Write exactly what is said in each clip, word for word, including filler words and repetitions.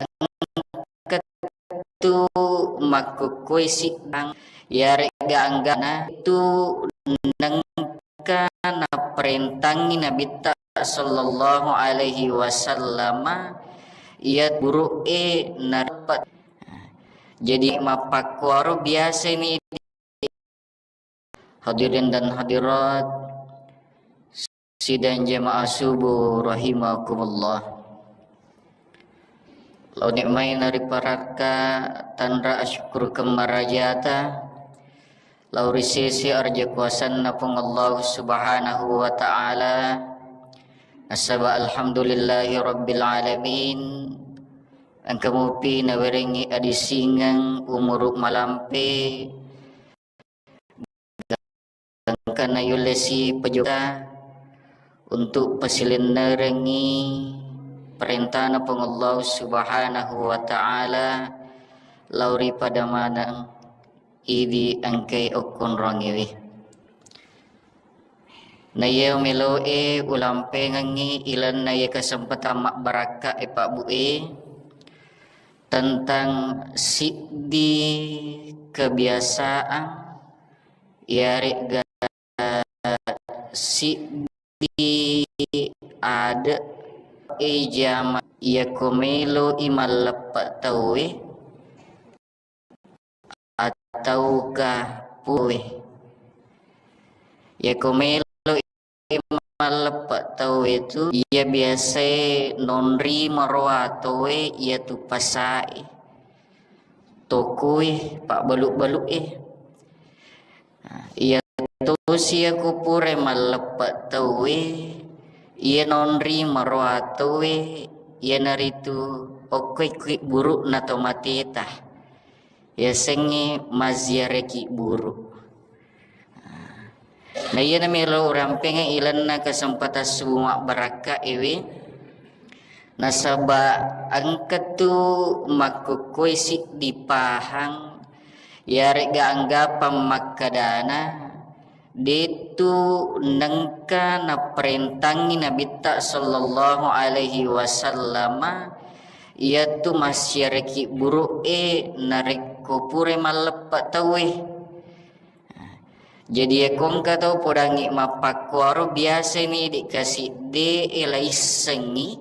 engka tu makkukkue siddang, iyare'ga anggana tu nengka naparentangngi Nabitta sallallahu alaihi wasallama iya buru'e nareppe. Jadi, mappakkuaro biasani. Hadirin dan hadirat sidang jamaah subuh rahimakumullah. Lao nikmai nariparakka tanra asyukurkeng marajata lao ri sese arja kuasanna Puang Allah Subhanahu wa Ta'ala. Nasaba alhamdulillahi rabbil alamin, engka mupi nawerengngi adisingeng umuru malampe, engka nayullesi pejota untuk pasilennerengngi parentana Puang Allah Subhanahu wa Ta'ala lao ri pada maneng idi engkai okkonrongiwi. Na iya meloe ulampengengngi ilenna iya kesempatan mabbarakka e Pak Bu e, tentang siddi kebiasaan iyare'ga siddi ade e jama iyako melo i malleppe tauwe atauka puwe. Iyako melo i malleppe tauwe tu iya biasae nonri maroa towe iyatu pasae, tokoe, pabbalu-balu e. Nah, iya tosi iyako pura malleppe tauwe, iya nonri maroa tauwe, iyanaritu okkoe kibburu na tomateta. Yasengnge mazziaraki buru. Nah, iyana melo urampengnge ilenna kesempatan subuh mabbarakka ewe. Nasaba engka tu makkukkue siddi pahang, iyare'ga anggapang makkadana, de'tu nengka naparentangngi Nabitta sallallahu alaihi wasallama iyatu massiaraki buru'e narekko pura malleppe tauwe. Jadi, iyako engka tau podangngi mappakkuaro, biasani dikasi de e laissengngi,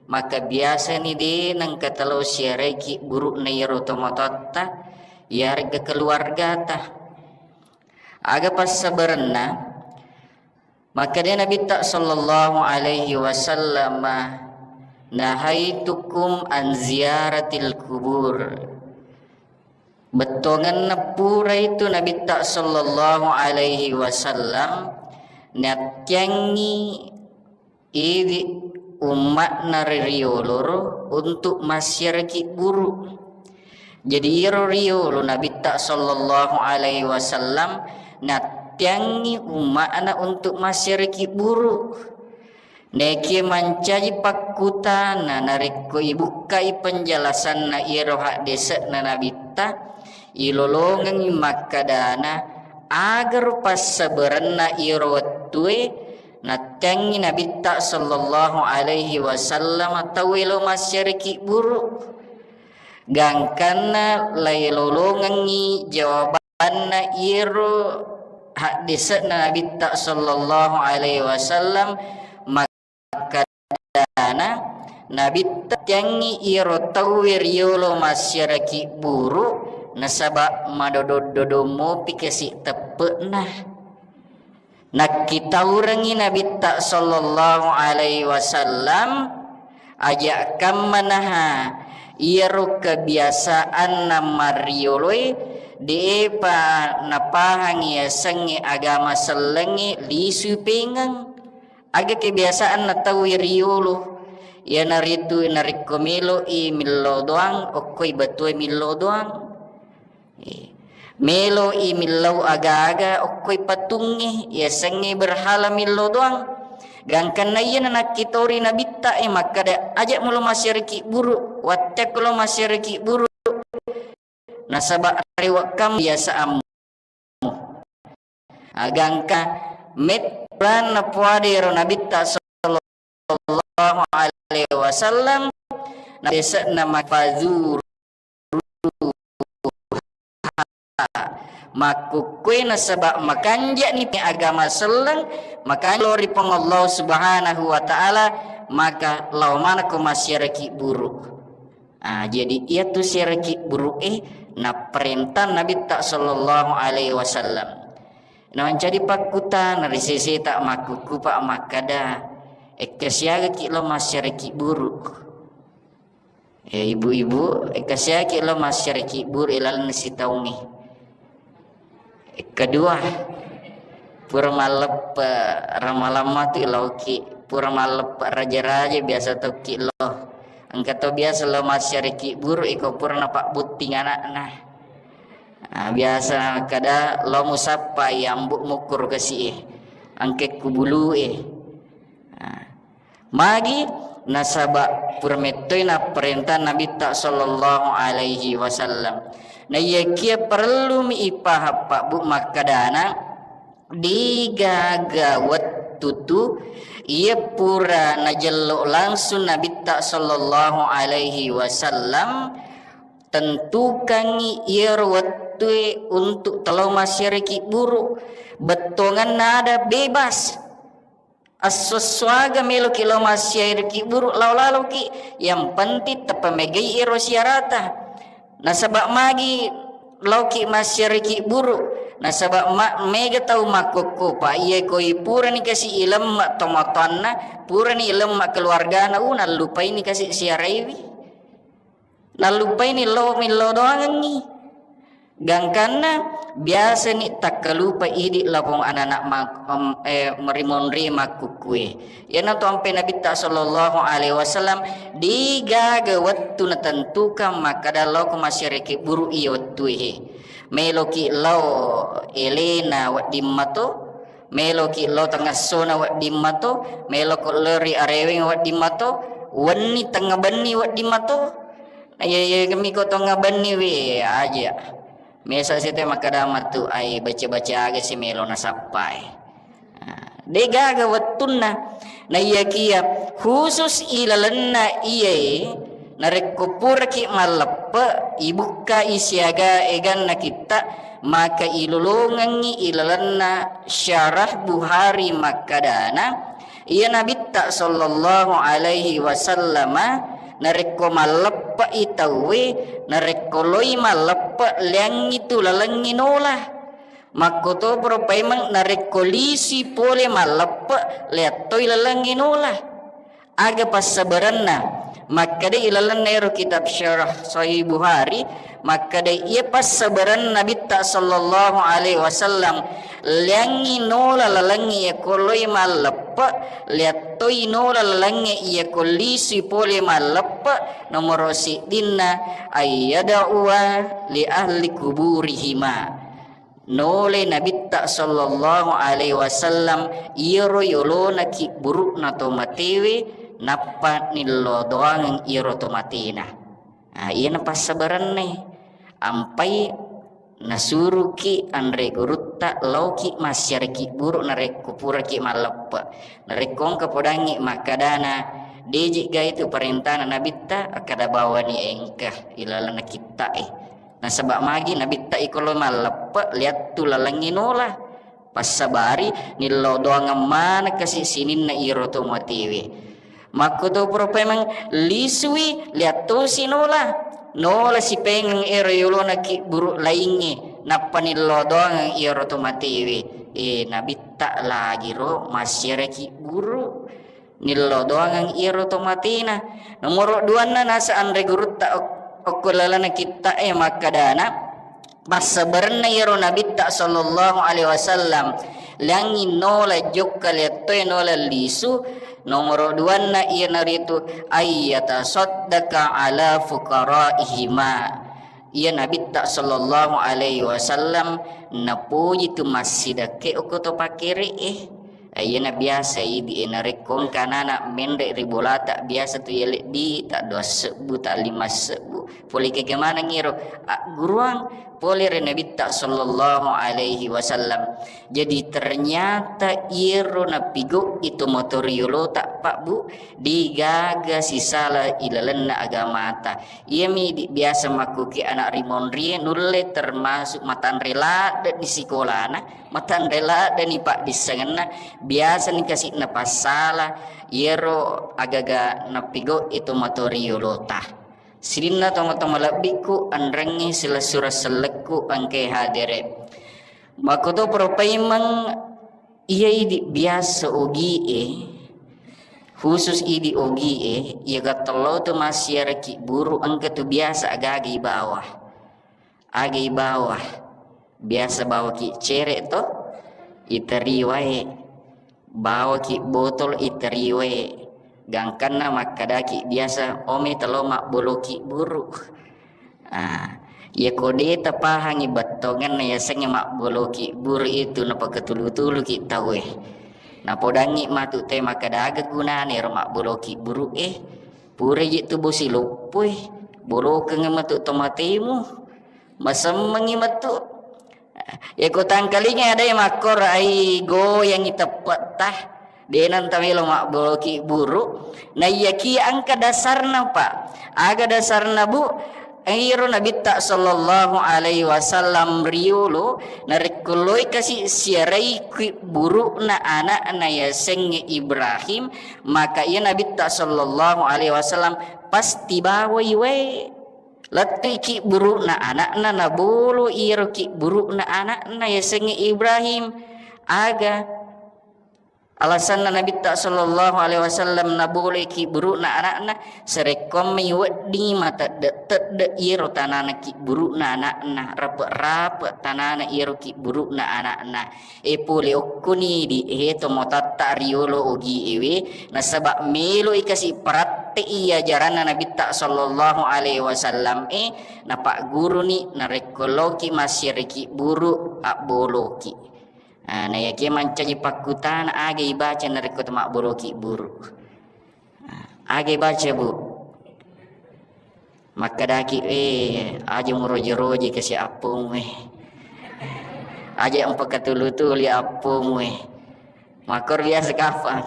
maka biasani de nengka talo siaraiki buru'na iyaro tomatoatta, iyaregga keluargata. Aga passabarenna? Makkeda Nabitta sallallahu alaihi wasallam, "Nahaitukum an ziyaratil kubur." Bettuangenna pura itu Nabitta sallallahu alaihi wasallam nattiangngi idi umma'na ri rioloro untuk massiaraki buru. Jadi, iyaro riolo Nabitta sallallahu alaihi wasallam nattiangngi umma'na untuk massiaraki buru. Nekie mancaji pakkutana narekko ibukkai penjelasanna iyaro haddese'na Nabitta, ilolongengngi makkadana, agaro passabarenna iyaro wettue nattiangngi Nabitta sallallahu alaihi wasallam tauwe lo massiaraki buru. Gangkanna lailolongengngi jawabanna iyaro haddese'na Nabitta sallallahu alaihi wasallam, makkadana, Nabitta tiangngi iyaro tauwe riolo massiaraki buru, nasaba madodong-dodong mopi kasi teppe'na. Nakkitaurengngi Nabitta sallallahu alaihi wasallam, aja kammanaha iyaro kebiasaanna marioloe, de'pa napahangi yasengnge agama sellengnge lisu pengeng. Aga kebiasaanna tauwe riolo, iyanaritu narekko melo'i millau doang, okkoi batue millau doang. Eh, melo'i millau aga-aga okkoi patungnge, yasengnge berhala millau doang. Gangkanna iyana nakkitori Nabitta e makkada, "Aja mulo massiaraki buru, watteakko lo massiaraki buru, nasaba rewekkam biasaammu." Agangka metranna puadero Nabitta sallallahu alaihi wasallam, na dese'na mafazuru makkukkue nasaba makanja'ni agama selleng, makanja' lao ri Puang Allah Subhanahu wa Ta'ala, maka lao manekko massiaraki buruk. Ah, jadi iyatu siaraki buruk e naparenta Nabitta sallallahu alaihi wasallam. Namancaji pakkutana ri seseta makkukkupa makkada, ekka siagaki lao massiaraki buruk. Eh, ibu-ibu, eh, kasiaki lo masyariki buru ilalenna sitaungnge. Eh, kedua, pura malleppe ramalamma tu iloki, pura malleppe raja-raja biasa tokki lo. Engka to biasa lo masyariki buru iko pura napabbutting anakna. Ah, biasa kada lo musappa yambu mukkur kasi e, angke kubulu e. Ah. Magi? Nasaba pura mettoi napparenta Nabitta sallallahu alaihi wasallam. Na iyakia parellumi ipahang pabbu makkadana, degaga wettu tu iya pura najello langsung Nabitta sallallahu alaihi wasallam tentukangi iyaro wettue untuk telo masyariki buru, bettonganna ada bebas. Esso-essoaga meloki lao massiariki buru lao laloki, yang penting teppa megai ero siarata. Nasaba magi laoki massiariki buru, nasaba ma-, mega tau makkokkopa iye koi purani kasi ilemma tomatoanna, purani ilemma keluargana, u nallupaini kasi siaraiwi. Nallupaini lao millau doangengngi. Gangkanna biasani takkalupa idi lapong anak-anak mak-, em, eh, rimonri makkukkue. Iyanatu ampe Nabitta sallallahu alaihi wasallam, degaga wettu natentukan makkada lao ko masyariki buru iya wettue he. Meloki lao elena wedding mato, meloki lao tengessona wedding mato, meloko lao ri areweng wedding mato, wenni tengnga benni wedding mato. Na iya, iya, kami ko tongnga benni we aja. Mesa sete makkada matu ai baca-baca aga si melo nasappai. Ah, degaga wettunna. Na iyakia khusus ilalenna iyae, narekko puraki malleppe, ibukkai siaga eganna kitta, maka ilolongengngi ilalenna syarah Buhari makkadana, iya Nabitta sallallahu alaihi wasallama narekko malleppe'i tauwe, narekko loi malleppe, leangngi tu lalengngi nola. Makkotoparo paimeng narekko lisui pole malleppe, leattoi lalengngi nola. Aga passabarenna? Makkeda ilalenna ero kitab Syarah Sahih Buhari, makkeda iya passabarenna Nabitta sallallahu alaihi wasallam, leangngi nola lalengngi iya ko loi malleppe, leattoi nola lalengnge iya ko lisui pole malleppe, nomoro siddinna ayyada'uwa li ahli kuburihima. Nolai Nabitta sallallahu alaihi wasallam iyaro yolona kibburu'na to matewe, nappa nillo doangeng iyaro to matena. Ah, iyana passabarenna. Ampai nasuruki anre gurutta laoki massiara kibburu narekko puraki malleppe. Narekko engka podangngi makkadana, deji ga itu parentana Nabitta, akkada bawani engka ilalenna kitta'e. Nasaba magi Nabitta iko lo malleppe, liattu lalengngi nola. Passabari, nillo doangeng maneng kasi sininna iro to matewe. Makkotoparo paimeng lisui, liattosi nola. Nola sipengeng ero yolona kibburu laingnge, nappa nillo doangeng iyaro to matewe. E, Nabitta lagiro massiara kibburu. Nillo doangeng iyaro to matena. Nomoro duanna nasa anre gurutta ok-, okko lalana kitta'e makkadana, passabarenna iyaro Nabitta sallallahu alaihi wasallam, liangngi nola jokka liattoe nola lisu. Nomoro duanna iyanaritu ayyatasaddaqa ala fuqaraihima. Iya Nabitta sallallahu alaihi wasallam napoji tu massidakke okko to pakkere'e. Eh, iyana biasa idi e, narekko engka anana menre ri bolata, biasa tu iya leddi ta dua sebbu, ta lima sebbu. Pole kega maneng iro, agguruang, pole ri Nabitta sallallahu alaihi wasallam. Jadi ternyata iyaro napigau'i to matoriolota, Pak, Bu, degaga sisala ilalenna agamata. Iyami di biasa makkuki anak rimonrie nulle termasuk matanre ladde di sikolana, matanre ladde ni paddissengenna, biasa ni kasi napassala iyaro agaga napigau'i to matoriolota. Sininna tomatoa malebbikku, anrengngi silessureng sellekku engkae hadere. Makkoto pura paimeng iya idi biasa ogie, khusus idi ogie, iya gattello tu massiaraki buru engka tu biasa agaga ibawa. Aga ibawa, biasa bawaki cere to, iteri wae, bawaki botol iteri wae, gangkanna makkadaki biasa, "Ome telo mabboloki buru." Ah, iya ko de tapahangi bettongenna yasengnge mabboloki buru itu, napakatulu-tuluki tauwe. Napodangngi matu te makkada aga gunana ero mabboloki buru e. Pura je tu bosi loppoi, bolokeng matu tomatemu. Masemmengngi metu. Yako tangkalinga ada yang makkor ai goyangi teppetta. Denang tamelo mabboloki buru. Naiyaki engka dasarna, Pak. Aga dasarna, Bu? Iro Nabitta sallallahu alaihi wasallam riolo narekko loi kasi siarai ki buru'na anakna yasengnge Ibrahim, maka iya Nabitta sallallahu alaihi wasallam pasti bawai wae. Lettuiki buru'na anakna, nabolo iyaro ki buru'na anakna yasengnge Ibrahim. Aga alasanna Nabitta sallallahu alaihi wasallam naboleki buru'na anakna? Sarekkoammai weddingi matedde-tedde iyaro tanana ki buru'na anakna, rape-rape tanana iyaro ki buru'na anakna. E pole okkoni di, he, tomatoatta riolo ogi ewe, nasaba melo i kasi paratte'i ajaranna Nabitta sallallahu alaihi wasallam e, napagguruni narekko loki massiareki buru abboloki. Ah, nayakia mancaji pakkutana aga ibaca narekko to mabboloki buru. Ah, aga ibaca, Bu? Makkadaki, "Eh, aja muroje-roje kasi appomu, eh. Aja mpakatulu-tuli appomu, eh." Makkor biasa kapang.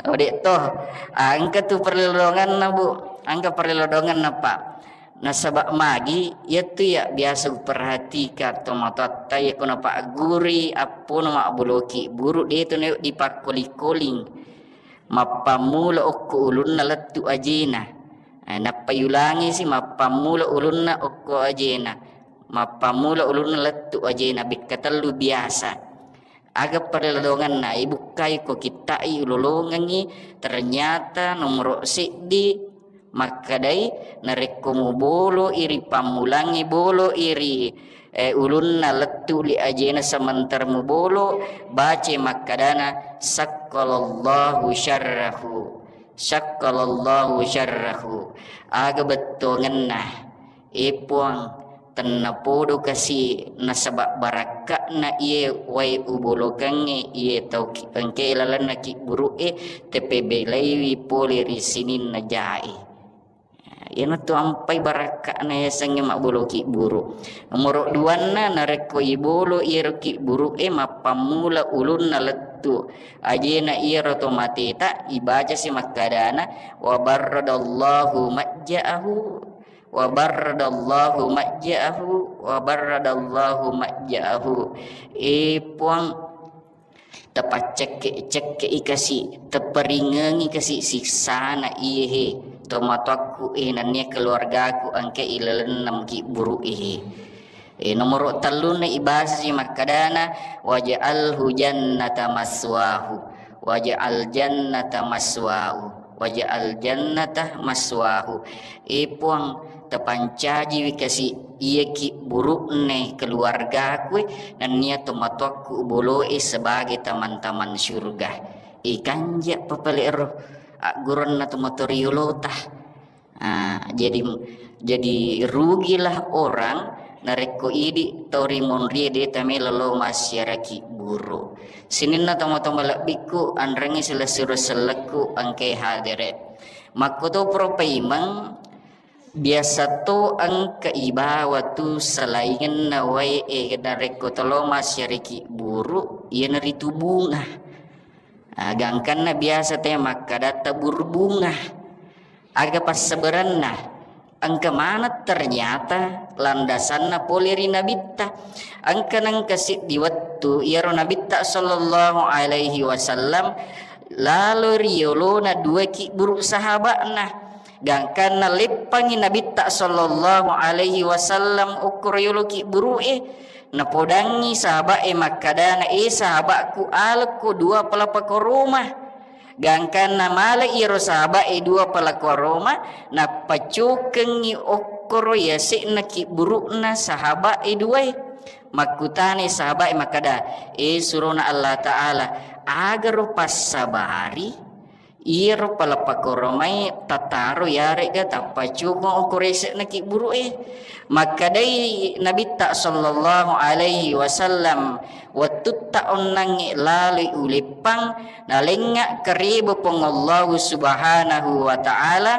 Ode to, ah, engka tu parelodonganna, Bu. Engka parelodonganna, Pak. Nasaba magi, iyatu ya biasa uperhatikan tomatoatta, yako napagguri appona mabboloki buru, de to nayo dipakkoling-koling. Mappammula okko ulunna lettu ajena. Eh, nappa yulangisi mappammula ulunna okko ajena. Mappammula ulunna lettu ajena, bekka tellu biasa. Aga parelodonganna, ibukkai ko kitta'i ulolongengngi, ternyata nomoro seddi makkadai, narekko mubolo iri pammulangngi, bolo iri, eh, ulunna lettu li ajena, sementara mubolo, bace makkadana, "Sakkalallahu syarrahu, sakkalallahu syarrahu." Aga bettongenna, e Puang, tennapodo kasi nasaba barakka'na iye wae ubolokengnge iye tau ki-, engke lalenna kibburu'e, tepebelaiwi pole ri sininna jae. Iyanatu ampai barakka'na yasengnge mabbolo kibburu. Nomoro duanna, narekko ibolo iyero kibburu'e mappammula ulunna lettu ajena iyero to mateta, ibacasi makkadana, "Wa barradallahu majja'ahu, wa barradallahu majja'ahu, wa barradallahu majja'ahu." E Puang, tapaccekke-cekke'i kasi, teparingengi kasi siksana iyehe, tomatoakku e, nennia keluargaku engke ilalenna mukibburu'e. E, nomoro tellunna ibasasi makkadana, "Waj'alhu jannata maswahu, waj'al jannata maswahu, waj'al jannata maswahu." E Puang, tapancajiwi kasi iya kibburu'ne keluargaku e, nennia tomatoakku uboloe sebagai taman-taman syurga. E, kanja papale ero agguronna tomatoriolota. Ah, jadi, jadi rugilah orang narekko idi tau rimonrie de tamelo lo massiara kibburu. Sininna tomatoa malebbikku, anrengngi silessureng sellekku engkae hadere. Makkoto pura paimeng, Biasa to engka ibawa tu salaingenna wae e, narekko tolo masyariki buru, iyanaritu bunga. Ah, gangkanna biasa te makkadatta buru bunga. Aga passabaranna? Engka maneng ternyata landasanna pole ri Nabitta. Engka nengka siddi wettu iyaro Nabitta sallallahu alaihi wasallam lalo ri yolona dua kibburu sahaba'na. Gangkanna leppangngi Nabitta sallallahu alaihi wasallam okkoro yolo kibburu'e, napodangngi sahaba'e makkadana, "E sahaba'ku, alekko dua palapa koroma." Gangkanna male iyaro sahaba'e dua palapa koroma, nappacukengngi okkoro yase'na kibburu'na sahaba'e duae. Makkutanai sahaba'e makkada, "E surona Allah Ta'ala, agaro passabari iyaro palapa koromai tataro yaregga tappacukeng okkoro yase'na kibburu'e?" Makkedai Nabitta sallallahu alaihi wasallam, "Wettutta onnangnge laloi uleppang, nalengnga kareba Puang Allahu Subhanahu wa Ta'ala,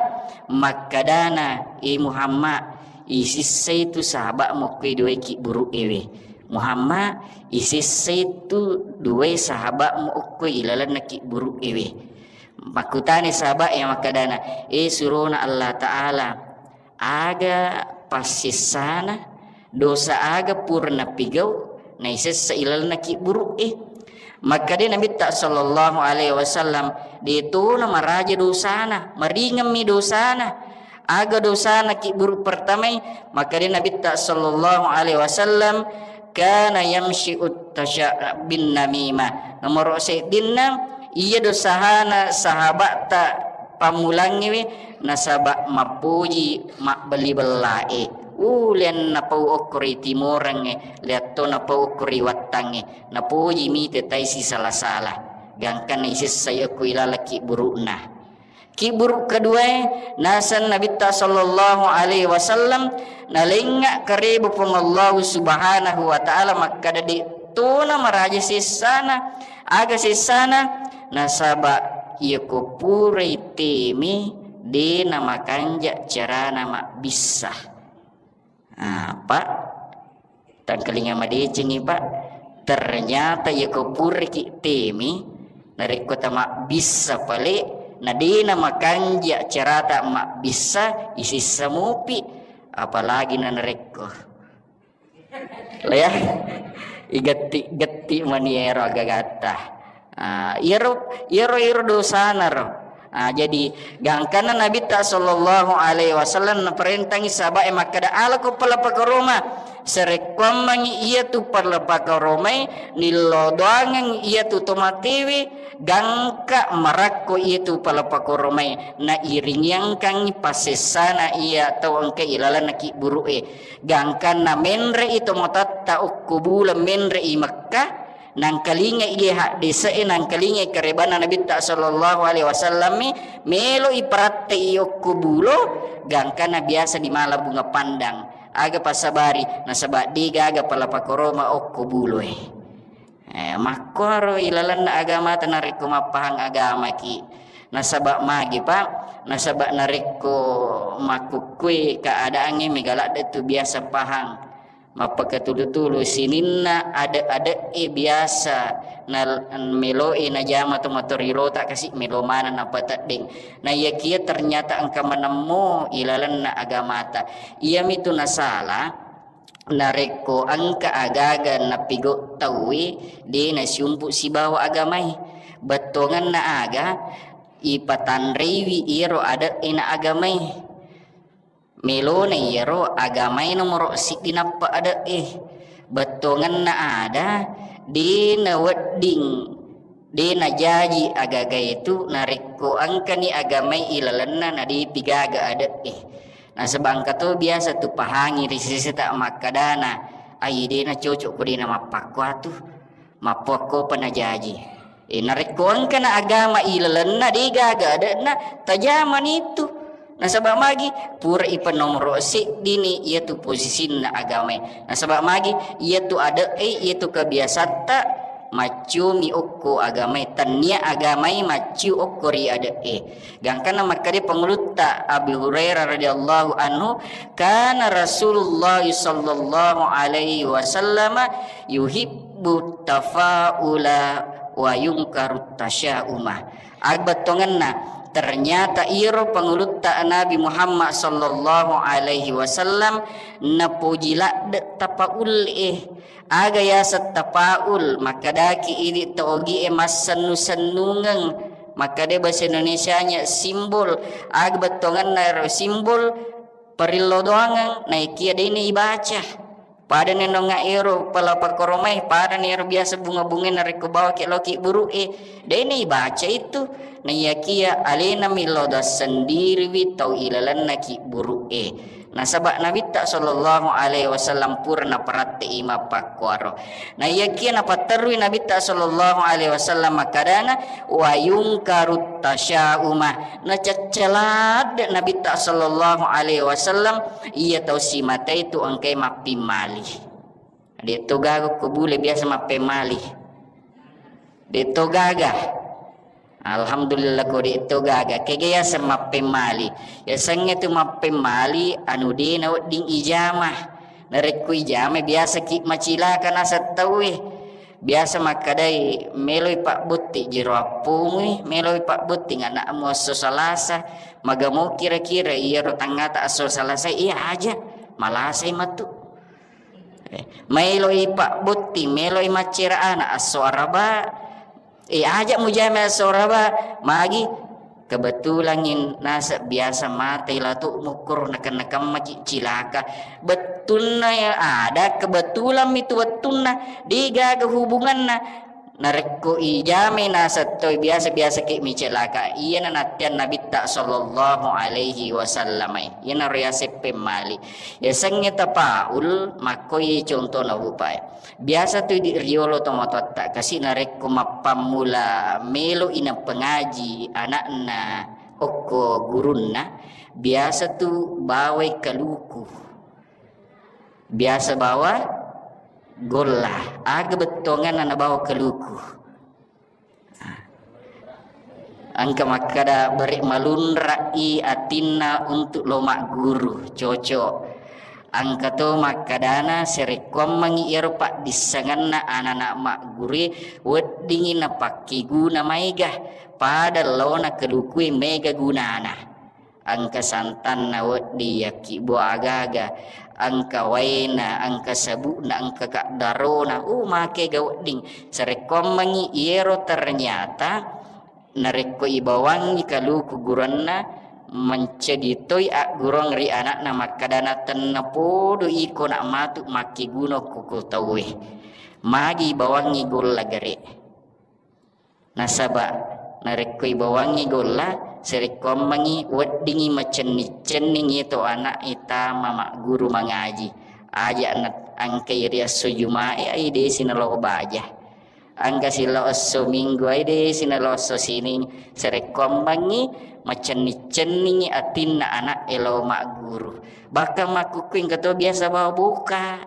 makkadana, 'E Muhammad, isissai tu sahaba'mu okko duae kibburu'ewe. Muhammad, isissai tu duae sahaba'mu okko ilalenna kibburu'ewe.'" Makkutani sahaba'e makkadana, "E surona Allah Ta'ala, aga passessana, dosa aga pura napigau naisessa ilalenna kibburu'e?" Makkeda Nabitta sallallahu alaihi wasallam, "De tona maraja dosana, maringemmi dosana." Aga dosana kibburu pertamai? Makkeda Nabitta sallallahu alaihi wasallam, "Kana yamshi uttasya bin namimah." Nomoro seddinna, iya dosana sahaba'ta pammulangngewe nasaba mappoji mabbelli-bellae. Ulian napau okko ri timorengnge, liatto napau okko ri wattangnge, napoji mite tai sisala-sala. Gangkanna isessai okko ilaleng kibburu'na. Kibburu keduae, naseng Nabitta sallallahu alaihi wasallam, nalengnga kareba Puang Allahu Subhanahu wa Ta'ala makkada, de tona maraja sessana. Aga sessana? Nasaba iyako purai teme, de namakanja carana mabbissa. Ah, Pak, tangkalinga madecengi, Pak. Ternyata iyako puraki teme, narekko tamabbissa pale, na de namakanja carata mabbissa, isissa mupi, apalagi na narekko. Lah ya, igetti-getti mani ero agagatta. Ah, iyaro, iyaro, iyaro dosana ro. Ah, jadi gangkanna Nabitta sallallahu alaihi wasallam naparentangi sahaba'e makkada, "Alako palapa koroma." Sarekkuammengi iyatu palapa koromai, nillodoangeng iyatu tomatewe, gangka marakko iyatu palapa koromai, nairingiangkangngi passessana iya tau engka ilalenna kibburu'e. Gangkanna menre'i tomatatta okko buleng menre'i Mekka, nangkalinga iye haddese'e, nangkalinga karebanna Nabitta sallallahu alaihi wasallammi, melo'i paratte'i okko bulo, gangkanna biasa di mala bunga pandang. Aga passabari? Nasaba de gaga palapa koroma okko buloe. Eh, makkuaro ilalenna agamata narekko mappahang agamaki. Nasaba magi, Pak? Nasaba narekko makkukkue keadaangnge mega ladde tu biasa pahang. Mappakatulu-tulu sininna ade-ade'e biasa na melo'e najama to matorirota kasi melo maneng napateddeng. Na iyakia ternyata engka manemmo ilalenna agamata. Iyamitu nasala, narekko engka agaga napigau tauwe, de nasiumpu sibawa agamae. Bettuangenna aga ipatanreiwi iyaro ade'e na agamae. Melona iyaro agamae nomoro siddi nappa ade'e. Bettuangenna ada, de nawedding, de najaji agagae tu narekko engkani agamae ilalenna na depi gaga ade'e. Nasaba engka to biasa tu pahangi ri seseta makkadana, "Ai, de nacocok ko de namappakkuatu, mappuakkopa najaji." Eh, narekko engkana agama ilalenna de gaga ade'na, tajamani tu. Nasaba magi? Pura ipanomoro seddini iyatu posisinna agamae. Nasaba magi? Iyatu ade'e, iyatu kebiasatta Maccumi okko agamae, tennia agamae macciu okko ri ade'e. Gangkanna makkeda pangulutta Abi Hurairah radhiyallahu anhu, kana Rasulullah sallallahu alaihi wasallam yuhibbu tafaula wa yungkaru tasyauma. Aga bettuangenna, ternyata iyaro pangulutta Nabi Muhammad sallallahu alaihi wasallam napoji ladde tapaul'e. Aga yaseng tafaul, makkedaki idi to ogie massennu-sennungeng, makkeda bahasa Indonesianya simbol. Aga bettuangenna ero simbol? Parillo doangeng, naikia de'na ibaca. Padani nonga ero pala pakkoromai, padani ero biasa bunga-bunga narekko bawaki loki buru'e, de'na ibaca itu. Naiyakia alena millau dassendiriwi tau ilalenna ki buru'e. Nasaba Nabitta sallallahu alaihi wasallam pura naparatte'i mappakkuaro. Naiyakia napatterui Nabitta sallallahu alaihi wasallam makkadana, wa yungkaru tasyauma. Nacaccaladde Nabitta sallallahu alaihi wasallam iya tau simatai tu engkai mappimmali. De to gaga ko bule biasa mappemmali. De to gaga. Alhamdulillah ko de to gaga. Kega yaseng mappemmali? Yasengnge tu mappemmali anu de nawedding ijama. Narekko ijama biasa ki macilaka naseng tauwe. Biasa makkedai, meloi pabbotti jero appomui, meloi pabbotti anakmu esso Salasa. Magamu kira-kira iyaro tangngata esso Salasa, iya aja malasai matu. Eh, maeloi pabbotti, meloi maccera ana esso Araba. Eh, aja mujama esso Araba, magi kebetulan in-, naseng biasa mate latu mukkoro nakenna-kemmaki cilaka. Bettunna ya ada kebetulan mitu wettunna, degaga hubunganna. Narekko ijamai naseng toi biasa-biasa ki micilaka, iyana natteang Nabitta sallallahu alaihi wasallam. Iyanaro yaseng pemmali. Yasengnge tafaul, makkoi contona upae. Biasa tu idi riolo tomatoatta kasi narekko mappammula melo i napengaji anakna okko gurunna, biasa tu bawai kaluku. Biasa bawa golla. Aga bettuanganna nabawa kaluku? Engka makkada, bere malunrai atinna untuk lo magguru, cocok. Engka to makkadana, sarekkuammengngi iyaro paddissengenna anana maggurue, weddingngi napakkeguna maega, pada laona kalukue mega gunana. Engka santanna wedding, yakkibbo agaga, engka waena, engka sabukna, engka kaddarona, uh, makega wedding. Sarekkuammengngi iyero ternyata narekko ibawangngi kaluku guranna, mencadi toi aggurung ri anakna makkadana, tennapodo iko nak matu makkeguna ko tauwe. Magi ibawangngi golla gare. Nasaba narekko ibawangngi golla, sarekkuammengngi weddingngi macenning-cenning iyatu anak e tama magguru mangaji. Aja na engkai ri esso Jumae, ai desi nalo baja. Engka silao esso Minggu, ai desi nalo esso Sining. Sarekkuammengngi macenning-cenningngi atinna anak e lao magguru. Bahkan makkukku engka to biasa bawa boka.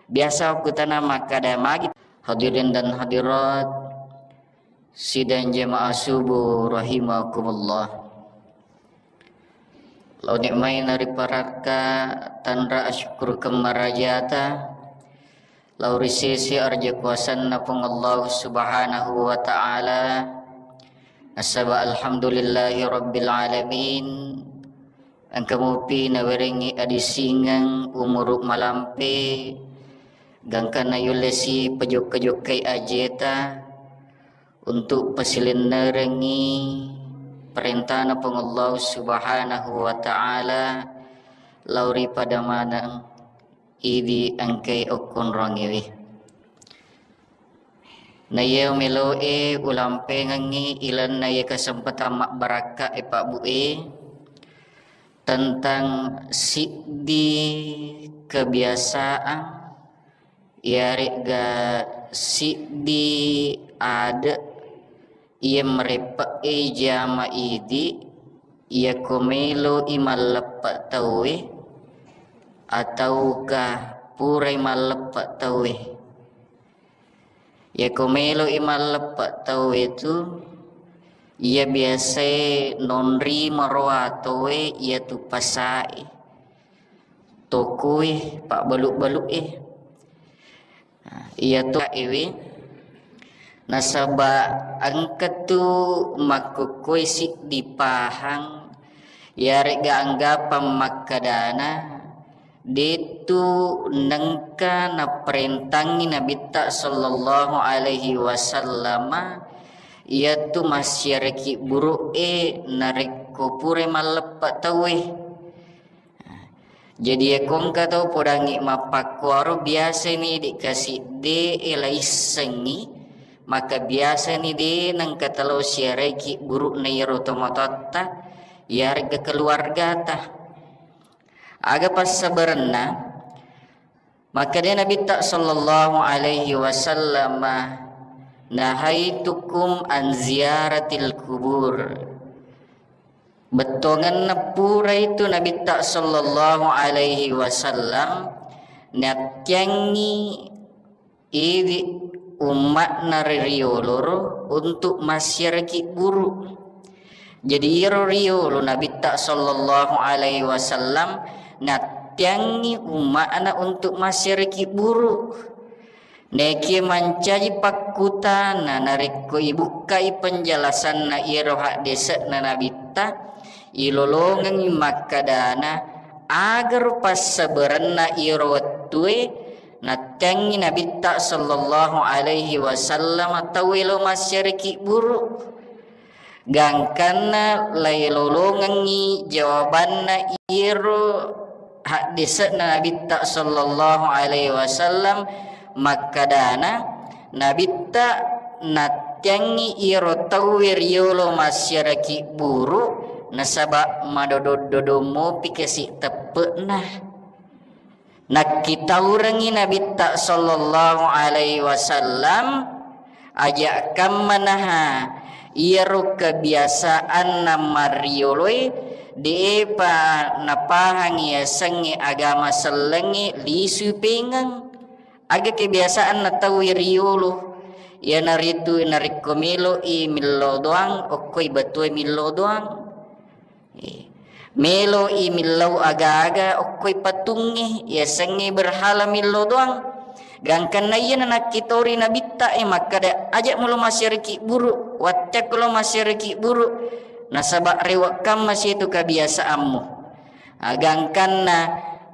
Biasa wakkutana makkada magi. Hadirin dan hadirat, sidang jamaah subuh rahimakumullah. Lao nikmai nariparakka tanra asyukurkeng marajata, lao ri sese arja kuasanna Puang Allah Subhanahu wa Ta'ala. Nasaba alhamdulillahi rabbil alamin. Engka mupi nawerengngi adisingeng umuru malampe, gangkanna yullesi pajokka-jokkai ajeta untuk pasilennerengngi perintana Puang Allah Subhanahu wa Ta'ala lao ri pada maneng idi engkai okkonrongiwi. Na iya meloe ulampengengngi ilenna iya kesempatan mabbarakka e Pak Bu e, tentang siddi kebiasaan, iyaregga siddi ade iya mareppe'e jama idi, iyako meloi malleppe tauwe, atauka purai malleppe tauwe. Iyako melo'i malleppe' tauwe tu, iya biasae nonri maroa tauwe iyatu pasae, tokoe, pabbalu-balu'e. Nah, iyatu ewe, nasaba engka tu makkukkue siddi pahang, iyare'ga anggapang makkadana, de'tu nengka naparentangngi Nabitta sallallahu alaihi wasallama iyatu massiareki buru'e narekko pura malleppe' tauwe. Jadi, iyako engka tau podangngi mappakkuaro, biasani de' kasi' de' laissengngi, maka biasani de' nengka talo siareki buru'na iyaro tomatoatta, iyare'ga keluargata. Aga passabarenna? Makkeda Nabitta sallallahu alaihi wasallam, "Nahaitukum an ziyaratil kubur." Bettuangenna purai tu Nabitta sallallahu alaihi wasallam nattiangngi idi umma'na ri rioloro untuk massiareki buru. Jadi, iyaro riolo Nabitta sallallahu alaihi wasallam nattiangngi umma'na untuk massiareki buru. Nekie mancaji pakkutana narekko ibukkai penjelasanna iyaro haddese'na Nabitta, ilolongengngi makkadana, agaro passabarenna iyaro wettue nattiangngi Nabitta sallallahu alaihi wasallam tauwe lo massiareki buru. Gangkanna lailolongengngi jawabanna iyaro haddese'na Nabitta sallallahu alaihi wasallam makkadana, Nabitta nattiangngi iyaro tauwe riolo massiareki buru nasaba madodong-dodong mopi kasi' teppe'na. Nakkitaurengngi Nabitta sallallahu alaihi wasallam, aja' kammanaha iyaro kebiasaanna marioloe, de'pa napahangi yasengnge agama sellengnge lisui pengeng. Aga kebiasaanna tau riolo, iyanaritu narekko melo'i millau doang, okkoi batue millau doang. Eh, melo'i millau aga-aga okkoi patungnge, yasengnge berhala millau doang. Gangkanna iyana nakkitori Nabitta e makkada, "Aja' mulo massiareki buru, watteakko lo massiareki buru, nasaba' rewe' kamma situ kabiasaammu." Ah, gangkanna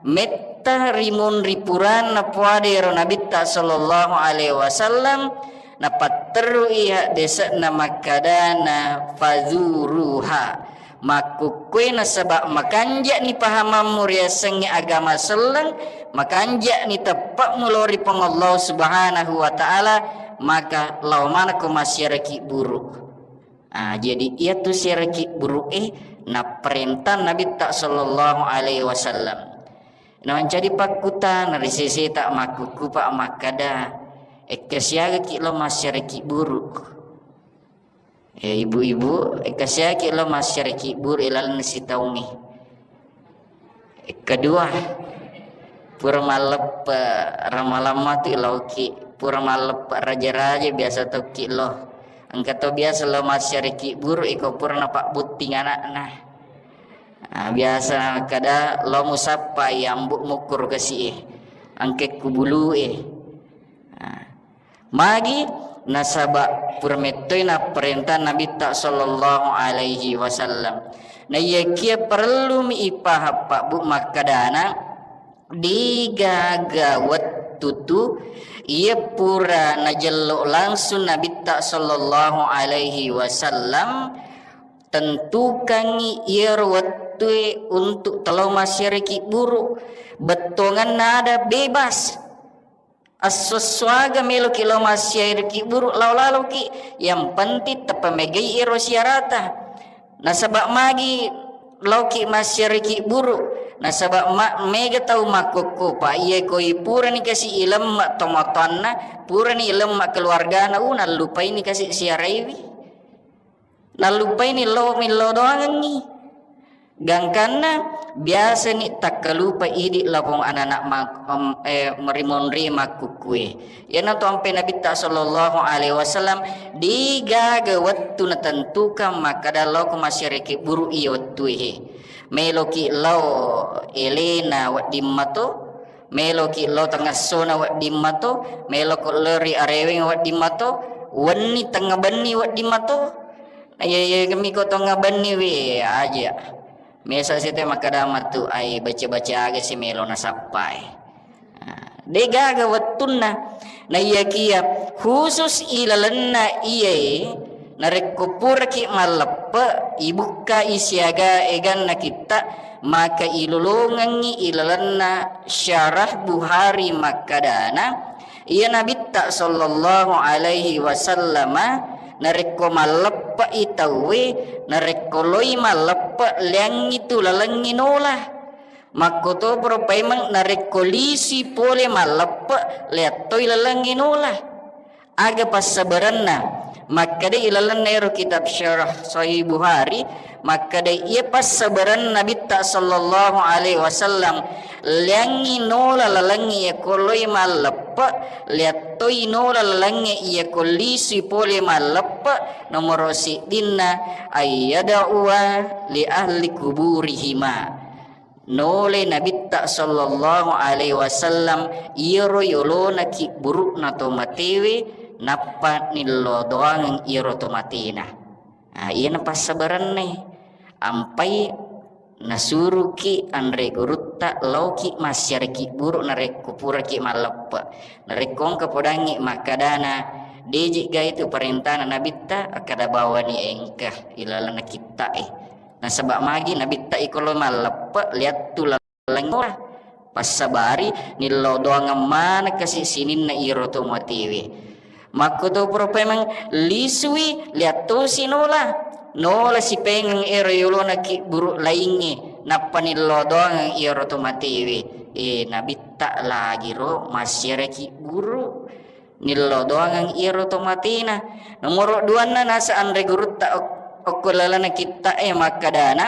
metta rimunri puranna puada ero Nabitta sallallahu alaihi wasallam, napatterui haddese'na makkadana, "Fazuruha." Makkukkue nasaba' makanja'ni pahamammu riasengnge agama selleng, makanja'ni teppe'mu lao ri Puang Allah Subhanahu wa Ta'ala, maka lao manekko massiareki buru. Ah, jadi iyatu siareki buru'e napparenta Nabitta sallallahu alaihi wasallam. Namancaji pakkutana ri seseta makkukkupa makkada, "Ekka siagaki lo massiareki buru?" Eh, ibu-ibu, engka siaki lo massiareki buru ilalenna sitaungnge. Kedua, pura malleppe ramalamma tu iloki, pura malleppe raja-raja biasa tokki lo. Engka to biasa lo massiareki buru iko pura napabbutting anakna. Ah, biasa kada lo musappai ambu mukkuru kasi e, angkekku bulu e. Ah. Magi? Nasaba pura mettoi napparenta Nabitta sallallahu alaihi wasallam. Naiyakia parellumi ipahang pabbu makkadana, degaga wettu tu iya pura najello langsung Nabitta sallallahu alaihi wasallam, tentukangngi iyaro wettue untuk telo massiareki buru, bettuanganna ada bebas. Esso-essoaga meloki lao massiareki buru, lao laloki, yang penting tepamegai ero siarata. Nasaba magi laoki massiareki buru, nasaba ma-, mega tau makkokkopa, iya koi purani kasi ilemma tomatoanna, purani ilemma keluargana, u, nallupaini kasi siaraiwi. Nallupaini lao millau doangengngi. Gangkanna biasani takkalupa idi lapong anana ma-, em, eh, merimonri makkukkue. Iyanatu ampe Nabitta sallallahu alaihi wasallam, degaga wettu natentukan makkada lao ko masyaraki buru iya wettue he. Meloki lao elena wedding mato, meloki lao tengessona wedding mato, meloko lao ri areweng wedding mato, wenni tengnga benni wedding mato. Iya, iya, kami ko tengnga benni we aja. Mesa sete makkada matu, ai baca-baca aga si melo nasappai. Ah, degaga wettunna. Naiyakia khusus ilalenna iyae, narekko puraki malleppe, ibukkai siaga eganna kitta, maka ilolongengngi ilalenna syarah Buhari makkadana, iya Nabitta sallallahu alaihi wasallama narekko malleppe'i tauwe, narekko loi malleppe leangngi tu lalengngi nola. Makkotoparo paimeng narekko lisui pole malleppe leattoi lalengngi nola. Aga passabarenna? Makkeda ilalenna ero kitab Syarah Sahih Buhari, makkeda iya passabarenna Nabitta sallallahu alaihi wasallam, leangngi nola lalengngi iya ko loi malleppe, leattoi nola lalengnge iya ko lisui pole malleppe, nomoro siddinna ayyada'uwa li ahli kuburihima. Nolai Nabitta sallallahu alaihi wasallam iyaro yolona kibburu'na to matewe, nappa nillo doangeng iyaro to matena. Ah, iyana passabarenna. Ampai nasuruki anre gurutta laoki massiara kibburu narekko puraki malleppe. Narekko engka podangngi makkadana, deji'ga itu parentana Nabitta, akkada bawani engka ilalenna kitta'e. Nasaba magi Nabitta iko lo malleppe liattu laleng nola. Passabari nillo doangeng maneng kasi sininna iro to matewe. Makkotoparo paimeng lisui liattosi nola. Nola sipengeng ero yolona kibburu laingnge, nappa nillo doangeng iyaro to matewe. E, Nabitta lagiro massiara kibburu. Nillo doangeng iyaro to matena. Nomoro duanna nasa anre gurutta ok-, okko lalana kitta'e makkadana,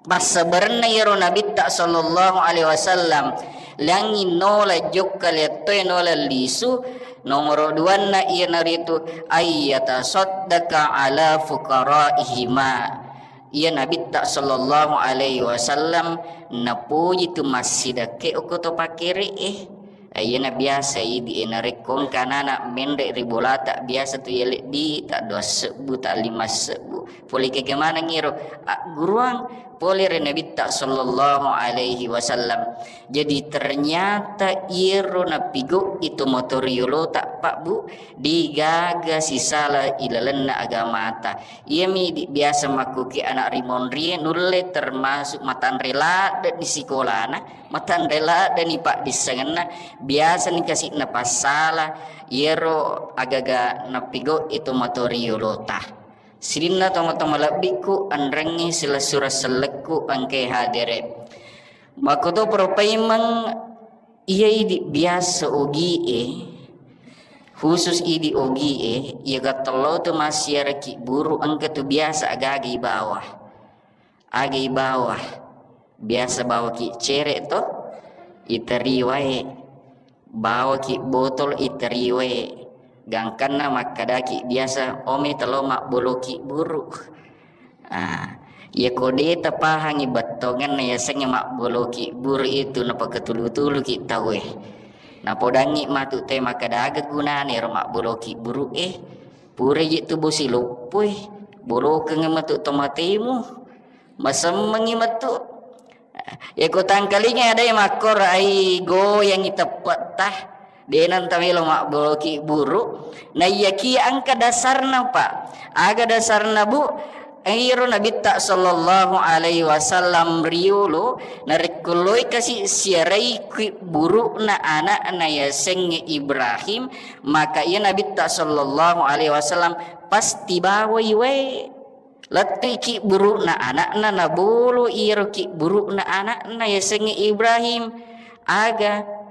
passabarenna iyaro Nabitta sallallahu alaihi wasallam, leangngi nola jokka liattoe nola lisu. Nomoro duanna iyanaritu ayyatasaddaka ala fuqaraihima. Iya Nabitta sallallahu alaihi wasallam napoji tu massidakke okko to pakkere'e. Iyana biasa idi e, narekko engka anana menre ri bolata, biasa tu yalebbi ta dua sebbu, ta lima sebbu. Pole kega maneng iro agguruang pole ri Nabitta sallallahu alaihi wasallam. Jadi ternyata iyaro napigau'i to matoriolota, Pak, Bu, degaga sisala ilalenna agamata. Iyami di biasa makkuki anak rimonrie nulle termasuk matanre ladde di sikolana, matanre ladde ni paddissengenna, biasa ni kasi'na passala iyaro agaga napigau'i to matoriolota. Sininna tomatoa malebbiku, anrengngi silessureng sellekku engkae hadere. Makkotoparo paimeng iya idi biasa ogie, khusus idi ogie, iya gattello tu massiara kibburu engka tu biasa agaga ibawa. Aga ibawa? Biasa bawaki cere to, iteri wae. Bawaki botol, iteri wae. Gangkanna makkadaki biasa, "Ome, telo mabboloki buru." Ah, iya ko de tapahangi bettongenna yasengnge mabboloki buru itu, napakatulu-tuluki tauwe. Napodangngi matu te makkada aga gunana ero mabboloki buru e. Pura je tu bosi loppoi, bolokeng matu tomatemu. Masemmengngi metu. Yako tangkalinga adai makkoro ai goyangi teppetta. De nanta melo mabboloki buru. Naiyakia engka dasarna, Pak. Aga dasarna, Bu? Iro Nabitta sallallahu alaihi wasallam riolo, narekko loi kasi siarai ki buru'na ana'na yasengnge Ibrahim, maka iya Nabitta sallallahu alaihi wasallam pasti bawai wae. Lettuiki buru'na ana'na, nabolo iyaro ki buru'na ana'na yasengnge Ibrahim. Aga?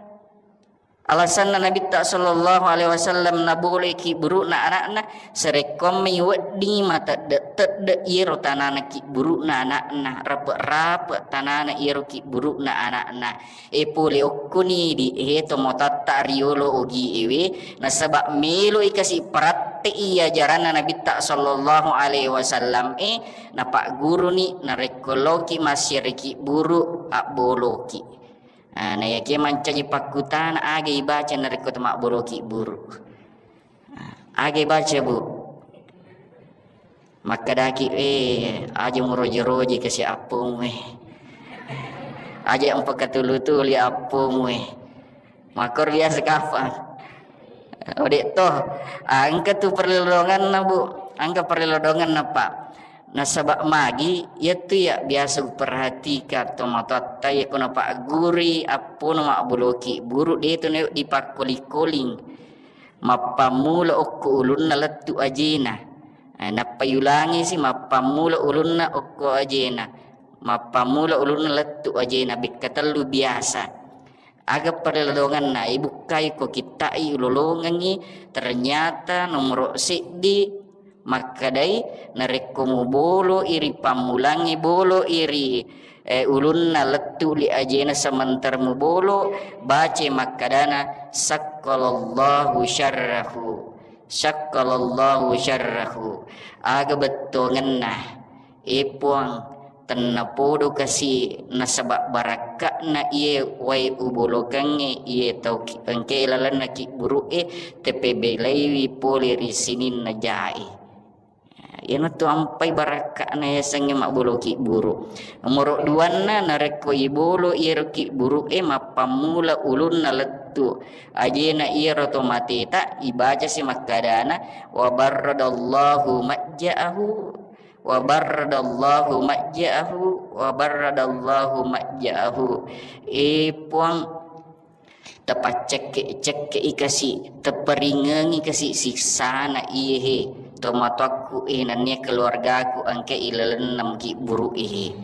Alasanna Nabitta sallallahu alaihi wasallam naboloi kibburu'na ana'na, sarekkoammai weddingngi matedde-tedde iyaro tanana kibburu'na ana'na, rape-rape tanana iyaro kibburu'na ana'na. E pole okkoni di e tomatoatta riolo ogi ewe, nasaba meloi kasi paratte'i ajaranna Nabitta sallallahu alaihi wasallam e, napagguruni narekko laoki massiara kibburu abboloki. Ah, na iyakiya mancaji pakkutana, aga ibaca narekko to mabboloki buru? Ah, aga ibaca, Bu? Makkedaki, "Eh, aja muroje-roje kasi appomu, eh. Aja mpakatulu-tuli appomu, eh." Makkoro biasa kapang. Ode to, ah, engka tu perlindunganna, Bu. Engka perlindunganna, Pak. Nasaba magi, iyatu iya biasa uperhatikang tomatoatta, iya ko napagguri appona mabboloki buru, de to nawedding pakkoling-koling. Mappammula okko ulunna lettu ajena. Eh, nappa yulangisi mappammula ulunna okko ajena. Mappammula ulunna lettu ajena, bekka tellu biasa. Aga perlolonganna, ibukkai ko kitta'i ulolongengngi, ternyata nomoro seddi makkedai, narekko mubolo iri pammulangnge, bolo iri, eh, ulunna lettu li ajena, sementara mubolo, bace makkedana, "Sakkalallahu syarrahu, sakkalallahu syarrahu." Aga bettuangenna. E Puang, tennapodo kasi nasaba barakka'na iye wae ubolokengnge iye tau ki-, engkae lalenna kibburu'e, tepebelaiwi pole ri sininna jae. Iyanatu ampai barakka'na yasengnge mabbolo kibburu. Nomoro duanna, narekko ibolo iyero kibburu'e, mappammula ulunna lettu ajena iyero to mateta, ibacasi makkadana, "Wa barradallahu majja'ahu." Wa barradallahu majja'ahu, wa barradallahu majja'ahu. E Puang, tapaccekke-cekke'i kasi, taparingengi kasi siksana iyehe, tomatoakku e, nennia keluargaku engka ilalenna kibburu'e.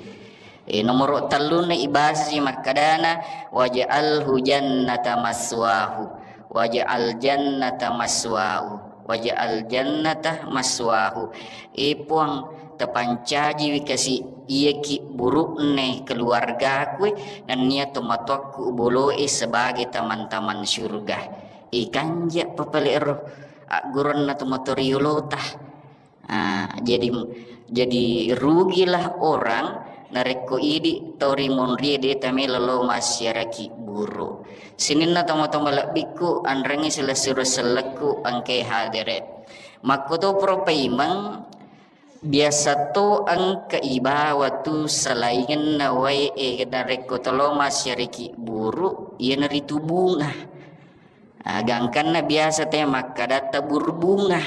E, nomoro tellunna ibasasi makkadana, "Waj'alhu jannata maswahu, waj'al jannata maswahu." Waj'al jannata maswahu. E Puang, tapancajiwi kasi iya kibburu'ne keluargaku e, nennia tomatoakku boloe sebagai taman-taman syurga. E, kanja papale'ro agguranna tomatoriolota. Ah, jadi, jadi rugilah orang narekko idi tau ri monrie de tamelo lao massiara kibburu. Sininna tomatoa malebbikku, anrengngi silessureng sellekku engkae hadere. Makkotoparo paimeng, biasa to engka ibawa tu salaingenna wae e narekko to lao massiara kibburu, iyanaritu bunga. Ah, gangkanna biasa te makkada tabur bunga.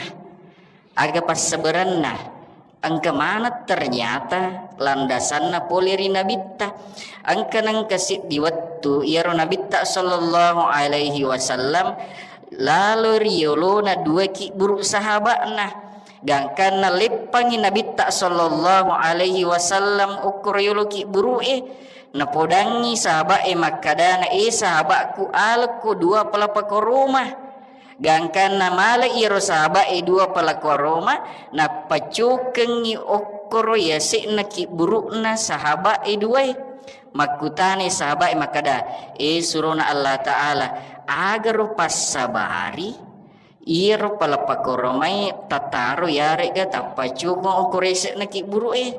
Aga passabarenna? Engka maneng ternyata landasanna pole ri Nabitta. Engka nengka siddi wettu iyaro Nabitta sallallahu alaihi wasallam lalo ri yolona dua kibburu sahaba'na. Gangkanna leppangngi Nabitta sallallahu alaihi wasallam okko ri yolo kibburu'e, napodangngi sahaba'e makkadana, "E sahaba'ku, alekko dua pala pakoroma." Gangkanna male iyaro sahaba'e dua pala koroma, nappacokengngi okkoro yase'na kibburu'na sahaba'e duae. Makkutanai sahaba'e makkada, "E surona Allah Ta'ala, agaro passabari iyaro pala pakoromae tataro yare'ga tappacokeng okkoro yase'na kibburu'e?"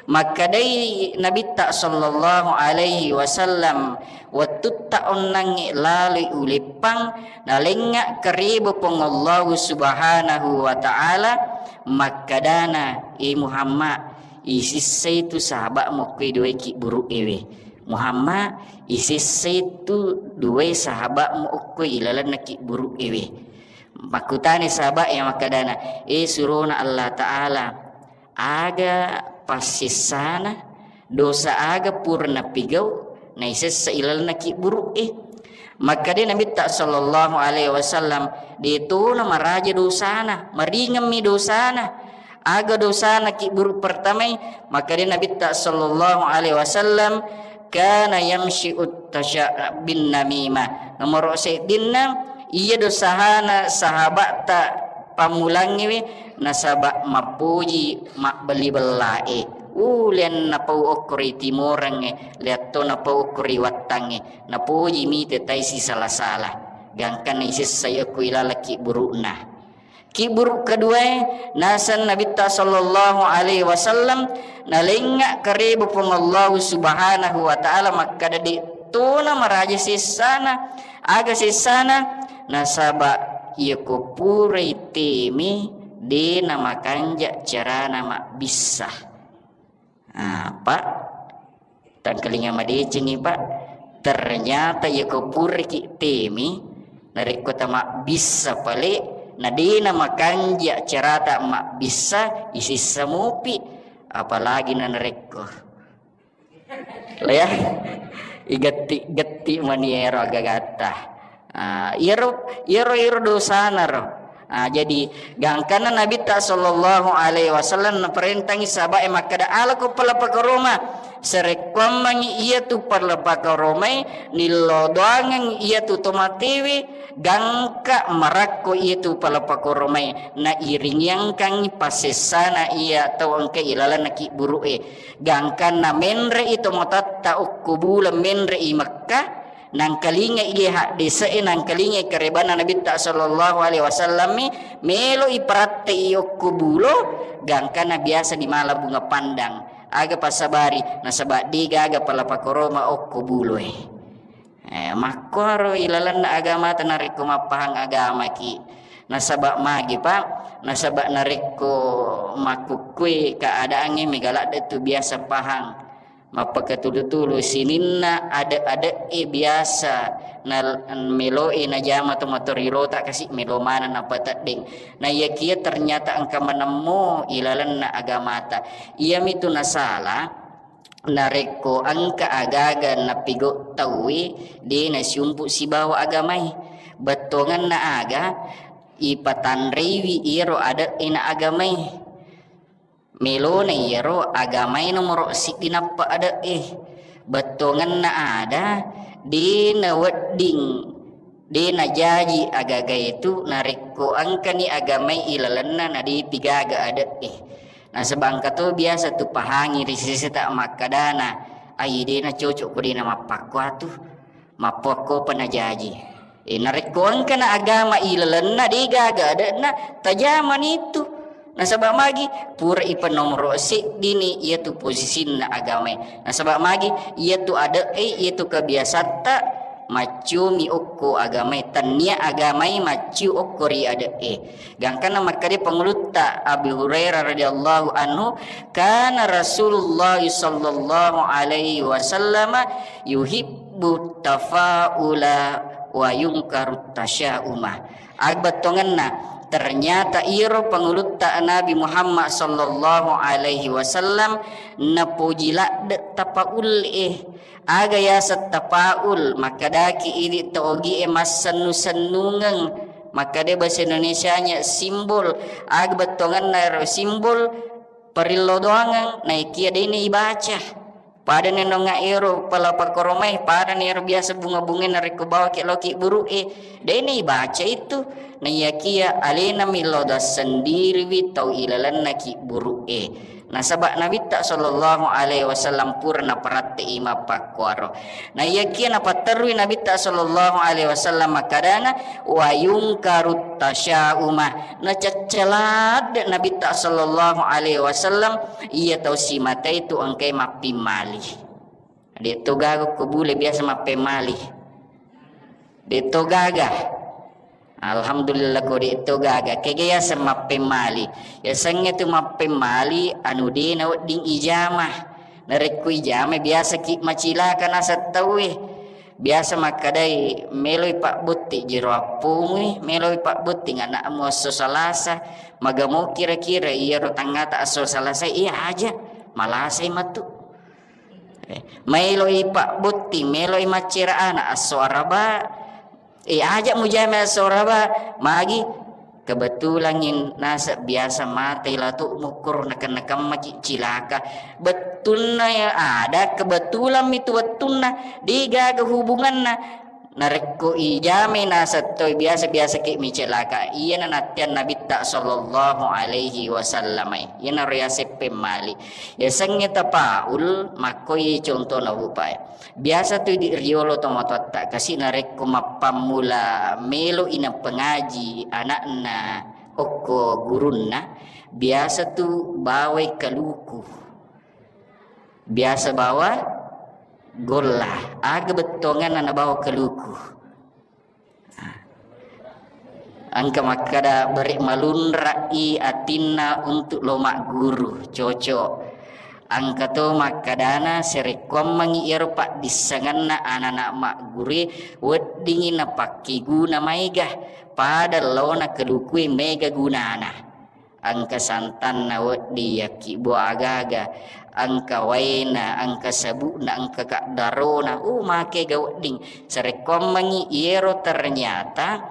Makkedai Nabitta sallallahu alaihi wasallam, "Wettutta onnangnge laloi uleppang, nalengnga kareba Puang Allahu Subhanahu wa Ta'ala, makkadana, 'E Muhammad, isessai tu sahaba'mu okkoe duae kibburu'ewe. Muhammad, isessai tu duae sahaba'mu okkoe ilalenna kibburu'ewe.'" Makkutani sahaba'e makkadana, "E surona Allah Ta'ala, aga passessana, dosa aga pura napigau naisessa ilalenna kibburu'e?" Makkeda Nabitta sallallahu alaihi wasallam, "De tona maraja dosana, maringemmi dosana." Aga dosana kibburu pertamai? Makkeda Nabitta sallallahu alaihi wasallam, Kana yamshi'ut tasya-, bin namimah. Nomoro seddinna, iya dosahana sahabatta pammulangngewe, nasaba mappoji mabbelli-bellae. Ulen napau okko ri timorengnge, liatto napau okko ri wattangnge. Napoji mite tai sisala-sala. Gangkanna isessai okko ilaleng kibburu'na. Kibburu keduae, naseng Nabitta sallallahu alaihi wasallam, nalengnga kareba Puang Allahu Subhanahu wa Ta'ala makkada, de tona maraja sessana. Aga sessana? Nasaba iyako purai teme, de namakanja carana mabbissa. Ah, Pak, tangkalinga madecengi, Pak. Ternyata iyako puraki temi, narekko tamabbissa pale, na dena makanja carata mabbissa, isissa mupi, apalagi na narekko. Lea, igetti-getti mani ero agagatta. Ah, iyaro, iyaro, iyaro dosana ro. Ah, jadi gangkanna Nabitta sallallahu alaihi wasallam naparentangi sahabae makkada, "Alako pala pakaroma." Sarekkuammengi iyatu pala pakaromai, nillodoangeng iyatu tomatewe, gangka marakko iyatu pala pakaromai, nairingiangkangi pasessana iya tau engka ilalenna kibburu'e. Gangkanna menre'i tomatoatta okko buleng menre'i Mekkah, nangkalingai iye haddese'e, nangkalingai karebanna Nabitta sallallahu alaihi wasallammi, melo'i paratte'i okko bulo, gangkanna biasa dimala bunga pandang. Aga passabari? Nasaba de gaga pala pakoroma okko buloe. Eh, makkuaro ilalenna agamata narekko mappahang agamaki. Nasaba magi, Pak? Nasaba narekko makkukkue keadaangnge mega ladde tu biasa pahang. Mappakatulu-tulu sininna ade-ade'e biasa na meloe najama to matorirota kasi melo maneng napateddeng. Na iyakia ternyata engka manemmo ilalenna agamata. Iyamitu nasala, narekko engka agaga napigau tauwe, de nasiumpu sibawa agamai. Bettuangenna aga ipatanreiwi iyaro ade'e na agamai. Melona iyaro agamai nomoro siddi nappa ade'e. Bettuangenna ada, de nawedding, de najaji agagaetu narekko engkani agamai ilalenna na depi gaga ade'e. Nasaba engka to biasa tu pahangi ri seseta makkadana, "Ai, de nacocok ko de namappakkuatu, mappuakkopa najaji." Eh, narekko engkana agama ilalenna de gaga ade'na, tajamani tu. Nasaba magi? Pura ipanomoro seddini iyatu posisinna agamae. Nasaba magi? Iyatu ade'e, iyatu kebiasatta maccumi okko agamae, tannia agamai macciu okko ri ade'e. Gangkanna makkeda pangulutta Abi Hurairah radhiyallahu anhu, "Kana Rasulullah sallallahu alaihi wasallam yuhibbu tafaula wa yungkaru tasyauma." Agbettongenna, ternyata iro pangulutta Nabi Muhammad sallallahu alaihi wasallam napoji ladde tapaulle. Aga yaseng tapaul? Makkedaki idi to ogie massennu-sennungeng. Makkeda bahasa Indonesianya simbol. Aga bettuangenna ero simbol? Parillo doangeng, naikia deni ibaca. Pada nenonga ero pala pakoromai, pada nero biasa bunga-bunga narekko bawaki loki buru'e. Deni ibaca itu. Naiyakia alena millo sendiriwi tau ilalenna ki buru'e. Nasaba Nabitta sallallahu alaihi wasallam pura naparatte'i mappakkuaro. Na iyakia napatterui Nabitta sallallahu alaihi wasallam makkadana, "Wa yungkarut tasyauma." Nacaccaladde Nabitta sallallahu alaihi wasallam iya tau simatai tu engkai mappimmali. De to gaga ko bule biasa mappemmali. De to gaga. Alhamdulillah ko de to gaga. Kega yaseng mappemmali? Yasengnge tu mappemmali anu de nawedding ijama. Narekko ijama biasa ki macilaka naseng tauwe. Biasa makkadai, "Meloi pabbotti jero appomui, meloi pabbotti anakmu esso Salasa." Magamo kira-kira iyaro tangngata esso Salasa iya aja malasai matu. Eh, maeloi pabbotti, meloi maccera anak esso Araba. Eh, aja mujama esso Araba, magi Kebetulan in-, naseng biasa mate latu mukkuru nakenna-kemmaki cilaka. Bettunna ya ada, kebetulan mitu wettunna, degaga hubunganna. Narekko ijame naseng toi biasa-biasa ki mi cilaka, iyana nattiang Nabitta sallallahu alaihi wasallam. Iyanaro yaseng pemmali. Yasengnge tafaul, makkoi contohna upae. Biasa tu idi riolo tomatoatta kasi narekko mappammula melo i napengaji anakna okko gurunna, biasa tu bawai kaluku. Biasa bawa golla. Aga bettuanganna nabawa kaluku? Engka makkada, "Bere malunrai atinna untuk lo magguru." Cocok. Engka to makkadana, "Sarekkuammengngi iyaro paddissengenna anana maggurue, weddingngi napakkeguna maega, pada laona kalukue maega gunana." Engka santanna wedding, yakkibbo aga-aga, engka waena, engka sabu'na, engka kaddarona, uh, makega wedding. Sarekkuammengngi iyero ternyata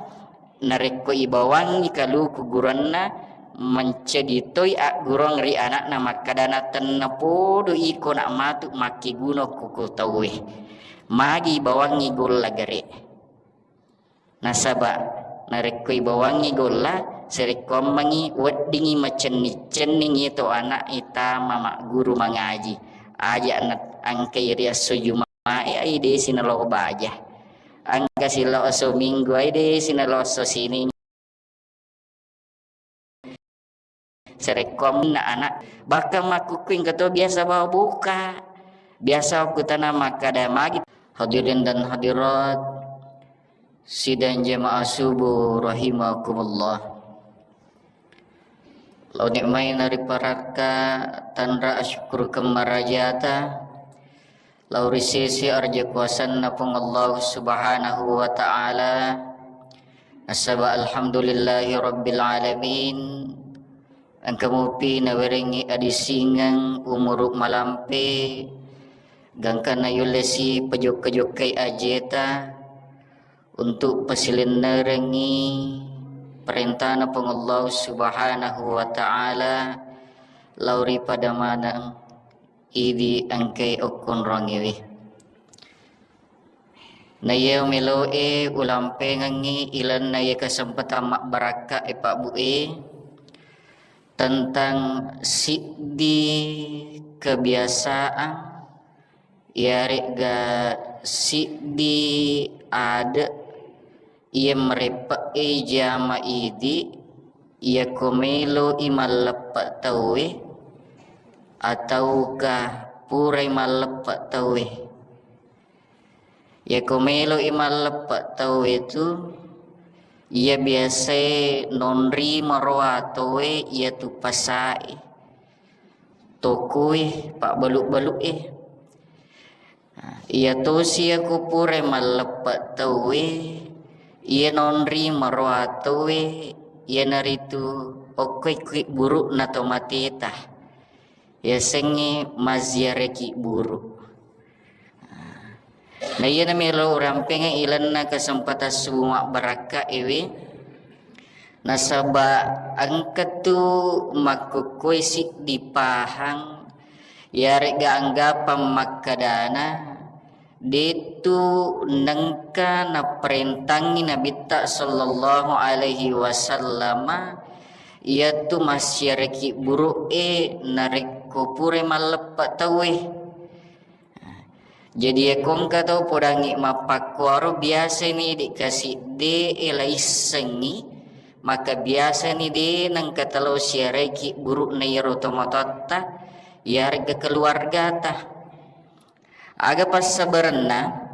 narekko ibawangngi kaluku guranna, mencedi toi aggurung ri anakna makkadana, "Tennapodo iko nak matu makkeguna ko, ko tauwe. Magi ibawangngi golla gare." Nasaba narekko ibawangngi golla, sarekkuammengngi weddingngi macenning-cenning iyatu anak e tama magguru mangaji. Aja na engkai ri esso Jumae, ai desi nalo baja. Engka silao esso Minggu, ai desi nalo esso Sining. Sarekkuammenna anak, bahkan makkukku engka to biasa bawa boka. Biasa wakkutana makkada magi. Hadirin dan hadirat, sidang jamaah subuh rahimakumullah. Lao nikmai nariparakka tanra asyukurkeng marajata lao ri sese arja kuasanna Puang Allah Subhanahu wa Ta'ala. Nasaba alhamdulillahi rabbil alamin, engka mupi nawerengngi adisingeng umuru malampe, gangkanna yullesi pajokka-jokkai ajeta untuk pasilennerengngi perintana Puang Allah Subhanahu wa Ta'ala lao ri pada maneng idi engkai okkonrongiwi. Na iya meloe ulampengengngi ilenna iya kesempatan mabbarakka e, Pak Bu e, tentang siddi kebiasaan, iyaregga siddi ade iya mareppe'e jama idi, iyako melo i malleppe tauwe, atauka purai malleppe tauwe. Iyako melo i malleppe tauwe tu, iya biasae nonri maroa tauwe iyatu pasae, tokoe, pabbalu-balu e. Nah, iya tosi iyako purai malleppe tauwe, iya nonri maroa tauwe, iyanaritu okkoi kui burukna to mateta. Yasengnge mazziaraki buru. Nah, iyana melo urampengngi ilenna kesempatan subuh mabbarakka ewe. Nasaba engka tu makkukkue siddi pahang, iyaregga anggapang makkadana, detu nengka naparentangngi Nabitta sallallahu alaihi wasallama iyatu massiaraki buru'e narekko pura malleppe tauwe. Jadi, iyako engka tau podangngi mappakkuaro, biasani de kasidde e laissengngi, maka biasani de nengka talo siaraiki buru'na iyaro tomatoatta, iyaregga keluargata. Aga passabarenna?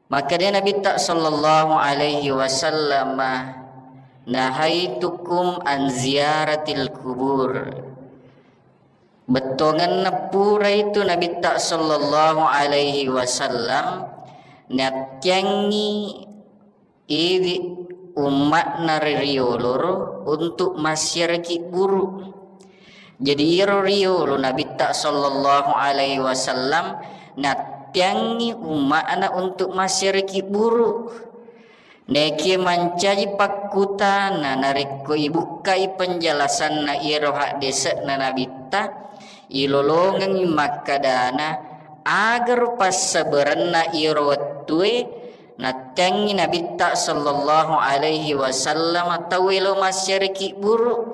Makkeda Nabitta sallallahu alaihi wasallam, "Nahaitukum an ziyaratil kubur." Bettuangenna pura itu Nabitta sallallahu alaihi wasallam nattiangngi idi umma'na ri rioloro untuk massiaraki buru. Jadi, iyaro riolo Nabitta sallallahu alaihi wasallam nattiangngi umma'na untuk massiaraki buru. Nekie mancaji pakkutana narekko ibukkai penjelasanna iyaro haddese'na Nabitta, ilolongengngi makkedana, agaro passabarenna iyaro wettue natteangngi Nabitta sallallahu alaihi wasallam tauwe lo massiareki buru.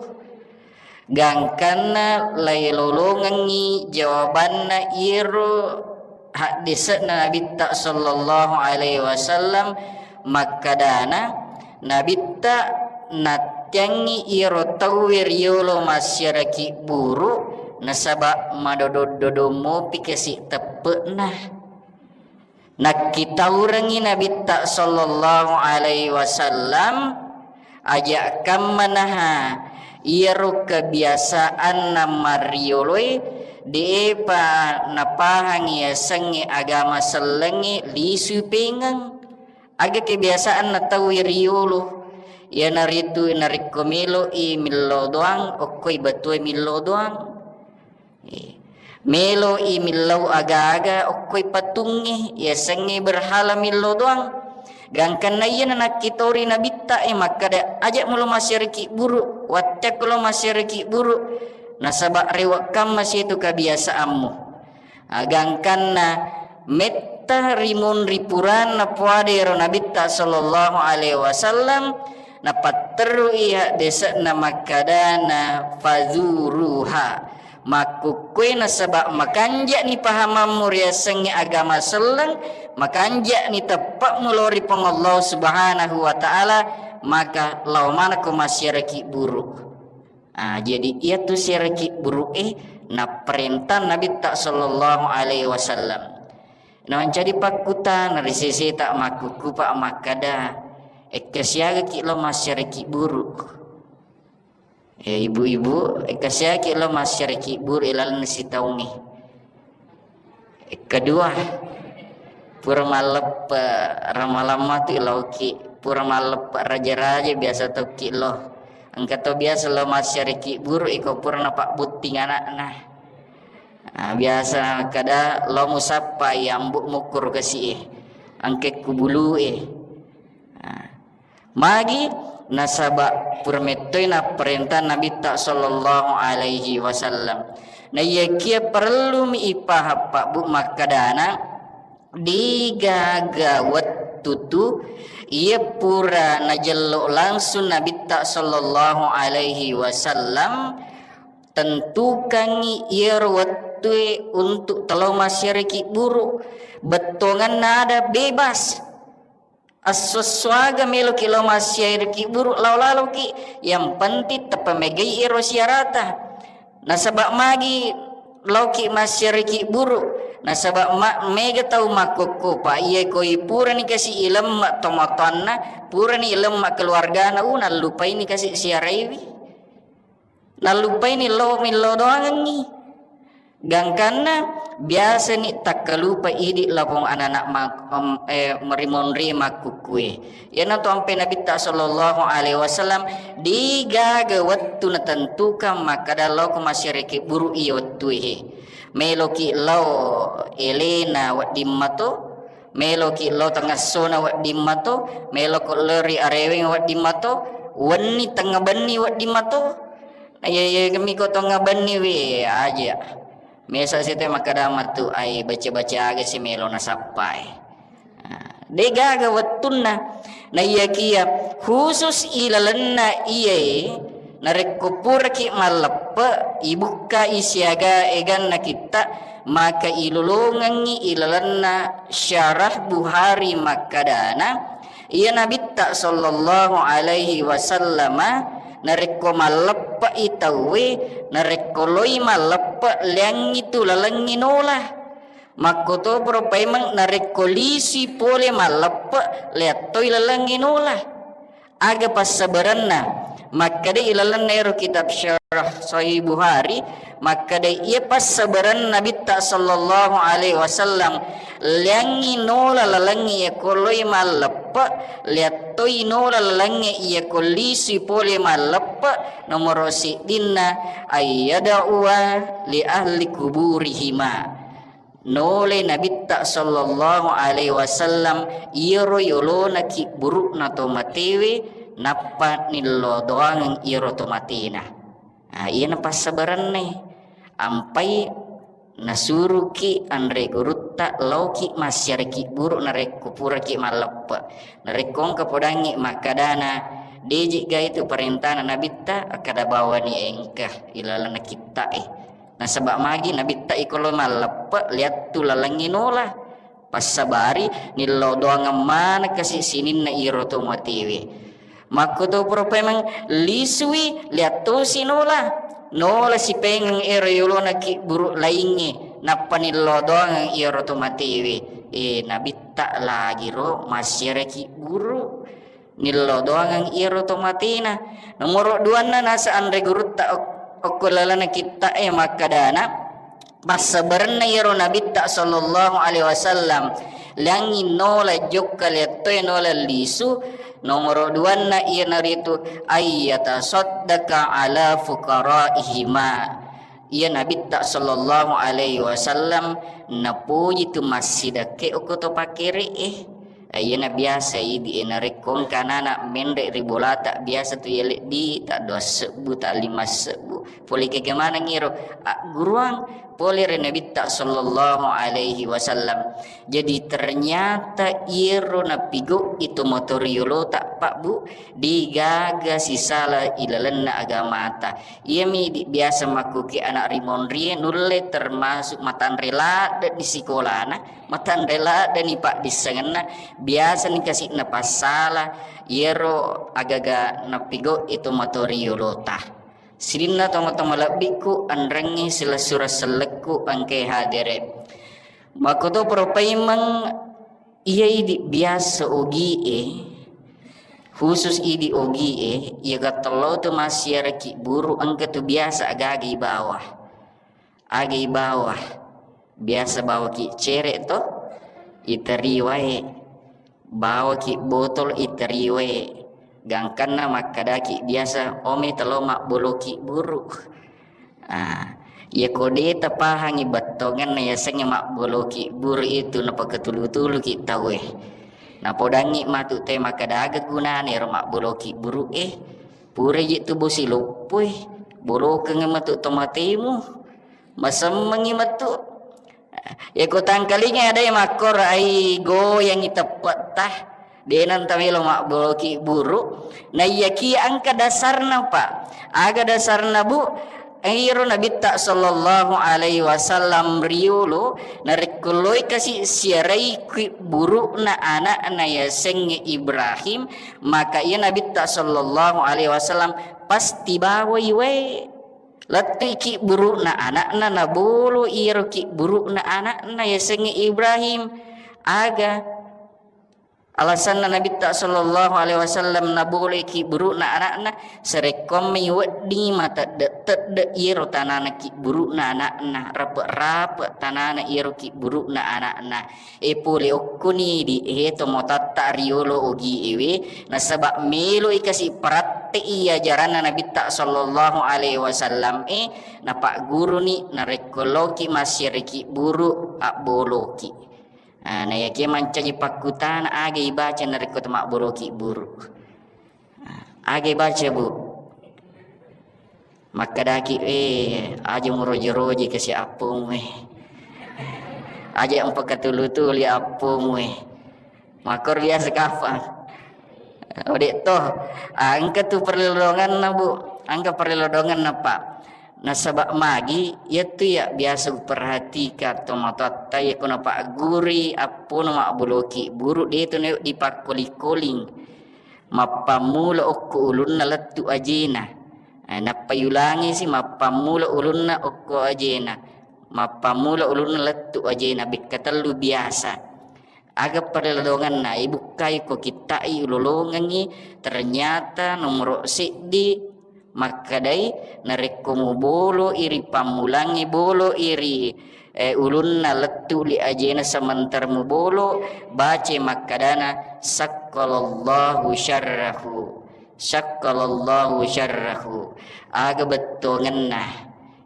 Gangkanna lailolongengngi jawabanna iyaro haddese'na Nabitta sallallahu alaihi wasallam makkedana, Nabitta natteangngi iyaro tauwe riyolo massiareki buru nasaba madodong-dodong mopi kasi teppe'na. Nakkitaurengngi Nabitta sallallahu alaihi wasallam, aja' kammanaha iyaro kebiasaanna marrioloe, de'epa napahangi yasengnge agama sellengnge lisui pengeng. Aga kebiasaanna tau riyolo, iyanaritu narekko melo'i millau doang, okkoi batue millau doang. Eh, melo'i millau aga-aga okkoi patungnge, yasengnge berhala millau doang. Gangkanna iyana nakkitori Nabitta e makkada, aja' mulo massiareki buru, watteakko lo massiareki buru, nasaba rewe' kamma situ kebiasaanmu. Ah, gangkanna metta rimunri puranna puada ero Nabitta sallallahu alaihi wasallam, napatterui haddese'na makkadana, fazuruha. Makkukkue nasaba makanja'ni pahamammu riasengnge agama selleng, makanja'ni teppe'mu lao ri Puang Allah Subhanahu wa Ta'ala, maka lao manekko massiareki buru. Ah, jadi iyatu siareki buru'e napparenta Nabitta sallallahu alaihi wasallam. Namancaji pakkutana ri seseta makkukkupa makkada, ekka siagaki lao massiareki buru. Eh, ibu-ibu, engka siaki lo massiareki buru ilalenna sitaungnge. Kedua, pura malleppe ramalamma tu ilauki, pura malleppe raja-raja biasa tokki lo. Engka to biasa lo massiareki buru iko pura napabbutting anakna. Ah, biasa kada lo musappai ambu mukkuru kasi e, angke kubulu e. Ah. Magi? Nasaba pura mettoi napparenta Nabitta sallallahu alaihi wasallam. Naiyakia parellumi ipahang pabbu makkadana, degaga wettu tu iya pura najello langsung Nabitta sallallahu alaihi wasallam, tentukangngi iyaro wettue untuk telo massiareki buru, bettuanganna ada bebas. Esso-essoaga meloki lao massiareki buru, lao laloki, yang penting tepamegai ero siarata. Nasaba magi laoki massiareki buru, nasaba ma-, mega tau makkokkopa, iya koi purani kasi ilemma tomatoanna, purani ilemma keluargana, u, nallupaini kasi siaraiwi. Nallupaini lao millau doangengngi. Gangkanna biasani takkalupa idi lapong anana ma-, em, eh, rimonri makkukkue. Iyanatu ampe Nabitta sallallahu alaihi wasallam, degaga wettu natentukan makkada laoko massiareki buru iya wettue he. Meloki lao elena wedding mato, meloki lao tengessona wedding mato, meloko lao ri areweng wedding mato, wenni tengnga benni wedding mato. Na iya, iya, miko tongnga benni we, aja. Mesa sete makkada matu, ai, baca-baca aga si melo nasappai. Nah, degaga wettunna. Na iyakia khusus ilalenna iyae, narekko puraki malleppe, ibukkai siaga eganna kitta, maka ilolongengngi ilalenna Syarah Buhari makkadana, iya Nabitta sallallahu alaihi wasallama narekko malleppe'i tauwe, narekko loi malleppe, leangngi tu lalengngi nola. Makkotoparo paimeng narekko lisui pole malleppe, leattoi lalengngi nola. Aga passabarenna? Makkeda ilalenna ero kitab Syarah Sahih Buhari, makkeda iya passabarenna Nabitta sallallahu alaihi wasallam, leangngi nola lalengnge iya ko loi malleppe, leattoi nola lalengnge iya ko lisui pole malleppe, nomoro siddinna ayyada'uwa li ahli kuburihima. Nolai Nabitta sallallahu alaihi wasallam iyaro yolona kibburu'na to matewe, nappa nillodoangeng iyaro to matena. Ah, iyana passabarenna. Ampai nasuruki anre gurutta, lauki massiara kibburu narekko puraki malleppe. Narekko engka podangngi makkadana, deji ga itu parentana Nabitta, akkada bawani engka ilalenna kitta'e. Nasaba magi Nabitta iko lo malleppe, liattu lalengngi nola. Passabari, nillau doangeng maneng kasi sininna iro to matewe. Makko to pura paimeng lisui, liattosi nola. Nola sipengeng ero yolona kibburu laingnge, nappa nillau doangeng iyaro to matewe. E, Nabitta lagi ro massiara kibburu. Nillau doangeng iyaro to matena. Nomoro duanna nasa anre gurutta ok-, okko lalana kitta'e makkadana, passabarenna iyaro Nabitta sallallahu alaihi wasallam, liangngi nola jokka liattoe nola lisu. Nomoro duanna iyanaritu ayyatasaddaka ala fuqaraihima. Iya Nabitta sallallahu alaihi wasallam napoji tu massidakke okko to pakere'e. Eh, iyana biasa idi, eh, narekko engka anana menre ri bolata, biasa tu iya leddi, ta dua sebbu, ta lima sebbu. Pole keke maneng iro, agguruang pole ri Nabitta sallallahu alaihi wasallam. Jadi ternyata iyaro napigau itu motor yolota, Pak, Bu, digaga sisala ilalenna agamata. Iyami di biasa makkuki anak rimonrie nulle termasuk matanre ladde di sikolana, matanre ladde ni paddissengenna, biasa ni kasi'na passala iyaro agaga napigau itu motor yolota. Sininna tomatoa malebbiku, anrengngi silessureng sellekku engkae hadere. Makkoto pura paimeng iya idi biasa ogie, khusus idi ogie, iya gattellau tu massiara kibburu engka tu biasa agaga ibawa. Aga ibawa, biasa bawaki cere to, iteri wae, bawaki botol iteri wae, gangkanna makkadaki biasa, "Omi telo mabboloki buru." Ah, iya ko de tapahangi bettongenna yasengnge mabboloki buru itu, napakatulu-tuluki tauwe. Napodangngi matu te makkada, "Aga gunana ero mabboloki buru e? Pura je tu bosi loppoi, bolokeng matu tomatemu." Masemmengi metu. Yako tangkalinga adai makkoro, ai goyangi teppetta. De nanta melo mabboloki buru. Naiyaki engka dasarna, Pak. Aga dasarna, Bu? Iro Nabitta sallallahu alaihi wasallam riolo, narekko loi kasi siarai ki burukna anakna yasengnge Ibrahim, maka iya Nabitta sallallahu alaihi wasallam pasti bawai wae. Lettuiki burukna anakna, nabolo iyaro ki burukna anakna yasengnge Ibrahim. Aga alasanna Nabitta sallallahu alaihi wasallam naboloi ki burukna anakna? Sarekkoammi weddingi matedde-tedde iyaro tanana ki burukna anakna, rape-rape tanana iyaro ki burukna anakna. E, pole okkoni di, e, tomatoatta riolo ogi ewe, nasaba meloi kasi paratte'i ajaranna Nabitta sallallahu alaihi wasallam e, napagguruni narekko loki massiariki buru abboloki. Ah, nayakia mancaji pakkutana, aga ibaca narekko to mabboloki buru? Aga baca, Bu? Makkadaki, "Eh, aja muroje-roje kasi appomu, eh. Aja mpakatulu-tuli appomu, eh." Makkor biasa kapang. Ode to, engka tu perlodonganna, Bu. Engka perlodonganna, Pak. Nasaba magi, iyatu ya biasa uperhatikan tomatoatta, iya ko napagguri appona mabboloki buru, de tu nayo dipakkoling-koling. Mappammula okko ulunna lettu ajena. Eh, nappa yulangisi mappammula ulunna okko ajena. Mappammula ulunna lettu ajena, bekka tellu biasa. Aga pada lodonganna, ibukkai ko kitta'i ulolongengi, ternyata nomoro seddi makkadai, narekko mubolo iri pammulangi, bolo iri eh, ulunna lettu li ajena, sementara mubolo, bace makkadana, "Sakkalallahu syarrahu, sakkalallahu syarrahu." Aga bettongenna,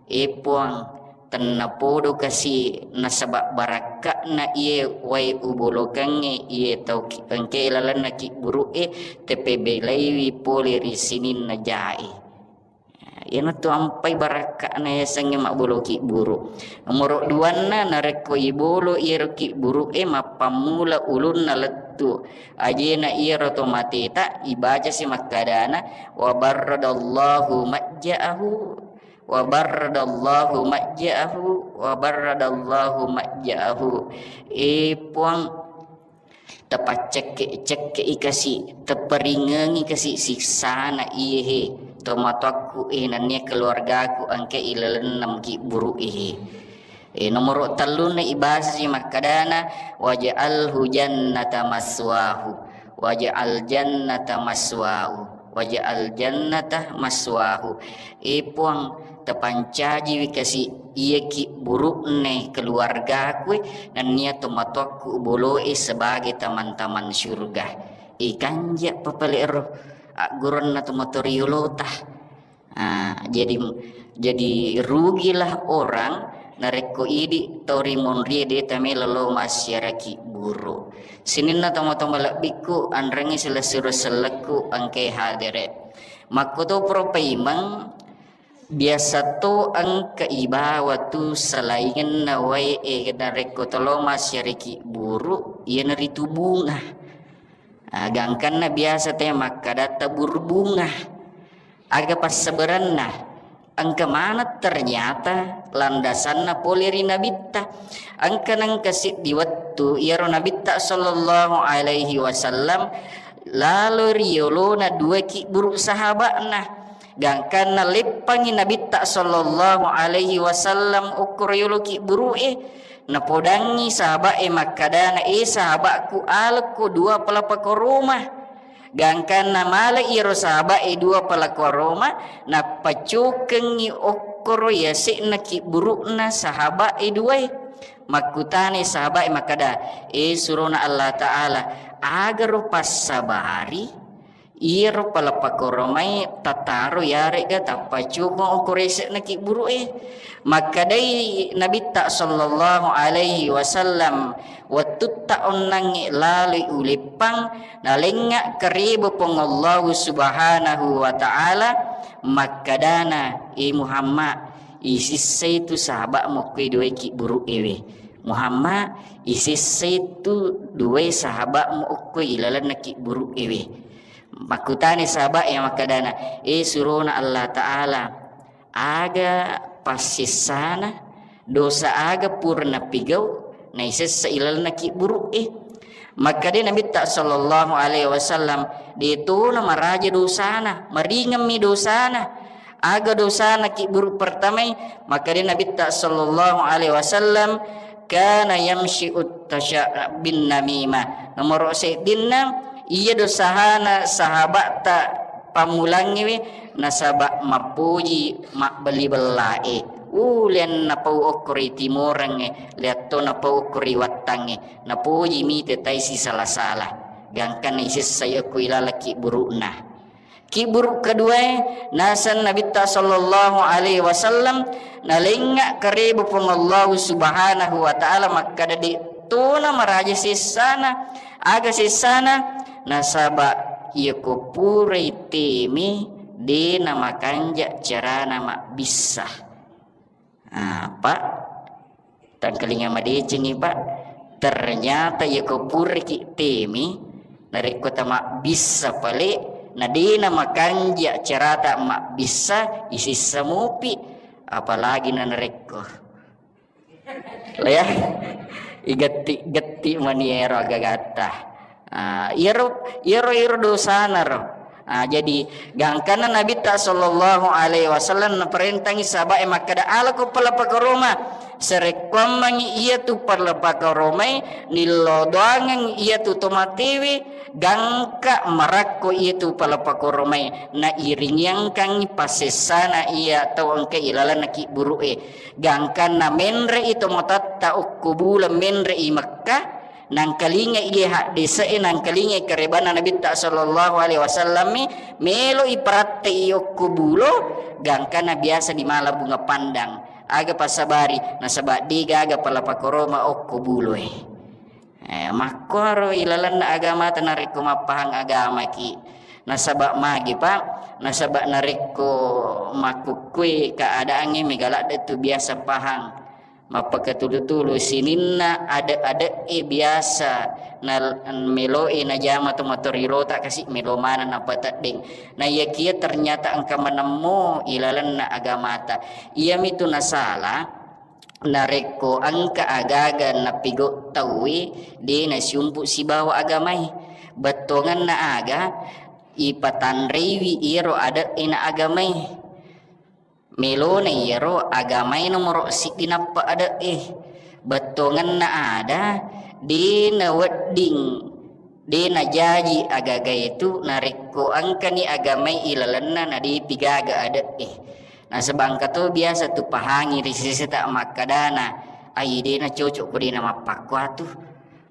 e Puang, Tennapodo kasi nasaba barakka'na iye wae ubolokengnge iye tau ki-, engkae lalenna kibburu'e, tepebelaiwi pole ri sininna jae. Iyanatu ampai barakka'na yasengnge mabbolo kibburu. Nomoro duanna, narekko ibolo iyaro kibburu'e, mappammula ulunna lettu ajena iyaro to mateta, ibacasi makkadana, "Wa barradallahu majja'ahu, wa barradallahu majja'ahu, wa barradallahu majja'ahu." E Puang, tapaccekke-cekke'i kasi, teparingengi kasi siksana iyehe, tomatoakku e, nennia keluargaku engka ilalenna kibburu'e. E, nomoro tellunna ibasasi makkadana, "Waj'alhu jannata maswahu, waj'al jannata maswahu, waj'al jannata maswahu." E Puang, tapancajiwi kasi iya kibburu'ne keluargaku e, nennia tomatoakku boloe sebagai taman-taman syurga. E, kanja papale'ro aggurenna tomatoa riolota. Ah, jadi, jadi rugilah orang narekko idi tau ri monrie de tamelo lo massiara kibburu. Sininna tomatoa malebbikku, anrengngi silessureng sellekku engkae hadere. Makkutoparo paimeng, biasa to engka ibawa tu salaingenna wae e narekko tolo massiara kibburu, iyanaritu bunga. Ah, gangkanna biasa te makkada tabur bunga. Aga passabarenna? Engka maneng ternyata landasanna pole ri Nabitta. Engka nengka siddi wettu iyaro Nabitta sallallahu alaihi wasallam lalo ri yolona dua kibburu sahaba'na. Gangkanna leppangngi Nabitta sallallahu alaihi wasallam okkoro yolo kibburu'e, napodangngi sahaba'e makkadana, "E sahaba'ku, alekko dua palapa koroma." Gangkanna male iyaro sahaba'e dua palapa koroma, nappacukengngi okkoro yase'na kibburu'na sahaba'e duae. Makkutanai sahaba'e makkada, "E surona Allah Ta'ala, agaro passabari iyaro palapa koromai tataro yaregga tappacukeng okkoro yase'na kibburu'e?" Makkedai Nabitta sallallahu alaihi wasallam, "Wettutta onnangnge laloi uleppang, nalengnga kareba Puang Allahu Subhanahu wa Ta'ala, makkadana, 'E Muhammad, isissai tu sahaba'mu okko duae kibburu'ewe. Muhammad, isissai tu duae sahaba'mu okko ilalenna kibburu'ewe.'" Makkutani sahaba'e makkadana, "E surona Allah Ta'ala, aga passessana, dosa aga pura napigau naisessa ilalenna kibburu'e?" Makkeda Nabitta sallallahu alaihi wasallam, "De tona maraja dosana, maringemmi dosana." Aga dosana kibburu pertamai? Makkeda Nabitta sallallahu alaihi wasallam, "Kana yamsyi uttasya bin namimah." Nomoro seddinna, iya dosana sahaba'ta pammulangngewe nasaba mappoji mabbelli-bellae. Ulian napau okko ri timorengnge, liatto napau okko ri wattangnge, napoji mite tai sisala-sala. Gangkanna isessai okko ilaleng kibburu'na. Kibburu keduae, naseng Nabitta sallallahu alaihi wasallam, nalengnga kareba Puang Allahu Subhanahu wa Ta'ala makkada, de tona maraja sessana. Aga sessana? Nasaba iyako purai teme, de namakanja carana mabbissa. Ah, Pak, tangkalinga madecengi, Pak. Ternyata iyako puraki teme, narekko tamabbissa pale, na de namakanja carata mabbissa, isissa mupi, apalagi na narekko. Ya, igetti-getti mani ero agagatta. Ah, iyaro, iyaro, iyaro dosana ro. Ah, jadi gangkanna Nabitta sallallahu alaihi wasallam naparentangi sahaba'e makkada, "Alako palapa koroma." Sarekkuammengi iyatu palapa koromai, nillodoangeng iyatu tomatewe, gangka marakko iyatu palapa koromai, nairingiangkangngi passessana iya tau engka ilalenna kibburu'e. Gangkanna menre'i tomatatta okko buleng menre'i Mekka, nangkalinga iye haddese'e, nangkalinga karebanna Nabitta sallallahu alaihi wasallammi, melo'i paratte'i okko bulo, gangkanna biasa di mala bunga pandang. Aga passabari, nasaba de gaga pala pakoroma okko buloe. Eh, makkuaro ilalenna agamata narekko mappahang agamaki. Nasaba magi, Pak? Nasaba narekko makkukkue keadaangnge mega ladde tu biasa pahang. Mappakatulu-tulu sininna ade-ade'e biasa na meloe najama to matorirota kasi melo maneng napateddeng. Na iyakia ternyata engka manemmo ilalenna agamata. Iyamitu nasala, narekko engka agaga napigau tauwe, de nasiumpu sibawa agamai. Bettuangenna aga ipatanreiwi iyaro ade'e na agamai. Melona iyaro agamai nomoro siddi nappa ade'e. Bettuangenna ada, de nawedding, de najaji agagae tu narekko engkani agamai ilalenna na depi gaga ade'e. Nasaba engka to biasa tu pahangi ri seseta makkadana, ai de nacocok ko de namappakkuatu,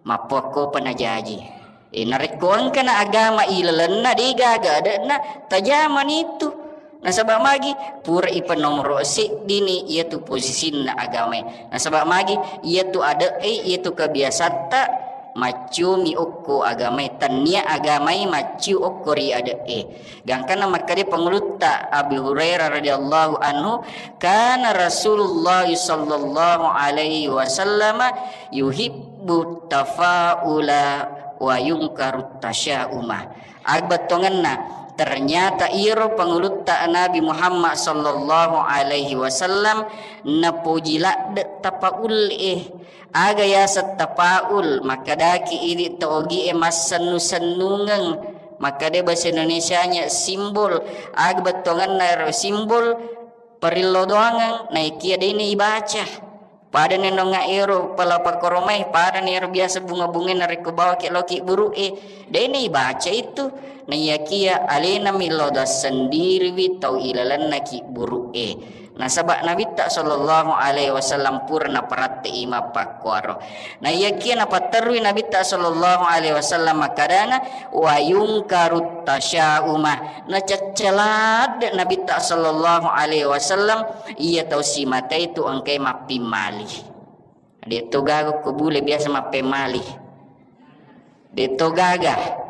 mappuakkopa najaji. E, narekko engkana agama ilalenna de gaga ade'na, tajamani tu. Nasaba magi, pura ipanomoro seddini iyatu posisinna agamae. Nasaba magi, iyatu ade'e, iyatu kebiasatta maccumi okko agamai, tannia agamai macciu okko ri ade'e. Gangkanna makkeda pangulutta Abi Hurairah radhiyallahu anhu, kana Rasulullah sallallahu alaihi wasallam yuhibbu tafaula wa yungkaru tasyauma. Agbettongenna, ternyata iro pangulutta Nabi Muhammad sallallahu alaihi wasallam napoji ladde tapaul e. Aga yaseng tapaul, makkadaki idi to ogi e massennu-sennungeng. Makkada bahasa Indonesianya simbol. Aga bettongenna ero simbol, parillo doangeng, naikia dena ibaca. Pada nenonga ero pala pakkoromai, pada nero biasa bunga-bunga narekko bawaki loki buru e, dena ibaca itu. Naiyakia alena millo sendiriwi tau ilalenna ki buru e. Nasaba Nabitta sallallahu alaihi wasallam pura naparatte i mappakkuaro. Naiyakia napatterui Nabitta sallallahu alaihi wasallam makkadana, wa yungkaru tasyauma. Nacaccaladde Nabitta sallallahu alaihi wasallam iya tau simatai tu engkai mappimmali. De to gaga ko bule biasa mappemmali. De to gaga.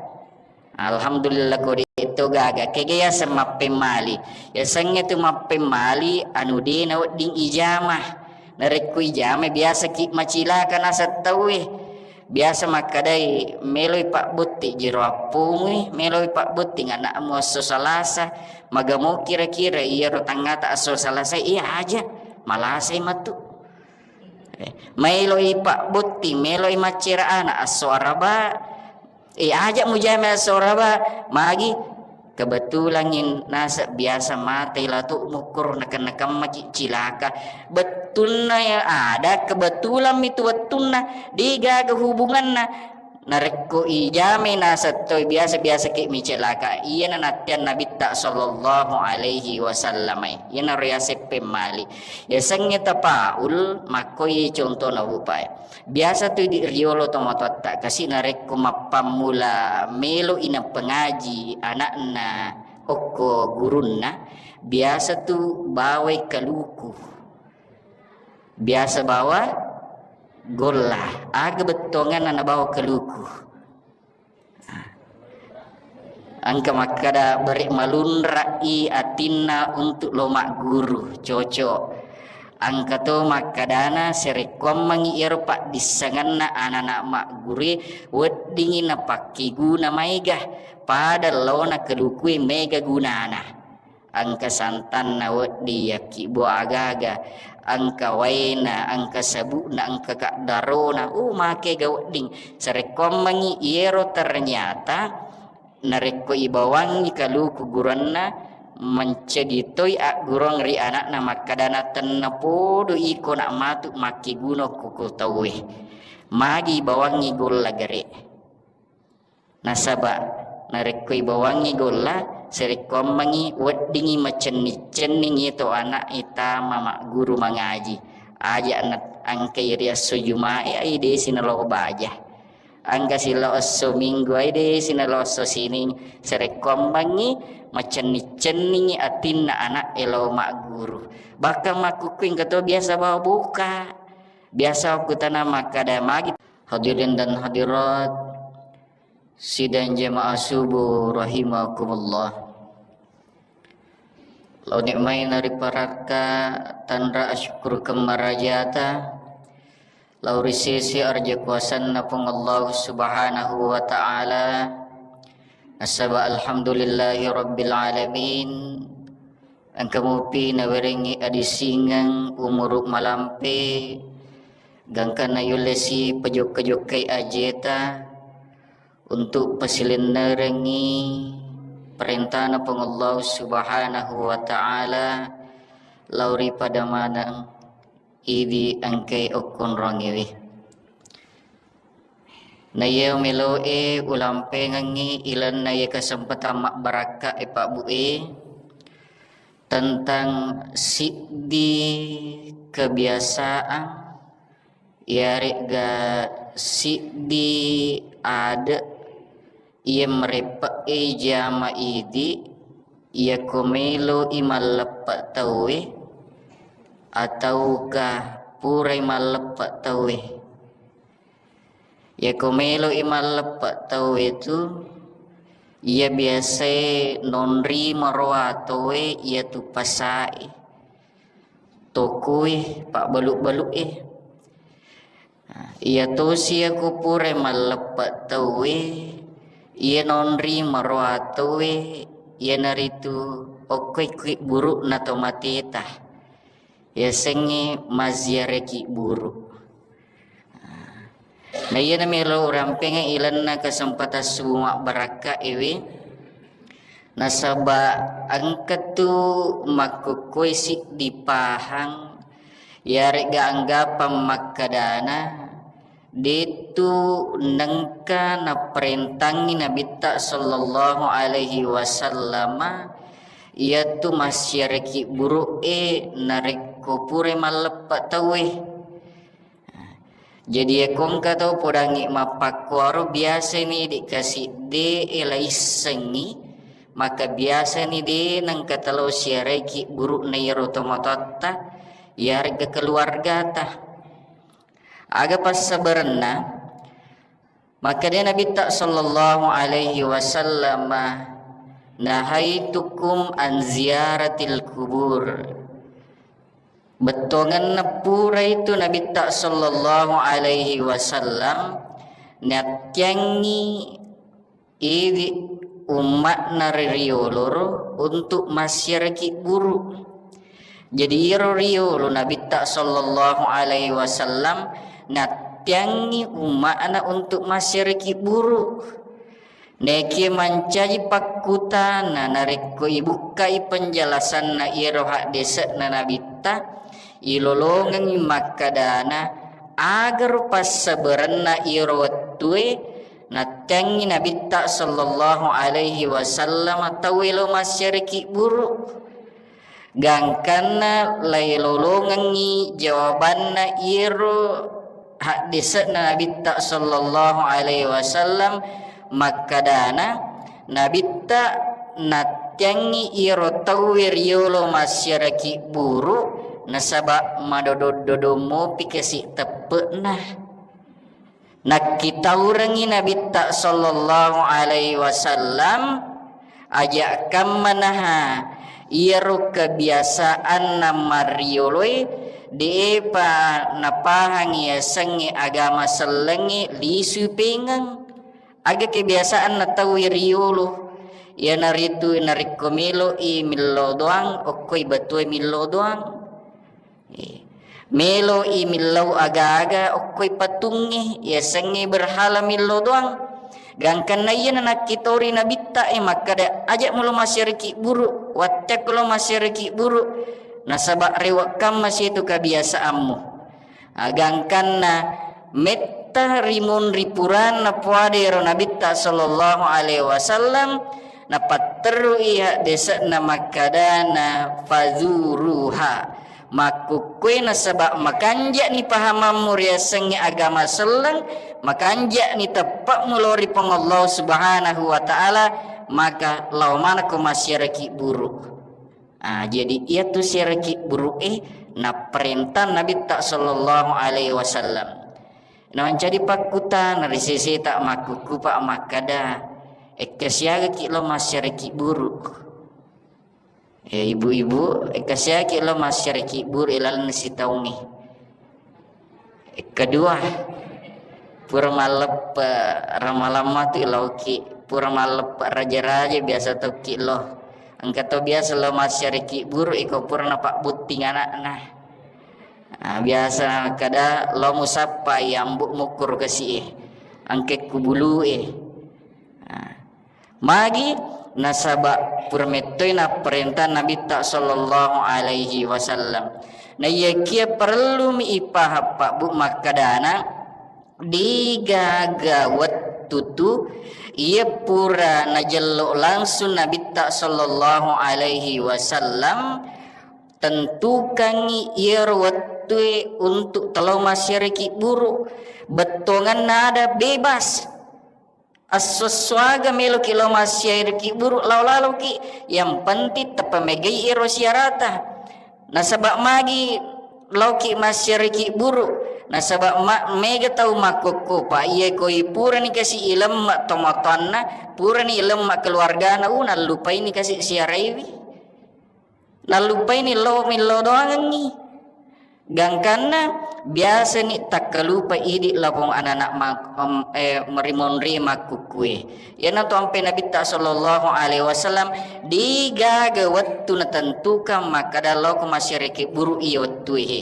Alhamdulillah ko de to gaga. Kega yaseng mappemmali. Yasengnge tu mappemmali anu de nawedding ijama. Narekko ijama biasa ki macilaka naseng tauwe. Biasa makkadai, meloi pabbotti jero appomui, meloi pabbotti anakmu esso Salasa. Magamo kira-kira iyaro tangngata esso Salasa, iya aja malasai matu. Eh, maeloi pabbotti, meloi maccera ana esso Araba. Eh, aja mujama esso Araba, magi kebetulan in nasa biasa mate latu mukkoro nakenna-kemmaki cilaka. Bettunna ya ada kebetulan mitu wettunna, degaga hubunganna. Narekko ijamai naseng toi biasa-biasa ki micelaka, iyana natteang Nabitta sallallahu alaihi wasallamai, iyanaro yaseng pemmali. Yasengnge tapaul, makkoi contona upae. Biasa tu idi riolo tomatoatta kasi narekko mappammula melo i napengaji anakna okko gurunna, biasa tu bawai kaluku. Biasa bawa golla. Aga bettuanganna nabawa kaluku? Engka makkada, bere malunrai atinna untuk lo magguru, cocok. Engka to makkadana, sarekkuammengngi iyaro paddissengenna anana maggurue, weddingngi napakkeguna maega, pada laona kalukue mega gunana. Engka santanna wedding, yakkibbo agaga, engka waena, engka sabukna, engka kaddarona, uh, makega wedding. Sarekkuammengngi iyero ternyata narekko ibawangngi kaluku guranna, mencedi toi aggurung ri anakna makkadana, tennapodo iko nak matu makkeguna ko, ko tauwe. Magi ibawangngi golla gare. Nasaba narekko ibawangngi golla, sarekkuammengngi weddingngi macenning-cenning iyatu anak e tama magguru mangaji. Aja na engkai ri esso Jumae, ai desi nalao baja. Angka silo esso minggu ai de sina lo esso sining, sarekkuammengngi macenning-cenningngi atinna ana'e lao magguru. Bahkan makkukku engka to biasa bawa buka. Biasa wakkutana makkada magi. Hadirin dan hadirat, sidang jamaah subuh rahimakumullah. Lao nikmai nariparakka tanra asyukurkeng marajata, lao ri sese arja kuasanna Puang Allah Subhanahu wa Ta'ala. Nasaba alhamdulillahi rabbil alamin, engka mupi nawerengngi adisingeng umuru malampe, gangkanna yullesi pajokka-jokkai ajeta, untuk pasilennerengngi perintana Puang Allah Subhanahu wa Ta'ala lao ri pada maneng idi engkai okkonrongiwi. Na iya meloe ulampengengngi ilenna iya kesempatan mabbarakka e Pak Bu e, tentang siddi kebiasaan iyare'ga siddi ade' iya mareppe'e jama idi, iyako melo'i malleppe' tauwe, atauka purai malleppe' tauwe. Iyako melo'i malleppe' tauwe tu, iya biasae nonri maroa tauwe iyatu pasae, tokoe, pabbalu-balu'e. Nah, iya tosi iyako purai malleppe' tauwe, iya nonri maroa tauwe, iyanaritu okkoe ki buru'na to mateta. Yasengnge mazziaraki buru. Nah, iyana melo urampengngi ilenna kesempatan subuh mabbarakka ewe. Nasaba engka tu makkukkue siddi pahang, iyare'ga anggapang makkadana, de'tu nengka naparentangngi Nabitta sallallahu alaihi wasallama iyatu massiaraki buru'e narekko purai malleppe' tauwe. Jadi, iyako engka tau podangngi mappakkuaro, biasani idi' kasidde'e laissengngi, maka biasani de' nengka talao siaraiki buru'na iyaro tomatoatta, iyare'ga keluargata. Aga passabarenna? Makkeda Nabitta sallallahu alaihi wasallam, "Nahaitukum an ziyaratil kubur." Bettuangenna purai tu Nabitta sallallahu alaihi wasallam nattiangngi idi' umma'na ri rioloro untuk massiaraki buru. Jadi, iyaro riolo Nabitta sallallahu alaihi wasallam nattiangngi umma'na untuk massiaraki buru. Nekie mancaji pakkutana narekko ibukkai penjelasanna iyaro haddese'na Nabitta, ilolongengngi makkadana, agaro passabarenna iyaro wettue nattiangngi Nabitta sallallahu alaihi wasallam tauwe lo massiaraki buru. Gangkanna lailolongengngi jawabanna iyaro haddese'na Nabitta sallallahu alaihi wasallam makkadana, Nabitta nattiangngi iyaro tauwe riolo massiaraki buru nasaba madodong-dodong mopi kasi teppe'na. Nakkitaurengngi Nabitta sallallahu alaihi wasallam, aja' kammanaha iyaro kebiasaanna marioloe, de'pa napahangi yasengnge agama sellengnge lisui pengeng. Aga kebiasaanna tauwe riolo, iyanaritu narekko melo'i millau doang, okkoi batue millau doang. Eh, melo'i millau aga-aga okkoi patungnge, yasengnge berhala millau doang. Gangkanna iyana nakkitori Nabitta e makkada, "Aja' mulo massiaraki buru, watteakko lo massiaraki buru, nasaba' rewe' kamma situ kabiasaammu." Ah, gangkanna metta rimunri puranna puadero Nabitta sallallahu alaihi wasallam, napatterui haddese'na makkadana, "Fazuruha." Makkukkue nasaba makanja'ni pahamammu riasengnge agama selleng, makanja'ni teppe'mu lao ri Puang Allah Subhanahu wa Ta'ala, maka lao manekko massiaraki buru. Ah, jadi iyatu siaraki buru'e napparentang Nabitta sallallahu alaihi wasallam. Namancaji pakkutana ri seseta makkukkupa makkada, "Ekka siagaki lao massiaraki buru?" Eh, ibu-ibu, engka siaki lo massiaraki buru ilalenna sitaungnge. Kedua, pura malleppe ramalamma tu ilauki, pura malleppe raja-raja biasa tokki lo. Engka to biasa lo massiaraki buru iko pura napabbutting anakna. Ah, biasa kada lo musappa yambu mukkuru kasi e, angke kubulu e. Ah. Magi? Nasaba pura mettoi napparentang Nabitta sallallahu alaihi wasallam. Naiyakia parellumi ipahappa bu makkadana, degaga wettu tu iya pura najello langsung Nabitta sallallahu alaihi wasallam, tentukangngi iyaro wettue untuk telo massiaraki buru. Bettuanganna ada bebas. Esso-esso aga meloki lao massiaraki buru lao laloki, yang penting teppa megai ero siarata. Nasaba magi laoki massiaraki buru, nasaba ma-, mega tau makkokkopa iya koi purani kasi ilemma tomatoanna, purani ilemma keluargana, u nallupaini kasi siaraiwi. Nallupaini lao millau doangengngi. Gangkanna biasani takkalupa idi lapong anana ma-, em, eh, marimonri makkukkue. Iyanatu ampe Nabitta sallallahu alaihi wasallam, degaga wettu natentukan makkada lao ko massiaraki buru iya wettue he.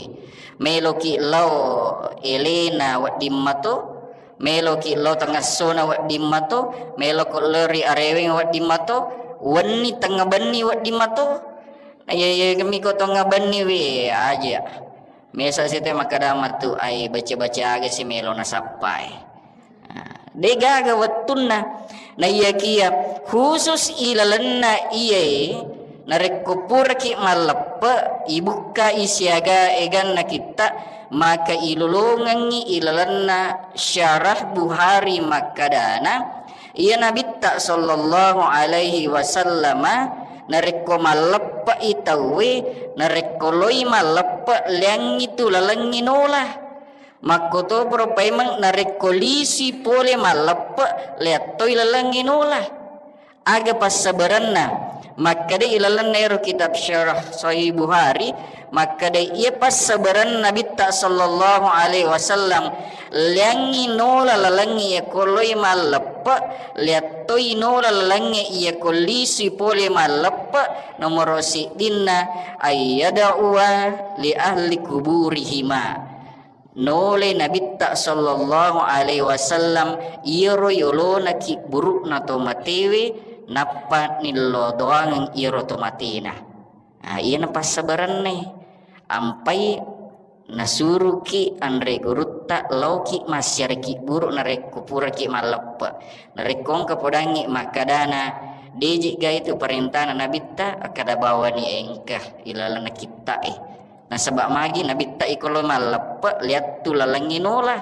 Meloki lao elena wedding mato, meloki lao tengessona wedding mato, meloko lao ri areweng wedding mato, wenni tengnga benni wedding mato. Iya, iya, kami ko tengnga benni we aja. Mesa sete makkada matu ai baca-baca aga si melo nasappai. Nah, degaga wettunna. Naiyakia khusus ilalenna iyae, narekko puraki malleppe, ibukkai siaga eganna kitta, maka ilolongengngi ilalenna syarah Buhari makkadana, iya Nabitta sallallahu alaihi wasallama narekko malleppe'i tauwe, narekko loi malleppe, leangngi tu lalengngi nola. Makkotoparo paimeng narekko lisui pole malleppe, leattoi lalengngi nola. Aga passabarenna? Makkeda ilalenna ero kitab Syarah Sahih Buhari, makkeda iya passabarenna Nabitta sallallahu alaihi wasallam, leangngi nola lalengnge iya koloi malleppe, leattoi nola lalengnge iya kollisui pole malleppe, nomoro siddinna ayyada'uwa li ahli kuburihima. Nolai Nabitta sallallahu alaihi wasallam iyaro yolona kibburu'na to matewe, nappa nillo doangeng iyaro to matena. Ah, iyana passabarenna. Ampai nasuruki anre gurutta laoki massiaraki buru narekko puraki malleppe. Narekko engka podangngi makkadana, deji ga itu parentana Nabitta, akkada bawani engka ilalenna kitta'e. Nasaba magi Nabitta iko lo malleppe, liattu lalengngi nola.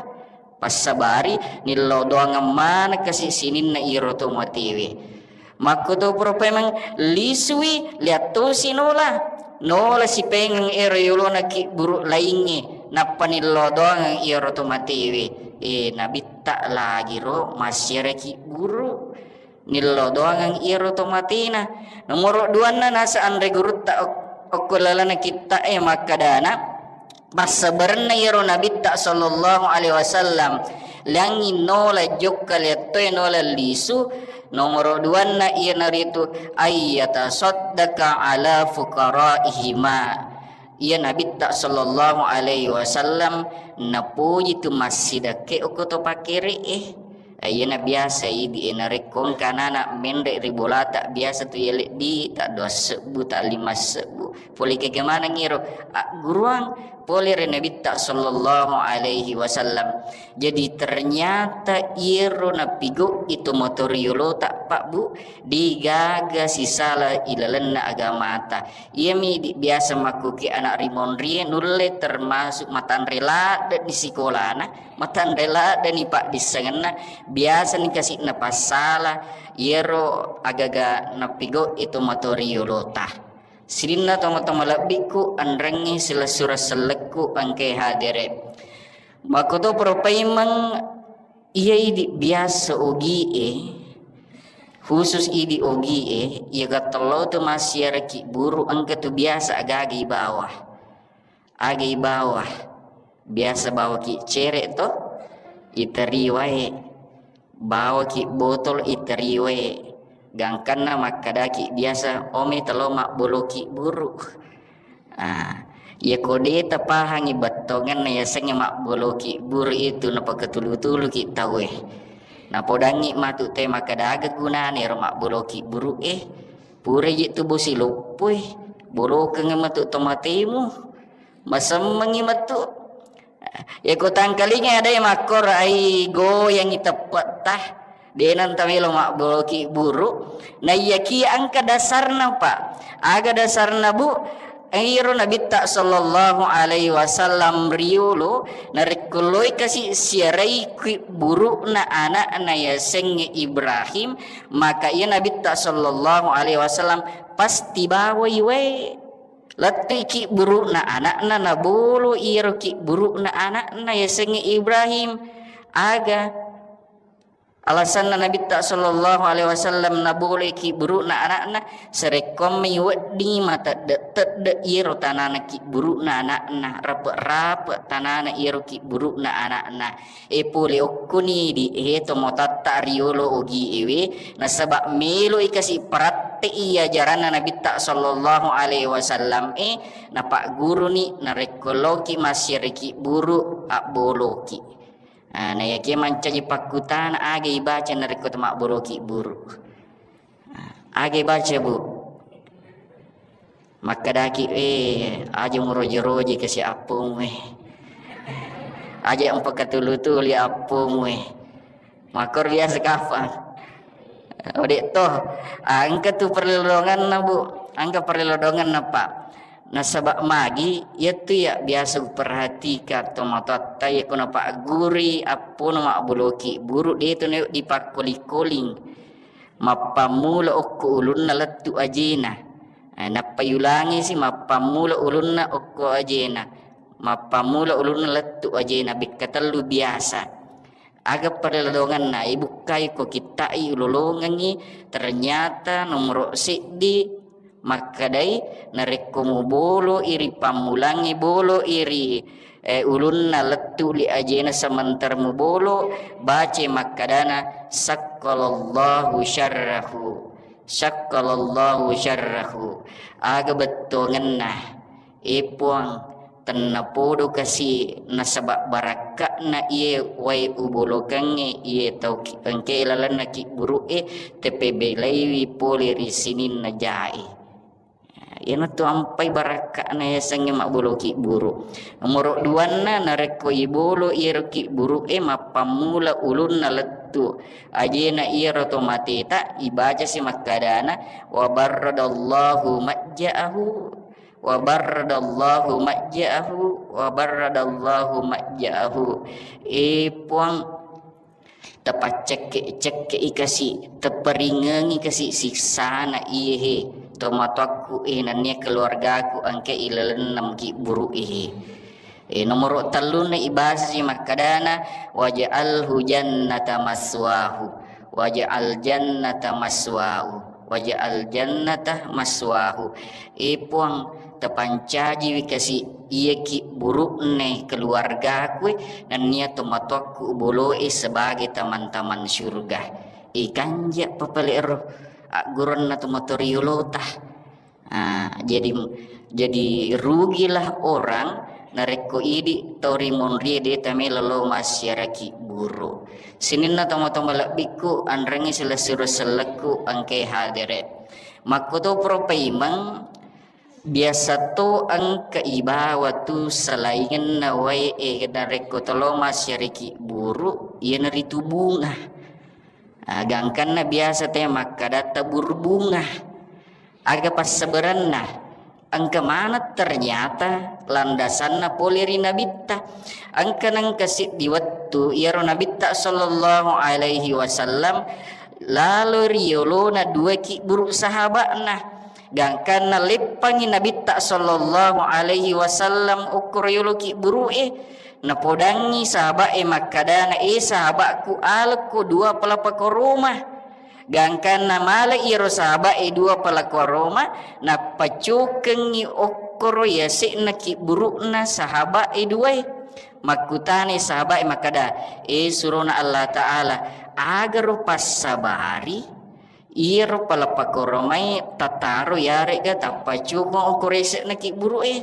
Passabari, nillo doangeng maneng kasi sininna iro to matewe. Makko to pura paimeng lisui, liattosi nola. Nola sipengeng ero yolona kibburu laingnge, nappa nillo doangeng iro to matewe. Eh, Nabitta lagi ro massiaraki buru. Nillo doangeng iyaro to matena. Nomoro duanna nasa anre gurutta ok-, okko lalana kitta'e makkadana, passabarenna iyaro Nabitta sallallahu alaihi wasallam, liangngi nola jokka liattoe nola lisu. Nomoro duanna iyanaritu ayyatasaddaka ala fuqaraihima. Iya Nabitta sallallahu alaihi wasallam napoji tu massidakke okko to pakkere'e. Iyana biasa idi e, narekko engka anana menre ri bolata, biasa tu iya leddi ta dua sebbu, ta lima sebbu. Pole kega maneng iro agguruang pole ri Nabitta sallallahu alaihi wasallam. Jadi ternyata iyaro napigau'i tomatoa riolota, Pak, Bu, degaga sisala ilalenna agamata. Iyami di biasa makkuke anak rimonrie nulle termasuk matanre ladde'ni sikolana, matanre ladde'ni paddissengenna, biasani kasi'na passala iyaro agaga napigau'i tomatoa riolota. Sininna tomatoa malebbikku, enrengngi silessureng sellekku engkae hadere. Makkotoparo paimeng iya idi biasa ogie, khusus idi ogie, iya gattello tu massiaraki buru engka tu biasa agaga ibawa. Aga ibawa, biasa bawaki cere to, iteri wae, bawaki botol iteri wae, gangkanna makkadaki biasa, "Ome telo mabboloki buru." Ah, iya ko de tapahangi bettongenna yasengnge mabboloki buru itu napakatulu-tuluki tauwe. Napodangngi matu te makkada aga gunana ero mabboloki buru e. Pura je tu bosi loppoi, bolokeng matu tomatemu. Masemmengngi metu. Yako tangkalinga ada yang makkor ai goyangi teppetta. Denang tamelo mabboloki buru. Naiyaki engka dasarna, Pak. Aga dasarna, Bu? Iro Nabitta sallallahu alaihi wasallam riolo narekko loi kasi siarai ki buru'na anakna yasengnge Ibrahim, maka iya Nabitta sallallahu alaihi wasallam pasti bawai wae. Lettuiki buru'na ana'na, nabolo iyaro ki buru'na ana'na yasengnge Ibrahim. Aga alasanna Nabitta sallallahu alaihi wasallam naboloi ki buru'na ana'na? Sarekkoammai weddingngi matedde-tedde iyaro tanana ki buru'na ana'na, rape-rape tanana iyaro ki buru'na ana'na. E pole okkoni di e tomatoatta riolo ogi ewe, nasaba meloi kasi paratte'i ajaranna Nabitta sallallahu alaihi wasallam e, napagguruni narekko loki massiaraki buru abboloki. Ah, nayakia mancaji pakkutana aga ibaca narekko to mabboloki buru. Aga baca, Bu? Makkedaki, "Eh, aja muroje-roje kasi appomu, eh. Aja mpakatulu-tuli appomu, eh." Makkoro biasa kapang. Ode to, engka tu perlodonganna, Bu. Engka perlodonganna, Pak. Nasaba magi, iyatu ya biasa uperhatika tomatoatta, iya ko napagguri appona mabboloki buru, de to na dipakkoli-koling. Mappammula okko ulunna lettu ajena. Eh, nappa yulangisi mappammula ulunna okko ajena. Mappammula ulunna lettu ajena, bekka tellu biasa. Aga perlodonganna, ibukkai ko kitta'i ulolongengngi, ternyata nomoro seddi makkadai, narekko mubolo iri pammulangngi, bolo iri eh, ulunna lettu li ajena sementara mubolo, bace makkadana, "Sakkalallahu syarrahu, sakkalallahu syarrahu." Aga bettuangenna, e Puang, tennapodo kasi nasaba barakka'na iye wae ubolokengnge iye tau ki-, engke lalenna ki buru'e, tepebelaiwi pole ri sininna jae. Iyanatu ampai barakka'na yasengnge mabboloki buru. Nomoro duanna, narekko ibolo iyaro ki buru'e mappammula ulunna lettu ajena iyaro to mateta, ibacasi makkadana, "Wa barradallahu majja'ahu, wa barradallahu majja'ahu, wa barradallahu majja'ahu." E Puang, tapaccekke-cekke'i kasi, teparingengi kasi siksana iyehe tomatoakku e, nennia keluargaku engka ilalenna maki buru'e. E, nomoro tellunna ibasasi makkadana, "Waj'alhu jannata maswahu, waj'al jannata maswahu, waj'al jannata maswahu." E Puang, tapancajiwi kasi iyaki buru'ne keluargaku e, nennia tomatoakku boloe sebagai taman-taman syurga. E, kanja papale ero agguronna tomatoa riolota. Ah, jadi, jadi rugilah orang narekko idi tau rimonrie de tamelo lo massiaraki buru. Sininna tomatoa malebbikku, anrengngi silessureng sellekku engkae hadere. Makkotoparo paimeng, Biasa to engka ibawa tu salaingenna wae e, narekko tolo masyariki buru, iyanaritu bunga. Ah, gangkanna biasa te makkadatta buru bunga. Aga passabaranna? Engka maneng ternyata landasanna pole ri Nabitta. Engka nengka siddi wettu iyaro Nabitta sallallahu alaihi wasallam lalo ri yolona dua kibburu sahaba'na. Gangkanna leppangngi Nabitta sallallahu alaihi wasallam okkoro yolo kibburu'e, napodangngi sahaba'e makkadana, "E sahaba'ku, alekko dua palapakoroma." Gangkanna male iyaro sahaba'e dua palakoroma, nappacukengngi okkoro yase'na kibburu'na sahaba'e duae. Makkutanai sahaba'e makkada, "E surona Allah Ta'ala, agaro passabari iyaro palapakoromai tataro yaregga tappacukeng okkoro yase'na kibburu'e?"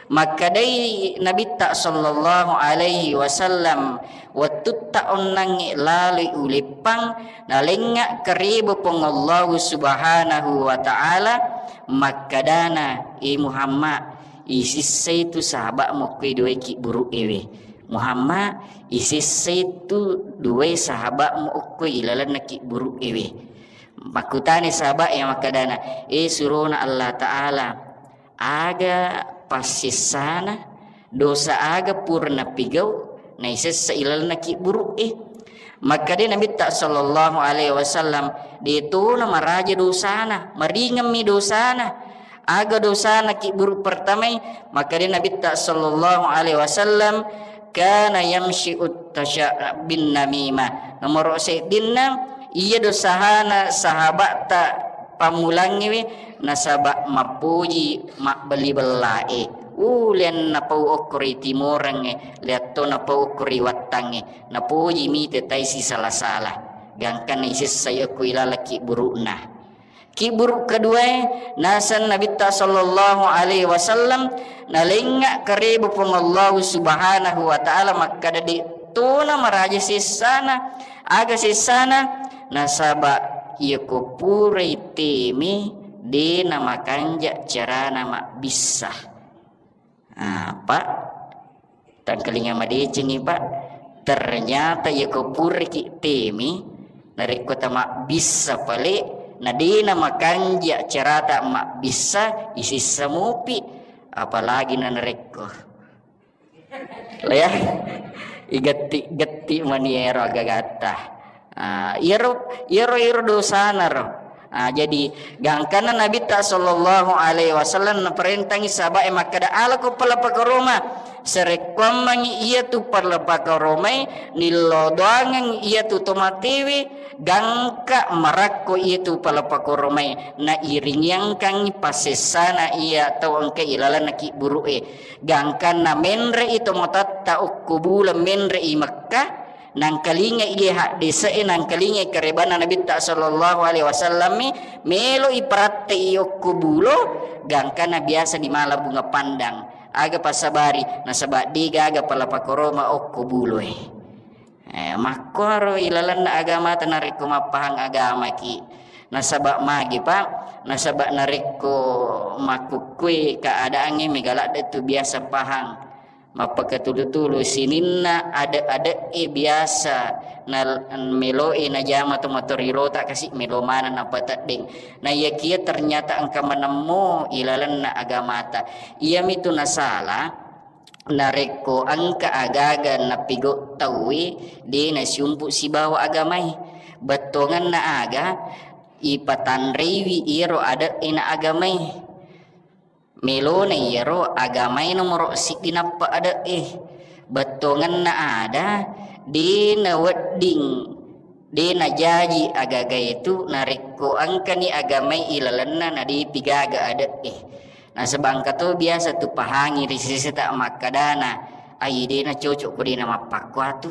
Makkedai Nabitta sallallahu alaihi wasallam, "Wettutta onnangnge laloi uleppang, nalengnga kareba Puang Allahu Subhanahu wa Ta'ala, makkadana, 'E Muhammad, isissai tu sahaba'mu okko duae kibburu'ewe. Muhammad, isissai tu duae sahaba'mu okko ilalenna kibburu'ewe.'" Makkutani sahaba'e makkadana, "E surona Allah Ta'ala, aga passessana, dosa aga pura napigau naisessa ilalenna kibburu'e?" Makkeda Nabitta sallallahu alaihi wasallam, "De tona maraja dosana, maringemmi dosana." Aga dosana kibburu pertamai? Makkeda Nabitta sallallahu alaihi wasallam, "Kana yamshi uttasya bin namimah." Nomoro seddinna, iya dosana sahaba'ta pammulangngewe nasaba mappoji mabbelli-bellae. Ulen napau okko ri timorengnge, liatto napau okko ri wattangnge, napoji mite tai sisala-sala. Gangkanna isessai okko ilaleng kibburu'na. Kibburu keduae, naseng Nabitta sallallahu alaihi wasallam, nalengnga kareba Puang Allahu Subhanahu wa Ta'ala makkada de tona maraja sessana. Aga sessana? Nasaba iyako purai teme, de namakanja carana mabbissa. Ah, Pak, tangkalinga madecengi, Pak. Ternyata iyako puraki teme, narekko tamabbissa pale, na de namakanja carata mabbissa, isissa mupi, apalagi na narekko. Ya, igetti-getti mani ero agagatta. Ah, iyaro, iyaro, iyaro dosana ro. Ah, jadi gangkanna Nabitta sallallahu alaihi wasallam naparentangi sahaba'e makkada, "Alako palapakoroma." Sarekkuammengi iyatu palapakoromai, nillodoangeng iyatu tomatewe, gangka marakko iyatu palapakoromai, nairingiangkangngi passessana iya tau engka ilalenna kibburu'e. Gangkanna menre'i tomatatta okko bulo menre'i Mekka, nangkalinga iye haddese'e, nangkalinga karebanna Nabitta sallallahu alaihi wasallammi, melo'i paratte'i okko bulo, gangkanna biasa di mala bunga pandang. Aga passabari? Nasaba de gaga palapakoroma okko buloe. Eh, makkuaro ilalenna agamata narekko mappahang agamaki. Nasaba magi, Pak? Nasaba narekko makkukkue keadaangnge mega ladde tu biasa pahang. Mappakatulu-tulu sininna ade-ade'e biasa na melo'e najama to matorirota kasi melo maneng napateddeng. Na iyakia ternyata engka manemmo ilalenna agamata. Iyamitu nasala narekko engka agaga napigau tauwe de nasiumpu sibawa agamai. Bettuangenna aga ipatanreiwi iyaro ade'e na agamai. Melona iyaro agamai nomoro siddi nappa ade'e. Bettuangenna ada de nawedding, de najaji agagaetu narekko engkani agamai ilalenna na depi gaga ade'e. Nasaba engka to biasa tu pahangi ri seseta makkadana, "Ai de nacocok ko de namappakkuatu."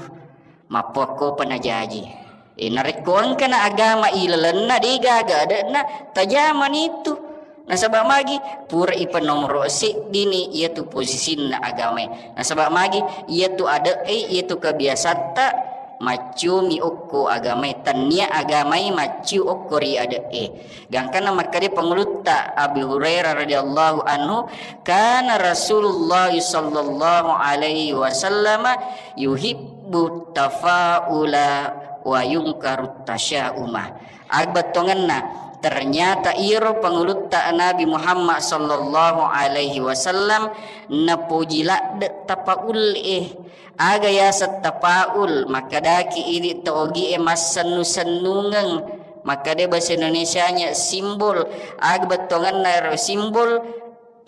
Mappuakkopa najaji. E, narekko engkana agama ilalenna, de gaga ade'na, tajamani tu. Nasaba magi, pura ipanomoro seddini iyatu posisinna agamae. Nasaba magi, iyatu ade'e, iyatu kebiasatta, Maccumi okko agamae, tannia agamai macciu okko ri ade'e. Gangkanna makkeda pangulutta Abi Hurairah radhiyallahu anhu, kana Rasulullah sallallahu alaihi wasallam yuhibbu tafaula wa yungkaru tasyauma. Aga bettuangenna, ternyata iro pangulutta Nabi Muhammad sallallahu alaihi wasallam napoji ladde tapaul'e. Aga yaseng tapaul, makkedaki idi to ogie massennu-sennungeng, makkeda bahasa Indonesianya simbol. Aga bettuangenna ero simbol,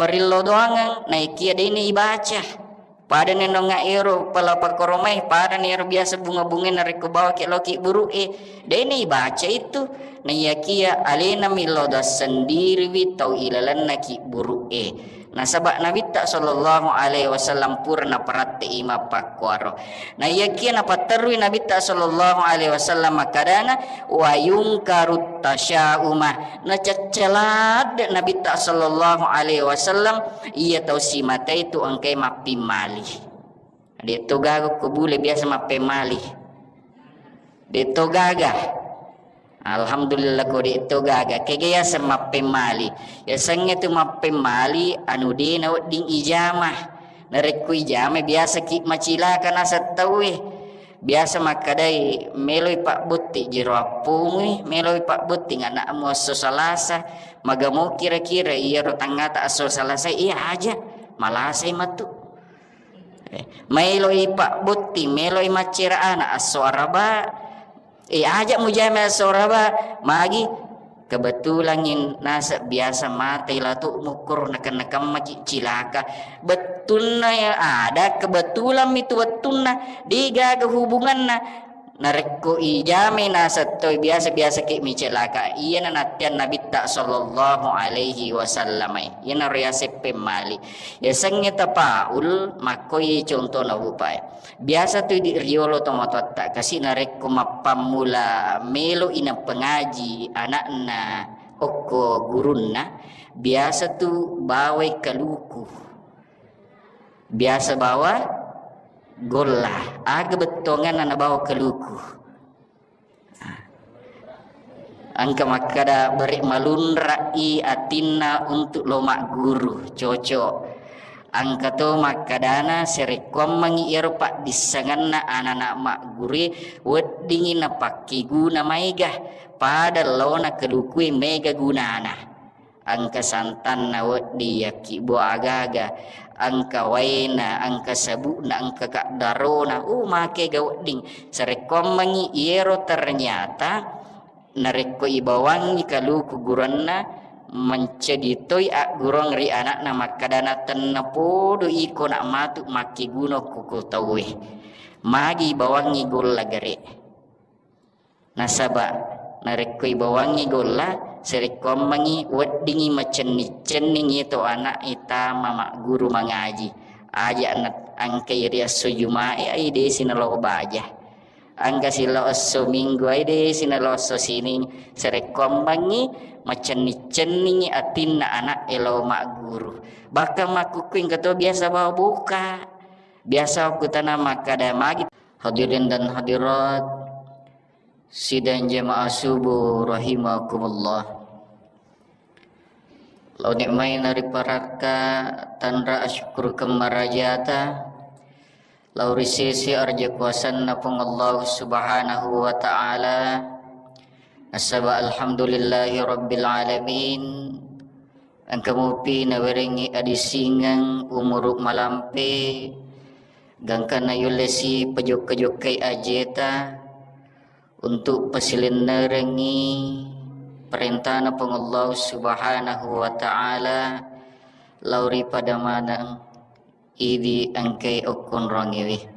parillo doangeng, naikia de'ni ibaca. Padani nonga ero pala pakkoromai, padani ero biasa bunga-bunga narekko bawaki loki buru'e, de'ni ibaca itu. Naiyakia alena millau sendiriwi tau ilalenna ki buru'e. Nasaba Nabitta sallallahu alaihi wasallam pura naparatte'i mappakkuaro. Naiyakia napatterui Nabitta sallallahu alaihi wasallam makkadana, wa yungkaru tasyauma. Nacaccaladde Nabitta sallallahu alaihi wasallam iya tau simatai tu engkai mappimmali. De to gaga ko bule biasa mappemmali. De to gaga. Alhamdulillah ko de to gaga. Kega yaseng mappemmali. Yasengnge tu mappemmali anu de nawedding ijama. Narekko ijama biasa ki macilaka naseng tauwe. Biasa makkadai, meloi pabbotti jero appomui, meloi pabbotti anakmu esso Salasa. Magamu kira-kira iyaro tangngata esso Salasa, iya aja malasai matu. Eh, maeloi pabbotti, meloi maccera ana esso Araba. Eh, aja mujama esso Araba, magi kebetulan in-, naseng biasa mate latu mukkoro nakenna-kemmaki cilaka. Bettunna ya ada kebetulan mitu wettunna, degaga hubunganna. Narekko ijamai naseng toi biasa-biasa ki micilaka. Iyana nattiang Nabitta sallallahu alaihi wasallam. Iyana riaseng pemmali. Yasengnge tapaul, makkoi contona upae. Biasa tu idi riolo tomatoatta kasi narekko mappammula melo ina pengaji anakna okko gurunna, biasa tu bawai kaluku. Biasa bawa golla. Aga bettuanganna nabawa kaluku. Engka makkada, bere malunrai atinna untuk lo magguru, cocok. Engka to makkadana, sarekkuammengngi iyaro paddissengenna anana maggurue, weddingngi napakkeguna maega, pada lona kalukue mega gunana. Engka santanna wedding, yakkibbo agaga, engka waena, engka sabukna, engka kaddarona, uh, makega wedding. Sarekkuammengngi iyero ternyata narekko ibawangngi kaluku guranna, mencedi toi aggurung ri anakna makkadana, tennapodo iko nak matu makkeguna ko tauwe. Magi ibawangngi golla gare. Nasaba narekko ibawangngi golla, sarekkuammengngi weddingngi macenning-cenning iyatu anak e tama magguru mangaji. Aja na-, engkai ri esso Jumae, ai desi nalo baja. Engka silao esso Minggu, ai desi nalo esso Sining. Sarekkuammengngi macenning-cenningngi atinna anak e lao magguru. Bahkan makkukku engka to biasa bawa boka. Biasa wakkutana makkada magi. Hadirin dan hadirat, sidang jamaah subuh rahimakumullah. Lao nikmai nariparakka tanra asyukurkeng marajata, lao ri sese arja kuasanna Puang Allah Subhanahu wa Ta'ala. Nasaba alhamdulillahi rabbil alamin. Engka mupi nawerengngi adisingeng umuru malampe, gangkanna yullesi pajokka-jokkai ajeta untuk pasilennerengngi perintana Puang Allah Subhanahu wa Ta'ala lao ri pada maneng idi engkai okkonrongiwi.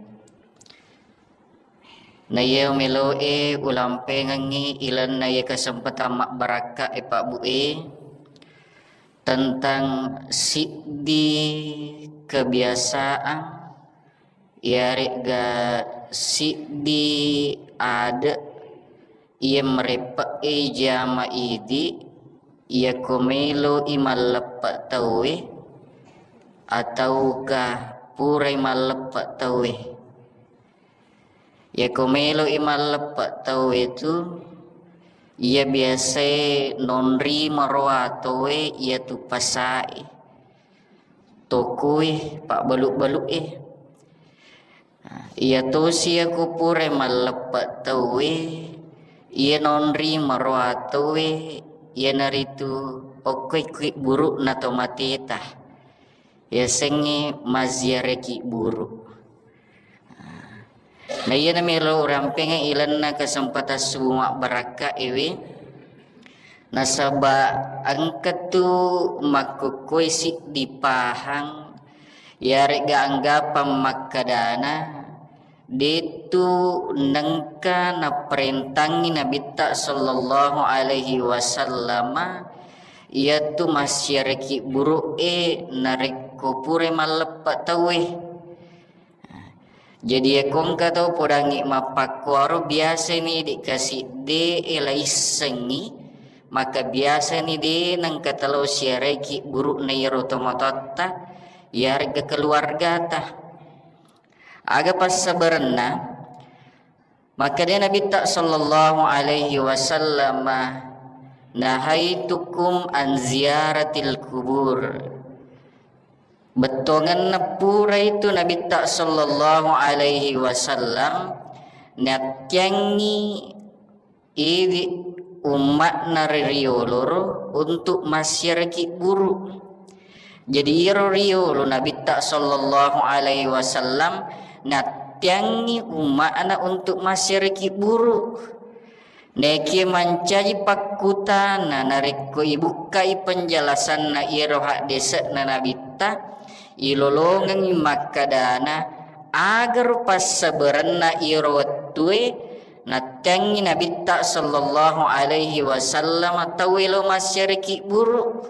Na iya meloe ulampengengngi ilenna iya kesempatan mabbarakka e Pak Bu e, tentang siddi kebiasaan, iyaregga siddi ade iya mareppe'e jama idi, iyako meloi malleppe tauwe, atauka purai malleppe tauwe. Iyako melo'i malleppe' tauwe tu, iya biasae nonri maroa tauwe iyatu pasae, tokoe, pabbalu-balu'e. Nah, iya tosi iyako pura malleppe' tauwe, iya nonri maroa tauwe, iyanaritu okkoe kibburu'na to mateta. Yasengnge mazziaraki buru. Na iyana melo urampengngi ilenna kesempatan subuh mabbarakka ewe. Nasaba engka tu makkukkue siddi pahang, yaregga anggapang makkadana, detu nengka naparentangngi Nabitta sallallahu alaihi wasallama, iyatu massiaraki buru'e narekko pura malleppe tauwe. Jadi, iyako engka tau podangngi mappakkuaro, biasani de' kasidde'e laissengngi, maka biasani de' nengka talo siaraiki buru'na iyaro tomatoatta, iyarega keluargata. Aga passabarenna? Makkeda Nabitta sallallahu alaihi wasallam, "Nahaitukum an ziyaratil kubur." Bettuangenna pura itu Nabitta sallallahu alaihi wasallam nattiangngi idi umma'na ri rioloro untuk massiaraki buru. Jadi, iyaro riolo Nabitta sallallahu alaihi wasallam nattiangngi umma'na untuk massiaraki buru. Nekie mancaji pakkutana narekko ibukkai penjelasanna iyaro haddese'na Nabitta, ilolongengngi makkadana, agaro passabarenna iyaro wettue nattiangngi Nabitta sallallahu alaihi wasallam tauwe lo massiaraki buru.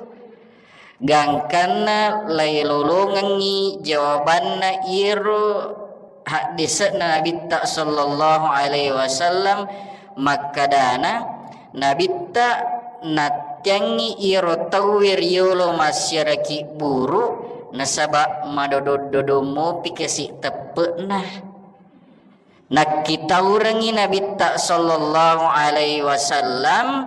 Gangkanna lailolongengngi jawabanna iyaro haddese'na Nabitta sallallahu alaihi wasallam makkadana, Nabitta nattiangngi iyaro tauwe riolo massiaraki buru nasaba madodong-dodong mopi kasi teppe'na. Nakkitaurengngi Nabitta sallallahu alaihi wasallam,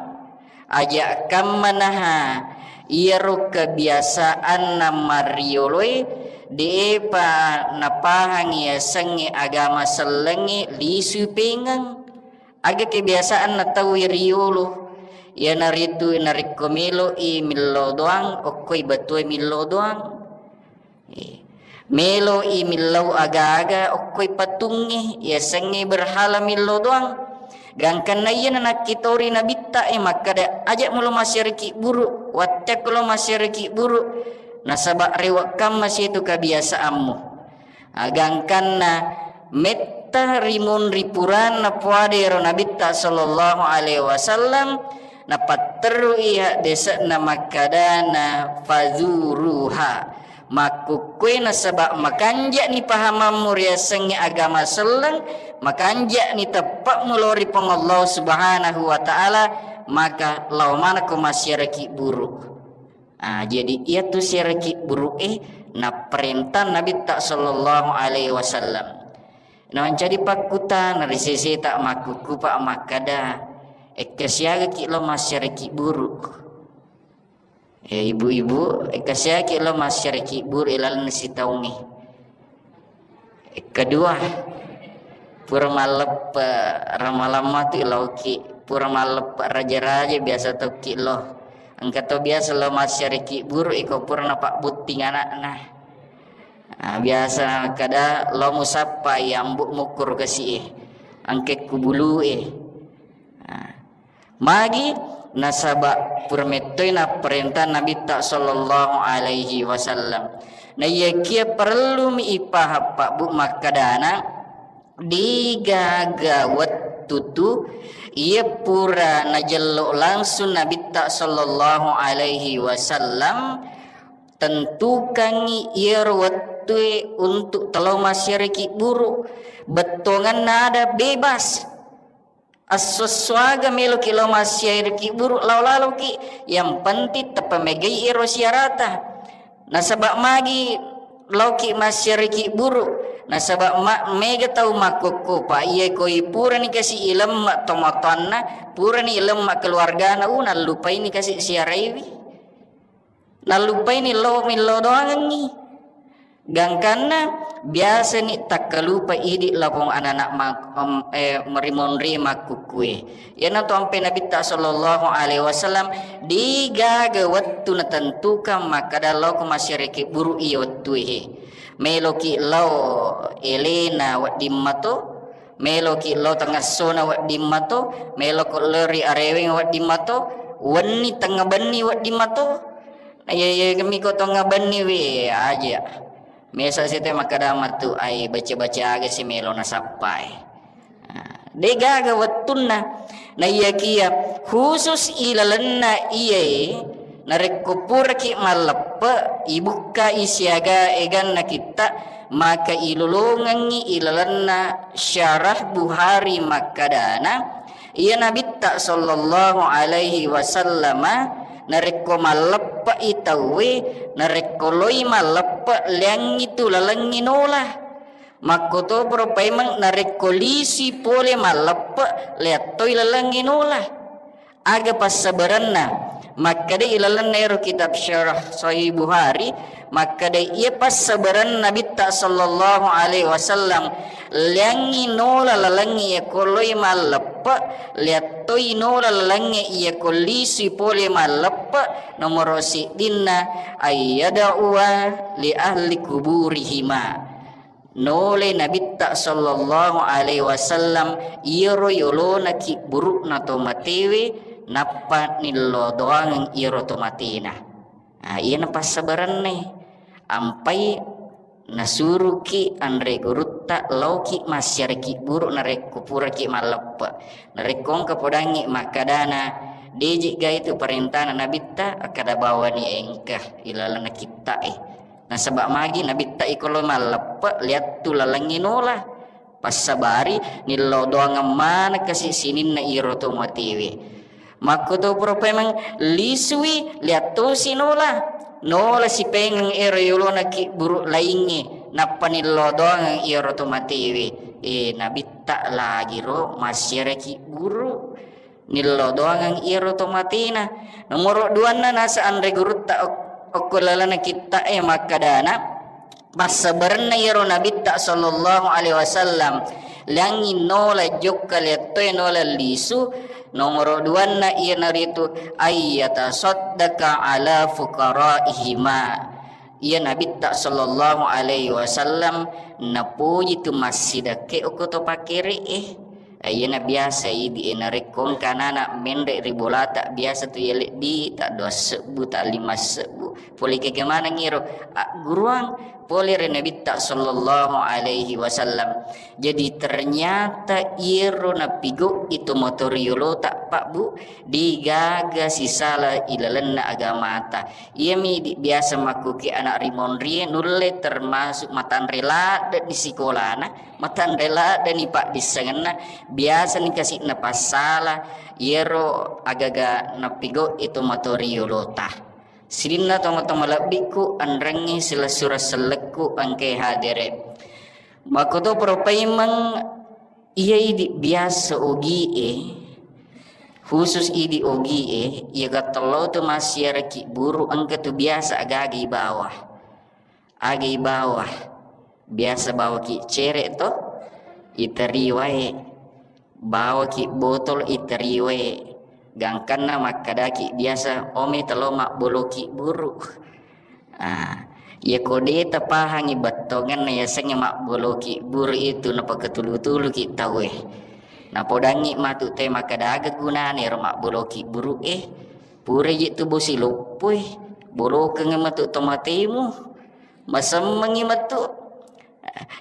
aja' kammanaha iyaro kebiasaanna marioloe, de'epa napahang yasengnge agama sellengnge lisui pengeng. Aga kebiasaanna tauwe riolo, iyanaritu narekko melo'i millau doang, okkoi batue millau doang. Eh, melo'i millau aga-aga okkoi patungnge, yasengnge berhala millau doang. Gangkanna iyana nakkitori Nabitta e makkada, "Aja' mulo massiaraki buru, watteakko lo massiaraki buru, nasaba rewe' kamma situ kabiasaammu." Ah, gangkanna metta rimunri puranna puada ero Nabitta sallallahu alaihi wasallam, napatterui haddese'na makkadana, "Fazuruha." Makkukkue nasaba makanja'ni pahamammu riasengnge agama selleng, makanja'ni teppe'mu lao ri Puang Allah Subhanahu wa Ta'ala, maka lao manakko massiaraki buru. Ah, jadi iyatu siaraki buru'e naparenta Nabitta sallallahu alaihi wasallam. Namancaji pakkutana ri seseta makkukkupa makkada, "Ekka siagaki lao massiaraki buru?" Eh, ibu-ibu, ekka siaki lo massiaraki buru ilalenna sitaungnge. Kedua, pura malleppe ramalamma tu ilauki, pura malleppe raja-raja biasa tokki lo. Engka to biasa lo massiaraki buru iko pura napabbutting anakna. Ah, biasa kada lo musappai ambu mukkuru kasi e, angke kubulu e. Ah. Magi? Nasaba pura mettoi napparenta Nabitta sallallahu alaihi wasallam. Naiyakia parellumi ipahang pabbu makkadana, degaga wettu tu iya pura najello langsung Nabitta sallallahu alaihi wasallam tentukangngi iyaro wettue untuk telo massiaraki buru, bettuanganna ada bebas. Esso-essoaga meloki lao massiaraki buru, lao laloki, yang penting tepamegai ero siarata. Nasaba magi Laoki massiaraki buru, nasaba ma-, mega tau makkokko, pa iya koi purani kasi ilemma tomatoanna, purani ilemma keluargana, u nallupaini kasi siaraiwi. Nallupaini lo millo doangengngi. Gangkanna biasani takkalupa idi lapong anak-anak ma-, em, eh, merimonri makkukkue. Iyanatu ampe Nabitta sallallahu alaihi wasallam, degaga wettu natentukan makkada laoko massiaraki buru iya wettue he. Meloki lao elena wedding mato, meloki lao tengessona wedding mato, meloko lao ri areweng wedding mato, wenni tengnga benni wedding mato. Na iya, iya miko tengnga benni we aja. Mesa sete makkada matu ai baca-baca aga si melo nasappai. Degaga wettunna. Naiyakiya khusus ilalenna iyae, narekko puraki malleppe, ibukkai siaga eganna kitta, maka ilolongengngi ilalenna syarah Buhari makkadana, iya Nabitta sallallahu alaihi wasallama narekko malleppe'i tauwe, narekko loi malleppe, leangngi tu lalengngi nola. Makkotoparo paimeng narekko lisui pole malleppe, leattoi lalengnge nola. Aga passabarenna? Makkeda ilalenna ero kitab Syarah Sahih Buhari, makkeda iya passabarenna Nabitta sallallahu alaihi wasallam, leangngi nola lalengnge iya kolloi malleppe, leattoi nola lalengnge iya kollisui pole malleppe, nomoro siddinna ayyada'uwa li ahli kuburihima. Nolai Nabitta sallallahu alaihi wasallam iyaro yolona kibburu'na to matewe, nappa nillo doangeng iyaro to matena. Ah, iyana passabarenna. Ampai nasuruki anre gurutta laoki massiaraki buru narekko puraki malleppe. Narekko engka podangngi makkadana, deje ga itu parentana Nabitta, akkada bawani engka ilalenna kitta'e. Nasaba magi Nabitta iko lo malleppe, liattu lalengnge nola. Passabari nillo doangeng maneng kasi sininna iro to matewe. Makkotoparo paimeng lisui, liattosi nola. Nola sipengeng ero yolona kiburu laingnge, nappa nillo doangeng iyaro to matewe. Eh, Nabitta lagiro massiaraki buru. Nillo doangeng iyaro to matena. Nomoro duanna nasa anre gurutta ok-, okko lalana kitta'e makkadana, passabarenna iyaro Nabitta sallallahu alaihi wasallam, liangngi nola jokka liattoe nola lisu. Nomoro duanna iyanaritu ayyatasaddaka ala fuqaraihima. Iya Nabitta sallallahu alaihi wasallam napoji tu massidakke okko to pakkere'e. Iyana biasa idi e, narekko engka anana menre ri bolata, biasa tu yalebbi ta dua sebbu, ta lima sebbu. Pole kega maneng iro agguruang pole ri Nabitta sallallahu alaihi wasallam. Jadi ternyata iyaro napigau'i to matoriolota, Pak, Bu, degaga sisala ilalenna agamata. Iyami idi biasa makkuki anak rimonrie nulle termasuk matanre ladde ni sikolana, matanre ladde ni paddissengenna, biasa ni kasi napassala iyaro agaga napigau'i to matoriolota. Sininna tomatoa malebbiku, enrengngi silessureng sellekku engkae hadere. Makkotoparo paimeng iya idi biasa ogie, khusus idi ogie, iya gattollo tu massiaraki buru engka tu biasa agaga ibawa. Aga ibawa? Biasa bawaki cere to, iteri wae. Bawaki botol iteri wae. Gangkanna makkadaki biasa, "Omi telo mabboloki buru." Ah, iya ko de tapahangi bettongenna yasengnge mabboloki buru itu, napakatulu-tuluki tauwe. Napodangngi matu te makkada aga gunana ero mabboloki buru e. Pura je tu bosi loppo e. Bolokeng matu tomatemu. Masemmengi matu.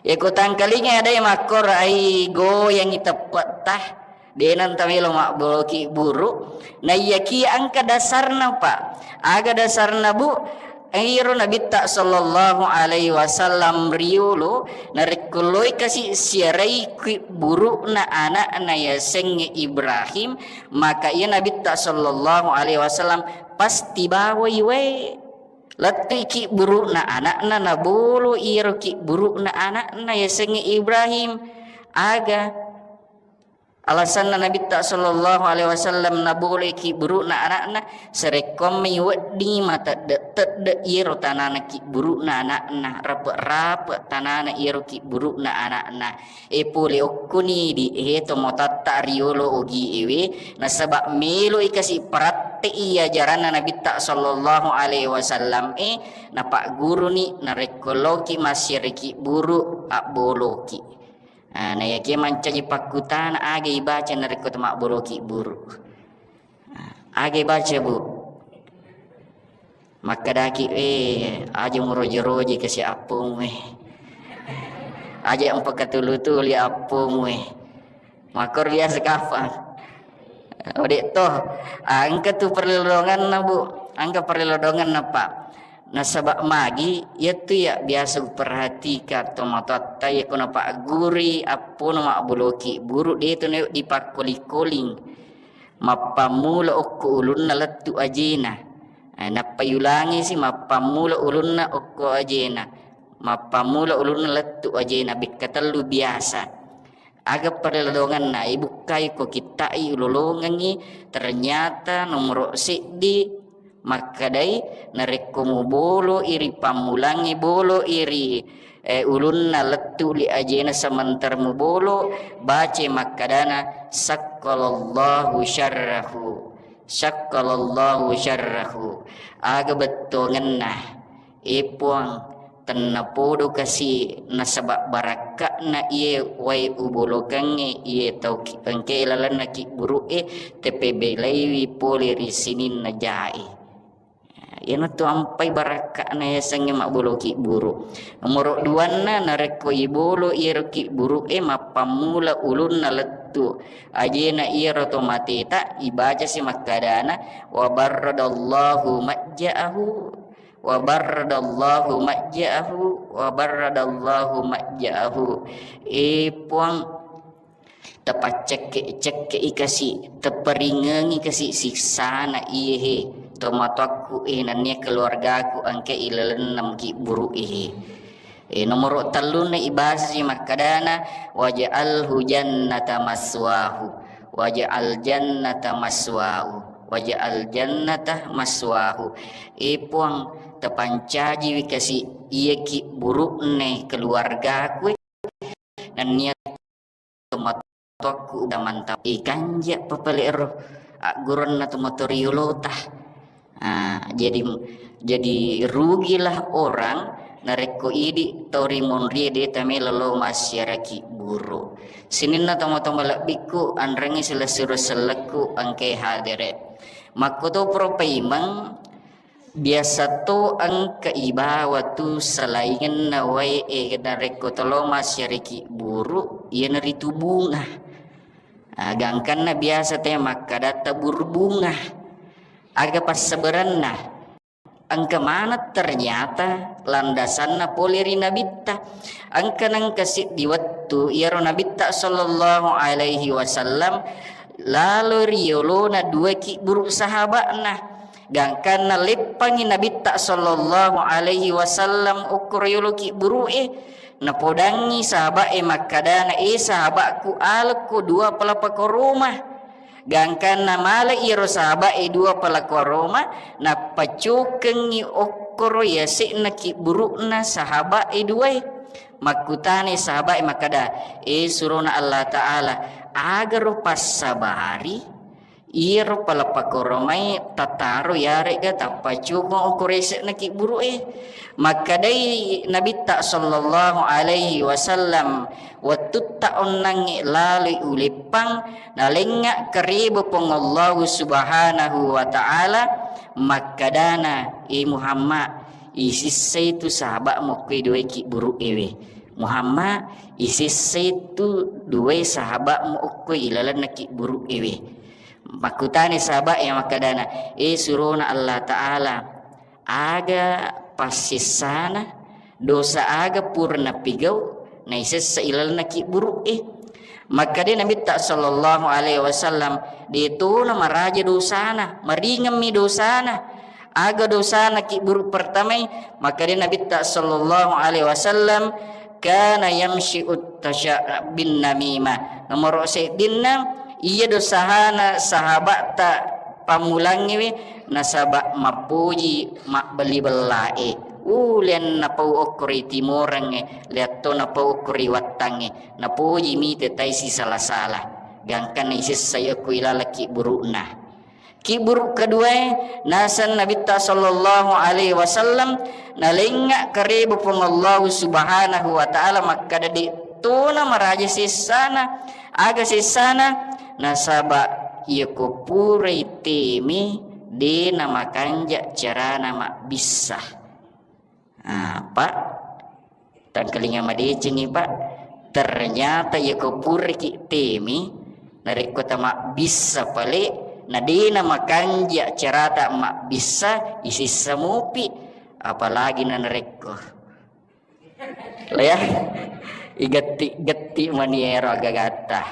Yako tangkalinga ada yang makkor ai goyangi teppetta. De nanta melo mabboloki buru. Naiyakiya engka dasarna, Pak. Aga dasarna, Bu? Iro Nabitta sallallahu alaihi wasallam riolo, narekko loi kasi siarai ki burukna anakna yasengnge Ibrahim, maka iya Nabitta sallallahu alaihi wasallam pasti bawai wae. Lettui kibburu'na ana'na, nabolo iyaro kibburu'na ana'na yasengnge Ibrahim. Aga alasanna Nabitta sallallahu alaihi wasallam naboloi kibburu'na ana'na? Sarekkoammi wedding matedde-tedde iyaro tanana kibburu'na ana'na, rape-rape tanana iyaro kibburu'na ana'na. E, pole okkoni di, e, tomatoatta riolo ogi ewe, nasaba meloi kasi paratte'i ajaranna Nabitta sallallahu alaihi wasallam e, napagguruni narekko loki massiare kibburu abboloki. Ah, na yakia mancaji pakkutana, aga ibaca narekko to mabboloki buru? Ah, aga ibaca, Bu? Makkedaki, "Eh, aja muroje-roje kasi appomu, eh. Aja mpakatulu-tuli appomu, eh." Makkoro biasa kapang. Ode to, ah, engka tu perlodonganna, Bu. Engka perlodonganna, Pak. Nasaba magi, iyatu ya biasa uperhatikan tomatoatta, yakko napagguri appona mabboloki buru, de to na dipakkoli-koling. Mappammula okko ulunna lettu ajena. Eh, nappa yulangi si, mappammula ulunna okko ajena. Mappammula ulunna lettu ajena, bekka tellu biasa. Aga perlodonganna, ibukkai ko kitta'i ulolongengngi, ternyata nomoro seddi makkedai, narekko mubolo iri pammulangngi, bolo iri, eh, ulunna lettu li ajena sementara mubolo, bace makkedana, "Syakkalallahu syarrahu, syakkalallahu syarrahu." Aga bettuangenna. E Puang, tennapodo kasi nasaba barakka'na iye wae ubolokengnge iye tau ki-, engkae lalenna kibburu'e, tepebelaiwi pole ri sininna jae. Iyanatu ampai barakka'na yasengnge mabbolo kibburu. Nomoro duanna, narekko ibolo iyaro kibburu'e, mappammula ulunna lettu ajena iyaro tomateta, ibaca si makkadana, "Wa barradallahu majja'ahu." "Wa barradallahu majja'ahu, wa barradallahu majja'ahu." E Puang, tapaccekke-cekke'i kasi, taparingengi kasi siksana iye he tomatoakku e, nennia keluargaku engka ilalenna mukibburu'e he. E, nomoro tellunna ibasasi makkadana, "Waj'alhu jannata maswahu, waj'al jannata maswahu, waj'al jannata maswahu." E Puang, tapancajiwi kasi iya kibburu'ne keluargaku e, nennia tomatoakku udah mantap. Ikanja papale ero agguronna tomatoriolota. Ah, jadi, jadi rugilah orang narekko idi tau rimonrie de tamelo lo massiara kibburu. Sininna tomatoa malebbikku, anrengngi silessureng sellekku engkae hadere. Makkoto pura paimeng, biasa to engka ibawa tu salaingenna wae e narekko tolo massiara kibburu, iyanaritu bunga. Ah, gangkanna biasa te makkadatta buru bunga. Aga passabaranna? Engka maneng ternyata landasanna pole ri Nabitta. Engka nengka siddi wettu iyaro Nabitta sallallahu alaihi wasallam lalo ri yolona dua kibburu sahaba'na. Gangkanna leppangi Nabitta sallallahu alaihi wasallam okko ri yolo kibburu'e, napodangngi sahaba'e makkadana, "E sahaba'ku, alekko dua pala pakoroma." Gangkanna male iyaro sahaba'e dua pala koroma, nappacukengngi okkoro yase'na kibburu'na sahaba'e duae. Makkutanai sahaba'e makkada, "E surona Allah Ta'ala, agaro passabari iyaro pala pakoromai tataro yare'ga tappacukeng okkoro yase'na kibburu'e?" Makkedai Nabitta sallallahu alaihi wasallam, "Wettutta onnangnge laloi uleppang, nalengnga kareba Puang Allahu Subhanahu wa Ta'ala, makkadana, e Muhammad, isissai tu sahaba'mu okko duae kibburu'ewe. Muhammad, isissai tu duae sahaba'mu okko ilalenna kibburu'ewe." Makkutani sahaba'e makkadana, "E surona Allah Ta'ala, aga passessana, dosa aga pura napigau naisessa ilalenna kibburu'e?" Makkeda Nabitta sallallahu alaihi wasallam, "De tona maraja dosana, maringemmi dosana. Aga dosana kibburu pertamai? Makkeda Nabitta sallallahu alaihi wasallam, kana yamshi'ut tasya-, bin namimah. Nomoro seddinna, iya dosahana sahabatta pammulangngewe, nasaba mappoji mabbelli bellae. Ulen napau okkori timorengnge, liatto napau okkori wattangnge. Napoji mite tai sisala-sala. Gangkanna isessai okko ilaleng kibburu'na. Kibburu keduae, naseng Nabitta sallallahu alaihi wasallam, nalengnga kareba Puang Allahu Subhanahu wa Ta'ala makkeda, de tona maraja sessana. Aga sessana? Nasaba iyako purai teme, de namakanja carana mabbissa. Ah, Pak, tangkalinga madecengi, Pak. Ternyata iyako puraki temi, narekko tamabbissa pale, na dena makanja carata mabbissa, isissa mupi, apalagi na narekko. Lah ya, igetti-getti mani ero agagatta.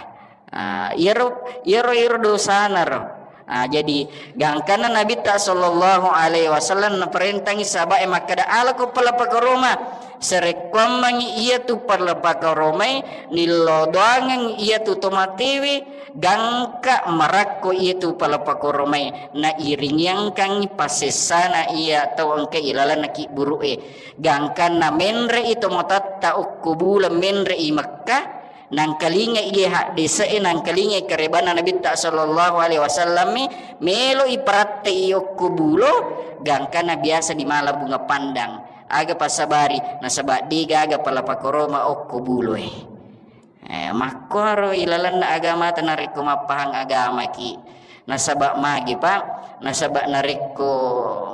Ah, iyaro, iyaro, iyaro dosana ro. Ah, jadi gangkanna Nabitta sallallahu alaihi wasallam naparentangi sahabae makkeda, "Alako pala pakoroma, sarekkuammengi iyatu pala pakoromai, nillodoangeng iyatu tomatewe, gangka marakko iyatu pala pakoromai, nairingiangkangngi pasessana iya tau engka ilalenna kibburu'e." Gangkanna menre'i tomatatta okko buleng menre'i Mekkah, nangkalingai iye haddese'e, nangkalingai karebanna Nabitta sallallahu alaihi wasallammi, melo'i paratte'i okko bulo, gangkanna biasa di mala bunga pandang. Aga passabari? Nasaba de gaga pala pakoroma okko buloe. Eh, makkuaro ilalenna agamata narekko mappahang agamaki. Nasaba magi, Pak? Nasaba narekko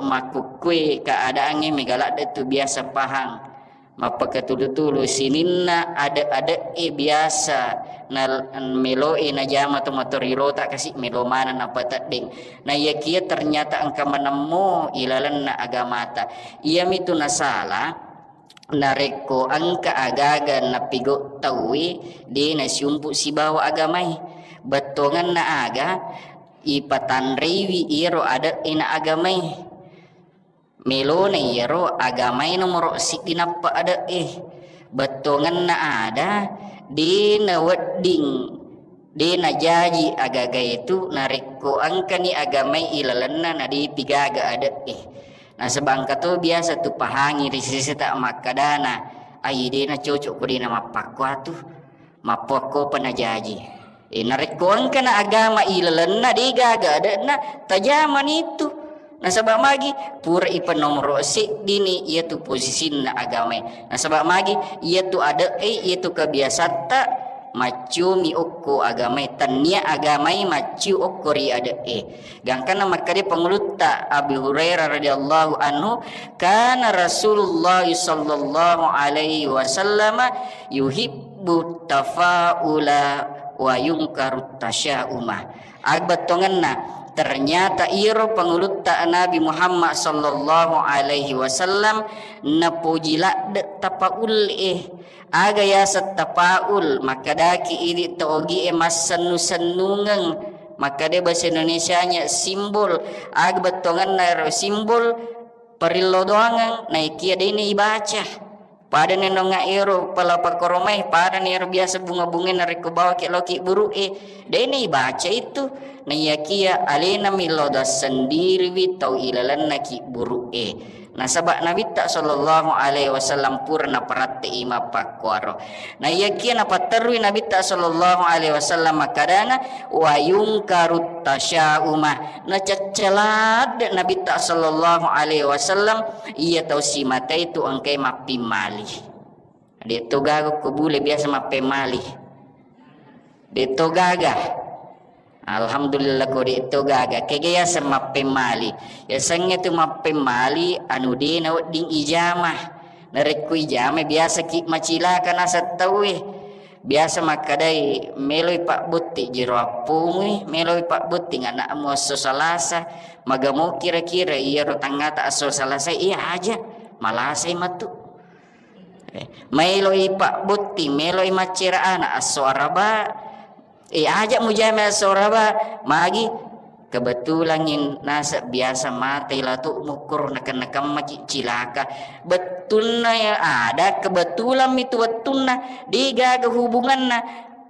makkukkue keadaangnge mega ladde tu biasa pahang. Mappakatulu-tulu sininna ade-ade'e biasa na melo'i najama to matorirota kasi melo maneng napateddeng. Na iyakia ternyata engka manemmo ilalenna agamata. Iyamitu nasala, narekko engka agaga napigau tauwe, de nasiumpu sibawa agamai. Bettuangenna aga ipatanreiwi iyaro ade'e na agamai. Melona iyaro agamai nomoro siddi nappa ade'e. Bettuangenna ada, de nawedding, de najaji agagae tu narekko engkani agamai ilalenna na depi gaga ade'e. Nasaba engka to biasa tu pahangi ri seseta makkedana, "Ai, de nacocok ko de namappakkuatu, mappakkopa najaji." Eh, narekko engkana agama ilalenna de gaga ade'na, tajamani tu. Nasaba magi? Pura ipanomoro seddini iyatu posisinna agamae. Nasaba magi? Iyatu ade'e, iyatu kebiasatta, maccumi okko agamae, tannia agamae macciu okko ri ade'e. Gangkanna makkeda pangulutta Abi Hurairah radhiyallahu anhu, kana Rasulullah sallallahu alaihi wasallam yuhibbu tafaula wa yungkaru tasyauma. Agbettongenna, ternyata iro pangulutta Nabi Muhammad sallallahu alaihi wasallam napoji ladde tapaul'e. Aga yaseng tapaul? Makkedaki idi to ogie massennu-sennungeng. Makkeda bahasa Indonesianya simbol. Aga bettuangenna ero simbol? Parillo doangeng, naikia deni ibaca. Pada nenonga ero pala pakoromai, pada ni ero biasa bunga-bunga narekko bawaki loki buru'e, deni ibaca itu. Naiyakia alena millo doang sendiriwi tau ilalenna ki buru'e. Nasaba Nabitta sallallahu alaihi wasallam pura naparatte'i mappakkuaro. Naiyakia napatterui Nabitta sallallahu alaihi wasallam makkedana, "Wa yungkarut tasyauma." Nacaccaladde Nabitta sallallahu alaihi wasallam iya tau simatai tu engkai mappimmali. De to gaga ko bule biasa mappimmali. De to gaga. Alhamdulillah ko de to gaga. Kega yaseng mappemmali? Yasengnge tu mappemmali anu de nawedding ijama. Narekko ijama biasa ki macilaka naseng tauwe. Biasa makkedai, meloi pabbotti jero appomui, meloi pabbotti anakmu esso Salasa. Magamo kira-kira iyaro tangngata esso Salasa, iya aja malasai matu. Eh, maeloi pabbotti, meloi maccera anak esso Araba. Eh, aja mujama esso Araba, magi Kebetulan in-, naseng biasa mate latu mukkuru nakenna-kemmaki cilaka. Bettunna ya ada, kebetulan mitu wettunna, degaga hubunganna.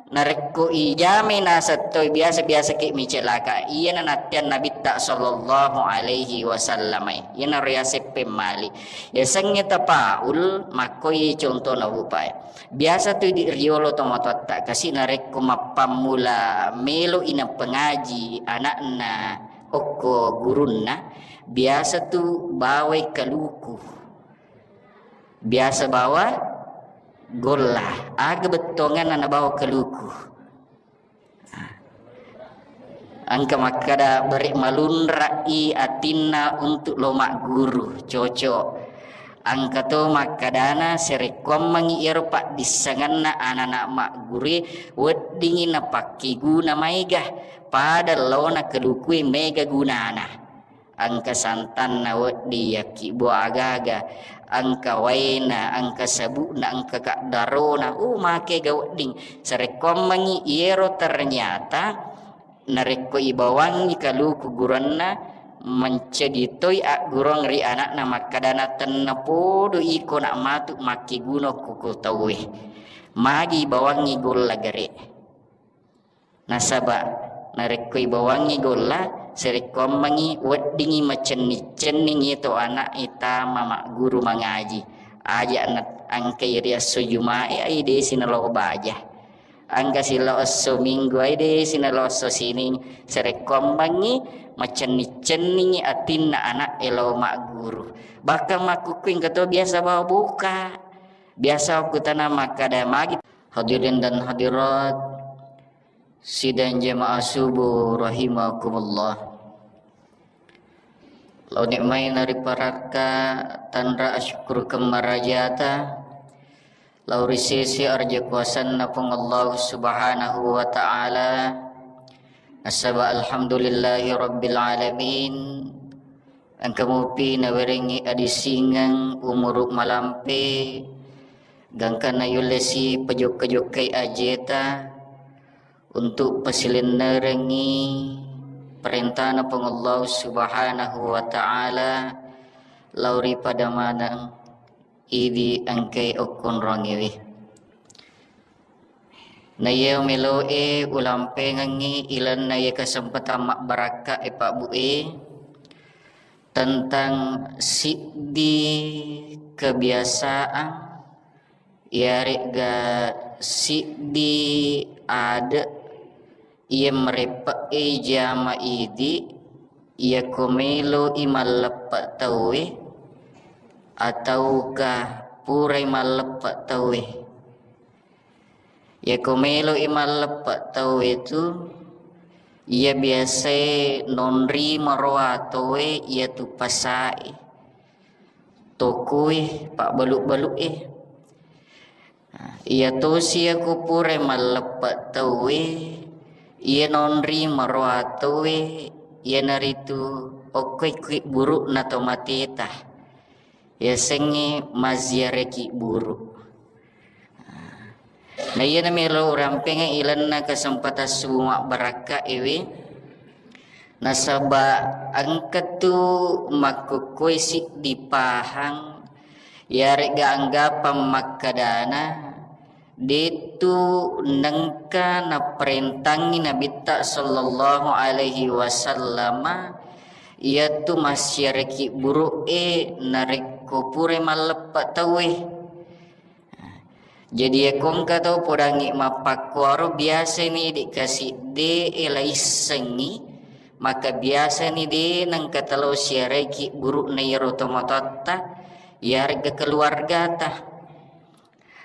Narekko ijame naseng toi biasa-biasa ki mi cilaka, iyana natteang Nabitta sallallahu alaihi wasallam. Iyana riaseng pemmali. Yasengnge tafaul, makkoi contohna upae. Biasa tu idi riolo tomatoatta kasi narekko mappammula melo i napengaji anakna okko gurunna, biasa tu bawai kaluku. Biasa bawa golla. Aga bettuanganna nabawa kaluku? Engka makkada, "Bere malunra'i atinna untuk lo magguru." Cocok. Engka to makkadana, "Sarekkuammengngi iyaro paddissengenna anana maggurue, weddingngi napakkeguna maega, pada laona kalukue maega gunana." Engka santanna wedding, yakkibbu aga-aga, engka waena, engka sabu'na, engka kaddarona, uh, makega wedding. Sarekkuammengngi iyero ternyata narekko ibawangngi kaluku guranna, mencedi toi aggurung ri anakna makkadana, "Tennapodo iko nak matu makkeguna ko, ko tauwe." Magi ibawangngi golla gare. Nasaba narekko ibawangngi golla, sarekkuammengngi weddingngi macenning-cenning iyatu ana'e tama magguru mangaji. Aja na engkai ri esso Jumae, ai desi nalo baja. Engka silo esso Minggu, ai desi nalo esso Sining. Sarekkuammengngi macenning-cenningngi atinna ana'e lao magguru. Bahkan makkukkuingka to biasa bawa boka. Biasa wakkutana makkada magi. Hadirin dan hadirat, sidang jamaah subuh rahimakumullah. Lao nikmai nariparakka tanra asyukurkeng marajata, lao ri sese arja kuasanna Puang Allah Subhanahu wa Ta'ala. Nasaba alhamdulillahi rabbil alamin. Engka mupi nawerengngi adisingeng umuru malampe, gangkanna yullesi pajokka-jokkai ajeta untuk pasilennerengngi perintana Puang Allah Subhanahu wa Ta'ala lao ri pada maneng idi engkai okkonrongiwi. Na iya meloe ulampengengngi ilenna iya kesempatan mabbarakka e Pak Bu e, tentang siddi kebiasaan, iyaregga siddi ade iya mereppe'e jama idi, iyako melo i malleppe tauwe, atauka purai malleppe tauwe. Iyako melo i malleppe tauwe tu, iya biasae nonri maroa towe iyatu pasae, tokoe, pabbalu-balu e. Nah, iya tosi iyako purai malleppe tauwe, iya nonri maroa towe, iyanaritu okkoi kui burukna to mateta. Yasengnge mazziaraki buru. Na iyana melo urampengnge ilenna kesempatan subuh mabbarakka ewe. Nasaba engka tu makkukkue siddi pahang, iyaregga anggapang makkadana, detu nengka naparentangngi Nabitta sallallahu alaihi wasallama, iyatu massiaraki buru'e narekko purai malleppe tauwe. Jadi, iyako engka tau podangngi mappakkuaro, biasani dikkasidde'e laissengngi, maka biasani de nengka talo siaraiki buru'na iyaro tomatoatta, iyaregga keluargata.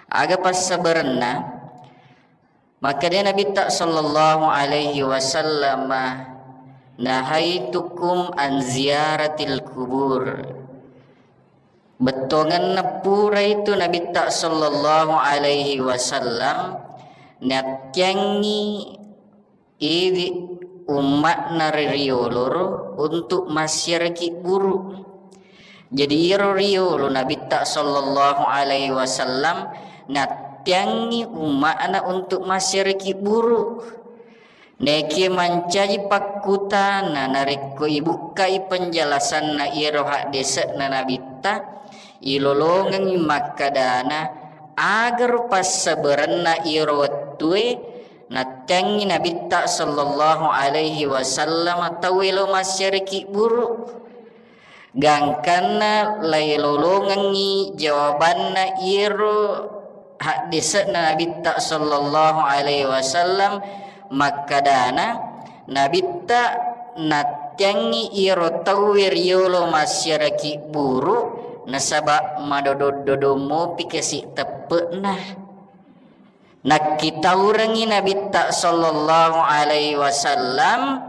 Aga passabarenna? Makkeda Nabitta sallallahu alaihi wasallam, "Nahaitukum an ziyaratil kubur." Bettuangenna pura itu Nabitta sallallahu alaihi wasallam nattiangngi idi umma'na ri rioloro untuk massiaraki buru. Jadi, iyaro riolo Nabitta sallallahu alaihi wasallam nattiangngi umma'na untuk massiaraki buru. Nekie mancaji pakkutana narekko ibukkai penjelasanna iyaro haddese'na Nabitta, ilolongengngi makkedana, agaro passabarenna iyaro wettue natteangngi Nabitta sallallahu alaihi wasallam tauwe lo massiare kibburu. Gangkanna lailolongengngi jawabanna iyaro haddese'na Nabitta sallallahu alaihi wasallam, makkedana, Nabitta natteangngi iyaro tauwe riyolo massiare kibburu, nasaba madodong-dodong mopi kasi teppe'na. Nakkitaurengngi Nabitta sallallahu alaihi wasallam,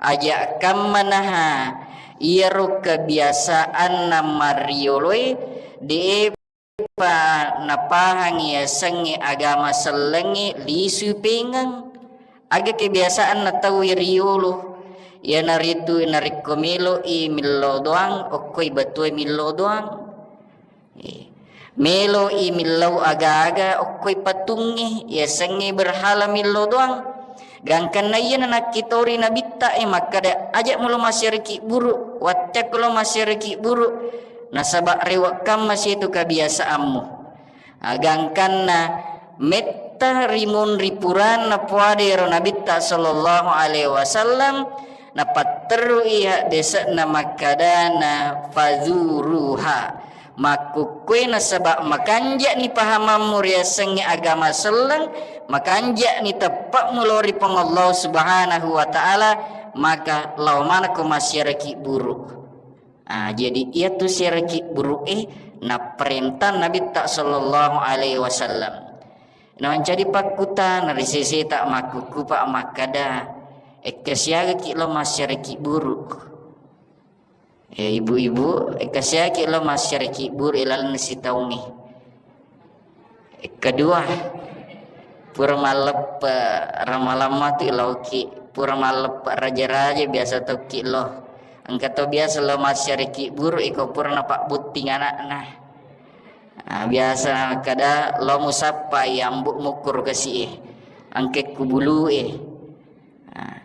aja kammanaha iyaro kebiasaanna marrioloe, de'pa napahangi yasengnge agama sellengnge lisui pengeng. Aga kebiasaanna tauwe riyolo, iyanaritu narekko melo'i millau doang, okkoi batue millau doang. Eh, melo'i millau aga-aga okkoi patungnge, yasengnge berhala millau doang. Gangkanna iyana nakkitori Nabitta e makkeda, aja mulo massiare kibburu, watteakko lo massiare kibburu, nasaba rewe kamma situ kebiasaammu. Ah, gangkanna metta rimunri puranna puadero Nabitta sallallahu alaihi wasallam, napatterui haddese'na makkedana, fazuruha. Makkukkue nasaba makanja'ni pahamammu riasengnge agama selleng, makanja'ni teppe'mu lao ri Puang Allah Subhanahu wa Ta'ala, maka lao manekko massiare kibburu. Ah, jadi iyatu siare kibburu'e napparentang Nabitta sallallahu alaihi wasallam. Namancaji pakkutana ri seseta makkukkupa makkeda, ekka siagaki lao massiare kibburu. Eh, ibu-ibu, engka siaki lo massiare kibburu ilalenna sitaungnge. Kedua, pura malleppe ramalamma tu iloki, pura malleppe raja-raja biasa tokki lo. Engka to biasa lo massiare kibburu iko pura napabbutting anakna. Ah, biasa kada lo musappai ambu mukkuru kasi e, angke kubulu e. Ah.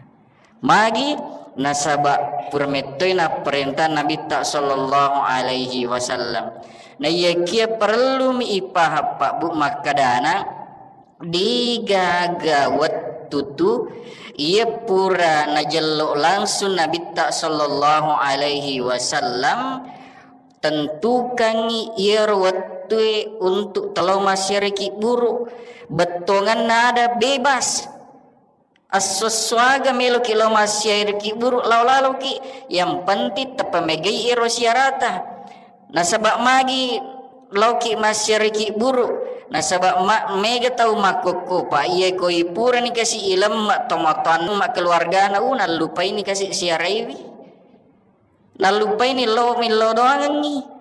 Magi? Nasaba pura mettoi napparentang Nabitta sallallahu alaihi wasallam. Naiyakia parellumi ipahang pabbu makkedana, degaga wettu tu iya pura najello langsung Nabitta sallallahu alaihi wasallam, tentukangngi iyaro wettue untuk telo massiare kibburu. Bettuanganna ada bebas. Esso-esso aga meloki lao massiare kibburu, lao laloki. Yang penting tepamegai ero siarata. Nasaba magi laoki massiare kibburu, nasaba ma-, mega tau makkokko, pa iye koi purani kasi ilemme tomatoanna keluargana, u, nallupaini kasi siaraiwi. Nallupaini lao millau doangengngi.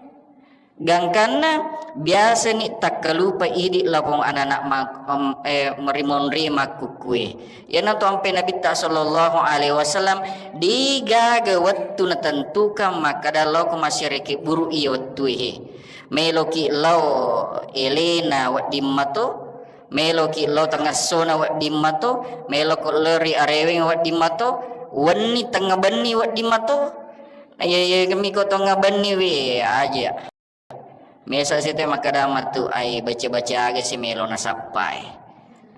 Gangkanna biasani takkalupa idi lapong anana ma-, em, eh, rimonri makkukkue. Iyanatu ampe Nabitta sallallahu alaihi wasallam, degaga wettu natentukan makkada lao ko massiare kibburu iya wettue he. Meloki lao elena wedding mato, meloki lao tengessona wedding mato, meloko lao ri areweng wedding mato, wenni tengnga benni wedding mato. Iya, iya, kami ko tengnga benni we aja. Mesa sete makkada matu, ai baca-baca aga si melo nasappai.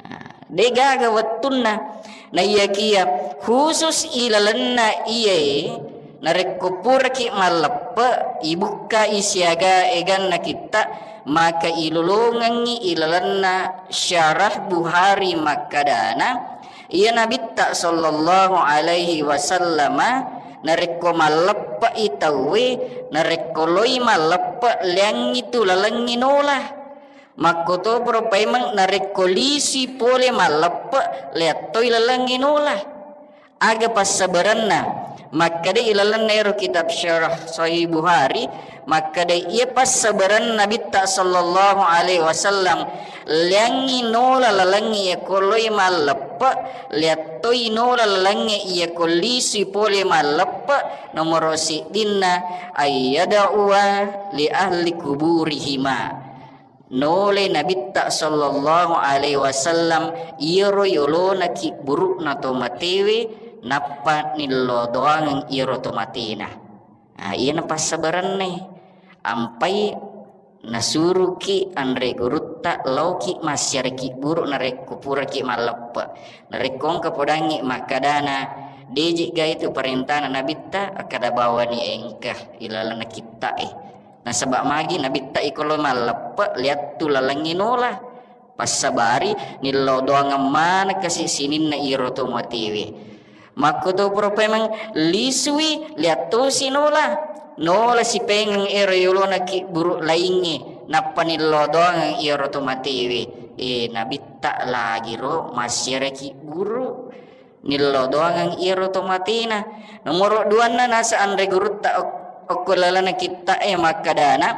Ah, degaga wettunna. Naiyakia khusus ilalenna iyae, narekko puraki malleppe, ibukkai siaga eganna kitta, maka ilolongengngi ilalenna Syarah Buhari makkadana, iya Nabitta sallallahu alaihi wasallama narekko malleppe'i tauwe, narekko loi malleppe, leangngi tu lalengngi nola. Makkotoparo paimeng narekko lisui pole malleppe, leattoi lalengngi nola. Aga passabarenna? Makkeda ilalenna ero kitab Syarah Sahih Buhari, makkeda iya passabarenna Nabitta sallallahu alaihi wasallam, leangngi nola lalengngi iya ko loi malleppe, leattoi nola lalengnge iya ko lisui pole malleppe, nomoro siddinna ayyada'uwa li ahli kuburihima. Nolai Nabitta sallallahu alaihi wasallam iyaro yolona kibburu'na to matewe, nappa nillodoangeng iyaro to matena. Ah, iyana passabarenna. Ampai nasuruki anre gurutta, lauki massiara kibburu narekko puraki malleppe. Narekko engka podangngi makkadana, deje ga itu parentana Nabitta, akkada bawani engka ilalenna kitta'e. Nasaba magi Nabitta iko lo malleppe, liattu lalengngi nola. Passabari, nillau doangeng maneng kasi sininna iro to matewe. Makkuto pura paimeng lisui, liattosi nola. Nola sipengeng ero yolona kibburu laingnge, nappa nillau doangeng iro to matewe. E, Nabitta lagiro massiara kibburu. Nillau doangeng iyaro to matena. Nomoro duanna, nasa anre gurutta ok-, okko lalana kitta'e makkadana,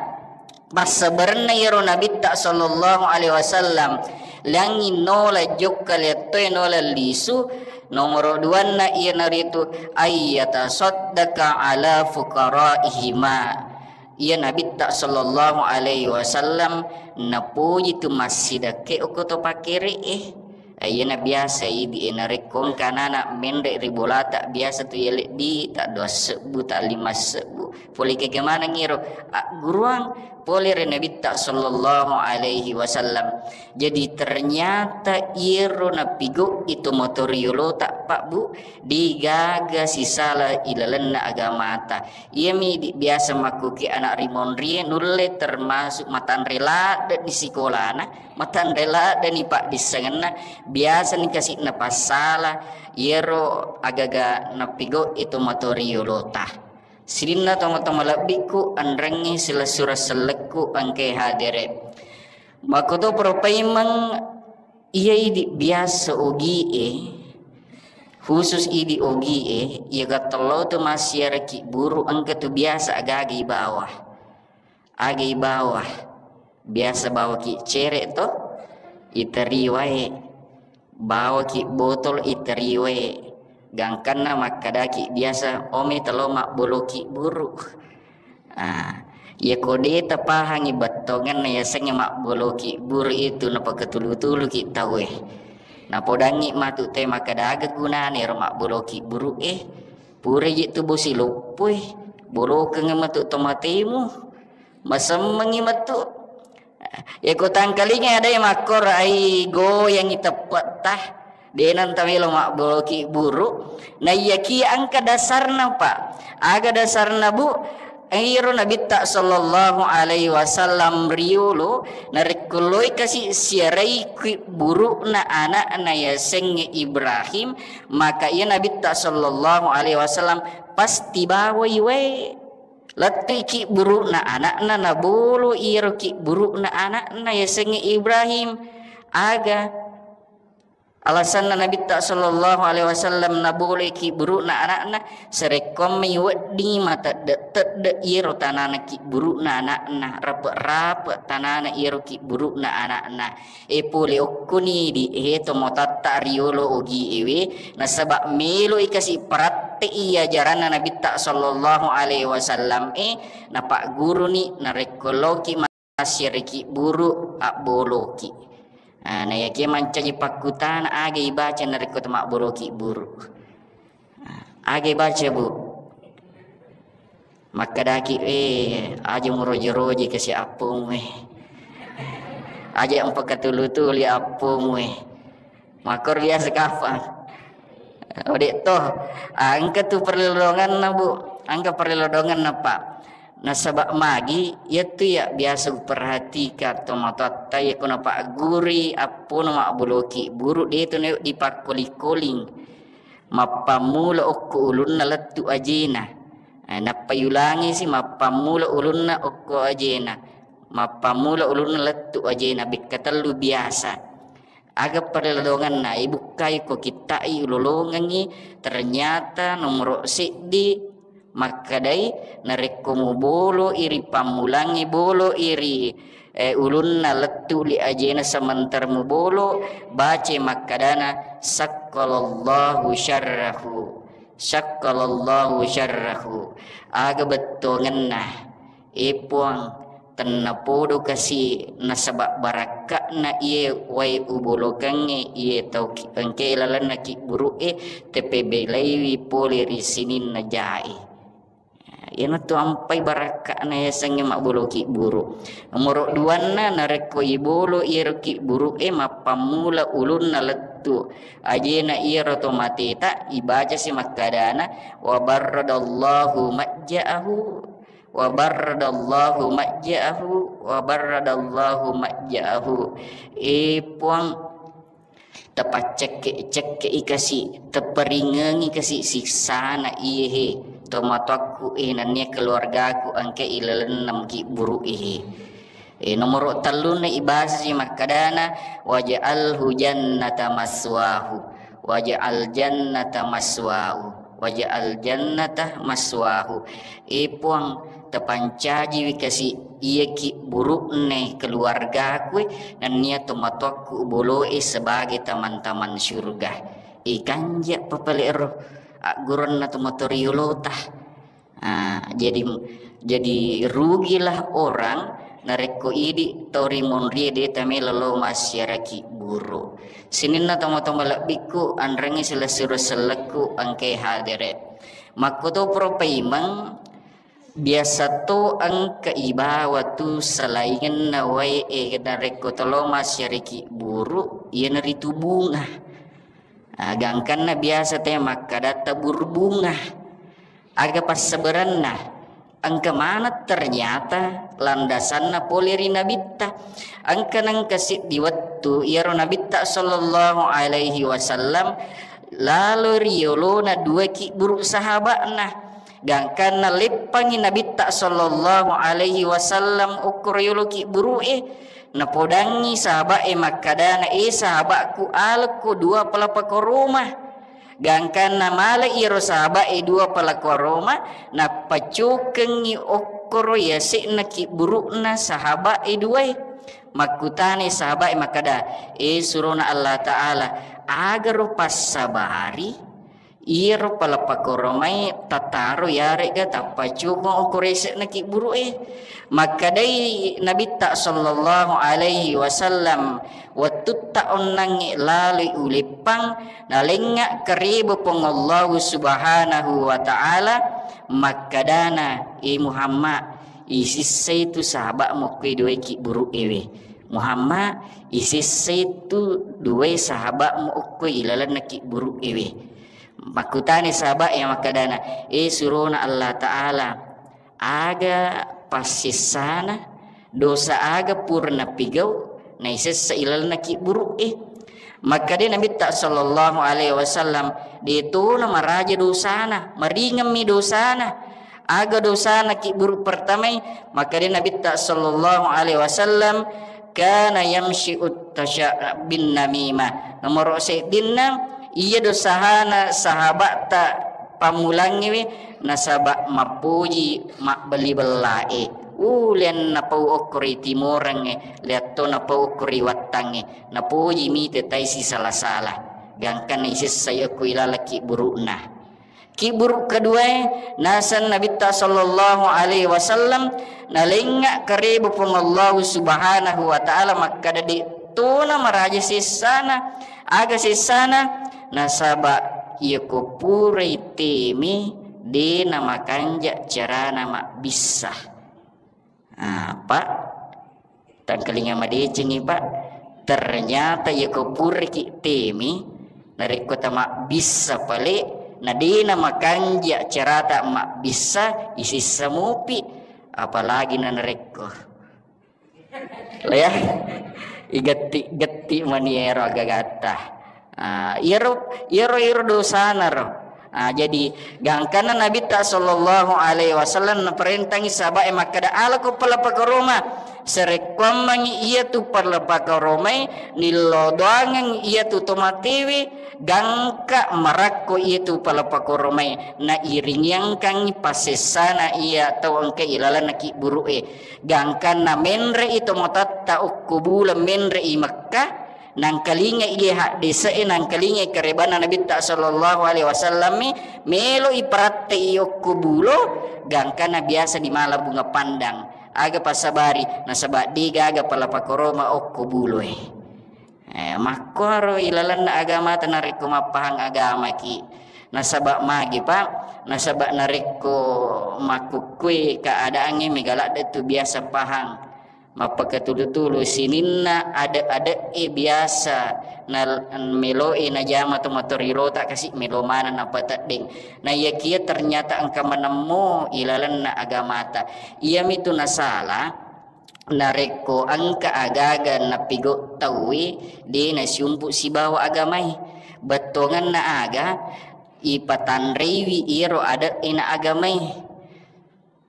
passabarenna iyaro Nabitta sallallahu alaihi wasallam, liangngi nola jokka liattoe nola lisu. Nomoro duanna iyanaritu ayyatasaddaka ala fuqaraihima. Iya Nabitta sallallahu alaihi wasallam napoji tu massidakke okko to pakkere'e. Eh, iyana biasa idi, eh, narekko engka anana menre ri bolata, biasa tu iya lebbi ta dua sebbu, ta lima sebbu. Pole kega maneng iro agguruang pole ri Nabitta sallallahu alaihi wasallam. Jadi ternyata iyaro napigau itu motor yolota, Pak Bu, digaga sisala ilalenna agamata. Iyami di biasa makkuki anak rimonrie nulle termasuk matanre ladde di sikolana, matanre ladde ni paddissengenna, biasa ni kasi'na passala iyaro agaga napigau itu motor yolota. Sininna tomatoa malebbiku, anrengngi silessureng sellekku engkae hadere. Makkuto pura paimeng iya idi biasa ogie, khusus idi ogie, iya gattello tu massiara kibburu engka tu biasa agaga ibawa. Aga ibawa, biasa bawaki cere to, iteri wae, bawaki botol iteri wae, gangkanna makkadaki biasa, "Omi telo mabboloki buru." Ah, iya ko de tapahangi bettongenna yasengnge mabboloki buru itu, napakatulu-tuluki tauwe. Napodangngi matu te makkada aga gunana ero mabboloki buru e. Pura je tu bosi loppoi, bolokeng matu tomatemu. Masemmengi matu. Yako tangkalinga adai makkoro ai goyangi teppetta. Denang tamelo mabboloki buru. Naiyaki engka dasarna, Pak. Aga dasarna, Bu? Iro Nabitta sallallahu alaihi wasallam riolo narekko loi kasi siarai ki burukna anakna yasengnge Ibrahim, maka iya Nabitta sallallahu alaihi wasallam pasti bawai wae. Lettuiki burukna anakna, nabolo iyaro ki burukna anakna yasengnge Ibrahim. Aga alasanna Nabitta sallallahu alaihi wasallam naboleki burukna anakna? Sarekkoammi wedding matedde-tedde iyaro tanana ki burukna anakna, rape-rape tanana iyaro ki burukna anakna. E pole okkoni di e to motatta riolo ogi ewe, nasaba melo i kasi paratte'i ajaranna Nabitta sallallahu alaihi wasallam e, napagguruni narekko loki massiriki buru abboloki. Ah, na yakia mancaji pakkutana aga ibaca narekko to mabboloki buru. Aga baca, Bu? Makkadaki, "Eh, aja muroje-roje kasi appomu, eh. Aja mpakatulu-tuli appomu, eh." Makkor biasa kapang. Ode to, engka tu perlodonganna, Bu. Engka perlodonganna, Pak. Nasaba magi, yattu ya biasa uperhatikan tomatoatta, yakko napagguri appona mabboloki buru, de tu na dipakkoli-koling. Mappammula okko ulunna lettu ajena. Eh, nappa yulangisi mappammula ulunna okko ajena. Mappammula ulunna lettu ajena, bekka tellu biasa. Aga perlodonganna, ibukkai ko kitta'i ulolongengi, ternyata nomoro seddi makkadai, narekko mubolo iri pammulangi, bolo iri eh, ulunna lettu li ajena sementara mubolo, bace makkadana, "Sakkalallahu syarrahu, sakkalallahu syarrahu." Aga bettongenna, e Puang, Tennapodo kasi nasaba barakka'na iye wae ubolokengnge iye tau ki-, engkae lalenna kibburu'e, tepebelaiwi pole ri sininna jae. Iyanatu ampai barakka'na yasengnge mabbolo kibburu. Nomoro duanna, narekko ibolo iyaro kibburu'e, mappammula ulunna lettu ajena iyaro to mateta, ibacasi makkadana, "Wa barradallahu majja'ahu, wa barradallahu majja'ahu, wa barradallahu majja'ahu." E Puang, tapaccekke-cekke'i kasi, teparingengi kasi siksana iyehe tomatoakku e, nennia keluargaku engka ilalenna kibburu'e. E, nomoro tellunna ibasasi makkadana, "Waj'alhu jannata maswahu, waj'al jannata maswahu, waj'al jannata maswahu." E Puang, tapancajiwi kasi iya kibburu'ne keluargaku e, nennia tomatoakku boloe sebagai taman-taman syurga. Ikanja papale'ro agguranna tomatoriolota. Ah, jadi, jadi rugilah orang narekko idi tau rimunrie de tamela lo massiara kibburu. Sininna tomatoa malebbikku, anrengngi silessureng sellekku engkae hadere. Makkoto pura paimeng, biasa to engka ibawa tu salaingenna wae e narekko tolo massiara kibburu, iyanaritu bunga. Ah, gangkanna biasa te makkada tabur bunga. Aga passabaranna? Engka maneng ternyata landasanna pole ri Nabitta. Engka nengka siddi wettu iyaro Nabitta sallallahu alaihi wasallam lalo ri yolona dua kibburu sahaba'na. Gangkanna leppangi Nabitta sallallahu alaihi wasallam okkoro yolo kibburu'e, napodangngi sahaba'e makkadana, "E sahaba'ku, alekko dua palapa koroma." Gangkanna male iyaro sahaba'e dua palapa koroma, nappacukengngi okkoro yase'na kibburu'na sahaba'e duae. Makkutani sahaba'e makkada, "E surona Allah Ta'ala, agaro passabari iyaro palapa koromai tataro yarega tappacukeng okkoro yase'na kibburu'e?" Makkedai Nabitta sallallahu alaihi wasallam, "Wettutta onnangnge laloi uleppang, nalengnga karibo Puang Allahu Subhanahu wa Ta'ala, makkadana, 'E Muhammad, isissai tu sahaba'mu okkoe duae kibburu'ewe. Muhammad, isissai tu duae sahaba'mu okkoe ilalenna kibburu'ewe.'" Makkutani sahaba'e makkadana, "E surona Allah Ta'ala, aga passessana, dosa aga pura napigau naisessa ilalenna kibburu'e?" Makkeda Nabitta sallallahu alaihi wasallam, "De tona maraja dosana, maringemmi dosana." Aga dosana kibburu pertamai? Makkeda Nabitta sallallahu alaihi wasallam, "Kana yamshi'ut tasha-, bin namimah." Nomoro seddinna, iya dosahana sahaba'ta pammulangngewe nasaba mappoji mabbelli bellae. Ulen napau okkori timorengnge, liatto napau okkori wattangnge, napoji mite tai sisala-sala. Gangkanna isessai okko ilaleng kibburu'na. Kibburu keduae, naseng Nabitta sallallahu alaihi wasallam, nalengnga karibo Puang Allahu Subhanahu wa Ta'ala makkada, de tona maraja sessana. Aga sessana? Nasaba iyako purai teme, de namakanja carana mabbissa. Ah, Pak, tangkalinga madecengi, Pak. Ternyata iyako puraki teme, narekko tamabbissa pale, na de namakanja carata mabbissa, isissa mupi. Apalagi na narekko. Lah ya, igetti-getti mani ero agagatta. Ah, iyaro, iyaro, iyaro dosana ro. Ah, jadi gangkanna Nabitta sallallahu alaihi wasallam naparentangi sahaba'e makkada, "Alako pala pakoroma." Sarekkuammengi iyatu pala pakoromai, nillodoangeng iyatu tomatewe, gangka marakko iyatu pala pakoromai, nairingiangkangi passessana iya tau engka ilalenna kibburu'e. Gangkanna menre'i tomatoatta okko buleng menre'i Mekkah, Nangkalingai haddese e, nangkalingai karebanna Nabitta sallallahu alaihi wasallam e, melo i parattai okko bulo, gangkana biasa di mala bunga pandang. Aga pasabari, nasaba de gaga pala pakoroma okko bulo e. Eh, makkuaro ilalenna agamata narekko mappahang agamaki. Nasaba magi, Pak? Nasaba narekko makkukkui keadaangnge mega ladde tu biasa pahang. Mappakatulu-tulu sininna ade-ade'e biasa na meloe najama to matorilota kasi melo maneng napateddeng. Na iyakia ternyata engka manemmo ilalenna agamata. Iyamitu nasala narekko engka agaga napigau tauwe de nasiumpu sibawa agamai. Bettuangenna aga ipatanreiwi iyaro ade'e na agamai.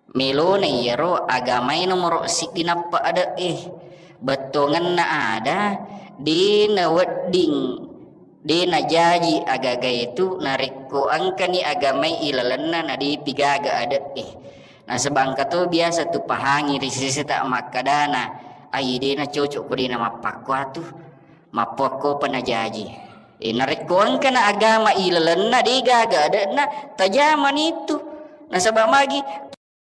Melona iyaro agamai nomoro siddi nappa ade'e. Bettuangenna ada, de nawedding, de najaji agaga itu narekko engkani agamai ilalenna na depi gaga ade'e. Nasaba engka to biasa tu pahangi ri seseta makkadana, ai de nacocok ko de namappakkuatu, mappakko pa najaji. E, narekko engkana agama ilalenna de gaga ade'na, tajamani itu. Nasaba magi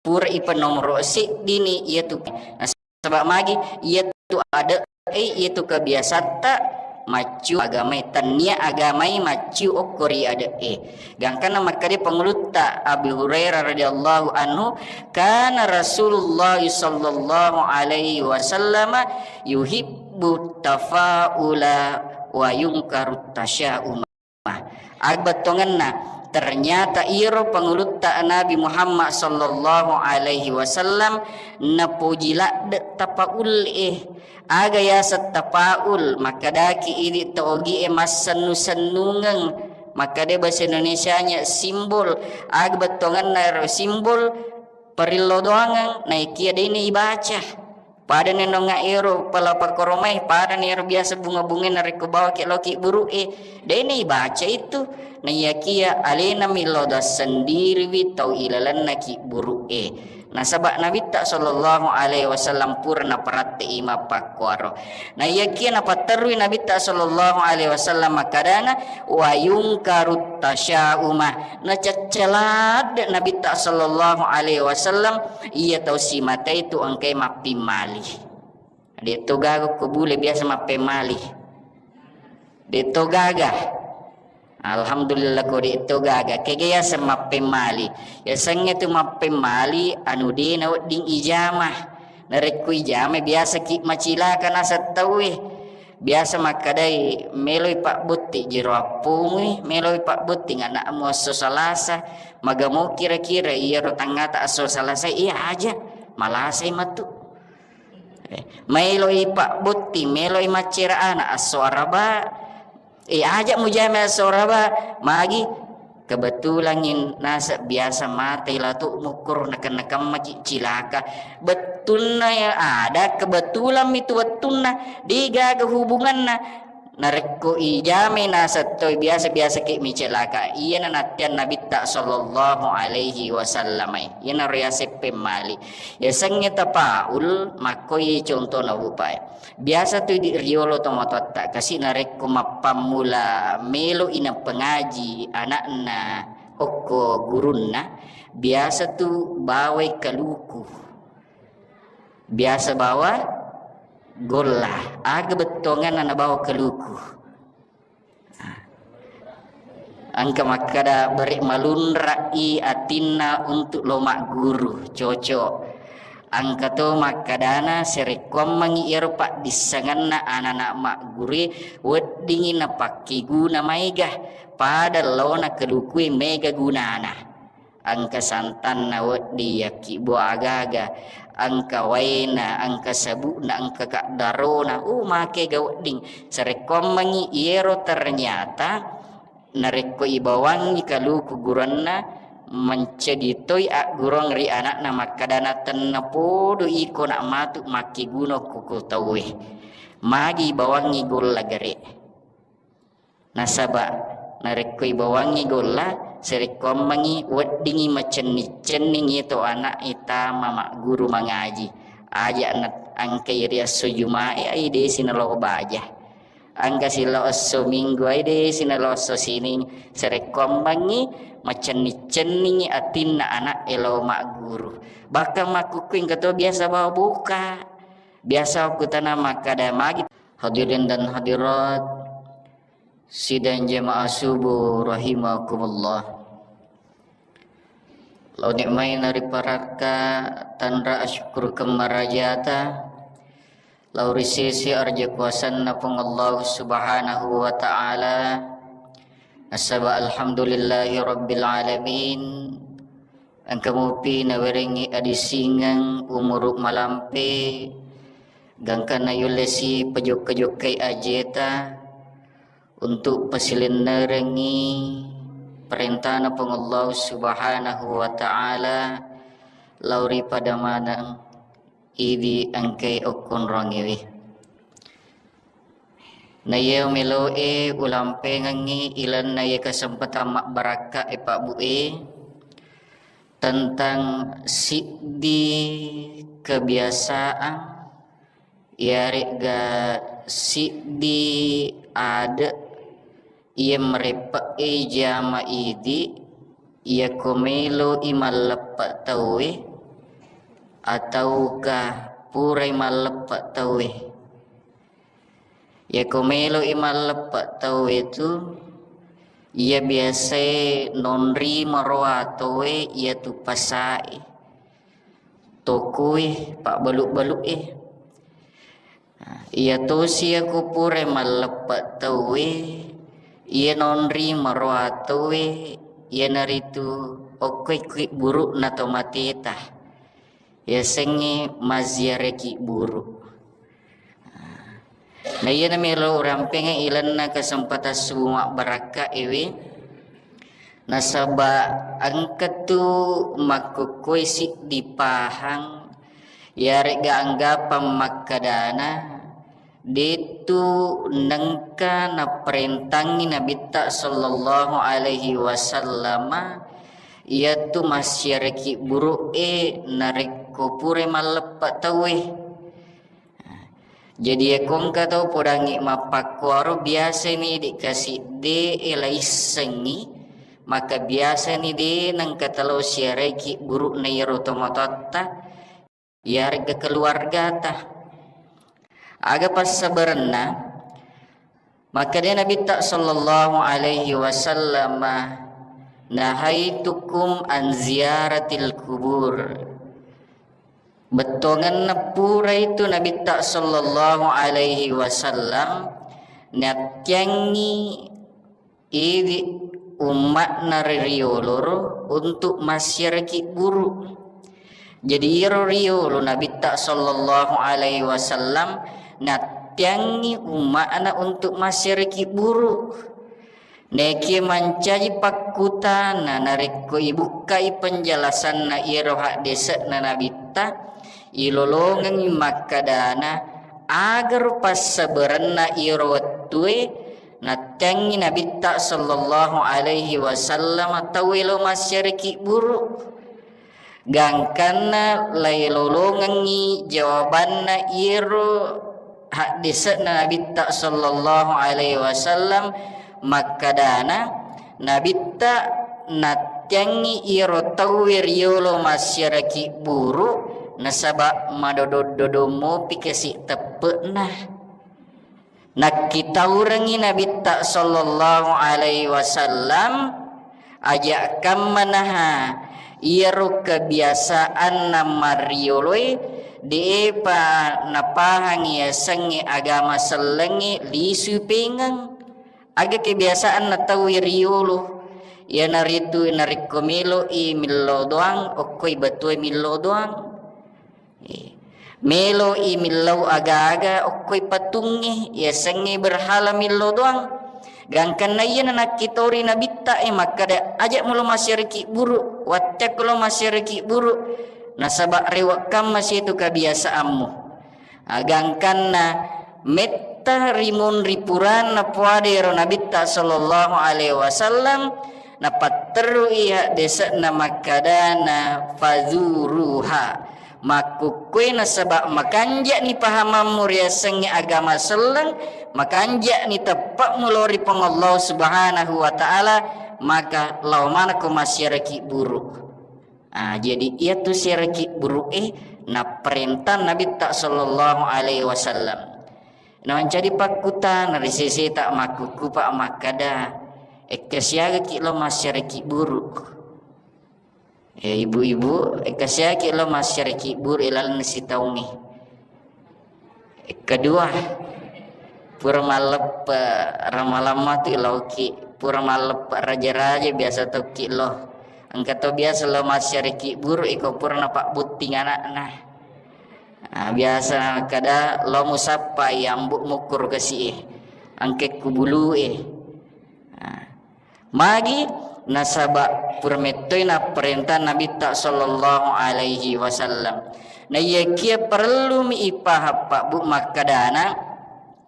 pura ipa nomoro seddini iyatu. Nasaba magi iyatu ade'e, iyatu kebiasatta macciu agamai, tennia agamai macciu okko ri ade'e. Gangkanna makkeda pangulutta Abi Hurairah radhiyallahu anhu, kana Rasulullah sallallahu alaihi wasallam yuhibbu tafaula wa yungkaru tasyauma. Aga bettuangenna, ternyata iyaro pangulutta Nabi Muhammad sallallahu alaihi wasallam napoji ladde tapaul e. Aga yaseng tapaul, makkadaki idi to ogi e massennu-sennungeng, makkada bahasa Indonesianya simbol. Aga bettuangenna ero simbol, parillo doangeng, naikia dena ibaca. Pada nenongnga ero pala pakkoromai, pada nero biasa bunga-bunga narekko bawaki loki buru e, dena ibaca itu. Naiyakia alena millau sendiriwi tau ilalenna ki buru e. Nasaba Nabitta sallallahu alaihi wasallam pura naparatte i mappakkuaro. Naiyakia napatterui Nabitta sallallahu alaihi wasallam makkadana, wa yungkaru tasyauma. Nacaccaladde Nabitta sallallahu alaihi wasallam, iya tau simatai tu engkai mappimmali. De to gaga ko bule biasa mappemmali. De to gaga. Alhamdulillah ko de to gaga. Kega yaseng mappemmali. Yasengnge tu mappemmali anu de nawedding ijama. Narekko ijama biasa ki macilaka naseng tauwe. Biasa makkadai, meloi pabbotti jero appomui, meloi pabbotti anakmu esso Salasa, magamo kira-kira iyaro tangngata esso Salasa, iya aja, malasai matu. Eh, maeloi pabbotti, meloi maccera anak esso Araba, eh, aja mujama esso Araba, magi kebetulan in-, naseng biasa mate latu mukkoro nakenna-kemmaki cilaka. Bettunna ya ada, kebetulan mitu wettunna, degaga hubunganna. Narekko ijamai naseng toi biasa-biasa ki mi cilaka. Iyana nattiang Nabitta sallallahu alaihi wasallam. Iyanaro yaseng pemmali. Yasengnge tapaul, makkoi contona rupae. Biasa tu idi riolo tomatoatta kasi narekko mappammula melo i napengaji anakna okko gurunna, biasa tu bawai kaluku. Biasa bawa golla. Aga bettuanganna nabawa kaluku? Engka makkada, bere malunrai atinna untuk lo magguru, cocok. Engka to makkadana, sarekkuammengngi iyaro paddissengenna anana maggurue, weddingngi napakkeguna maega, pada laona kalukue mega gunana. Engka santanna wedding, yakkibbo agaga, engka waena, engka sabukna, engka kaddarona, uh, makega wedding. Sarekkuammengngi iyero ternyata narekko ibawangngi kaluku guranna, mencedi toi aggurung ri anakna makkadana, tennapodo iko nak matu makkeguna ko tauwe. Magi ibawangngi golla gare. Nasaba narekko ibawangngi golla, sarekkuammengngi weddingngi macenning-cenning iyatu anak e tama magguru mangaji. Aja na engkai ri esso Jumae, ai desi nalo baja. Angka silo esso minggu ai de sina lo esso sining, sarekkuammengngi macenning-cenningngi atinna ana'e lao magguru. Bahkan makkukkuing engka to biasa bawa buka. Biasa wakkutana makkada magi. Hadirin dan hadirat, sidang jamaah subuh rahimakumullah. Lao nikmai nariparakka tanra asyukurkeng marajata, lao ri sese arja kuasanna Puang Allah Subhanahu wa Ta'ala. Nasaba alhamdulillahi rabbil alamin, engka mupi nawerengngi adisingeng umuru malampe, gangkanna yullesi pajokka-jokkai ajeta, untuk pasilennerengngi perintana Puang Allah Subhanahu wa Ta'ala lao ri pada maneng idi engkai okkonrongiwi. Na iya meloe ulampengengngi ilenna iya kesempatan mabbarakka e Pak Bu e tentang siddi kebiasaan iyaregga siddi ade' iya mareppe'e jama idi, iyako meloi malleppe' tauwe, atauka purai malleppe' tauwe. Iyako meloi malleppe' tauwe tu, iya biasae nonri maroa tauwe iyatu pasae. Tokoe, pabbalu-balu'e. Nah, iya tosi iyako pura malleppe' tauwe, iya nonri maroa tauwe, iyanaritu okkoi kui buru'na to mateta. Yasengnge mazziaraki buru. Na iyana melo urampengnge ilenna kesempatan subuh mabbarakka ewe. Nasaba engkatu makkukkue siddi pahang yaregga anggapang makkadana, detu nengka naparentangngi Nabitta sallallahu alaihi wasallama iyatu massiaraki buru'e narekko pura malleppe tauwe. Jadi, iyako engka tau podangngi mappakkuaro, biasani idi kasidde'e laissengngi, maka biasani de nengka talo siaraiki buru'na iyaro tomatoatta, iyaregga keluargata. Aga passabarenna? Makkeda Nabitta sallallahu alaihi wasallam, "Nahaitukum an ziyaratil kubur." Bettuangenna pura itu Nabitta sallallahu alaihi wasallam nattiangngi idi umma'na ri rioloro untuk massiaraki buru. Jadi, iyaro riolo Nabitta sallallahu alaihi wasallam nattiangngi umma'na untuk massiaraki buru. Nekie mancaji pakkutana narekko ibukkai penjelasanna iyaro haddese'na Nabitta, ilolongengngi makkadana, agaro passabarenna iyaro wettue nattiangngi Nabitta sallallahu alaihi wasallam tauwe lo massiaraki buru. Gangkanna lailolongengngi jawabanna iyaro haddese'na Nabitta sallallahu alaihi wasallam makkadana, Nabitta nattiangngi iyaro tauwe riolo massiaraki buru nasaba madodong-dodong mopi kasi teppe'na. Nakkitaurengngi Nabitta sallallahu alaihi wasallam, aja' kammanaha iyaro kebiasaanna marrioloe, de'epa napahangi yasengnge agama sellengnge lisu pengeng. Aga kebiasaanna tauwe riolo, iyanaritu narekko melo'i millau doang, okkoi batue millau doang. Eh, melo'i millau aga-aga okkoi patungnge, yasengnge berhala millau doang. Gangkanna iyana nakkitori Nabitta e makkada, "Aja' mulo massiaraki buru, watteakko lo massiaraki buru, nasaba' rewe' kamma situ kebiasaammu." Ah, gangkanna metta rimunri puranna puadero Nabitta sallallahu alaihi wasallam, napatterui haddese'na makkadana, "Fazuruha." Makkukkue nasaba makanja'ni pahamammu riasengnge agama selleng, makanja'ni teppe'mu lao ri Puang Allah Subhanahu wa Ta'ala, maka lao manekko massiareki buruk. Ah, jadi iyatu siareki buruk e napparentang Nabitta sallallahu alaihi wasallam. Namancaji pakkutana ri seseta makkukkupa makkada, ekka siagaki lao massiareki buruk. Ya, ibu-ibu, ekka siaki lo massiareki buru ilalenna sitaungnge. Kedua, pura malleppe ramalamma tu ilauki, pura malleppe raja-raja biasa tokki lo. Engka to biasa lo massiareki buru iko pura napabbutting anakna. Ah, biasa kada lo musappa yambu mukkuru kasi e, angke kubulu e. Ah. Magi? Nasaba pura mettoi napparentang Nabitta sallallahu alaihi wasallam. Naiyakia parellumi ipahang pabbu makkadana,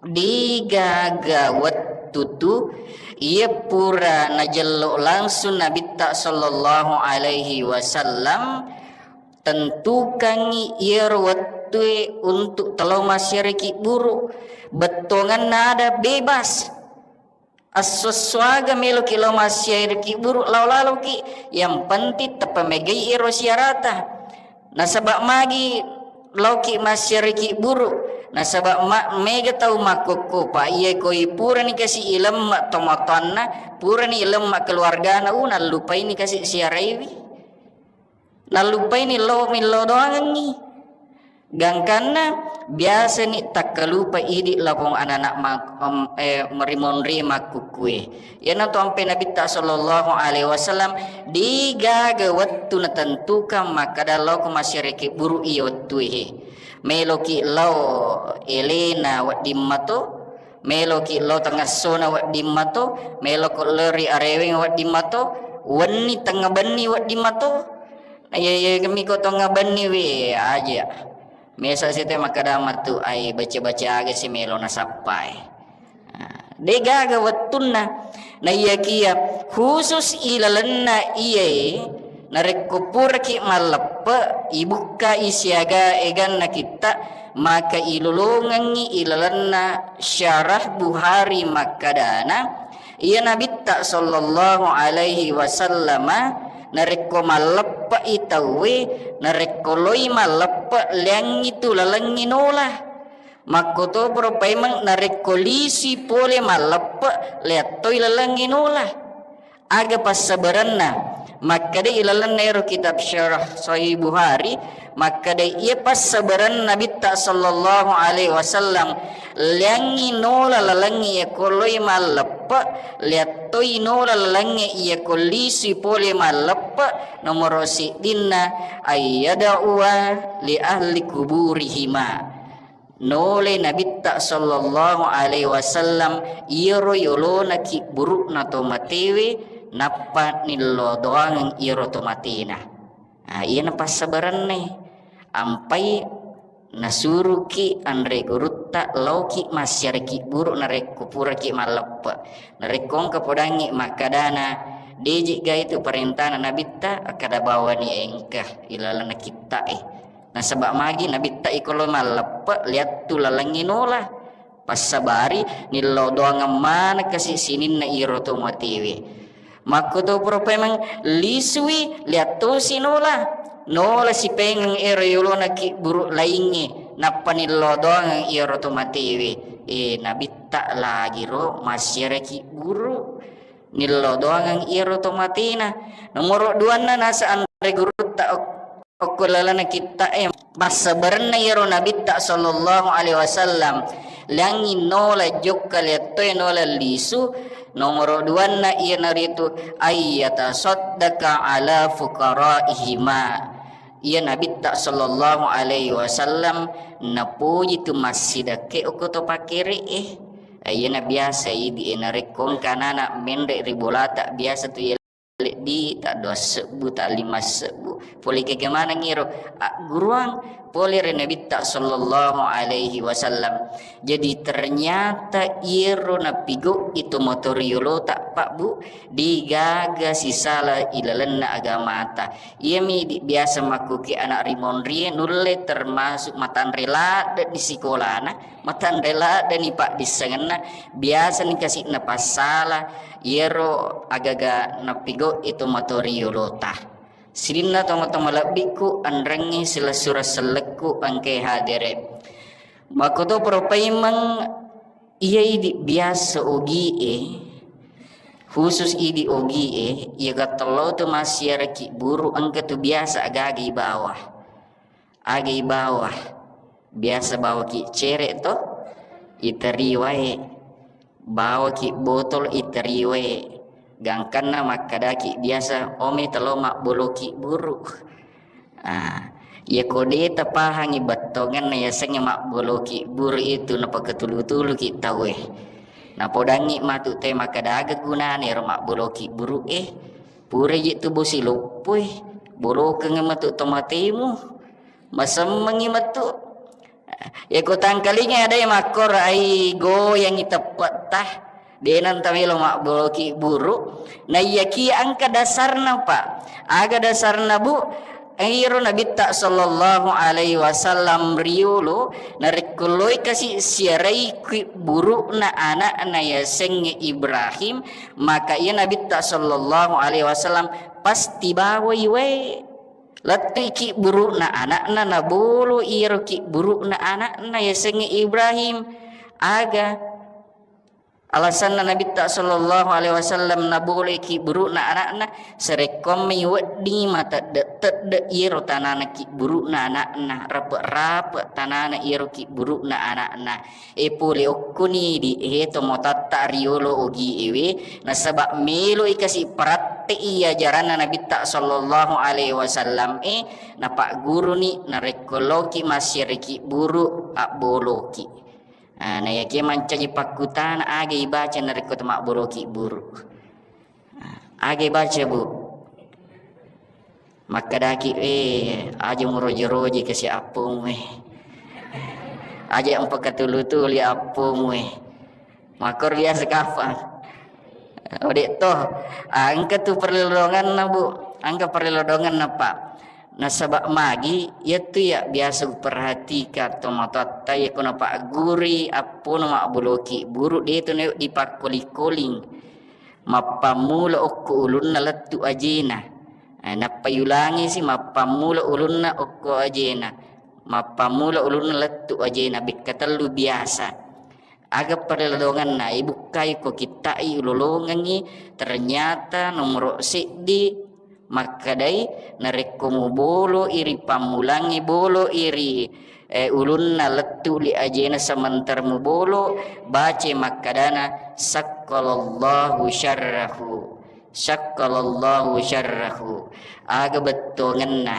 degaga wettu tu iya pura najello langsung Nabitta sallallahu alaihi wasallam, tentukangngi iyaro wettue untuk telo massiareki buru. Bettuanganna ada bebas. Esso-essoaga meloki lao massiareki buru lao laloki, yang penting tepamegai ero siarata. Nasaba magi laoki massiareki buru, nasaba ma-, mega tau makkokko pa iya koi purani kasi ilemma tomatoanna, purani ilemma keluargana, u nallupaini kasi siaraiwi. Nallupaini lao millau doangengngi. Gangkanna biasani takkalupa idi lapong anana ma-, em, eh, marimonri makkukkue. Iyanatu ampe Nabitta sallallahu alaihi wasallam, degaga wettu natentukan makkada lao ko massiareki buru iya wettue. Meloki lao elena wedding mato, meloki lao tengessona wedding mato, meloko lao ri areweng wedding mato, wenni tengnga benni wedding mato. Iya, iya, kami ko tengnga benni we aja. Mesa sete makkada matu, ai baca-baca aga si melo nasappai. Nah, degaga wettunna. Naiyakia khusus ilalenna iyae, narekko puraki malleppe, ibukkai siaga eganna kitta, maka ilolongengngi ilalenna syarah Buhari makkadana, iya Nabitta sallallahu alaihi wasallama narekko malleppe'i tauwe, narekko loi malleppe, leangngi tu lalengngi nola. Makkotoparo paimeng narekko lisui pole malleppe, leattoi lalengngi nola. Aga passabarenna? Makkadai ilalenna ero kitab Syarah Sahih Buhari, makkadai iya passabarenna Nabitta sallallahu alaihi wasallam, leangngi nola lalengnge iya koloi malleppe, leattoi nola lalengnge iya kollisui pole malleppe, nomoro siddinna ayyada'uwa li ahli kuburihima. Nole Nabitta sallallahu alaihi wasallam iyaro yolona kibburu'na to matewe, nappa nillo doangeng iyaro to matena. Ah, iyana passabarenna. Ampai nasuruki anre gurutta laoki massiareki buru narekko puraki malleppe. Narekko engka podangngi makkadana, deji ga itu parentana Nabitta, akkada bawani engka ilalenna kitta'e. Nasaba magi Nabitta iko lo malleppe, liattu lalengngi nola. Passabari nillau doangeng maneng kasi sininna iro to matewe. Makkotoparo paimeng lisui, liattosi nola. Nola sipengeng ero yolona kiburu laingnge, nappa nillau doangeng iro to matewe. Eh, Nabitta lagiro massiareki buru. Nillau doangeng iyaro to matena. Nomoro duanna nasa anre gurutta ok-, okko lalana kitta'e. Passabarenna iyaro Nabitta sallallahu alaihi wasallam, liangngi nola jokka liattoe nola lisu. Nomoro duanna iyanaritu ayyatasaddaqa ala fuqaraihima. Iya Nabitta sallallahu alaihi wasallam napoji tu massidakke okko to pakkere'e. Iyana biasa idi e, narekko engka anana menre ri bolata, biasa tu yelleddi ta dua sebbu, ta lima sebbu. Pole kega maneng iro, agguruang, pole ri Nabitta sallallahu alaihi wasallam. Jadi ternyata iyaro napigau'i to matoriolota, Pak, Bu, degaga sisala ilalenna agamata. Iyami idi biasa makkuki anak rimonrie nulle termasuk matanre ladde di sikolana, matanre ladde ni paddissengenna, biasa ni kasi napassala iyaro agaga napigau'i to matoriolota. Sininna tomatoa malebbikku, anrengngi silessureng sellekku engkae hadere. Makkoto pura paimeng iya idi biasa ogie, khusus idi ogie, iya gattello tu massiara kibburu engka tu biasa agaga ibawa. Aga ibawa, biasa bawaki cere to, iteri wae, bawaki botol iteri wae, gangkanna makkadaki biasa, "Ome telo mabboloki buru." Ah, iya ko de tapahangi bettongenna yasengnge mabboloki buru itu, napakatulu-tuluki tauwe. Napodangngi matu te makkadaga gunana ero mabboloki buru e. Pura je tu bosi loppoi, bolokeng matu tomatemu. Masemmengngi metu. Yako tangkalinga ada yang makkoro ai goyangi teppetta. Denang tamelo mabboloki buru. Na iyaki angka dasarna, Pak. Aga dasarna, Bu? Iro Nabitta sallallahu alaihi wasallam riolo narekko loi kasi siarai ki burukna anakna yasengnge Ibrahim, maka iya Nabitta sallallahu alaihi wasallam pasti bawai wae. Lettuiki burukna anakna, nabolo iyaro ki burukna anakna yasengnge Ibrahim. Aga alasanna Nabitta sallallahu alaihi wasallam naboleki burukna anakna? Sarekkoammi wedding matedde-tedde iyaro tanana ki burukna anakna, rape-rape tanana iyaro ki burukna anakna. E pole okkoni di, he, tomatoatta riolo ogi ewe, nasaba melo i kasi paratte'i ajaranna Nabitta sallallahu alaihi wasallam e, napagguruni narekko loki massiareki buru abboloki. Ah, na yakia mancaji pakkutana aga ibaca narekko to mabboloki buru. Aga baca, Bu? Makkedaki, "Eh, aja muroje-roje kasi appomu, eh. Aja mpakatulu-tuli appomu, eh." Makkoro biasa kapang. Ode to, engka tu parello donganna, Bu. Engka parello donganna, Pak. Nasaba magi, iyatu ya biasa uperhatikan tomatoatta, iya ko napagguri appono mabboloki buru, de tu nayo dipakkoli-koling. Mappammula okko ulunna lettu ajena. Eh, nappa yulangisi mappammula ulunna okko ajena. Mappammula ulunna lettu ajena, bekka tellu biasa. Aga parelodonganna, ibukkai ko kitta'i ulolongengngi, ternyata nomoro seddi makkadai, narekko mubolo iri pammulangngi, bolo iri eh, ulunna lettu li ajena sementara mubolo, bace makkadana, "Sakkalallahu syarrahu, sakkalallahu syarrahu." Aga bettuangenna,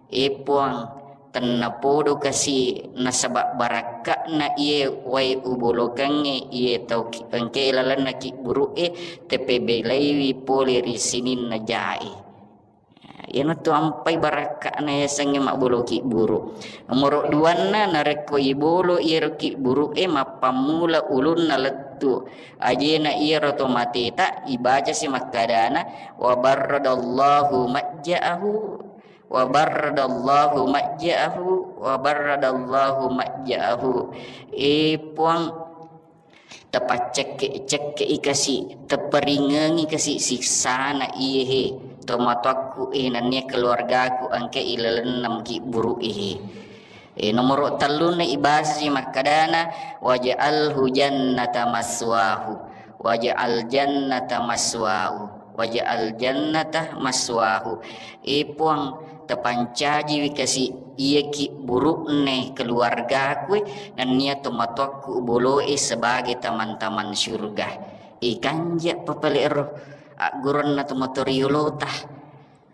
e Puang, tennapodo kasi nasaba barakka'na iye wae ubolokengnge iye tau ki-, engke lalenna kibburu'e, tepebelaiwi pole ri sininna jae. Iyanatu ampai barakka'na yasengnge mabboloki buru. Nomoro duanna, narekko ibolo iyaro kibburu'e mappammula ulunna lettu ajena iyaro to mateta, ibacasi makkadana, "Wa barradallahu majja'ahu, wa barradallahu majja'ahu, wa barradallahu majja'ahu." E Puang, tapaccekke-cekke'i kasi, taparingengi kasi siksana iye he, tomatoakku e, nennia keluargaku engka ilalenna maki buru e he. E, nomoro tellunna ibasasi makkadana, "Waj'alhu jannata maswahu, waj'al jannata maswahu, waj'al jannata maswahu." E Puang, tapancajiwi kasi iyaki buru'ne keluargaku e, nennia tomatoakku boloe sebagai taman-taman syurga. Ikanja papale ero agguronna tomatoriolota.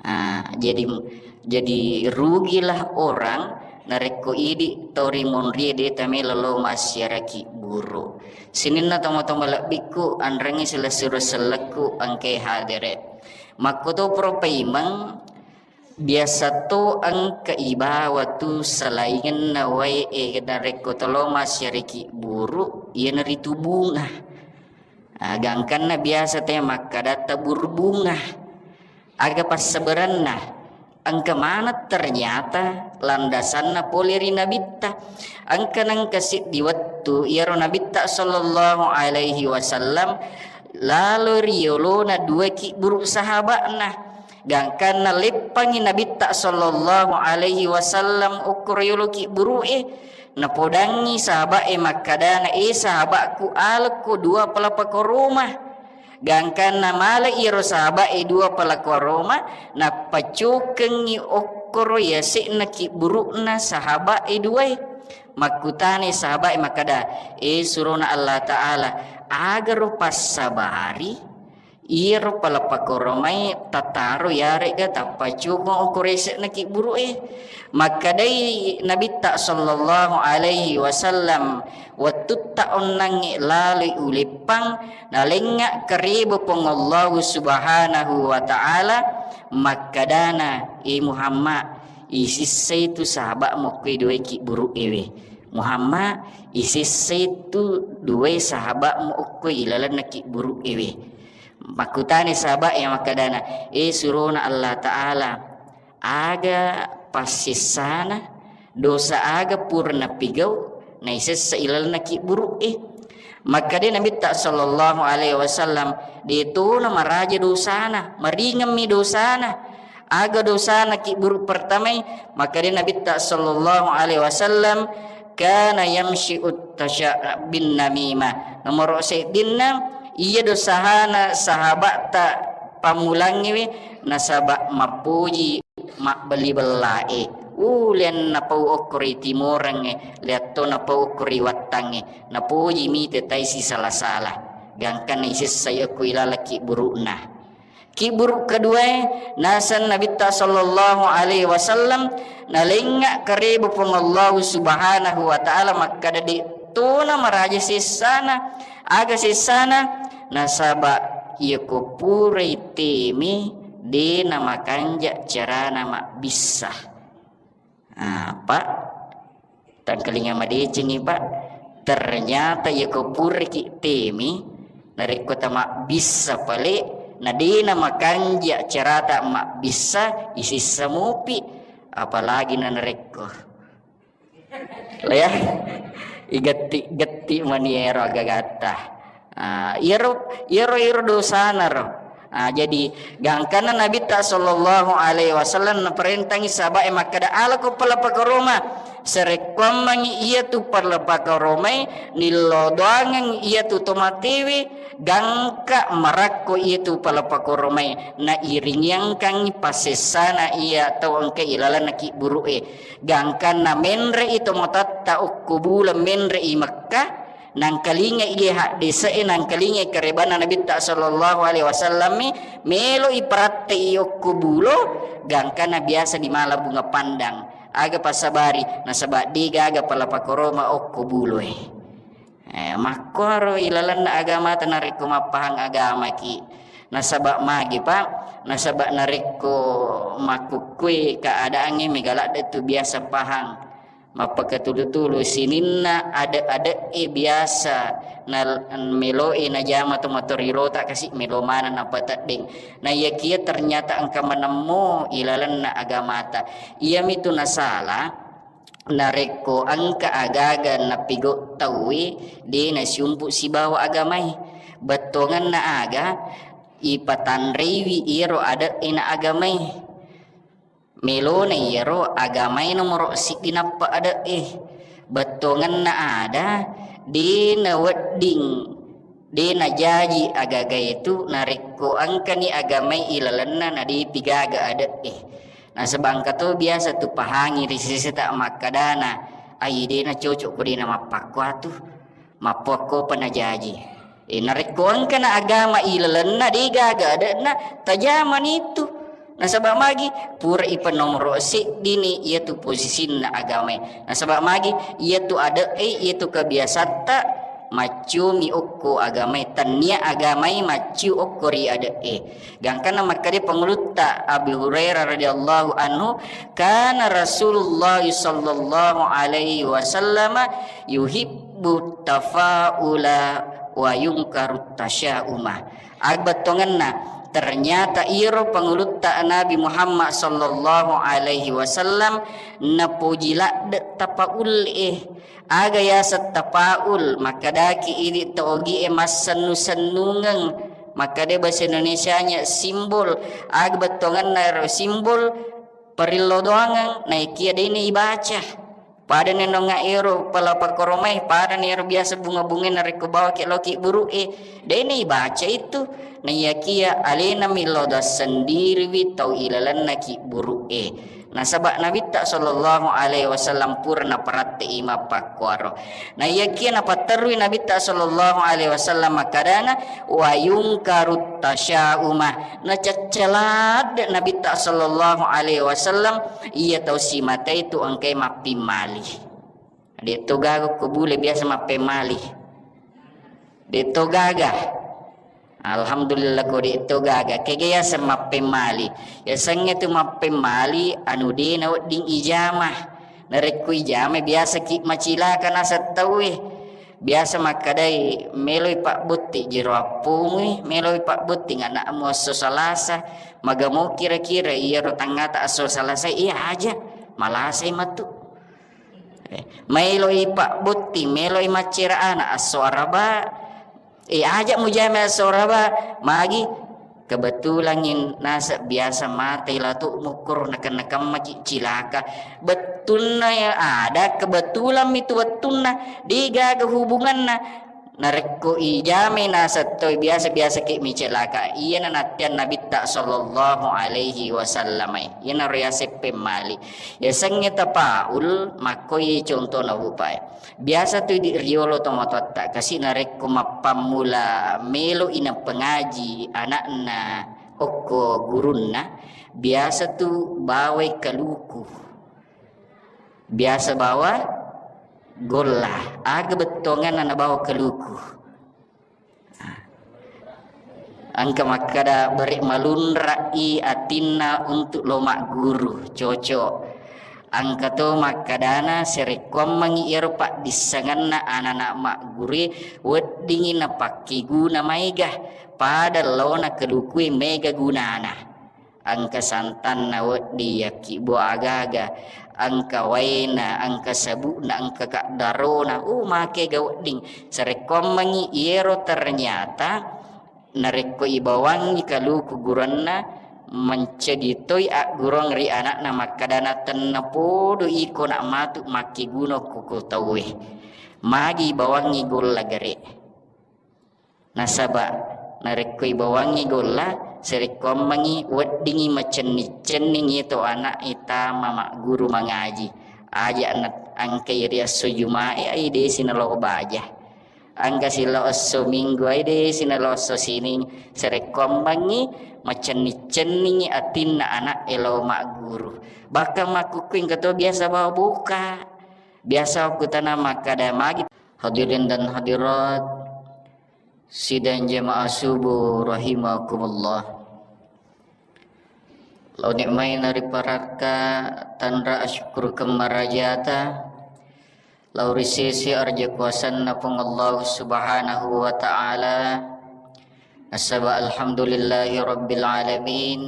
Ah, jadi, jadi rugilah orang narekko idi tau rimonrie de tamela lo massiaraki buru. Sininna tomatoa malebbikku, anrengngi silessureng sellekku engkae hadere. Makkoto pura paimeng, Biasa to engka ibawa tu salaingenna wae, e, narekko tolo massiariki buru, iyanaritu bunga. Ah, gangkanna biasa te makkadatta buru bunga. Aga passabaranna? Engka maneng ternyata landasanna pole ri Nabitta. Engka nengka siddi wettu iyaro Nabitta sallallahu alaihi wasallam lalo ri yolona dua kibburu sahaba'na. Gangkanna leppangngi Nabitta sallallahu alaihi wasallam okkoro yolo kibburu'e, napodangngi sahaba'e makkadana, "E sahaba'ku, alekko dua palapa koroma." Gangkanna male iyaro sahaba'e dua palapa koroma, nappacukengngi okkoro yase'na kibburu'na sahaba'e duae. Makkutani sahaba'e makkada, "E surona Allah Ta'ala, agaro passabari iyaro palapa koromai tataro yarega tappacukeng okko rese'na kibburu'e?" Makkedai Nabitta sallallahu alaihi wasallam, "Wettutta onnangnge laloi uleppang, nalengnga kareba Puang Allahu Subhanahu wa Ta'ala, makkedana, 'E Muhammad, isissai tu sahaba'mu okko duae kibburu'ewe. Muhammad, isissai tu duae sahaba'mu okko ilalenna kibburu'ewe.'" Makkutani sahaba'e makkedana, "E surona Allah Ta'ala, aga passessana, dosa aga pura napigau naisessa ilalenna kibburu'e?" Makkeda Nabitta sallallahu alaihi wasallam, "De tona maraja dosana, maringemmi dosana." Aga dosana kibburu pertamai? Makkeda Nabitta sallallahu alaihi wasallam, "Kana yamshi'ut tasya-, bin namimah." Nomoro seddinna, iya dosana sahaba'ta pammulangngewe nasaba mappoji mabbelli bellae. Ulen napau okko ri timorengnge, liatto napau okko ri wattangnge, napoji mite tai sisala-sala. Gangkanna isessai okko ilaleng kibburu'na. Kibburu keduae, naseng Nabitta sallallahu alaihi wasallam, nalengnga kareba Puang Allahu Subhanahu wa Ta'ala makkeda, de tona maraja sessana. Aga sessana? Nasaba iyako purai teme, de namakanja carana mabbissa. Apa? Tangkalinga madecengngi, Pak. Ternyata iyako puraki teme, narekko tamabbissa pale, na de namakanja carata mabbissa, isissa mupi, apalagi na narekko. Lea, igetti-getti mani ero agagatta. Ah, iyaro, iyaro, iyaro dosana ro. Ah, jadi gangkanna Nabitta sallallahu alaihi wasallam naparentangi sahaba'e makkeda, "Alako palapa koroma." Sarekkuammengngi iyatu palapa koromai, nillodoangeng iyatu tomatewe, gangka marakko iyatu palapa koromai, nairingiangkangngi passessana iya tau engka ilalenna kibburu'e. Gangkanna menre'i tomatoatta okko bulo menre'i Mekkah, nangkalingai iye haddese'e, nangkalingai karebanna Nabitta sallallahu alaihi wasallammi, melo'i paratte'i okko bulo, gangkanna biasa dimala bunga pandang. Aga passabari? Nasaba de gaga palapa koroma okko buloe. Eh, makkoro ilalenna agamata narekko mappahang agamaki. Nasaba magi, Pak? Nasaba narekko makkukkue keadaangnge mega ladde tu biasa pahang. Mappakatulu-tulu sininna ade-ade'e biasa na meloe najama to matorirota kasi melo maneng napateddeng. Na iyakia ternyata engka manemmo ilalenna agamata. Iyamitu nasala, narekko engka agaga napigau tauwe, de nasiumpu sibawa agamae. Bettuangenna aga ipatanreiwi iyaro ade'e na agamae. Melona iyaro agamae nomoro siddi nappa ade'e. Bettuangenna ada, de nawedding, de najaji agagae tu narekko engkani agamae ilalenna na depi gaga ade'e. Nasaba engka to biasa tu pahangi ri seseta makkadana, "Ai, de nacocok ko de namappakkuatu, mappuakkopa najaji." Eh, narekko engkana agama ilalenna de gaga ade'na, tajamani tu. Nasaba magi? Pura ipanomoro seddini iyatu posisinna agamae. Nasaba magi? Iyatu ade'e, iyatu kebiasatta macciumi okko agamae, tennia agamae macciu okko ri ade'e. Gangkanna makkeda pangulutta Abi Hurairah radhiyallahu anhu, "Kana Rasulullah sallallahu alaihi wasallam yuhibbu tafaula wa yungkaru tasyauma." Aga bettuangenna, ternyata iro pangulutta Nabi Muhammad sallallahu alaihi wasallam napoji ladde tapaulle'e. Aga yaseng tapaul, makkedaki idi to ogie massennu-sennungeng, makkeda bahasa Indonesianya simbol. Aga bettuangenna ero simbol? Parillo doangeng, naikia de'na ibaca. Pada nenonga ero pala pakkoromai, pada nero biasa bunga-bunga narekko bawaki loki buru'e, de'na ibaca itu. Naiyakia alena millau sendiriwi tau ilalennaki buru'e. Nasaba Nabitta sallallahu alaihi wasallam pura naparatte'i mappakkuaro. Naiyakia napatterui Nabitta sallallahu alaihi wasallam makkadana, "Wa yungkaru tasyauma." Nacaccaladde Nabitta sallallahu alaihi wasallam iya tau simatai tu engkai mappimmali. De'to gaga ko bule biasa mappemmali. De'to gaga. Alhamdulillah ko de'to gaga. Kega yaseng mappemmali? Yasengnge tu mappemmali anu de'na wedding ijama. Narekko ijama biasa ki macilaka naseng tauwe. Biasa makkedai, "Meloi pabbotti jero appomui, meloi pabbotti anakmu esso Salasa." Magamo kira-kira iyaro tangngata esso Salasa, iya aja malasai matu. Eh, maeloi pabbotti, maeloi maccera ana esso Araba. Eh, aja mujama esso Araba, magi kebetulan in-, naseng biasa mate latu mukkuru nakenna-kemmaki cilaka. Bettunna ya ada kebetulan mitu wettunna, degaga hubunganna. Narekko ijamai naseng toi biasa-biasa ki micilaka, iyana nattiang Nabitta sallallahu alaihi wasallam. Iyanaro yaseng pemmali. Yasengnge tapaul, makkoi contona upae. Biasa tu idi riolo tomatoatta kasi narekko mappammula melo i napengaji anakna okko gurunna, biasa tu bawai kaluku. Biasa bawa golla. Aga bettuanganna nabawa kaluku? Engka makkada, "Bere malunrai atinna untuk lo magguru." Cocok. Engka to makkadana, sarekkuammengngi iyaro paddissengenna anana maggurue, weddingngi napakkeguna maega. Pada laona kalukue maega gunana. Engka santanna wedding yakkibbo aga-aga, engka waena, engka sabu'na, engka kaddarona, uh, makega wedding. Sarekkuammengngi iyero ternyata narekko ibawangngi kaluku guranna, mencedi toi agguruang ri anakna makkadana, "Tennapodo iko nak matu makkeguna ko, ko tauwe." Magi ibawangngi golla gare. Nasaba narekko ibawangngi golla, sarekkuammengngi weddingngi macenning-cenning iyatu anak e tama magguru mangaji. Aja na engkai ri esso Jumae, ai desi nalo baja. Engka silo esso Minggu, ai desi nalo esso Sining. Sarekkuammengngi macenning-cenningngi atinna anak e lao magguru. Bahkan makkukku engka to biasa bawa buka. Biasa wakkutana makkada magi. Hadirin dan hadirat, sidang jamaah subuh rahimakumullah. Lao nikmai nariparakka tanra asyukurkeng marajata lao ri sese arja kuasanna Puang Allah Subhanahu wa Ta'ala. Nasaba alhamdulillahi rabbil alamin.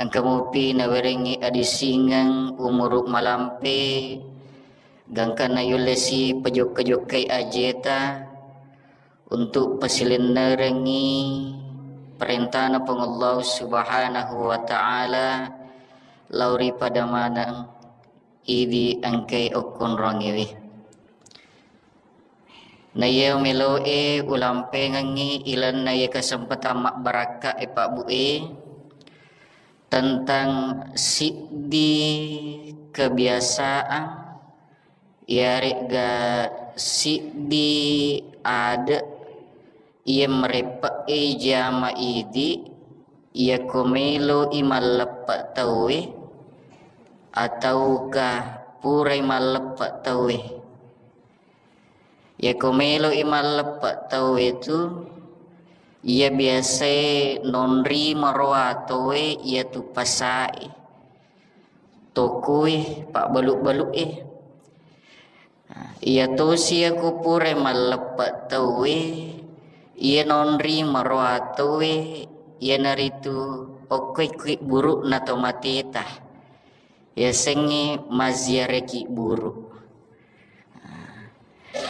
Engka mupi nawerengngi adisingeng umuru malampe, gangkanna yullesi pajokka-jokkai ajeta untuk pasilennerengngi perintana Puang Allah Subhanahu wa Ta'ala lao ri pada maneng idi engkai okkonrongiwi. Na iya meloe ulampengengngi ilenna iya kesempatan mabbarakka e Pak Bu e, tentang siddi kebiasaan, iyaregga siddi ade iya mareppe'e jama idi, iyako meloi malleppe tauwe, atauka purai malleppe tauwe. Iyako melo'i malleppe' tauwe tu, iya biasae nonri maroa tauwe iyatu pasae, tokoe, pabbalu-balu'e. Nah, iya tosi iyako pura malleppe' tauwe, iya nonri maroa tauwe, iyanaritu okkoe kibburu' na to mateta. Yasengnge mazziaraki buru.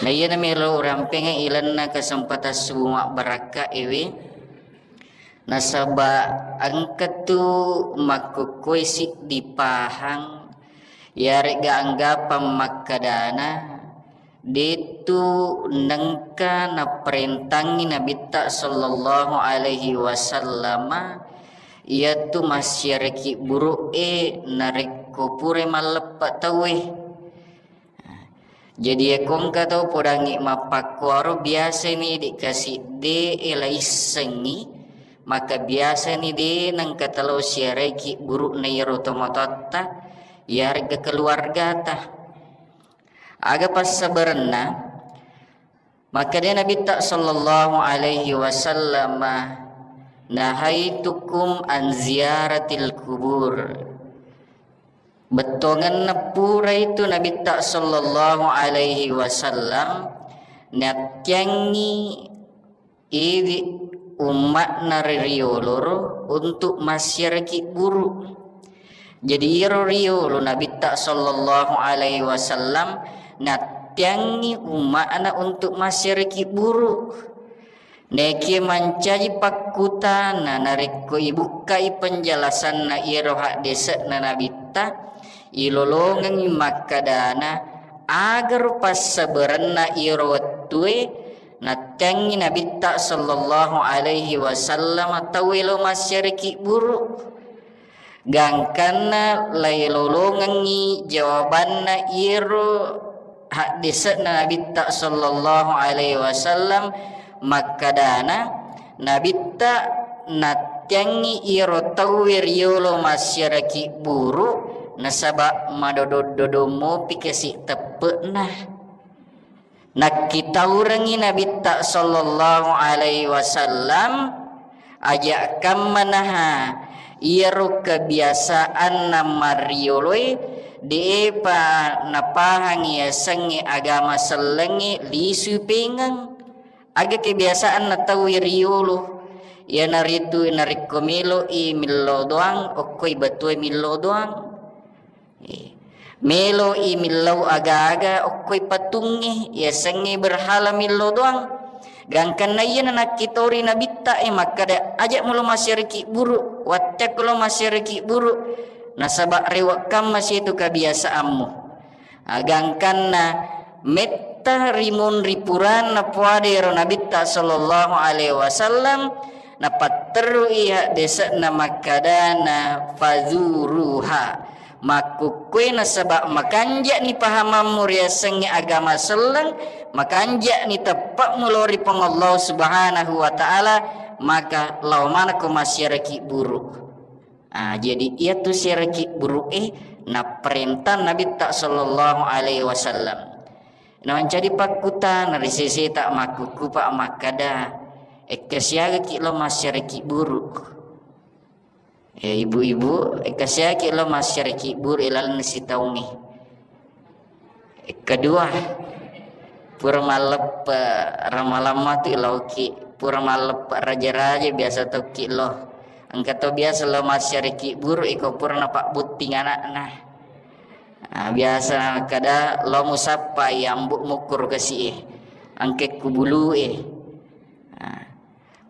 Na iyana melo urampengnge ilenna kesempatan subuh mabbarakka ewe. Nasaba engka tu makkukkue siddi pahang, yaregga anggapang makkadana, de'tu nengka naparentangngi Nabitta sallallahu alaihi wasallama iyatu massiaraki buru'e narekko pura malleppe tauwe. Jadi, iyako engka tau podangngi mappakkuaro, biasani de' kasidde'e laissengngi, maka biasani de' nengka talao siaraki buru'na iyaro tomatoatta, iyaregga keluargata. Aga passabarenna? Makkeda Nabitta sallallahu alaihi wasallam, "Nahaitukum an ziyaratil kubur." Bettuangenna pura itu Nabitta sallallahu alaihi wasallam nattiangngi idi umma'na ri rioloro untuk massiaraki buru. Jadi, iyaro riolo Nabitta sallallahu alaihi wasallam nattiangngi umma'na untuk massiaraki buru. Nekie mancaji pakkutana narekko ibukkai penjelasanna iyaro haddese'na Nabitta, ilolongengngi makkadana, agaro passabarenna iyaro wettue nattiangngi Nabitta sallallahu alaihi wasallam tauwe lo massiaraki buru. Gangkanna lailolongengngi jawabanna iyaro haddese'na Nabitta sallallahu alaihi wasallam makkadana, Nabitta nattiangngi iyaro tauwe riolo massiaraki buru nasaba madodong-dodong mopi kasi teppe'na. Nakkitaurengngi Nabitta sallallahu alaihi wasallam, aja' kammanaha iyaro kebiasaanna marioloe, de'pa napahangi yasengnge agama sellengnge lisui pengeng. Aga kebiasaanna tauwe riolo, iyanaritu narekko melo'i millau doang, okkoi batue millau doang. Eh, melo'i millau aga-aga okkoi patungnge, yasengnge berhala millau doang. Gangkanna iyana nakkitori Nabitta e makkada, "Aja' mulo massiaraki buru, watteakko lo massiaraki buru, nasaba' rewe' kamma situ kebiasaammu." Agangkanna metta rimunri puranna puada ero Nabitta sallallahu alaihi wasallam, napatterui haddese'na makkadana, "Fazuruha." Makkukkue nasaba' makanja'ni pahamammu riasengnge agama selleng, makanja'ni teppe'mu lao ri Puang Allah Subhanahu wa Ta'ala, maka lao manekko massiaraki buru. Ah, jadi iyatu siaraki buru'e naparenta Nabitta sallallahu alaihi wasallam. Namancaji pakkutana ri seseta makkukkupa makkada, "Ekka siagaki lao massiaraki buru?" Eh, ibu-ibu, ekka siaki lo massiaraki buru ilalenna sitaungnge. Kedua, pura malleppe ramalamma tu ilauki, pura malleppe raja-raja biasa tokki lo. Engka to biasa lo massiaraki buru iko pura napabbutting anakna. Ah, biasa kada lo musappa yambu mukkur kasi e. Angke kubulu e. Ah.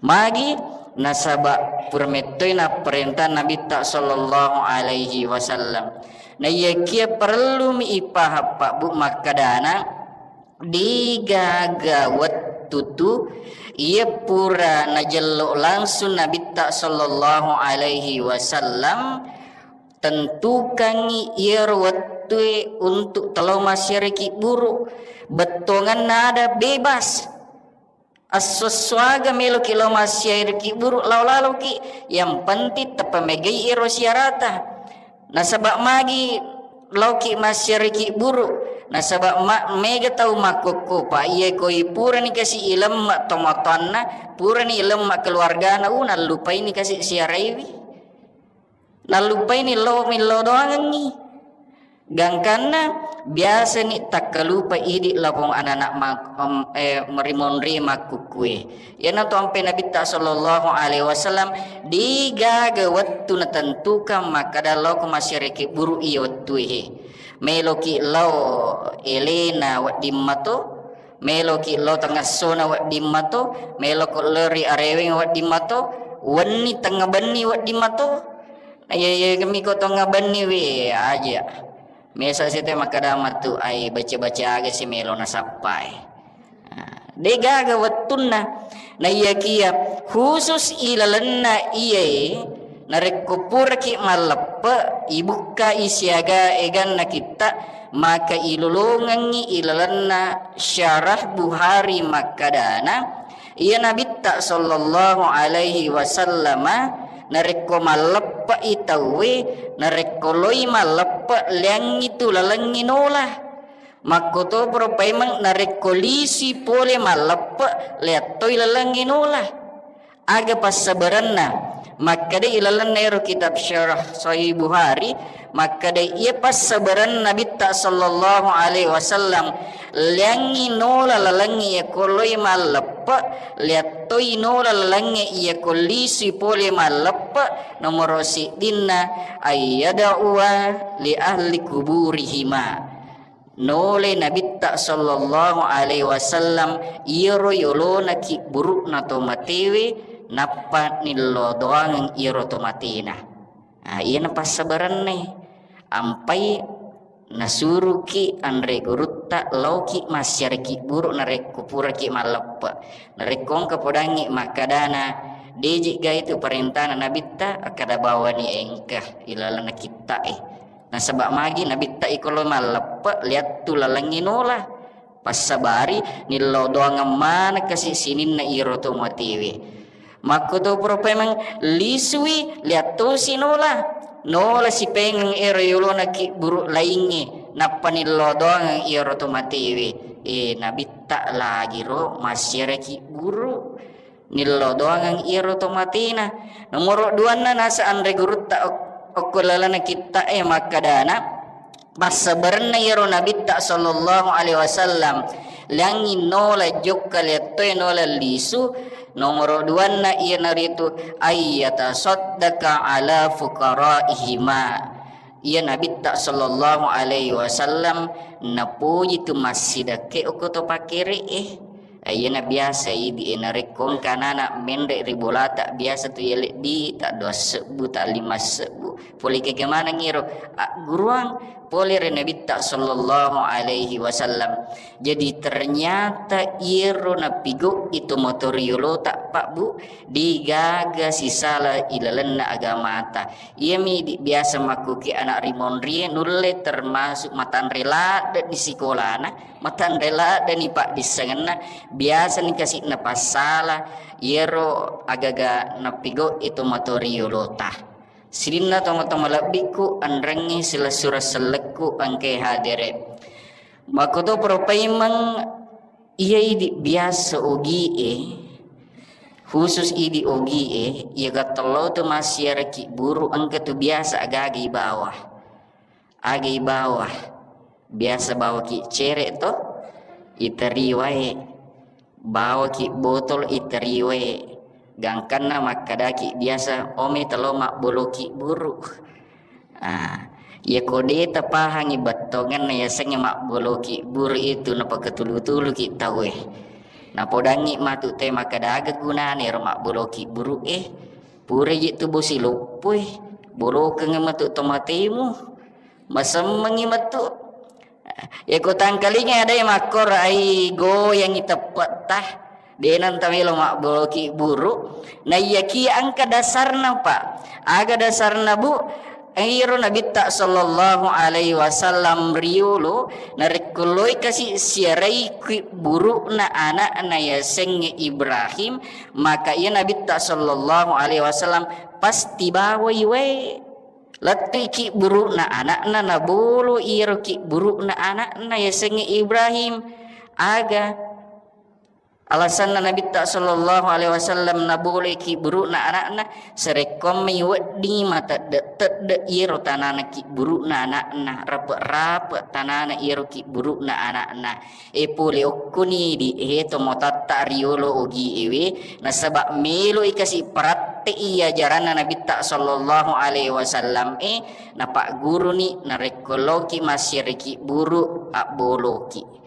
Magi? Nasaba pura mettoi napparenta Nabitta sallallahu alaihi wasallam. Naiyakia parellumi ipahang pabbu makkadana, degaga wettu tu iya pura najello langsung Nabitta sallallahu alaihi wasallam tentukangngi iyaro wettue untuk telo massiaraki buru, bettuanganna ada bebas. Esso-essoaga meloki lao massiaraki buru, lao laloki, yang penting teppa megai ero siarata. Nasaba magi laoki massiaraki buru, Nasaba ma-, mega tau makkukku, pa iya koi purani kasi ilemma tomatoanna, purani ilemma keluargana, u, nallupaini kasi siaraiwi. Nallupaini lo millo doangengngi. Gangkanna biasani takkalupa idi lapong anana ma-, em, eh, marimonri makkukkue. Iyanatu ampe Nabitta sallallahu alaihi wasallam, degaga wettu natentukan makkada lao ko masyariki buru iya wettue he. Meloki lao elena wedding mato, meloki lao tengessona wedding mato, meloko lao ri areweng wedding mato, wenni tengnga benni wedding mato. Na iya, iya, kami ko tengnga benni we aja. Mesa sete makkada matu, ai baca-baca aga si melo nasappai. Nah, degaga wettunna. Naiyakia khusus ilalenna iyae, narekko puraki malleppe, ibukkai siaga eganna kitta, maka ilolongengngi ilalenna Syarah Buhari makkadana, iya Nabitta sallallahu alaihi wasallama narekko malleppe'i tauwe, narekko loi malleppe, leangngi tu lalengngi nola. Makkotoparo paimeng narekko lisui pole malleppe, leattoi lalengnge nola. Aga passabarenna? Makkeda ilalenna ero kitab Syarah Sahih Buhari, makkeda iya passabarenna Nabitta sallallahu alaihi wasallam, leangngi nola lalengnge iya kolloi malleppe, leattoi nola lalengnge iya kollisui pole malleppe, nomoro siddinna ayyada'uwa li ahli kuburihima. Nole Nabitta sallallahu alaihi wasallam iyaro yolona kibburu'na to matewe, nappa nillo doangeng iyaro to matena. Ah, iyana passabarenna. Ampai nasuruki anre gurutta lauki massiara kibburu narekko puraki malleppe. Narekko engka podangngi makkadana, deji ga itu parentana Nabitta, akkada bawani engka ilalenna kitta'e. Nasaba magi Nabitta iko lo malleppe, liattu lalengngi nola. Passabari nillau doangeng maneng kasi sininna iro to matewe. Makko to pura paimeng lisui, liattosi nola. Nola sipengeng ero yolona kibburu laingnge, nappa nillau doangeng iro to matewe. E, Nabitta lagi ro massiara kibburu. Nillo doangeng iyaro to matena. Nomoro duanna, nasa anre gurutta ok-, okko lalana kitta'e makkadana, passabarenna iyaro Nabitta sallallahu alaihi wasallam, liangngi nola jokka liattoe nola lisu. Nomoro duanna iyanaritu ayyatasaddaka ala fuqaraihima. Iya Nabitta sallallahu alaihi wasallam napoji tu massidakke okko to pakkere'e. Iyana biasa idi e, narekko engka anana menre ri bolata, biasa tu yalebbi ta dua sebbu, ta lima sebbu. Pole kega maneng iro agguruang pole ri Nabitta sallallahu alaihi wasallam. Jadi ternyata iyaro napigau'i to matoriolota, Pak, Bu, degaga sisala ilalenna agamata. Iyami idi biasa makkuki anak rimonrie nulle termasuk matanre ladde ni sikolana, matanre ladde ni paddissengenna, biasa ni kasi napassala iyaro agaga napigau'i to matoriolota. Sininna tomatoa malebbiku, anrengngi silessureng sellekku engkae hadere. Makkoto pura paimeng iya idi biasa ogie, khusus idi ogie, iya gattallao tu massiara kibburu engka tu biasa agaga ibawa. Aga ibawa? Biasa bawaki cere to, iteri wae. Bawaki botol, iteri wae. Gangkanna makkadaki biasa, "Ome, telo mabboloki buru." Ah, iya ko de tapahangi bettongenna yasengnge mabboloki buru itu, napakatulu-tuluki tauwe. Napodangngi matu te makkada, "Aga gunana ero mabboloki buru e? Pura je tu bosi loppo e, bolokeng matu tomatemu." Masemmengngi metu. Yako tangkalinga ada yang makkor ai goyangi teppetta. Denang tamelo mabboloki buru. Naiyaki engka dasarna, Pak. Aga dasarna, Bu? Iro Nabitta sallallahu alaihi wasallam riolo, narekko loi kasi siarai ki buru'na anakna yasengnge Ibrahim, maka iya Nabitta sallallahu alaihi wasallam pasti bawai wae. Lettui kibburu'na ana'na, nabolo iyaro kibburu'na ana'na yasengnge Ibrahim. Aga alasanna Nabitta sallallahu alaihi wasallam naboloi kibburu'na ana'na? Sarekkoammi weddingngi matedde-tedde iyaro tanana kibburu'na ana'na, rape-rape tanana iyaro kibburu'na ana'na. E, pole okkoni di, e, tomatoatta riolo ogi ewe, nasaba meloi kasi paratte'i ajaranna Nabitta sallallahu alaihi wasallam e, napagguruni narekko loki massiare kibburu abboloki.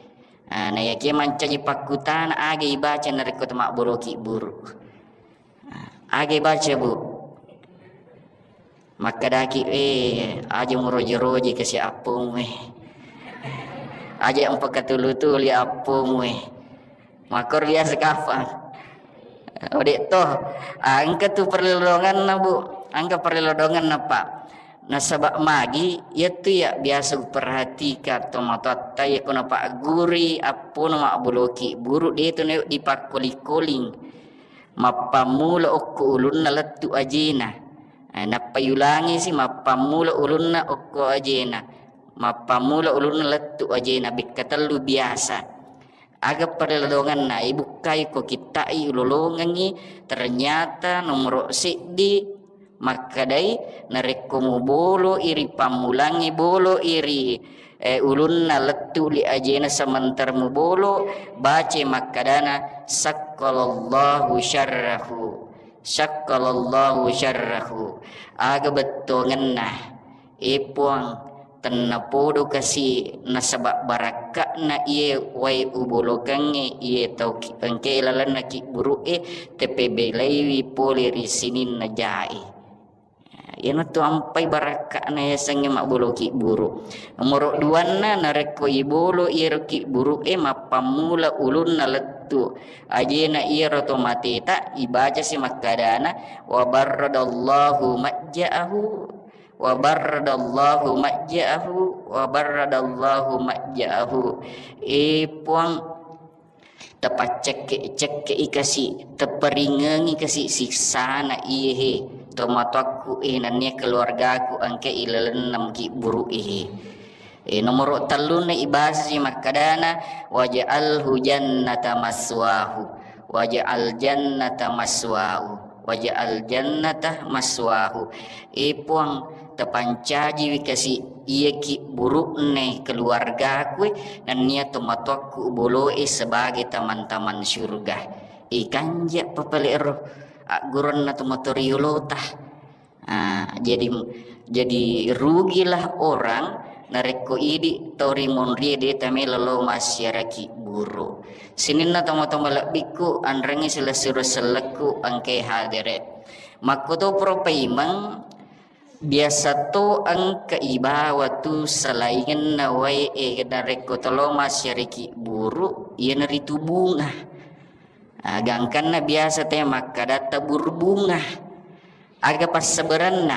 Ah, na yakia mancaji pakkutana, aga ibaca narekko to mabboloki buru? Ah, aga ibaca, Bu? Makkedaki, "Eh, aja muroje-roje kasi appomu, eh. Aja mpakatulu-tuli appomu, eh." Makkoro biasa kapang. Ode to, ah, engka tu perlodonganna, Bu. Engka perlodonganna, Pak. Nasaba magi, iyatu ya biasa uperhatikan tomatoatta, yakko napagguri appona mabboloki buru, de to na dipakkoling-koling. Mappammula okko ulunna lettu ajena. Eh, nappa yulangisi mappammula ulunna okko ajena. Mappammula ulunna lettu ajena, bekka tellu biasa. Aga perlodonganna, ibukkai ko kitta'i ulolongengngi, ternyata nomoro seddi makkedai, narekko mubolo iri pammulangngi, bolo iri, eh, ulunna lettu li ajena sementara mubolo, bace makkedana, "Syakkalallahu syarrahu, syakkalallahu syarrahu." Aga bettuangenna, e Puang, tennapodo kasi nasaba barakka'na iye wae ubolokengnge iye tau ki-, engkae lalenna kibburu'e, tepebelaiwi pole ri sininna jae. Iyanatu ampai barakka'na yasengnge mabbolo kibburu. Nomoro duanna, narekko ibolo iyaro kibburu'e mappammula ulunna lettu ajena iyaro to mateta, ibacasi makkadana, "Wa barradallahu majja'ahu, wa barradallahu majja'ahu, wa barradallahu majja'ahu." E Puang, tapaccekke-cekke'i kasi, taparingengi kasi siksana iyehe tomatoakku e, nennia keluargaku engka ilalenna kibburu'e. E, nomoro tellunna ibasasi makkadana, "Waj'alhu jannata maswahu, waj'al jannata maswahu, waj'al jannata maswahu." E Puang, tapancajiwi kasi iya kibburu'ne keluargaku e, nennia tomatoakku uboloe sebagai taman-taman syurga. E, kanja papale ero agguronna tomatoriolota. Ah, jadi, jadi rugilah orang narekko idi tau rimunrie de tamelo lo massiara kibburu. Sininna tomatoa malebbikku, anrengngi silessureng sellekku engkae hadere. Makkoto pura paimeng, biasa to engka ibawa tu salaingenna wae e narekko tolo massiara kibburu, iyanaritu bunga. Ah, gangkanna biasa te makkada tabur bunga. Aga passabaranna?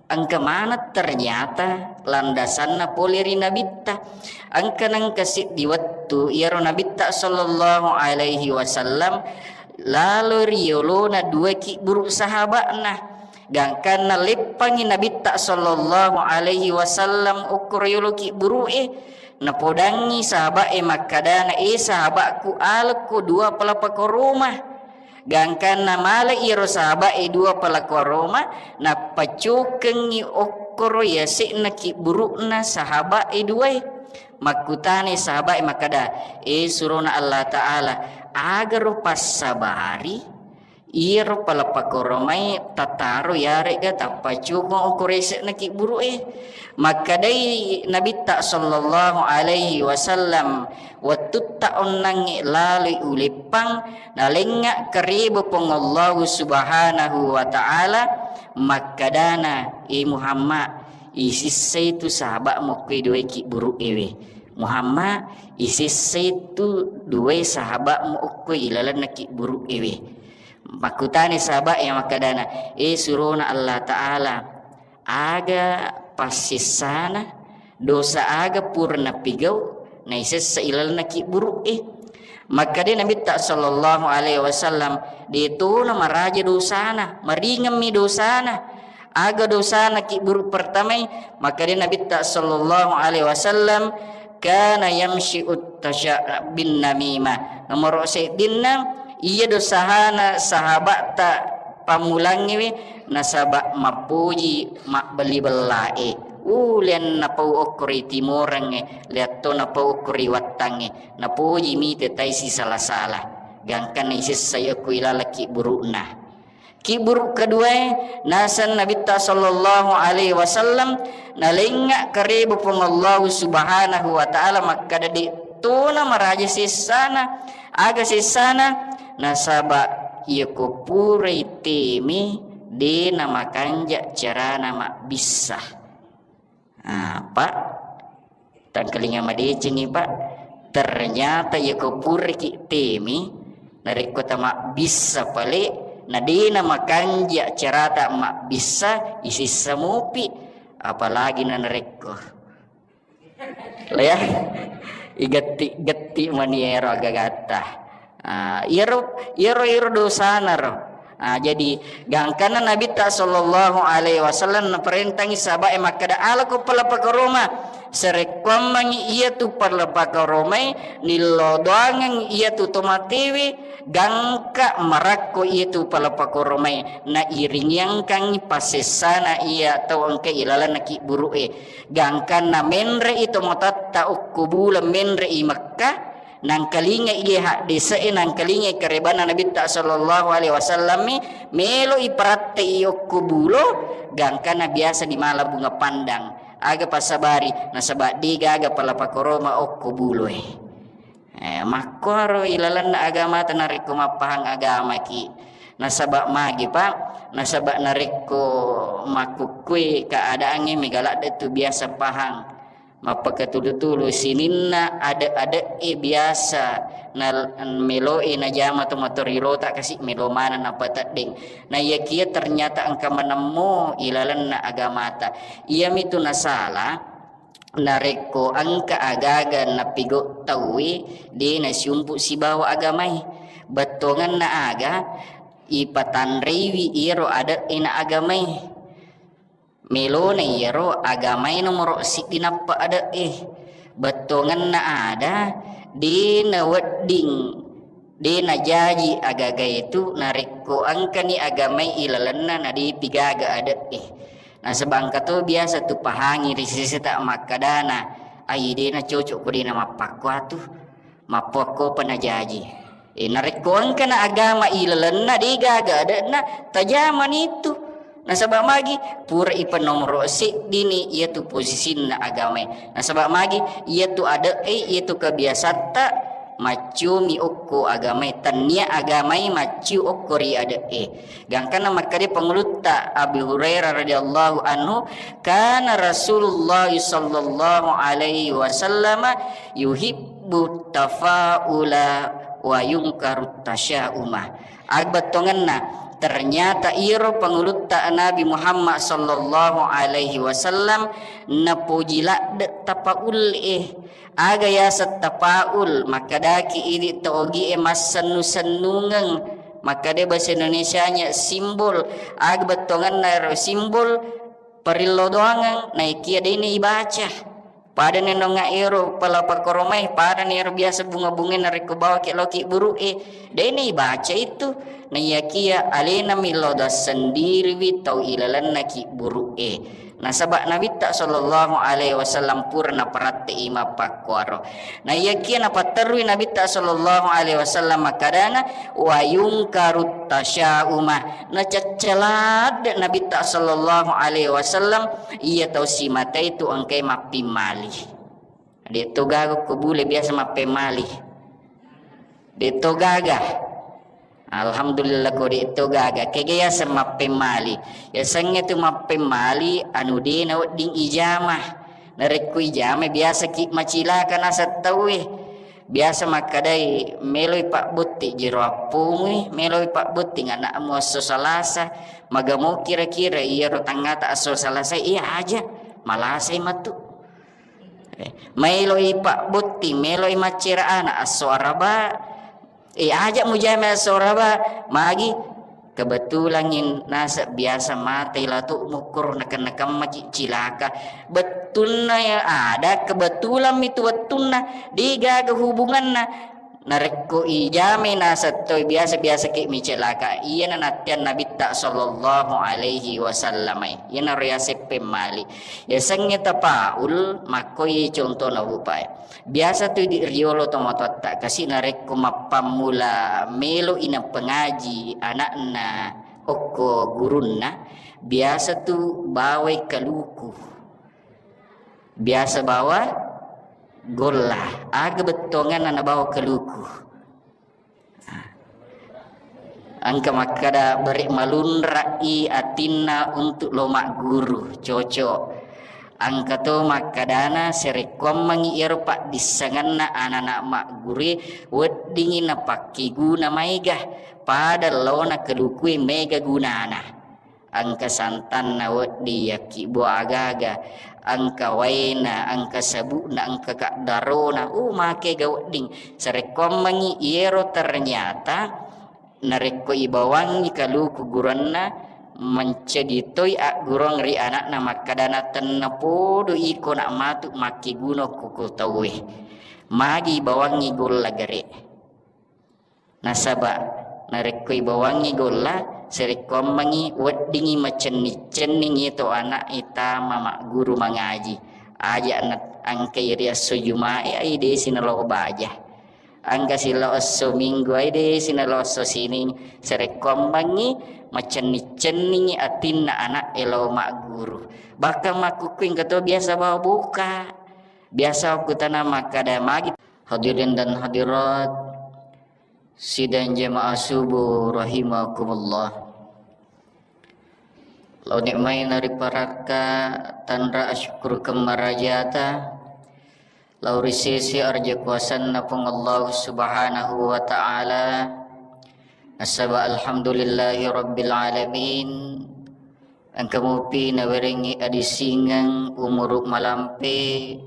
Engka maneng ternyata landasanna pole ri Nabitta. Engka nengka siddi wettu iyaro Nabitta sallallahu alaihi wasallam lalo ri yolona dua kibburu sahaba'na. Gangkanna leppangngi Nabitta sallallahu alaihi wasallam okko ri yolo kibburu'e, napodangngi sahaba'e makkadana, "E sahaba'ku, alekko dua pala pakoroma." Gangkanna male iyaro sahaba'e dua pala koroma, nappa cukengngi okkoro yase'na kibburu'na sahaba'e duae. Makkutanai sahaba'e makkada, "E surona Allah Ta'ala, agaro passabari iyaro pala pakoromai tataro yarega tappa cukeng okkoro yase'na kibburu'e?" Makkedai Nabitta sallallahu alaihi wasallam, "Wettutta onnangnge laloi uleppang, nalengnga kareba Puang Allahu Subhanahu wa Ta'ala, makkadana, 'E Muhammad, isissai tu sahaba'mu okkoe duae kibburu'ewe. Muhammad, isissai tu duae sahaba'mu okkoe ilalenna kibburu'ewe.'" Makkutani sahaba'e makkadana, "E surona Allah Ta'ala, aga passessana, dosa aga pura napigau naisessa ilalenna kibburu'e?" Makkeda Nabitta sallallahu alaihi wasallam, "De tona maraja dosana, maringemmi dosana. Aga dosana kibburu pertamai? Makkeda Nabitta sallallahu alaihi wasallam, kana yamshi'ut tasya-, bin namimah. Nomoro seddinna, iya dosahana sahabatta pammulangngewe, nasaba mappoji mabbelli bellae. Ulian napau okko ri timorengnge, liatto napau okko ri wattangnge. Napoji mite tai sisala-sala. Gangkanna isessai okko ilaleng kibburu'na. Kibburu keduae, naseng Nabitta sallallahu alaihi wasallam, nalengnga kareba Puang Allahu subhanahu wa ta'ala makkeda, de tona maraja sessana. Aga sessana? Nasaba iyako purai teme, de namakanja carana mabbissa. Ah, Pak, tangkalinga madecengi, Pak. Ternyata iyako puraki teme, narekko tamabbissa pale, na de namakanja carata mabbissa, isissa mopi. Apalagi na narekko. Lah ya, igetti-getti mani ero agagatta. Ah, iyaro, iyaro, iyaro dosana ro. Ah, jadi gangkanna Nabitta sallallahu alaihi wasallam naparentangi sahabae makkeda, "Alako pala pakoroma, sarekkuammengi iyatu pala pakoromai, nillodoangengi iyatu tomatewe, gangka marakko iyatu pala pakoromai, nairingiangkangi pasessana iya tau engka ilalenna kibburu'e." Gangkanna menre'i tomatatta okko buleng menre'i Mekkah, nangkalingai iye haddese'e, nangkalingai karebanna Nabitta sallallahu alaihi wasallammi, melo'i paratte'i okko bulo, gangkanna biasa di mala bunga pandang. Aga passabari, nasaba de gaga pala pakoroma okko buloe. Eh, makkuaro ilalenna agamata narekko mappahang agamaki. Nasaba magi, Pak? Nasaba narekko makkukkue keadaangnge mega ladde tu biasa pahang. Mappakatulu-tulu sininna ade-ade'e biasa na melo'e najama to matorilota kasi melo maneng napateddeng. Na iyakiya ternyata engka manemmo ilalenna agamata. Iyamitu nasala, narekko engka agaga napigau tauwe, de nasiumpu sibawa agamai. Bettuangenna aga ipatanreiwi iyaro ade'e na agamai. Melona iyaro agamai nomoro siddi nappa ade'e. Bettuangenna ada, de nawedding, de najaji agagaetu narekko engkani agamai ilalenna na depi gaga ade'e. Nasaba engka to biasa tu pahangi ri seseta makkedana, ai de nacocok ko de namappakkua tu. Mappokkopa najaji. Eh, narekko engkana agama ilalenna, de gaga ade'na, tajamani tu. Nasaba magi, pura ipanomoro seddini iyatu posisinna agamae. Nasaba magi, iyatu ade'e, iyatu kebiasatta, maccumi okko agamae. Tannia agamae macciu okko ri ade'e. Gangkanna makkeda pangulutta Abi Hurairah radhiyallahu anhu, kana Rasulullah sallallahu alaihi wasallam yuhibbu tafaula wa yungkaru tasyauma. Agbettongenna, ternyata iro pangulutta Nabi Muhammad sallallahu alaihi wasallam napoji ladde tapaul e. Aga yaseng tapaul, makkedaki idi to ogi e massennu-sennungeng. Makkeda bahasa Indonesianya simbol. Aga bettongenna ero simbol, parillo doangeng, naikia deni ibaca. Pada nenonga ero pala pakkoromai, pada ni ero biasa bunga-bunga narekko bawaki loki buru e, deni ibaca itu. Naiyakia alena millo das sendiriwi tau ilalenna ki buru e. Nasaba Nabitta sallallahu alaihi wasallam pura naparatte'i mappakkuaro. Na iyakia napatterui Nabitta sallallahu alaihi wasallam makkedana, wa yungkarut tasyauma. Nacaccaladde Nabitta sallallahu alaihi wasallam iya tau simatai tu engkai mappimmali. De to gaga ko bule biasa mappimmali. De to gaga. Alhamdulillah ko de to gaga. Kega yaseng mappemmali. Yasengnge tu mappemmali anu de na wedding ijama. Narekko ijama biasa ki macilaka naseng tauwe. Biasa makkedai meloi pabbotti jero appomui, meloi pabbotti anakmu esso Salasa. Magamo kira-kira iyaro tangngata esso Salasa iya aja malasai matu. Eh, maeloi pabbotti, meloi maccera ana esso Araba. Eh, aja mujama esso Araba, magi Kebetulan in-, naseng biasa mate latu mukkoro nakenna-kemmaki cilaka. Bettunna ya ada, kebetulan mi tu wettunna, degaga hubunganna. Narekko ijamai naseng toi biasa-biasa ki mi cilaka. Iyana nattiang Nabitta sallallahu alaihi wasallam. Iyana riaseng pemmali. Yasengnge tafaul, makkoi contohna upae. Biasa tu idi riolo tomatoatta kasi narekko mappammula melo i napengaji anakna okko gurunna, biasa tu bawai kaluku. Biasa bawa golla. Aga bettuanganna nabawa kaluku? Engka makkada, "Bere malunrai atinna untuk lo magguru." Cocok. Engka to makkadana, "Sarekkuammengngi iyaro paddissengenna anana maggurue, weddingngi napakkeguna maega, pada laona kalukue maega gunana." Engka santanna wedding, yakkibbo aga-aga, engka waena, engka sabukna, engka kaddarona, uh, makega wedding. Sarekkuammengngi iyero ternyata narekko ibawangngi kaluku guranna, mencedi toi aggurung ri anakna makkadana, "Tennapodo iko nak matu makkeguna ko, ko tauwe. Magi ibawangngi golla gare." Nasaba narekko ibawangngi golla, sarekkuammengngi weddingngi macenning-cenning iyatu ana'e tama magguru mangaji. Aja na engkai ri esso Jumae, ai desi nalao baja. Engka silao esso Minggu, ai desi nalao esso Sining. Sarekkuammengngi macenning-cenningngi atinna ana'e lao magguru. Bahkan makkukku engka to biasa bawa boka. Biasa kutana makkada magi. Hadirin dan hadirat, sidang jamaah subuh rahimakumullah. Lao nikmai nariparakka tanra asyukurkeng marajata, lao ri sisi arja kuasanna Puang Allah Subhanahu wa Ta'ala. Nasaba alhamdulillahi rabbil alamin, engka mupi nawerengngi adisingeng umuru malampe,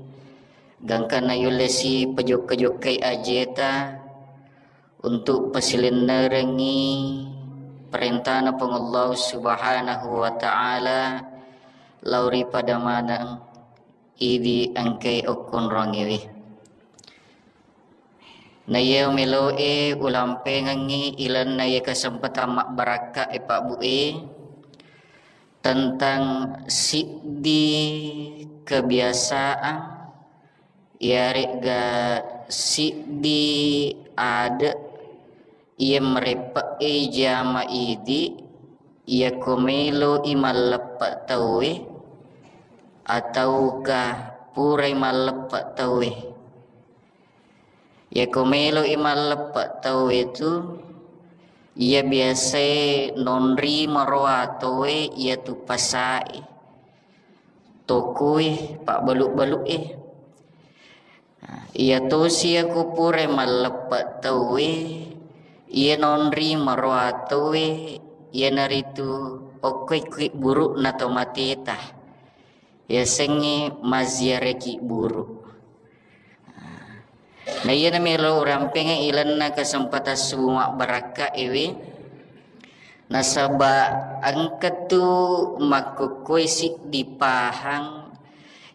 gangkanna yullesi pajokka-jokkai ajeta, untuk pasilennerengngi perintana Puang Allah Subhanahu wa Ta'ala lao ri pada maneng idi engkai okkonrongiwi. Na iya meloe ulampengengngi ilenna iya kesempatan mabbarakka e Pak Bu e, tentang siddi kebiasaan iyaregga siddi ade iya mareppe'e jama idi, iyako melo i malleppe tauwe, atauka purai malleppe tauwe. Iyako melo i malleppe tauwe tu, iya biasae nonri maroa towe iyatu pasae, tokoe, pabbalu-balu'e. Nah, iya tosi iyako purai malleppe tauwe, iya nonri maroa towe, iyanaritu okkoe kui buru'na tomateta. Yasengnge mazziaraki buru. Na iyana melo urampengngi ilenna kesempatan subuh mabbarakka ewe. Nasaba engka tu makkukkoi siddi pahang,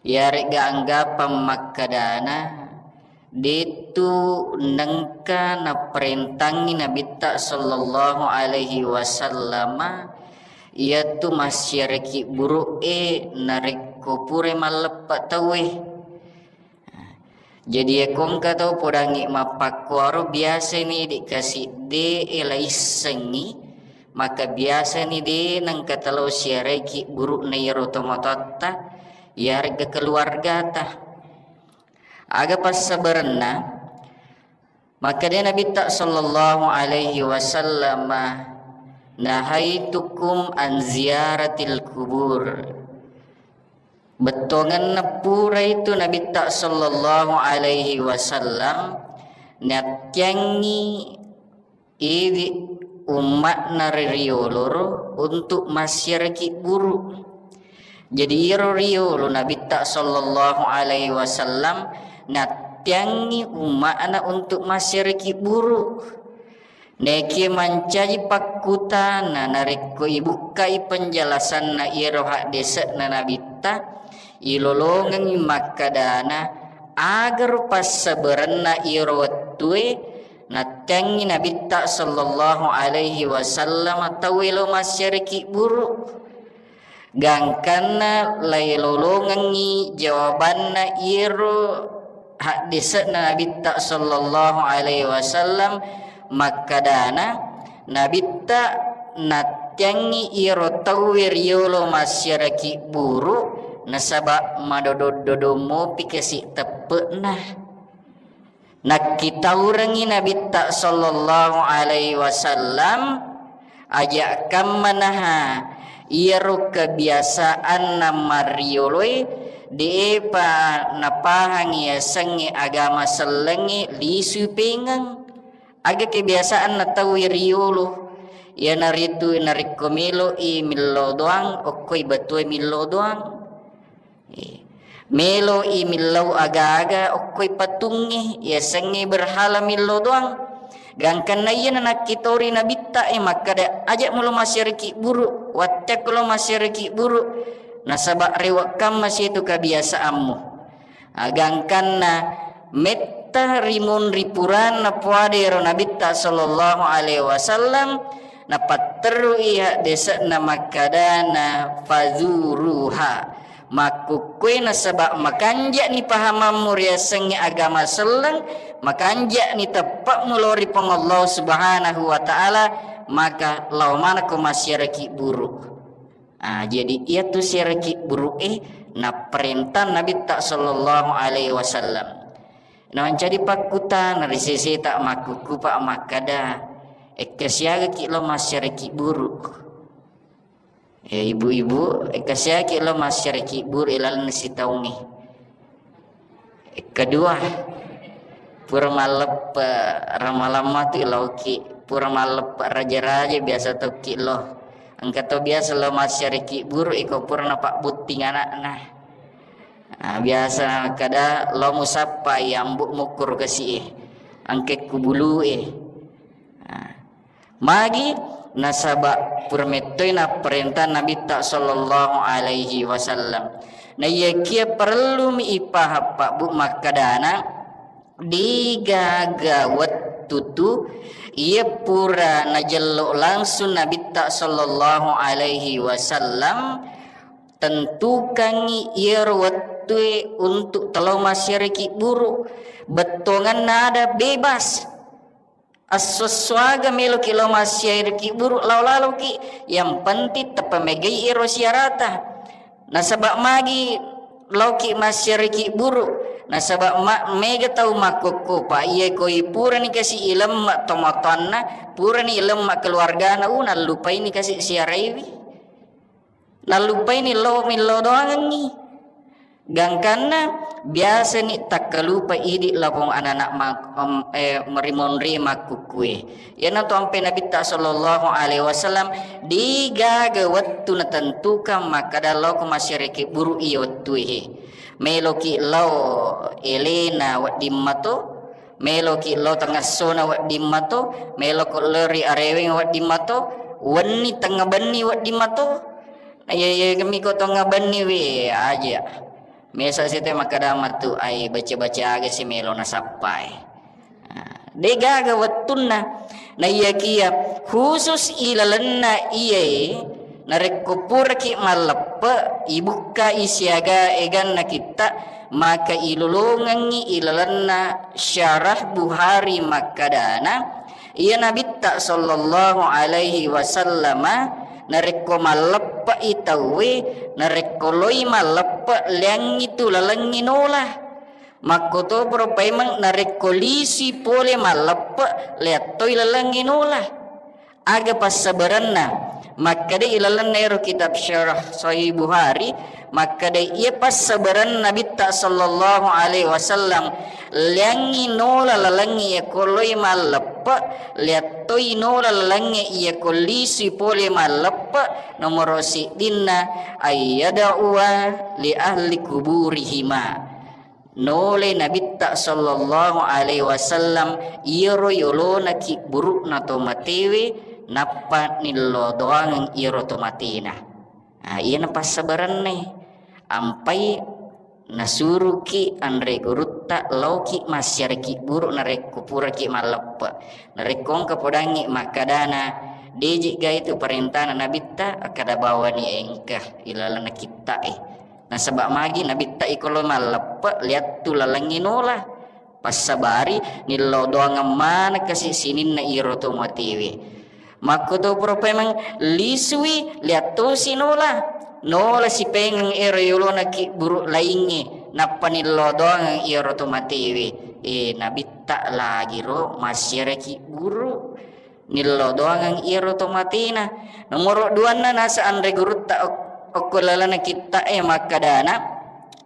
iyaregga anggapang makkadana, detu nengka naparentangngi Nabitta sallallahu alaihi wasallama, iyatu massiaraki buru'e narekko purai malleppe tauwe. Jadi, iyako engka tau podangngi mappakkuaro, biasani idi kasidde'e laissengngi, maka biasani de nengka talao siaraiki buru'na iyaro tomatoatta, iyaregga keluargata. Aga passabarenna? Makkeda Nabitta sallallahu alaihi wasallam, "Nahaitukum an ziyaratil kubur." Bettuangenna purai tu Nabitta sallallahu alaihi wasallam nattiangngi idi umma'na ri rioloro untuk massiaraki buru. Jadi, iyaro riolo Nabitta sallallahu alaihi wasallam nattiangngi umma'na untuk massiaraki buru. Nekie mancaji pakkutana narekko ibukkai penjelasanna iyaro haddese'na Nabitta, ilolongengngi makkadana, agaro passabarenna iyaro wettue natteangngi Nabitta sallallahu alaihi wasallam tauwe lo massiareki buru. Gangkanna lailolongengngi jawabanna iyaro haddese'na Nabitta sallallahu alaihi wasallam makkadana, Nabitta natteangngi iyaro tauwe riyolo massiareki buru, nasaba madodong-dodong mopi kasi teppe'na. Nakkitaurengngi Nabitta sallallahu alaihi wasallam, aja' kammanaha iyaro kebiasaanna marrioloe, de'epa napahang yasengnge agama sellengnge lisui pengeng. Aga kebiasaanna tauwe riyolo, iyanaritu narekko melo'i millau doang, okkoi batue millau doang. Eh, melo'i millau aga-aga okkoi patungnge, yasengnge berhala millau doang. Gangkanna iyana nakkitori Nabitta e makkada, aja' mulo massiareki buru, watteakko lo massiareki buru, nasaba rewe'kamma situ kebiasaammu. Ah, gangkanna metta rimunri puranna puadero Nabitta sallallahu alaihi wasallam, napatterui haddese'na makkadana, fazuruha. Makkukkue nasaba makanja'ni pahamammu riasengnge agama selleng, makanja'ni teppe'mu lao ri Puang Allah Subhanahu wa Ta'ala, maka lao manako massiareki buru. Ah, jadi iyatu siareki buru'e napparentang Nabitta sallallahu alaihi wasallam. Namancaji pakkutana ri seseta makkukkupa makkada, ekka siagaki lao massiareki buru. Eh, ibu-ibu, engka siaki lo massiareki buru ilalenna sitaungnge. Kedua, pura malleppe ramalang matu ilauki, pura malleppe raja-raja biasa tokki lo. Engka to biasa lo massiareki buru iko pura napabbutting anakna. Ah, biasa kada lo musappai ambu mukkuru kasi e, angkekku bulu e. Ah. Magi? Nasaba pura mettoi napparentang Nabitta sallallahu alaihi wasallam. Naiyakia parellumi ipahang pabbu makkadana, degaga wettu tu iya pura najello langsung Nabitta sallallahu alaihi wasallam, tentukangngi iyaro wettue untuk telo massiareki buru. Bettuanganna ada bebas. Esso-esso aga meloki lao massiareki buru, lao laloki. Yang penting tepamegai ero siarata. Nasaba magi laoki massiareki buru? Nasaba ma-, mega tau makkokkopa, iya koi purani kasi ilemma tomatoanna, purani ilemma keluargana, u, nallupaini kasi siaraiwi. Nallupaini lo millau doangengngi. Gangkanna biasani takkalupa idi lapong anana ma-, em, eh, marimonri makkukkue. Iyanatu ampe Nabitta sallallahu alaihi wasallam, degaga wettu natentukan makkada lao ko massiareki buru iya wettue he. Meloki lao elena wedding mato, meloki lao tengessona wedding mato, meloko lao ri areweng wedding mato, wenni tengnga benni wedding mato. Iya, iya, kami ko tengnga benni we aja. Mesa sete makkada matu, ai baca-baca aga si melo nasappai. Ah, degaga wettunna. Naiyakia khusus ilalenna iyae, narekko puraki malleppe, ibukkai siaga eganna kitta, maka ilolongengngi ilalenna Syarah Buhari makkadana, iya Nabitta sallallahu alaihi wasallama narekko malleppe'i tauwe, narekko loi malleppe, leangngi tu lalengngi nola. Makkotoparo paimeng narekko lisui pole malleppe, leattoi lalengngi nola. Aga passabarenna? Makkeda ilalenna ero kitab Syarah Sahih Buhari, makkeda iya passabarenna Nabitta sallallahu alaihi wasallam, leangngi nola lalengnge iya ko loi malleppe, leattoi nola lalengnge iya ko lisui pole malleppe, nomoro siddinna, ayyada'uwa li ahli kuburihima. Nolai Nabitta sallallahu alaihi wasallam iyaro yolona kibburu'na to matewe, nappa nillodoangeng iyaro to matena. Ah, iyana passabarenna. Ampai nasuruki anre gurutta, lauki massiara kibburu narekko puraki malleppe. Narekko engka podangngi makkadana, deji ga itu parentana Nabitta, akkada bawani engka ilalenna kitta'e. Nasaba magi Nabitta iko lo malleppe, liattu lalengngi nola. Passabari, nillau doangeng maneng kasi sininna iro to matewe. Makkutoparo paimeng lisui, liattosi nola. Nola sipengeng ero yolona kibburu laingnge, nappa nillau doangeng iyaro to matewe. E, Nabitta lagiro massiara kibburu. Nillau doangeng iyaro to matena. Nomoro duanna nasa anre gurutta ok-, okko lalana kitta'e makkadana,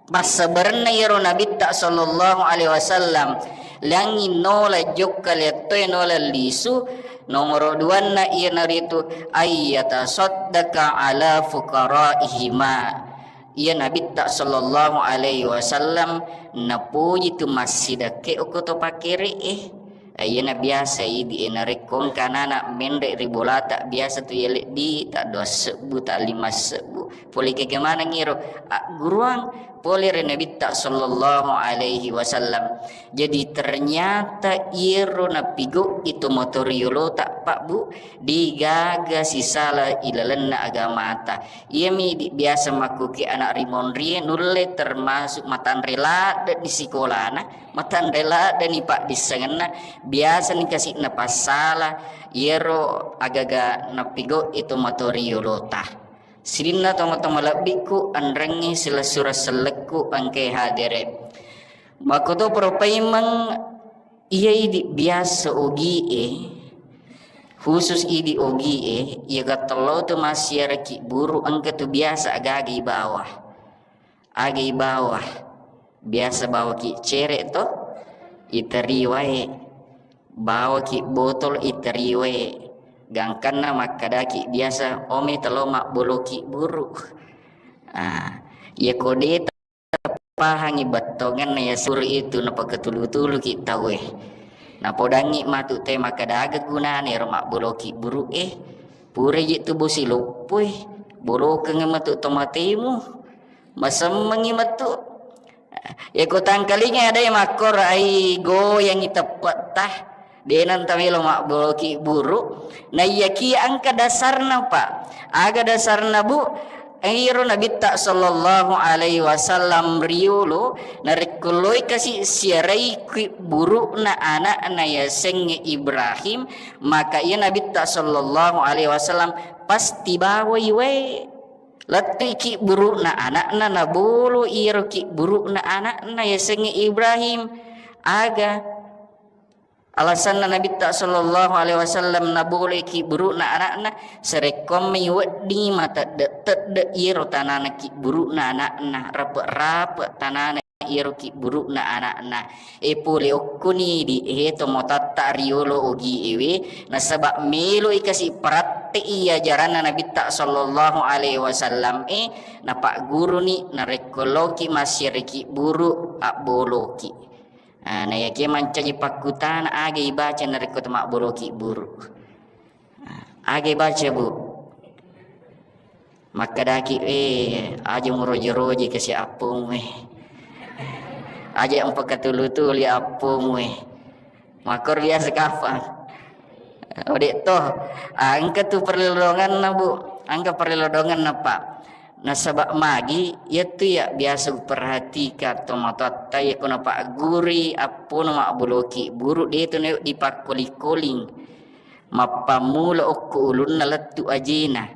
passabarenna iyaro Nabitta sallallahu alaihi wasallam, liangngi nola jokka liattoe nola lisu. Nomoro duanna iyanaritu ayyatasaddaka ala fuqaraihima. Iya Nabitta sallallahu alaihi wasallam napoji tu massidakke okko to pakere e. Eh, iyana biasa idi e, narekko engka anana menre ri bolata, biasa tu yale di tak dua sebbu, tak lima sebbu. Pole keke maneng iro agguruang pole ri Nabitta sallallahu alaihi wasallam. Jadi ternyata iyaro napigau itu motor yolota, Pak Bu, digaga sisala ilalenna agamata. Iyami di biasa makkuki anak rimonrie nulle termasuk matanre ladde di sikolana, matanre ladde ni paddissengenna, biasa ni kasi'na passala iyaro agaga napigau itu motor yolota. Sininna tomatoa malebbiku anrengngi silessureng sellekku engkae hadere. Makkutoparo paimeng iya idi biasa ogie, khusus idi ogie, iya gattello tu massiara kibburu engka tu biasa agaga ibawa. Aga ibawa? Biasa bawaki cere to, iteri wae. Bawaki botol, iteri wae. Gangkanna makkadaki biasa, "Omi telo mabboloki buru." Ah, iya kode pahangi bettongenna iya suru itu napakatulu-tuluki tauwe. Napodangngi matu te makkada aga gunana ero mabboloki buru e. Pura je tu bosi loppo e. Bolokeng matu tomatemu. Masemmengi matu. Yako tangkalinga ada yang makkor ai goyangi teppetta. Denang tamelo mabboloki buru. Na iyaki angka dasarna, Pak. Aga dasarna, Bu? Iro Nabitta sallallahu alaihi wasallam riolo, narekko loi kasi siarai ki burukna anakna yasengnge Ibrahim, maka iya Nabitta sallallahu alaihi wasallam pasti bawai wae. Lettuiki burukna anakna, nabolo iro ki burukna anakna yasengnge Ibrahim. Aga alasanna Nabitta sallallahu alaihi wasallam naboleki burukna anakna? Sarekkoammi wedding matedde-tedde iyaro tanana ki burukna anakna, rape-rape tanana iyaro ki burukna anakna. E pole okkoni di e to motatta riolo ogi ewe, nasaba melo i kasi paratte'i ajaranna Nabitta sallallahu alaihi wasallam e, napagguruni narekko loki massiareki buruk abboloki. Ah, na yakia mancaji pakkutana aga ibaca narekko to mabboloki buru. Ah, aga ibaca, Bu? Makkadaki, "Eh, aja muroje-roje kasi appomu, eh. Aja mpakatulu-tuli appomu, eh." Makkor biasa kapang. Ode to, ah, engka tu perlodonganna, Bu. Engka perlodonganna, Pak. Nasaba magi, iyatu ya biasa uperhatikan tomatoatta, yakko napagguri appona mabboloki buru, de to na dipakkoling-koling. Mappammula okko ulunna lettu ajena.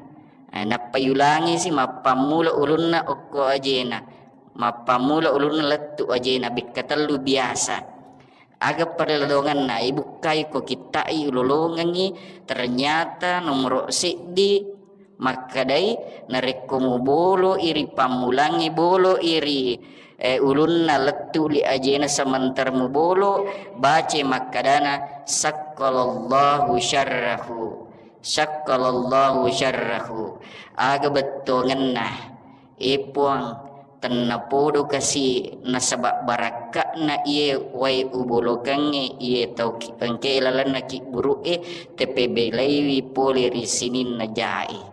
Eh, nappa yulangisi mappammula ulunna okko ajena. Mappammula ulunna lettu ajena, bekka tellu biasa. Aga perlodonganna, ibukkai ko kitta'i ulolongengngi, ternyata nomoro seddi makkadai, narekko mubolo iri pammulangngi, bolo iri, eh, ulunna lettu li ajena sementara mubolo, bace makkadana, "Sakkalallahu syarrahu, sakkalallahu syarrahu." Aga bettongenna, e Puang, Tennapodo kasi nasaba barakka'na iye wae ubolokengnge iye tau ki-, engkae lalenna kibburu'e, tepebelaiwi pole ri sininna jae.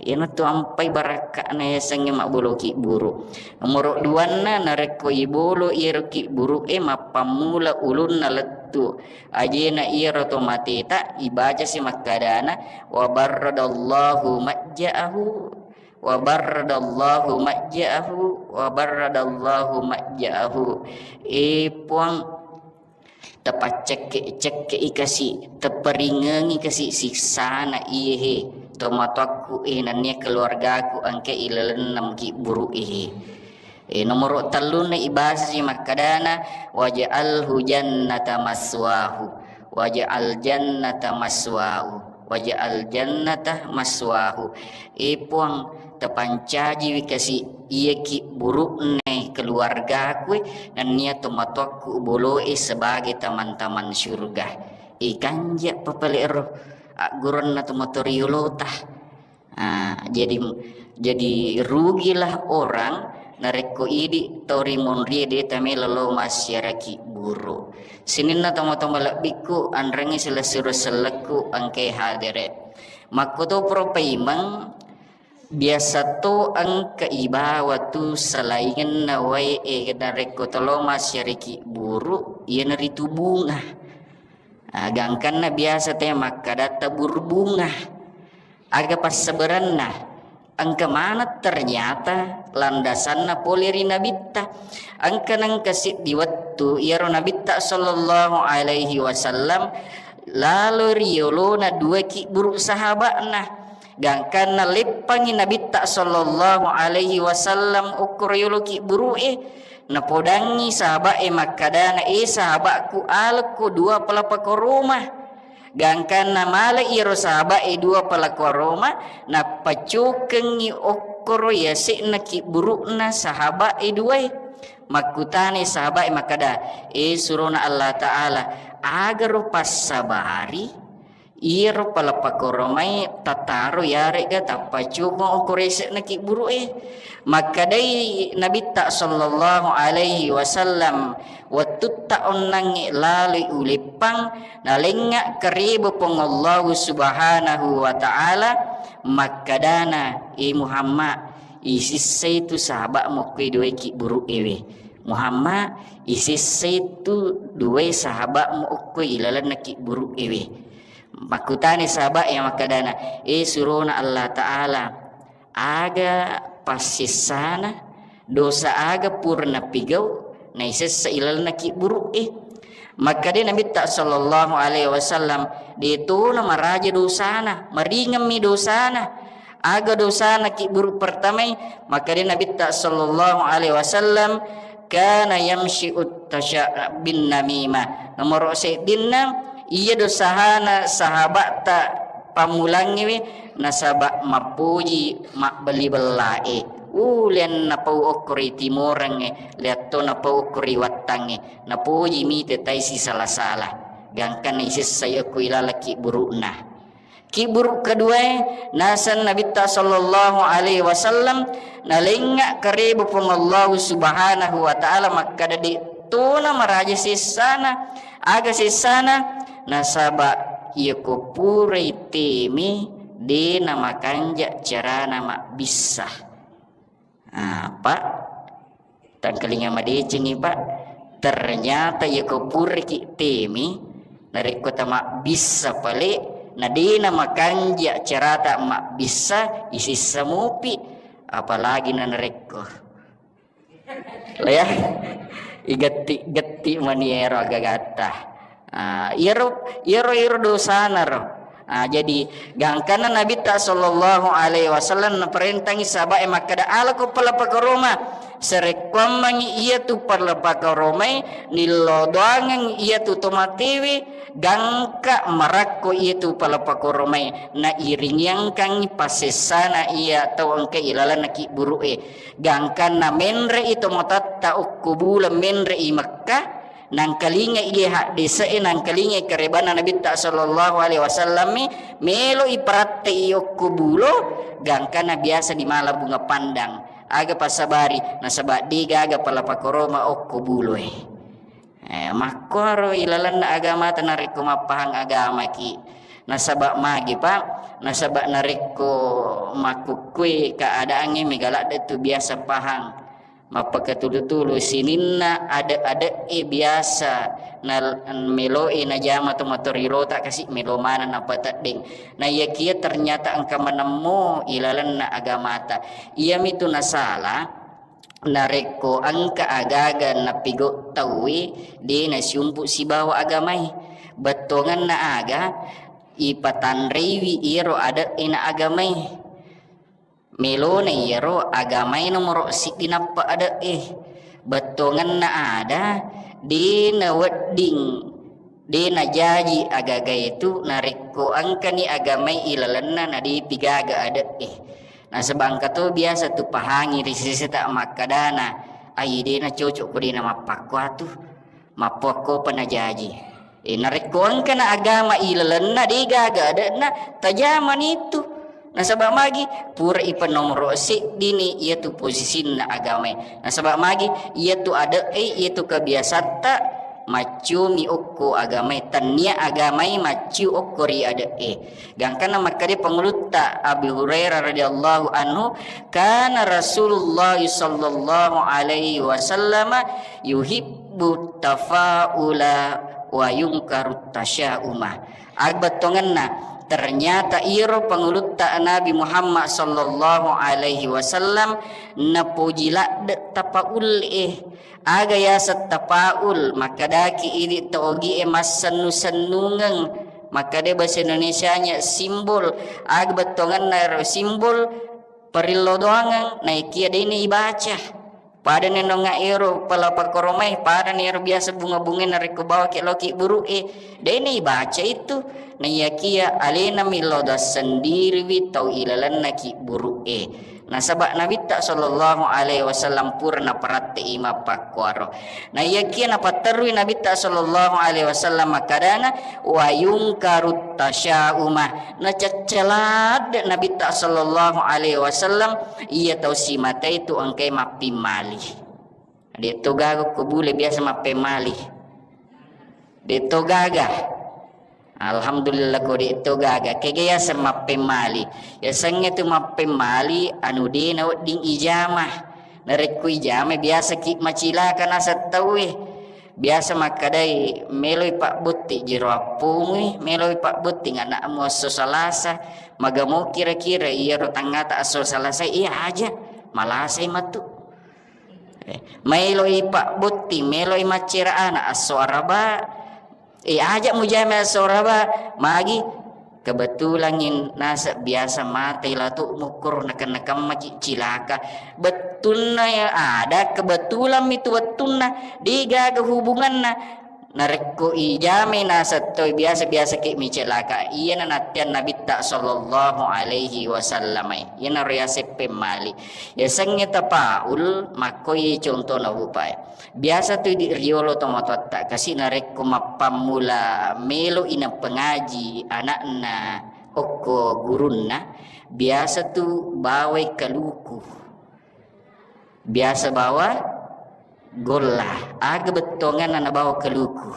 Iyanatu ampai barakka'na yasengnge mabbolo kibburu. Nomoro duanna, narekko ibolo iyero kibburu'e, mappammula ulunna lettu ajena iyero to mateta, ibacasi makkadana, "Wa barradallahu majja'ahu, wa barradallahu majja'ahu, wa barradallahu majja'ahu." E Puang, tapaccekke-cekke'i kasi, teparingengi kasi siksana iyehe tomatoakku e, nennia keluargaku engka ilalenna kibburu'e. E, nomoro tellunna ibasasi makkadana, "Waj'alhu jannata maswahu, waj'al jannata maswahu, waj'al jannata maswahu." E Puang, tapancajiwi kasi iya kibburu'na keluargaku e, nennia tomatoakku boloe sebagai taman-taman syurga. E, kanja papale ero agguranna tomatoa riolota. Ah, jadi, jadi rugilah orang narekko idi tau rimunrie de tamelo lo massiara kibburu. Sininna tomatoa malebbikku, anrengngi silessureng sellekku engkae hadere. Makkoto pura paimeng, biasa to engka ibawa tu salaingenna wae e narekko tolo massiara kibburu, iyanaritu bunga. Ah, gangkanna biasa te makkada tabur bunga. Aga passabaranna? Engka maneng ternyata landasanna pole ri Nabitta. Engka nengka siddi wettu iyaro Nabitta sallallahu alaihi wasallam lalo ri yolona dua kibburu sahaba'na. Gangkanna leppangi Nabitta sallallahu alaihi wasallam okko ri yolo kibburu'e, napodangngi sahaba'e makkadana, "E sahaba'ku, alekko dua palapa koroma." Gangkanna mala iyaro sahaba'e dua palapa koroma, nappacokengngi okkoro yase'na kibburu'na sahaba'e duae. Makkutanai sahaba'e makkada, "E surona Allah Ta'ala, agaro passabari iyaro palapa koromai tataro yarega tappacokeng okko yase'na kibburu'e?" Makkedai Nabitta sallallahu alaihi wasallam, "Wettutta onnangnge laloi uleppang, nalengnga kareba Puang Allahu Subhanahu wa Ta'ala, makkadana, 'E Muhammad, isessai tu sahaba'mu okko duae kibburu'ewe. Muhammad, isessai tu duae sahaba'mu okko ilalenna kibburu'ewe.'" Makkutani sahaba'e makkadana, "E surona Allah Ta'ala, aga passessana, dosa aga pura napigau naisessa ilalenna kibburu'e?" Makkeda Nabitta sallallahu alaihi wasallam, "De tona maraja dosana, maringemmi dosana." Aga dosana kibburu pertamai? Makkeda Nabitta sallallahu alaihi wasallam, "Kana yamsyi uttasya bin namimah." Nomoro seddinna, iya dosana sahaba'ta pammulangngewe nasaba mappoji mabbelli bellae. Ulian napau okko ri timorengnge, liatto napau okko ri wattangnge, napoji mite tai sisala-sala. Gangkanna isessai okko ilaleng kibburu'na. Kibburu keduae, naseng Nabitta sallallahu alaihi wasallam, nalengnga kareba Puang Allahu Subhanahu wa Ta'ala makkada, de tona maraja sessana. Aga sessana? Nasaba iyako purai teme, de namakanja carana mabbissa. Ah, Pak, tangkalinga madecengi, Pak. Ternyata iyako puraki teme, narekko tamabbissa pale, na de namakanja carata mabbissa, isissa mupi, apalagi na narekko. Lah ya, igetti-getti mani ero agagatta. Ah, iyaro, iyaro, iyaro dosana ro. Ah, jadi gangkanna Nabitta sallallahu alaihi wasallam naparentangi sahaba'e makkada, "Alako pala pakoroma." Sarekkuammengi iyatu pala pakoromai, nillodoangeng iyatu tomatewe, gangka marakko iyatu pala pakoromai, nairingiangkangngi passessana iya tau engka ilalenna kibburu'e. Gangkanna menre'i tomatatta okko buleng menre'i Mekkah, nangkalinga iye haddese'e, nangkalinga karebanna Nabitta sallallahu alaihi wasallam, melo'i paratte'i okko bulo, gangkanna biasa di mala bunga pandang. Aga passabari, nasaba de gaga pala pakoroma okko buloe. Eh, makkuaro ilalenna agamata narekko mappahang agamaki. Nasaba magi, Pak? Nasaba narekko makkukkue keadaangnge mega ladde tu biasa pahang. Mappakatulu-tulu sininna ade-ade'e biasa na meloe najama to matorirota kasi melo maneng napateddeng. Na iyakia ternyata engka manemmo ilalenna agamata. Iyamitu nasala, narekko engka agaga napigau tauwe, de nasiumpu sibawa agamae. Bettuangenna aga ipatanreiwi iyaro ade'e na agamae. Melona iyaro agamae nomoro siddi nappa ade'e. Bettuangenna ada, de nawedding, de najaji agagae tu narekko engkani agamae ilalenna na depi gaga ade'e. Nasaba engka to biasa tu pahangi ri seseta makkadana, ai de nacocok ko de namappakkuatu, mappakko pa najaji. E, narekko engkana agama ilalenna de gaga ade'na, tajamani tu. Nasaba magi pura ipa nomoro seddini iyatu posisinna agamae. Nasaba magi iyatu ade'e, iyatu kebiasatta maccumi okko agamae, tannia agamae macciu okko ri ade'e. Gangkanna makkeda pangulutta Abi Hurairah radhiyallahu anhu, kana Rasulullah sallallahu alaihi wasallam yuhibbu tafaula wa yungkaru tasyauma. Aga bettuangenna, ternyata iro pangulutta Nabi Muhammad sallallahu alaihi wasallam napoji ladde tapaul'e. Aga yaseng tapaul, makkadaki idi to ogie massennu-sennungeng, makkada bahasa Indonesianya simbol. Aga bettuangenna ero simbol? Parillo doangeng, naikia deni ibaca. Pada nenonga ero pala pakkoromai, pada ni ero biasa bunga-bunga narekko bawaki loki buru'e, deni ibaca itu. Naiyakia alena millo sendiriwi tau ilalennaki buru'e. Nasaba Nabitta sallallahu alaihi wasallam pura naparatte i mappakkuaro. Naiyakia napatterui Nabitta sallallahu alaihi wasallam makkadana, wa yungkaru tasyauma. Nacaccaladde Nabitta sallallahu alaihi wasallam iya tau simatai tu engkai mappimmali. De to gaga ko bule biasa mappemmali. De to gaga. Alhamdulillah ko de to gaga. Kega yaseng mappemmali? Yasengnge tu mappemmali anu de nawedding ijama. Narekko ijama biasa ki macilaka naseng tauwe. Biasa makkadai, meloi pabbotti jero appomui, meloi pabbotti anakmu esso Salasa. Magamo kira-kira iyaro tangngata esso Salasa, iya aja malasai matu. Eh, maeloi pabbotti, meloi maccera anak esso Araba. Eh, aja mujama esso Araba, magi kebetulan in nasa biasa mate latu mukkuru nakenna-kemmaki cilaka. Bettunna ya ada, kebetulan mitu wettunna, de gaga hubunganna. Narekko ijamai naseng toi biasa-biasa ki micilaka, iyana nattiang Nabitta sallallahu alaihi wasallam. Iyanaro yaseng pemmali. Yasengnge tapaul, makkoi contona upae. Biasa tu idi riolo tomatoatta kasi narekko mappammula melo i napengaji anakna okko gurunna, biasa tu bawai kaluku. Biasa bawa golla. Aga bettuanganna nabawa kaluku?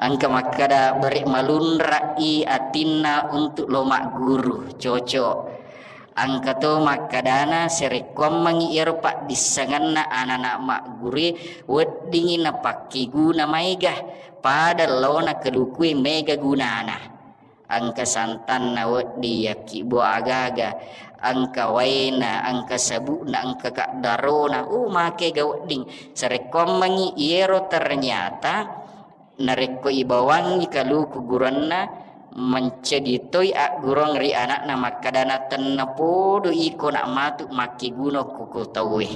Engka makkada, bere malunrai atinna untuk lo magguru, cocok. Engka to makkadana, sarekkuammengngi iyaro paddissengenna anana maggurue, weddingngi napakkeguna maega, pada laona kalukue maega gunana. Engka santanna wedding, yakkibbo agaga, engka waena, engka sabu'na, engka kaddarona, oh, makega wedding. Sarekkuammengngi iyero ternyata narekko ibawangngi kaluku guranna, mencedi toi agguruang ri anakna makkadana, tennapodo iko nak matu makkeguna ko, ko tauwe.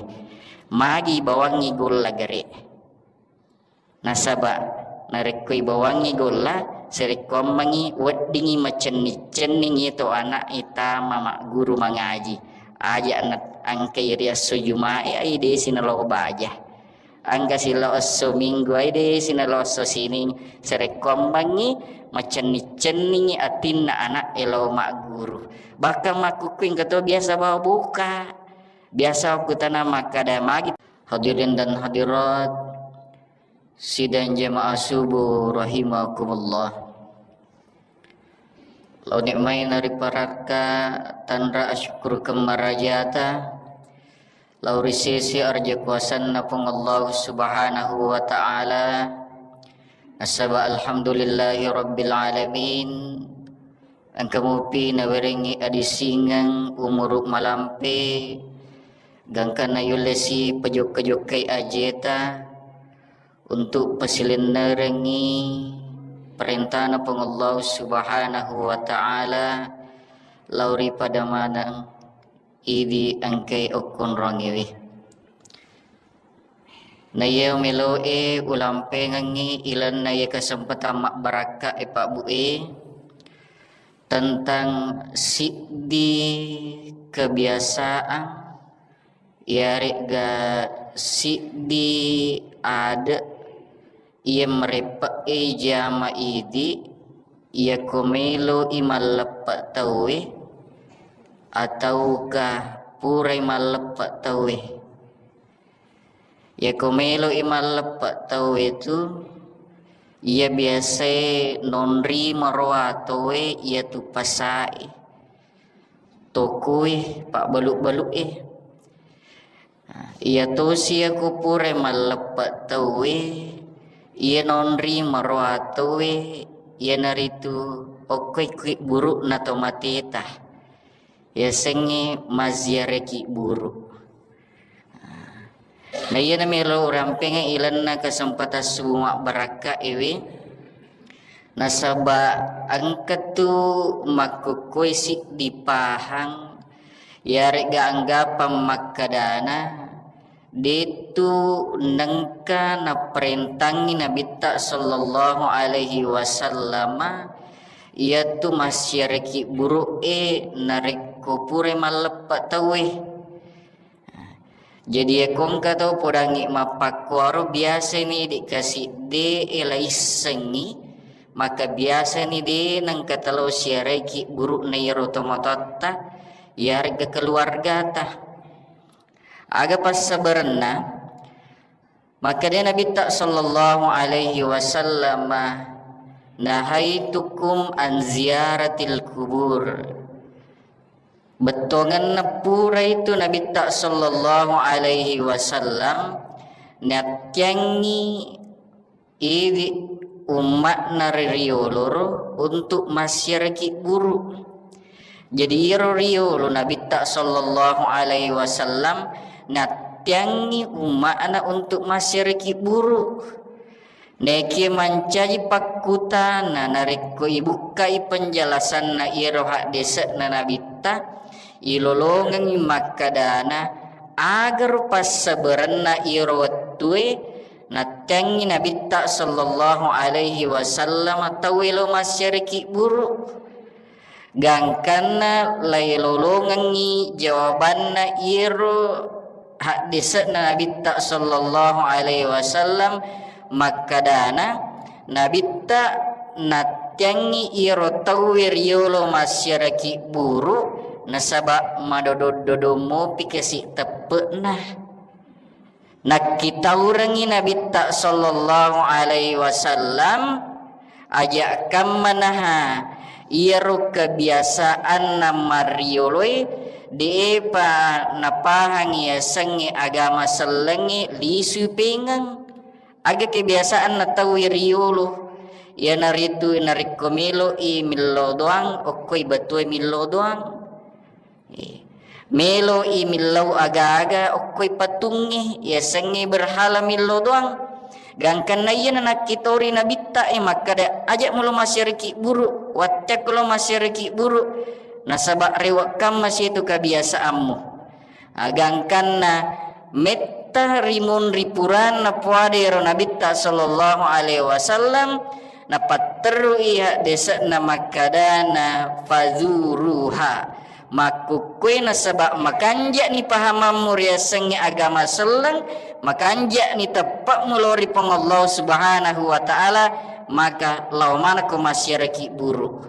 Magi ibawangngi golla gare. Nasaba narekko ibawangngi golla, sarekkuammengngi weddingngi macenning-cenning iyatu anak e tama magguru mangaji. Aja na engkai ri esso Jumae, ai desi nalo baja. Engka silao esso minggu ai de' sinalo esso sining, sarekkuammengngi macenning-cenningngi atinna ana'e lao magguru. Bahkan makkukkuing engka to biasa bawa buka. Biasa kutana makkada magi. Hadirin dan hadirat, sidang jamaah subuh rahimakumullah. Lao nikmai nariparakka tanra asyukurkeng marajata, lao ri sese arja kuasanna Puang Allah Subhanahu wa Ta'ala. Nasaba alhamdulillahi rabbil alamin, engka mupi nawerengngi adisingeng umuru malampe, gangkanna yullesi pajokka-jokkai ajeta, untuk pasilennerengngi perintana Puang Allah Subhanahu wa Ta'ala lao ri pada maneng idi engkai okkonrongiwi. Na iya meloe ulampengengngi ilenna iya kesempatan mabbarakka e Pak Bu e, tentang siddi kebiasaan iyare'ga siddi ade' iya mareppe'e jama idi, iyako meloi malleppe' tauwe, atauka purai malleppe' tauwe. Iyako meloi malleppe' tauwe tu, iya biasae nonri maroa tauwe iyatu pasae, tokoe, pabbalu-balu'e. Nah, iya tosi iyako purai malleppe' tauwe, iya nonri maroa tauwe, iyanaritu okkoe kibburu' na tomateta. Yasengnge mazziaraki buru'. Na iyana melo urampengngi ilenna kesempatan subuh mabbarakka ewe. Nasaba engkatu makkukkue siddi pahang iyare'ga anggapang makkadana, de'tu nengka naparentangngi Nabitta sallallahu alaihi wasallama iyatu massiaraki buru'e narekko purai malleppe tauwe. Jadi, iyako engka tau podangngi mappakkuaro, biasani idi' kasidde'e laissengngi, maka biasani de' nengka talao siaraiki buru'na iyaro tomatoatta, iyare'ga keluargata. Aga passabarenna? Makkeda Nabitta sallallahu alaihi wasallam, "Nahaitukum an ziyaratil kubur." Bettuangenna puraitu Nabitta sallallahu alaihi wasallam nattiangngi idi' umma'na ri rioloro untuk massiaraki buru'. Jadi, iyaro riolo Nabitta sallallahu alaihi wasallam nattiangngi umma'na untuk massiaraki buru'. Naekia mancaji pakkutana narekko ibukkai penjelasanna iyaro haddese'na Nabitta, ilolongengngi makkadana, agaro passabarenna iyaro wettue nattiangngi Nabitta sallallahu alaihi wasallam tauwe lao massiaraki buru'. Gangkanna lailolongengngi jawabanna iyaro haddese'na Nabitta sallallahu alaihi wasallam makkadana, Nabitta nattiangngi iyaro tauwe riolo massiaraki buru', nasaba madodo-dodo mopi kasi teppe'na. Nakkitaurengngi Nabitta sallallahu alaihi wasallam, aja' kammanaha iyaro kebiasaanna marrioloe, de'pa napahangi yasengnge agama sellengnge lisui pengeng. Aga kebiasaanna tauwe riolo, iyanaritu narekko melo'i millau doang, okkoi batue millau doang. Eh, melo'i millau aga-aga okkoi patungnge, yasengnge berhala millau doang. Gangkanna iyana nakkitori Nabitta e makkada, "Aja' mulo massiaraki buru', watteakko lo massiaraki buru', nasaba rewe' kamma situ kabiasaammu." Ah, gangkanna metta rimunri puranna puada ero Nabitta sallallahu alaihi wasallam, napatterui haddese'na makkadana, "Fazuruha, Makkukkue nasaba makanja'ni pahamammu riasengnge agama selleng, makanja'ni teppe'mu lao ri Puang Allah Subhanahu wa Ta'ala, maka lao manekko massiaraki buruk.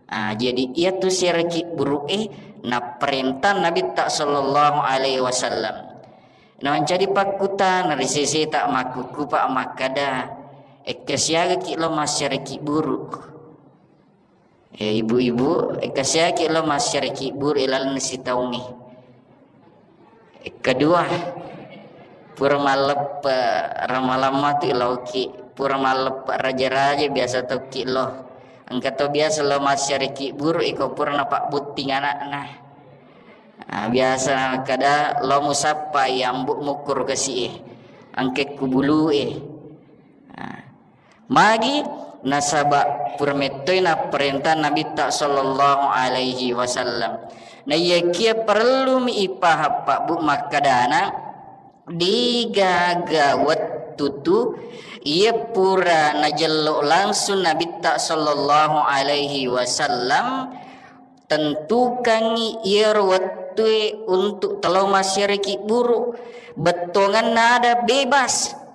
Ah, jadi iyatu siaraki buruk e napparentang Nabitta sallallahu alaihi wasallam. Namancaji pakkutana ri seseta makkukkupa makkada, ekka siagaki lao massiaraki buruk. Eh, ibu-ibu, engka siaki lao massiaraki buru ilalenna sitaungnge. Kedua, pura malleppe ramalamma tu ilauki, pura malleppe raja-raja biasa tokki lo. Engka to biasa lao massiaraki buru iko pura napabbutting anakna. Ah, biasa kada lao musappa yambu mukkuru kasi e, angke kubulu e. Ah. Magi? Nasaba pura mettoi napparentang Nabitta sallallahu alaihi wasallam. Naiyakia parellumi ipahang pabbu makkadana, degaga wettu tu iya pura najello langsung Nabitta sallallahu alaihi wasallam, tentukangngi iyaro wettue untuk telo massiaraki buru. Bettuanganna ada bebas.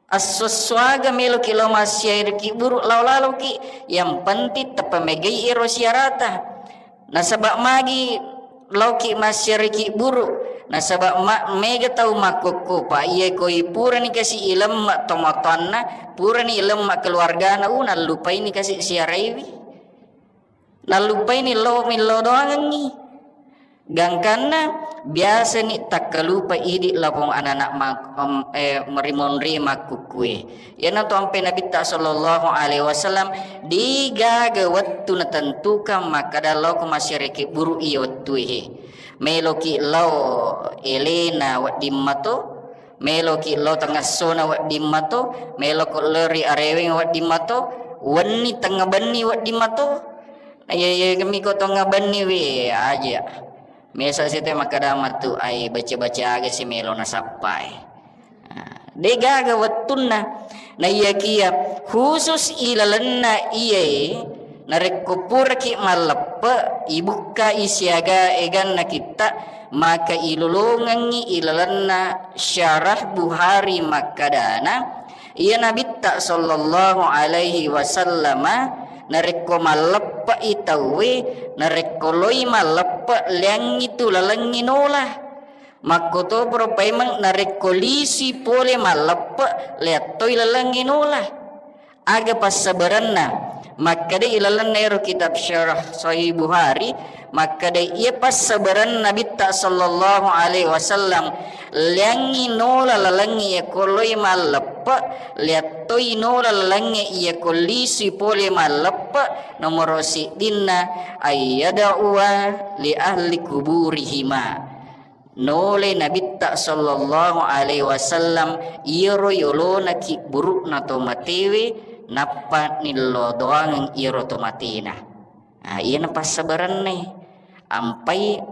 Esso-essoaga meloki lao massiaraki buru lao laloki, yang penting tappa megai ero siarata. Nasaba magi laoki massiaraki buru, nasaba ma-, mega tau makkokkopa iya koi purani kasi ilemma tomatoanna, purani ilemma keluargana, u nallupaini kasi siaraiwi. Nallupaini lo millau doangengngi. Gangkanna biasani takkalupa idi lapong anana ma-, em, eh, rimonri makkukkue. Iyanatu ampe Nabitta sallallahu alaihi wasallam, degaga wettu natentukan makkada lao ko massiaraki buru iya wettue he. Meloki lao elena wedding mato, meloki lao tengessona wedding mato, meloko lao ri areweng wedding mato, wenni tengnga benni wedding mato. Iya, iya, kami ko tengnga benni we aja. Mesa sete makkada matu ai baca-baca aga si melo nasappai. Nah, degaga wettunna. Naiyakia khusus ilalenna iyae, narekko puraki malleppe, ibukkai siaga eganna kitta, maka ilolongengngi ilalenna syarah Buhari makkadana, iya Nabitta sallallahu alaihi wasallama narekko malleppe'i tauwe, narekko loi malleppe, leangngi tu lalengngi nola. Makkotoparo paimeng narekko lisui pole malleppe, leattoi lalengngi nola. Aga passabarenna? Makkeda ilalenna ero kitab Syarah Sahih Buhari, makkeda iya passabarenna Nabitta sallallahu alaihi wasallam, leangngi nola lalengnge iya ko loi malleppe, leattoi nola lalengnge iya ko lisui pole malleppe, nomoro siddinna ayyada'uwa li ahli kuburihima. Nole Nabitta sallallahu alaihi wasallam iyaro yolona kibburu'na to matewe, nappa nillo doangeng iyaro to matena. Ah, iyana passabarenna. Ampai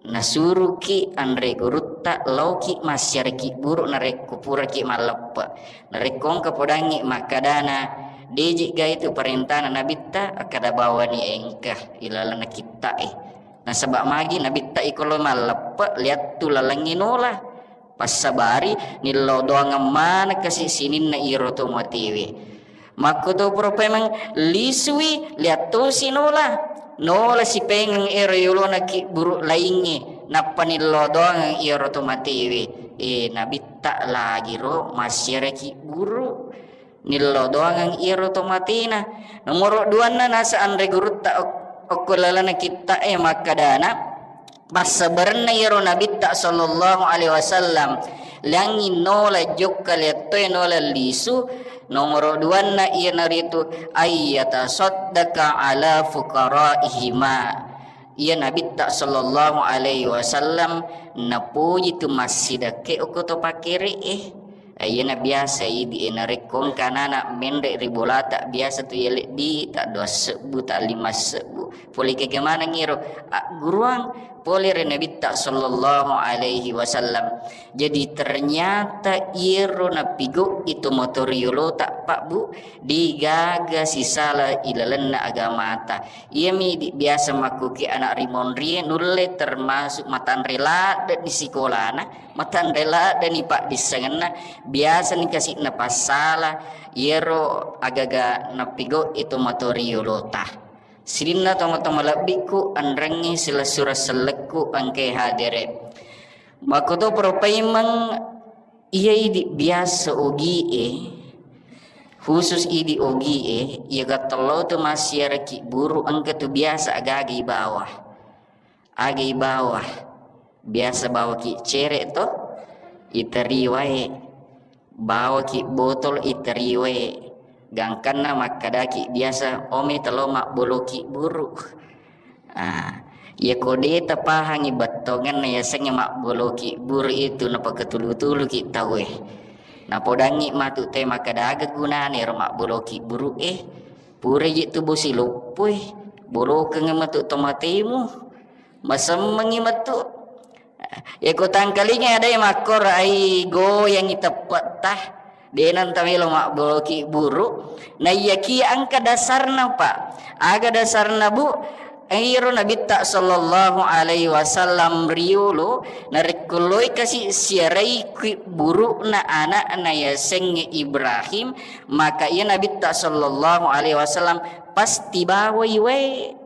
nasuruki anre gurutta laoki massiaraki buru narekko puraki malleppe. Narekko engka podangngi makkadana, deji ga itu parentana Nabitta, akkada bawani engka ilalenna kitta'e. Nasaba magi Nabitta iko lo malleppe, liattu lalengngi nola. Passabari nillo doangeng maneng kasi sininna iro to matewe. Makkotoparo paimeng lisui, liattosi nola. Nola sipengeng ero yolona kiburu laingnge, nappa nillo doangeng iro to matewe. Eh, Nabitta lagi ro massiaraki buru. Nillo doangeng iyaro to matena. Nomoro duanna nasa anre gurutta ok-, okko lalana kitta'e makkadana, passabarenna iyaro Nabitta sallallahu alaihi wasallam, liangngi nola jokka liattoe nola lisu. Nomoro duanna iyanaritu ayyatasaddaka ala fuqaraihima. Iya Nabitta sallallahu alaihi wasallam napoji tu massidakke okko to pakkere'e. Eh, iyana biasa idi e, narekko engka anana menre ri bolata, biasa tu yalebbi ta dua sebbu, ta lima sebbu. Pole kega maneng iro, agguruang, pole ri Nabitta sallallahu alaihi wasallam. Jadi ternyata iyaro napigau'i tomatoa riolota, Pak, Bu, degaga sisala ilalenna agamata. Iyami idi biasa makkuki anak rimonrie nulle termasuk matanre ladde di sikolana, matanre ladde ni paddissengenna, biasa ni kasi napassala iyaro agaga napigau'i tomatoa riolota. Sininna tomatoa malebbikku, anrengngi silessureng sellekku engkae hadere. Makkoto pura paimeng iya idi biasa ogie, khusus idi ogie, iya gattello tu massiaraki buru engka tu biasa agaga ibawa. Aga ibawa, biasa bawaki cere to, iteri wae, bawaki botol iteri wae, gangkanna makkadaki biasa, "Omi telo mabboloki buru." Ah, iya ko de tapahangi bettongenna yasengnge mabboloki buru itu, napakatulu-tuluki tauwe. Napodangngi matu te makkada aga gunana ero mabboloki buru e. Pura je tu bosi loppoi, bolokeng matu tomatemu. Masemmengngi metu. Yako tangkalinga ada makkoro ai goyangi teppetta. De nanta melo mabboloki buru. Naiyaki engka dasarna, Pak. Aga dasarna, Bu? Iro Nabitta sallallahu alaihi wasallam riolo, narekko loi kasi siarai ki buru'na anakna yasengnge Ibrahim, maka iya Nabitta sallallahu alaihi wasallam pasti bawai wae.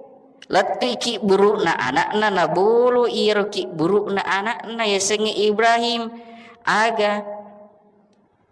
Lettuiki buru'na anakna, nabolo iyaro ki buru'na anakna yasengnge Ibrahim. Aga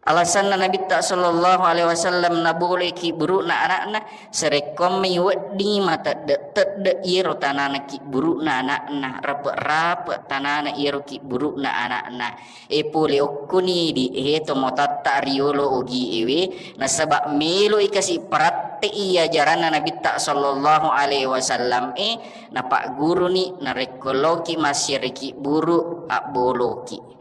alasanna Nabitta sallallahu alaihi wasallam naboloi ki buru'na anakna? Sarekkoammai weddingi matedde-tedde iyaro tanana ki buru'na anakna, rape-rape tanana iyaro ki buru'na anakna. E pole okkoni di, he tomatoatta riolo ogi ewe, nasaba melo i kasi paratte'i ajaranna Nabitta sallallahu alaihi wasallam e, napagguruni narekko loki massiaraki buru abboloki.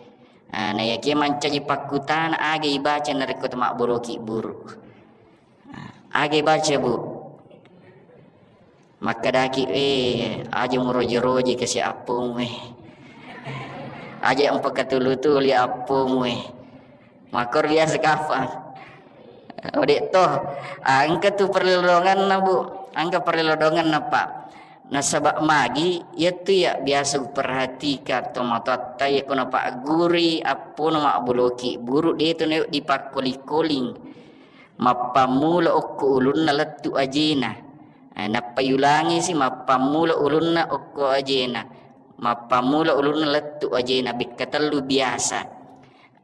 Ah, nayakia mancaji pakkutana aga ibaca narekko temabboloki buru. Ah, aga ibaca, Bu? Makkadaki, "Eh, aja muroje-roje kasi appomu, eh. Aja mpakatulu-tuli appomu, eh." Makkoro biasa kapang. Ode to, ah, engka tu perlilodonganna, Bu. Engka perlilodonganna, Pak. Nasaba magi, iyatu ya biasa uperhatikan tomatoatta, iya ko napagguri appona mabboloki buru, de tu nayo dipakkoling-koling. Mappammula okko ulunna lettu ajena. Eh, nappa yulangisi mappammula ulunna okko ajena. Mappammula ulunna lettu ajena, bekka tellu biasa.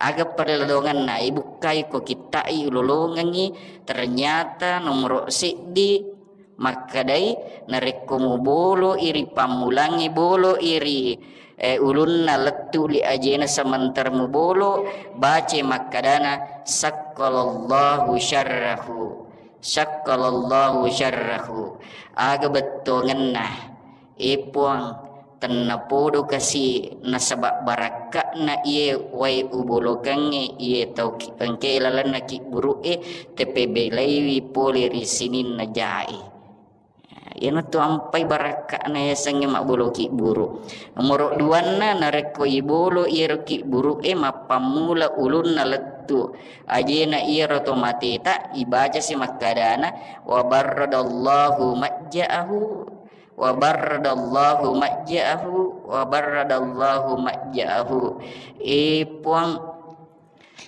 Aga perlolonganna, ibukkai ko kitta'i ulolongengngi, ternyata nomoro seddi makkadai, narekko mubolo iri pammulangngi, bolo iri, eh, ulunna lettu li ajena sementara mubolo, bace makkadana, "Sakkalallahu syarrahu, sakkalallahu syarrahu." Aga bettongenna, e Puang, tennapodo kasi nasaba barakka'na iye wae ubolokengnge iye tau ki-, engkae lalenna kibburu'e, tepebelaiwi pole ri sininna jae. Iyanatu ampai barakka'na yasengnge mabbolo kibburu. Nomoro duanna, narekko ibolo iyaro kibburu'e mappammula ulunna lettu ajena iyaro to mateta, ibacasi makkadana, "Wa barradallahu majja'ahu, wa barradallahu majja'ahu, wa barradallahu majja'ahu." E Puang,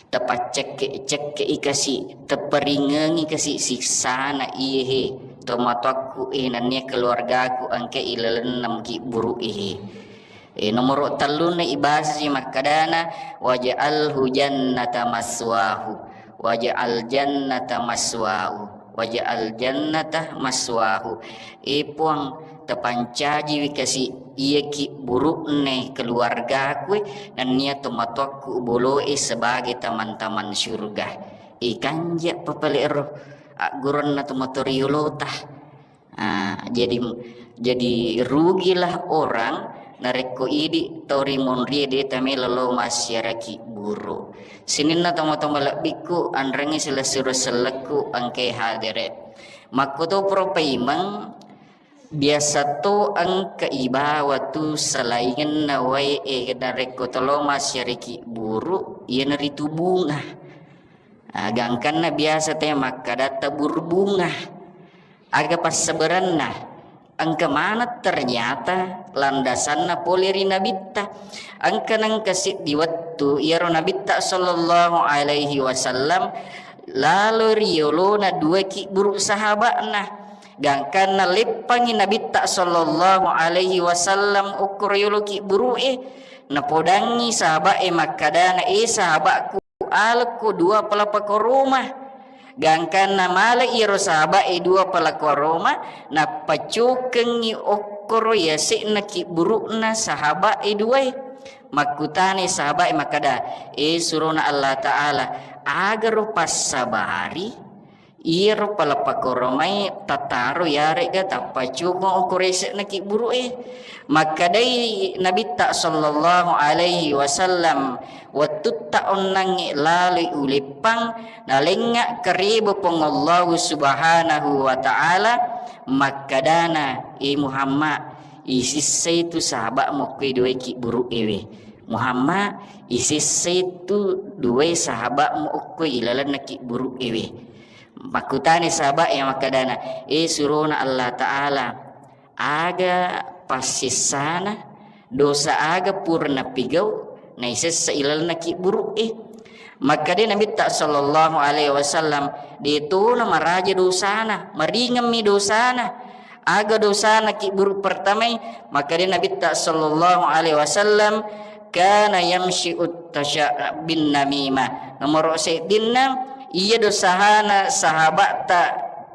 tapaccekke-cekke'i kasi, taparingengi kasi siksana iyehe, tomatoakku e, nennia keluargaku engka ilalenna mukibburu'e. E, nomoro tellunna ibasasi makkadana, "Waj'alhu jannata maswahu, waj'al jannata maswahu, waj'al jannata maswahu." E Puang, tapancajiwi kasi iya kibburu'ne keluargaku e, nennia tomatoakku uboloe sebagai taman-taman syurga. Ikanja papale ero agguronna tomatoriolota. Ah, jadi, jadi rugilah orang narekko idi tau rimonrie de tamelo lo massiaraki buru. Sininna tomatoa malebbikku, anrengngi silessureng sellekku engkae hadere. Makkoto pura paimeng, Biasa to engka ibawa tu salaingenna wae e, narekko toloma siareki buru, iyanaritu bunga. Ah, gangkanna biasa te makkadatta buru bunga. Aga passabaranna? Engka maneng ternyata landasanna pole ri nabitta. Engka nengka siddi wettu iyaro nabitta sallallahu alaihi wasallam lalo ri yolona dua kibburu sahaba'na. Gangkanna leppangngi nabitta sallallahu alaihi wasallam okkoro yolo kibburu'e, napodangngi sahaba'e makkadana, "E sahaba'ku, alakko dua palapakoroma." Gangkanna male iyaro sahaba'e dua palakoroma, nappacukengngi okkoro yase'na kibburu'na sahaba'e duae. Makkutanai sahaba'e makkada, "E surona Allah Ta'ala, agaro passabari iyaro palapakoromai tataro yarega tappacukeng okkoro yase'na kibburu'e?" Makkedai Nabitta sallallahu alaihi wasallam, "Wettutta onnangnge laloi uleppang, nalengnga kareba Puang Allahu Subhanahu wa Ta'ala, makkadana, 'E Muhammad, isissai tu sahaba'mu okko duae kibburu'ewe. Muhammad, isissai tu duae sahaba'mu okko ilalenna kibburu'ewe.'" Makkutani sahaba'e makkadana, "E surona Allah Ta'ala, aga passessana, dosa aga pura napigau naisessa ilalenna kibburu'e?" Makkeda Nabitta sallallahu alaihi wasallam, "De tona maraja dosana, maringemmi dosana." Aga dosana kibburu pertamai? Makkeda Nabitta sallallahu alaihi wasallam, "Kana yamsyi uttasya bin namimah." Nomoro seddinna, iya dosana sahaba'ta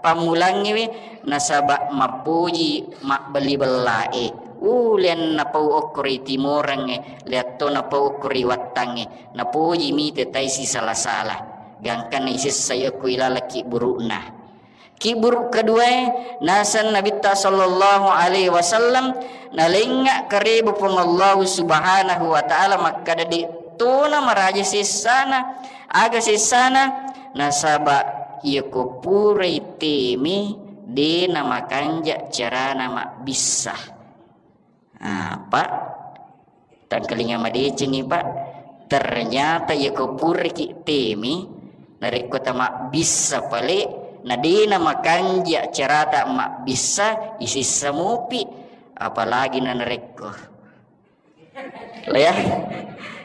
pammulangngewe nasaba mappoji mabbelli-bellae. Ulen napau okko ri timorengnge, liatto napau okko ri wattangnge, napoji mite tai sisala-sala. Gangkanna isessai okko ilaleng kibburu'na. Kibburu keduae, naseng Nabitta sallallahu alaihi wasallam, nalengnga kareba Puang Allahu Subhanahu wa Ta'ala makkada, de tona maraja sessana. Aga sessana? Nasaba iyako purai teme, de namakanja carana mabbissa. Ah, Pak, tangkalinga madecengi, Pak. Ternyata iyako puraki teme, narekko tamabbissa pale, na de namakanja carata mabbissa, isissa mupi, apalagi na narekko. Ya,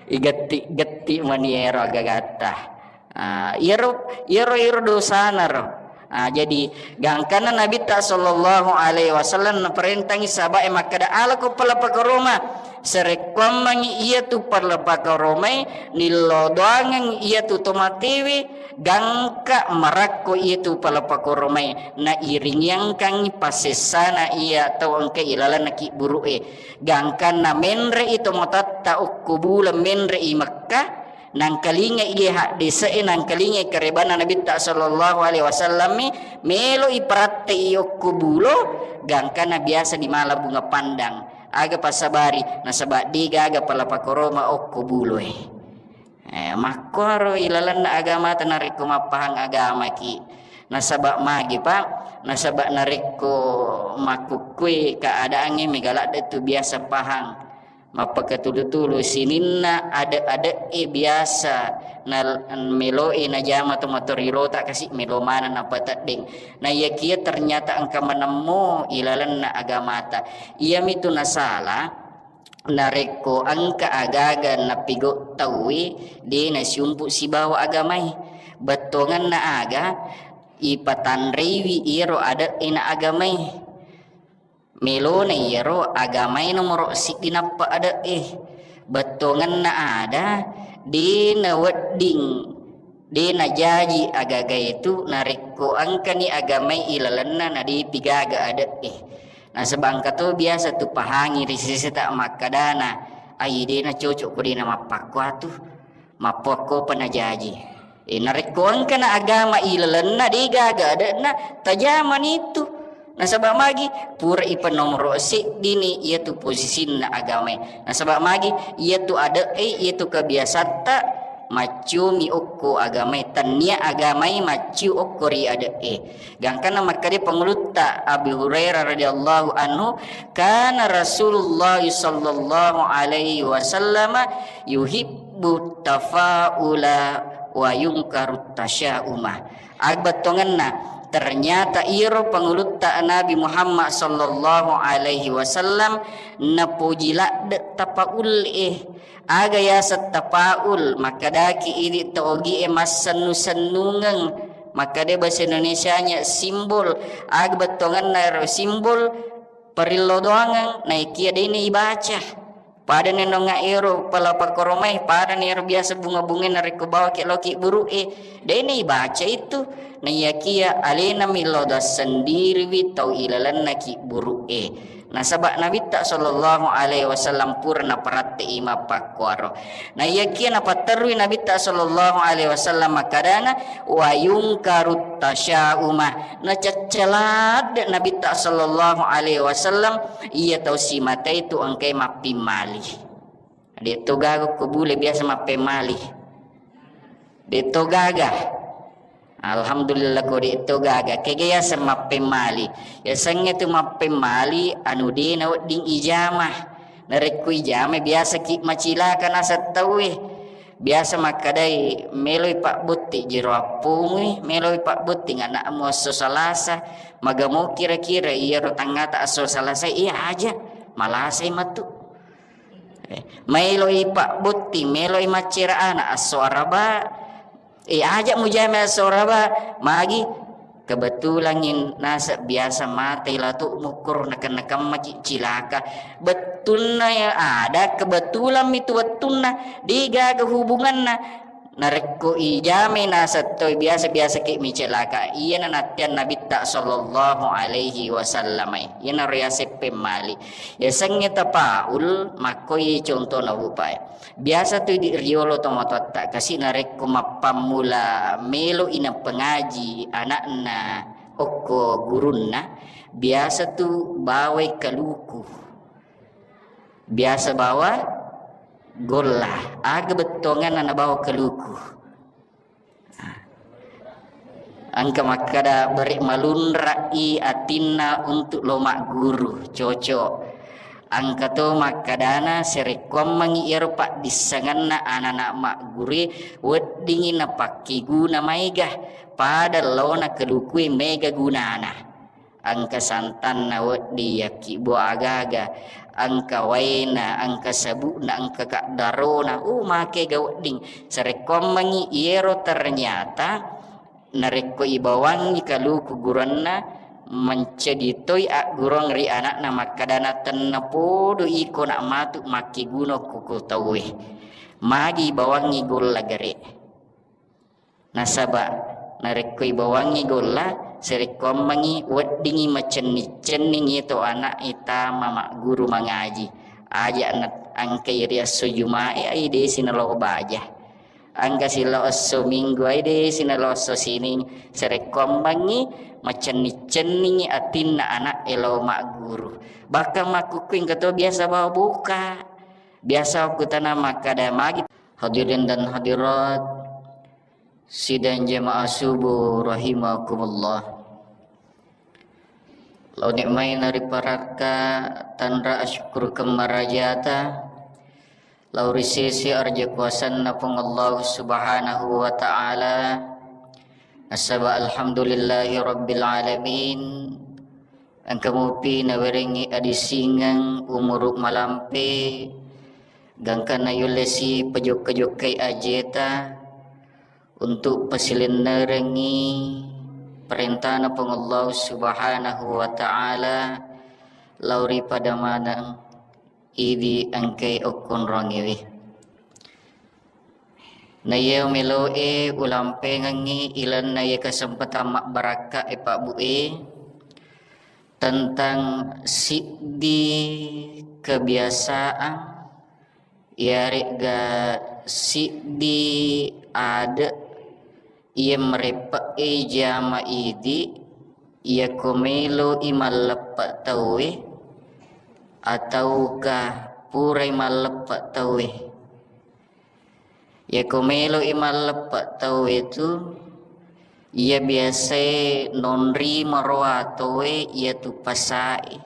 igetti-getti mani ero agagatta. Ah, iyaro, iyaro, iyaro dosana ro. Ah, jadi gangkanna Nabitta sallallahu alaihi wasallam naparentangi sahaba'e makkada, "Alako palapakoroma." Sarekkuammengi iyatu palapakoromai, nillodoangeng iyatu tomatewe, gangka marakko iyatu palapakoromai, nairingiangkangngi passessana iya tau engka ilalenna kibburu'e. Gangkanna menre'i tomatatta okko buleng menre'i Mekkah, nangkalinga iye haddese'e, nangkalinga karebanna Nabitta sallallahu alaihi wasallammi, melo'i paratte'i okko bulo, gangkanna biasa di mala bunga pandang. Aga passabari? Nasaba de gaga palapakoroma okko buloe. Eh, makkuaro ilalenna agamata narekko mappahang agamaki. Nasaba magi, Pak? Nasaba narekko makkukkue keadaangnge mega ladde tu biasa pahang. Mappakatulu-tulu sininna ade-ade'e biasa na melo'e najama to matorirota kasi melo maneng napateddeng. Na iyakiya ternyata engka manemmo ilalenna agamata. Iyamitu nasala, narekko engka agaga napigau tauwe, de nasiumpu sibawa agamai. Bettuangenna aga ipatanreiwi iyaro ade'e na agamai. Melona iyaro agamai nomoro siddi nappa ade'e. Bettuangenna ada, de nawedding, de najaji agagaetu narekko engkani agamai ilalenna na depi gaga ade'e. Nasaba engka to biasa tu pahangi ri seseta makkadana, "Ai, de nacocok ko de namappakkuatu, mappakkopa najaji." Eh, narekko engkana agama ilalenna de gaga ade'na, tajamani tu. Nasaba magi? Pura ipanomoro seddini iyatu posisinna agamae. Nasaba magi? Iyatu ade'e, iyatu kebiasatta Maccumi okko agamae, tennia agamae macciu okko ri ade'e. Gangkanna makkeda pangulutta Abi Hurairah radhiyallahu anhu, kana Rasulullah sallallahu alaihi wasallam yuhibbu tafaula wa yungkaru tasyauma. Aga bettuangenna, ternyata iro pangulutta Nabi Muhammad sallallahu alaihi wasallam napoji ladde tapaulle'e. Aga yaseng tapaul, makkedaki idi to ogie massennu-sennungeng, makkeda bahasa Indonesianya simbol. Aga bettuangenna ero simbol, parillo doangeng, naikia de'na ibaca. Padani nonga ero pala pakkoromai, padani ero biasa bunga-bunga narekko bawaki lao kibburu'e, de'na ibaca itu. Naiyakia alena millau sendiriwi tau ilalenna kibburu'e. Nasaba Nabitta sallallahu alaihi wasallam pura naparatte'i mappakkuaro. Naiyakia napatterui Nabitta sallallahu alaihi wasallam makkedana, wa yungkaru tasyauma. Nacaccaladde Nabitta sallallahu alaihi wasallam iya tau simatai tu engkai mappimmali. De to gaga ko bule biasa mappemmali. De to gaga. Alhamdulillah ko de to gaga. Kega yaseng mappemmali. Yasengnge tu mappemmali anu de nawedding ijama. Narekko ijama biasa ki macilaka naseng tauwe. Biasa makkedai, meloi pabbotti jero appomui, meloi pabbotti anakmu esso Salasa. Magamo kira-kira iyaro tangngata esso Salasa, iya aja, malasai matu. Eh, maeloi pabbotti, meloi maccera ana esso Araba. Eh, aja mujama esso Araba, magi kebetulan in-, naseng biasa mate latu mukkoro nakenna-kemmaki cilaka. Bettunna ya ada kebetulan mitu wettunna, degaga hubunganna. Narekko ijamai naseng toi biasa-biasa ki micilaka, iyana natteang Nabitta sallallahu alaihi wasallam. Iyanaro yaseng pemmali. Yasengnge tapaul, makkoi contona upae. Biasa tu idi riolo tomatoatta kasi narekko mappammula melo i napengaji anakna okko gurunna, biasa tu bawai kaluku. Biasa bawa golla. Aga bettuanganna nabawa kaluku? Engka makkada, bere malunrai atinna untuk lo magguru, cocok. Engka to makkadana, sarekkuammengngi iyaro paddissengenna anana maggurue, weddingngi napakkeguna maega, pada laona kalukue maega gunana. Engka santanna wedding, yakkibbo aga-aga, engka waena, engka sabukna, engka kaddarona, uh, makega wedding. Sarekkuammengngi iyero ternyata narekko ibawangngi kaluku guranna, mencedi toi agguruang ri anakna makkadana, tennapodo iko nak matu makkeguna ko, ko tauwe. Magi ibawangngi golla gare. Nasaba narekko ibawangngi golla, sarekkuammengngi weddingngi macenning-cenning iyatu anak e tama magguru mangaji. Aja na engkai ri esso Jumae, ai desi nalo baja. Engka silao esso Minggu, ai desi nalo esso Sining. Sarekkuammengngi macenning-cenningngi atinna anak e lao magguru. Bahkan makkukku engka to biasa bawa boka. Biasa wakkutana makkada magi. Hadirin dan hadirat, sidang jamaah subuh rahimakumullah. Lao nikmai nariparakka tanra asyukurkeng marajata lao ri sese arja kuasanna Puang Allah Subhanahu wa Ta'ala. Nasaba alhamdulillahi rabbil alamin. Engka mupi nawerengngi adisingeng umuru malampe, gangkanna yullesi pajokka-jokkai ajeta untuk pasilennerengngi perintana Puang Allah Subhanahu wa Ta'ala lao ri pada maneng idi engkai okkonrongiwi. Na iya meloe ulampengengngi ilenna iya kesempatan mabbarakka e Pak Bu e, tentang siddi kebiasaan, iyaregga siddi ade iya mareppe'e jama idi, iyako meloi malleppe tauwe, atauka purai malleppe tauwe. Iyako melo'i malleppe' tauwe tu, iya biasae nonri maroa tauwe iyatu pasae,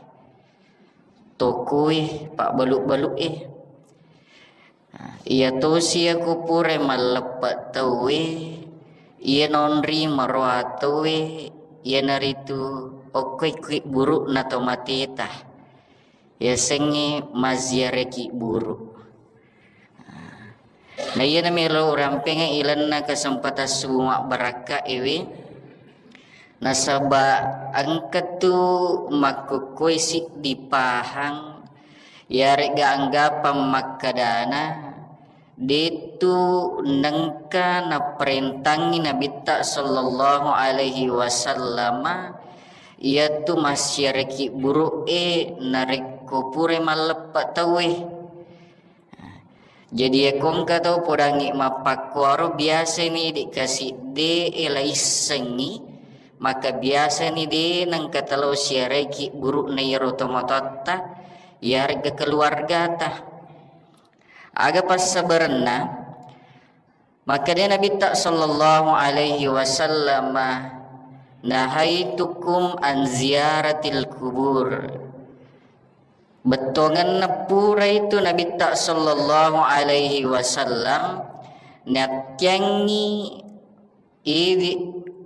tokoe, pabbalu-balu'e. Nah, iya tosi iyako pura malleppe' tauwe, iya nonri maroa tauwe, iyanaritu okkoe kibburu'na to mateta. Yasengnge mazziaraki buru. Na iyana melo urampengnge ilenna kesempatan subuh mabbarakka ewe. Nasaba engkatu makkukkue siddi pahang, yarega anggapang makkadana, detu nengka naparentangngi Nabitta sallallahu alaihi wasallama, iyatu massiaraki buru'e narekko pura malleppe tauwe. Jadi, iyako engka tau podangngi mappakkuaro, biasani de' kasidde'e laissengngi, maka biasani de' nengka talo siaraiki buru'na iyaro tomatoatta, iyarega keluargata. Aga passabarenna? Makkeda Nabitta sallallahu alaihi wasallam, "Nahaitukum an ziyaratil kubur." Bettuangenna pura itu Nabitta sallallahu alaihi wasallam nattiangngi iwi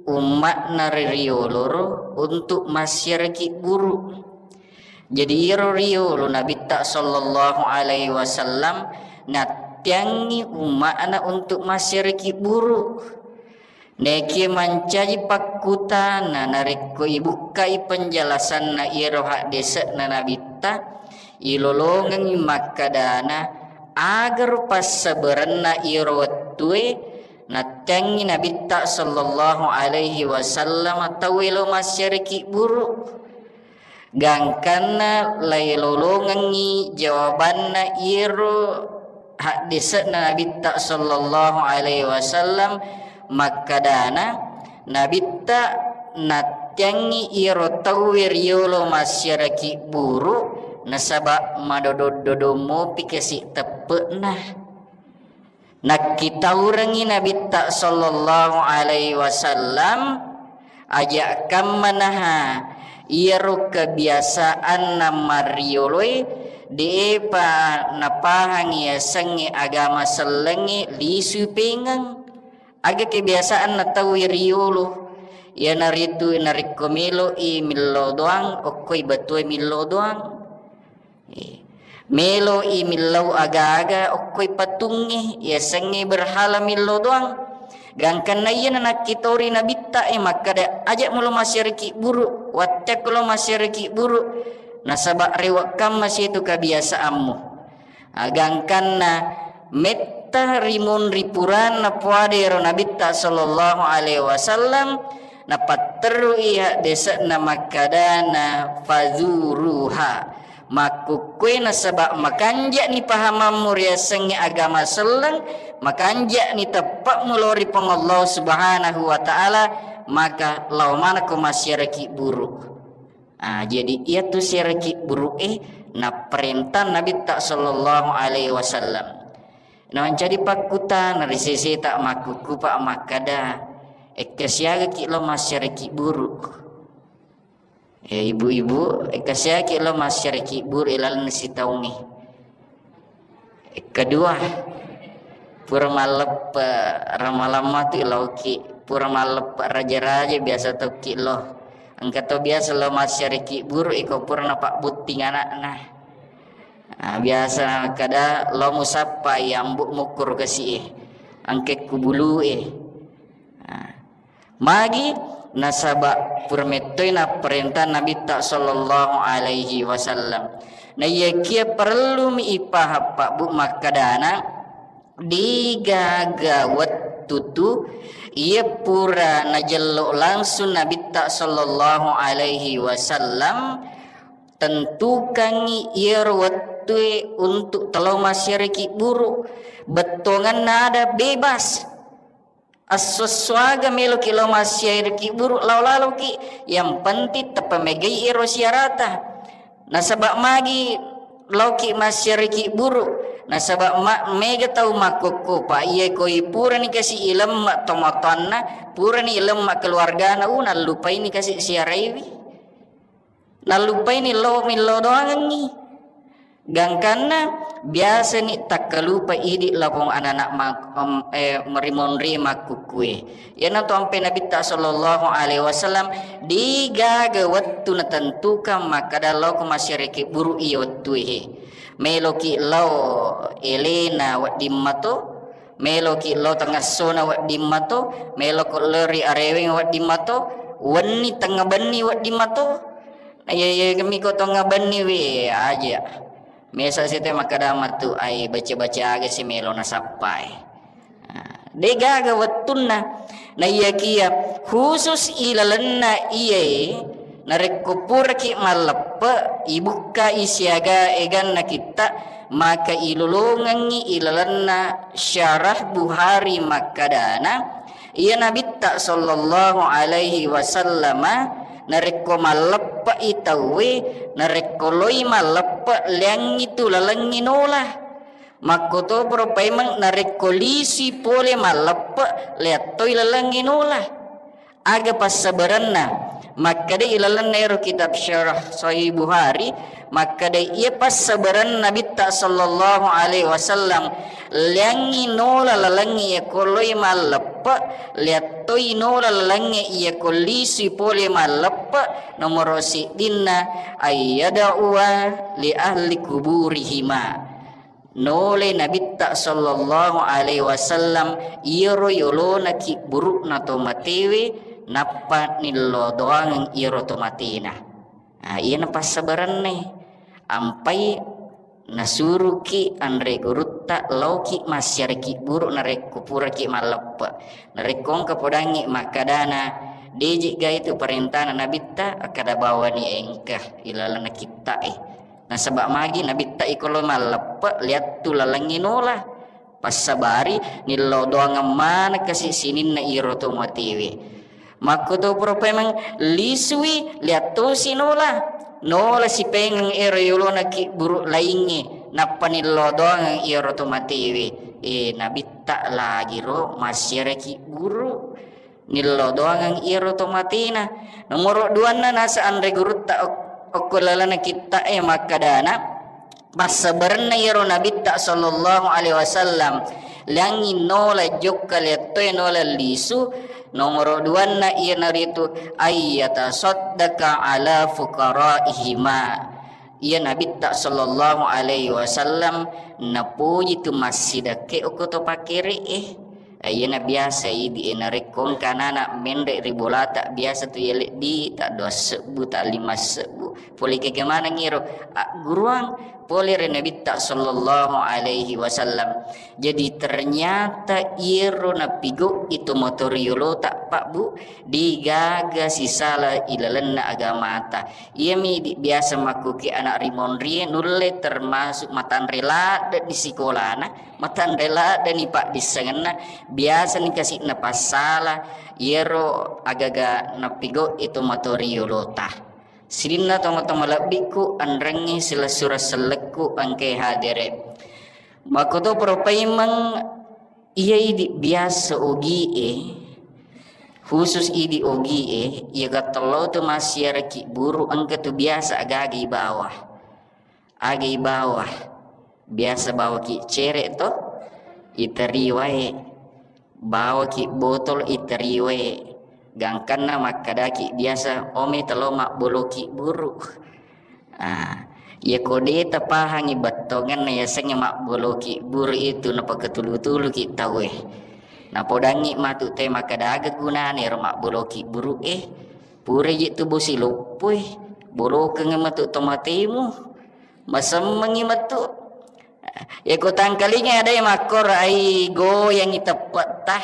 umma'na ri rioloro untuk massiaraki buru. Jadi, iyaro riolo Nabitta sallallahu alaihi wasallam nattiangngi umma'na untuk massiaraki buru. Nekie mancaji pakkutana narekko ibukkai penjelasanna iyaro haddese'na Nabitta, ilolongengngi makkadana, agaro passabarenna iyaro wettue nattiangngi Nabitta sallallahu alaihi wasallam tauwe lo massiaraki buru. Gangkanna lailolongengngi jawabanna iyaro haddese'na Nabitta sallallahu alaihi wasallam makkadana, Nabitta nattiangngi iyaro tauwe riolo massiaraki buru nasaba madodong-dodong mopi kasi teppe'na. Nakkitaurengngi Nabitta sallallahu alaihi wasallam, aja' kammanaha iyaro kebiasaanna marioloe, de'epa napahang yasengnge agama sellengnge lisui pengeng. Aga kebiasaanna tauwe riolo, iyanaritu narekko melo'i millau doang, okkoi batue millau doang. Eh, melo'i millau aga-aga okkoi patungnge, yasengnge berhala millau doang. Gangkanna iyana nakkitori Nabitta e makkada, "Aja' mulo massiaraki buru, watteakko lo massiaraki buru, nasaba rewe' kamma situ kebiasaammu." Ah, gangkanna metta rimunri puranna puadero Nabitta sallallahu alaihi wasallam, napatterui haddese'na makkadana, "Fazuruha." Makkukkue nasaba makanja'ni pahamammu riasengnge agama selleng, makanja'ni teppe'mu lao ri Puang Allah Subhanahu wa Ta'ala, maka lao manakko massiaraki buru. Ah, jadi iyatu siaraki buru'e naparenta Nabitta sallallahu alaihi wasallam. Namancaji pakkutana ri seseta makkukkupa makkada, "Ekka siagaki lo massiaraki buru?" Eh, ibu-ibu, ekka siaki lo massiaraki buru ilalenna sitaungnge. Kedua, pura malleppe ramalamma tu ilauki, pura malleppe raja-raja biasa tokki lo. Engka to biasa lo massiaraki buru iko pura napabbutting anakna. Ah, biasa kada lo musappai ambu mukkuru kasi e, angke kubulu e. Ah. Magi? Nasaba pura mettoi napparenta Nabitta sallallahu alaihi wasallam. Naiyakia parellumi ipahang pabbu makkadana, degaga wettu tu iya pura najello langsung Nabitta sallallahu alaihi wasallam tentukangngi iyaro wettue untuk telo massiaraki buru. Bettuanganna ada bebas. Esso-essoaga meloki lao massiaraki buru, lao laloki, yang penting tappa megai ero siarata. Nasaba magi laoki massiaraki buru, nasaba ma-, mega tau makkokko, pa iya koi purani kasi ilemme tomatoanna, purani ilemme keluargana, u, nallupaini kasi siaraiwi. Nallupaini lo millau doangengngi. Gangkanna biasani takkalupa idi lapong anana ma-, em, eh, merimonri makkukkue. Iyanatu ampe Nabitta sallallahu alaihi wasallam, degaga wettu natentukan makkada lao ko masyariki buru iya wettue he. Meloki lao elena wedding mato, meloki lao tengessona wedding mato, meloko lao ri areweng wedding mato, wenni tengnga benni wedding mato. Na iya, iya, miko tengnga benni we aja. Mesa sete makkada matu, ai baca-baca aga si melo nasappai. Nah, degaga wettunna. Naiyakia khusus ilalenna iyae, narekko puraki malleppe, ibukkai siaga eganna kitta, maka ilolongengngi ilalenna syarah Buhari makkadana, iya Nabitta sallallahu alaihi wasallama narekko malleppe'i tauwe, narekko loi malleppe, leangngi tu lalengngi nola. Makkotoparo paimeng narekko lisui pole malleppe, leattoi lalengngi nola. Aga passabarenna? Makkeda ilalenna ero kitab Syarah Sahih Buhari, makkeda iya passabarenna Nabitta sallallahu alaihi wasallam, leangngi nola lalengnge iya ko loi malleppe, leattoi nola lalengnge iya ko lisui pole malleppe, nomoro siddinna, ayyada'uwa li ahli kuburihima. Nolai Nabitta sallallahu alaihi wasallam iyaro yolona kibburu'na to matewe, nappa nillo doangeng iyaro to matena. Ah, iyana passabarenna. Ampai nasuruki anre gurutta, laoki massiaraki buru narekko puraki malleppe. Narekko engka podangngi makkadana, deji ga itu parentana Nabitta, akkada bawani engka ilalenna kitta'e. Nasaba magi Nabitta iko lo malleppe, liattu lalengngi nola. Passabari nillau doangeng maneng kasi sininna iro to matewe. Makkotoparo paimeng lisui, liattosi nola. Nola sipengeng ero yolona kiburu laingnge, nappa nillau doangeng iyaro to matewe. Eh, Nabitta lagiro massiaraki buru. Nillau doangeng iyaro to matena. Nomoro duanna nasa anre gurutta ok-, okko lalana kitta'e makkadana, passabarenna iyaro Nabitta sallallahu alaihi wasallam, liangngi nola jokka liattoe nola lisu. Nomoro duanna iyanaritu ayyatasaddaka ala fuqaraihima. Iya Nabitta sallallahu alaihi wasallam napoji tu massidakke okko to pakkere'e. Eh, iyana biasa idi e, narekko engka anana menre ri bolata, biasa tu yalebbi ta dua sebbu, ta lima sebbu. Pole kega maneng iro agguruang pole ri Nabitta sallallahu alaihi wasallam. Jadi ternyata iyaro napigau itu motor yolota, Pak Bu, degaga sisala ilalenna agamata. Iyami idi biasa makkuki anak rimonrie nulle termasuk matanre ladde di sikolana, matanre ladde ni paddissengenna, biasa ni kasi napassala iyaro agaga napigau itu motor yolota. Sininna tomatoa malebbiku, anrengngi silessureng sellekku engkae hadere. Makkotoparo paimeng iya idi biasa ogie, khusus idi ogie, iya gattollau tu massiaraki buru engka tu biasa agaga ibawa. Aga ibawa? Biasa bawaki cere to, iteri wae. Bawaki botol iteri wae. Gangkanna makkadaki biasa, "Omi telo mabboloki buru." Ah, iya ko de tapahangi bettongenna yasengnge mabboloki buru itu, napakatulu-tuluki tauwe. Napodangngi matu te makkada aga gunana ero mabboloki buru e. Pura je tu bosi loppoi, bolokeng matu tomatemu. Masemmengi matu. Yako tangkalinga adai makkoro ai goyangi teppetta,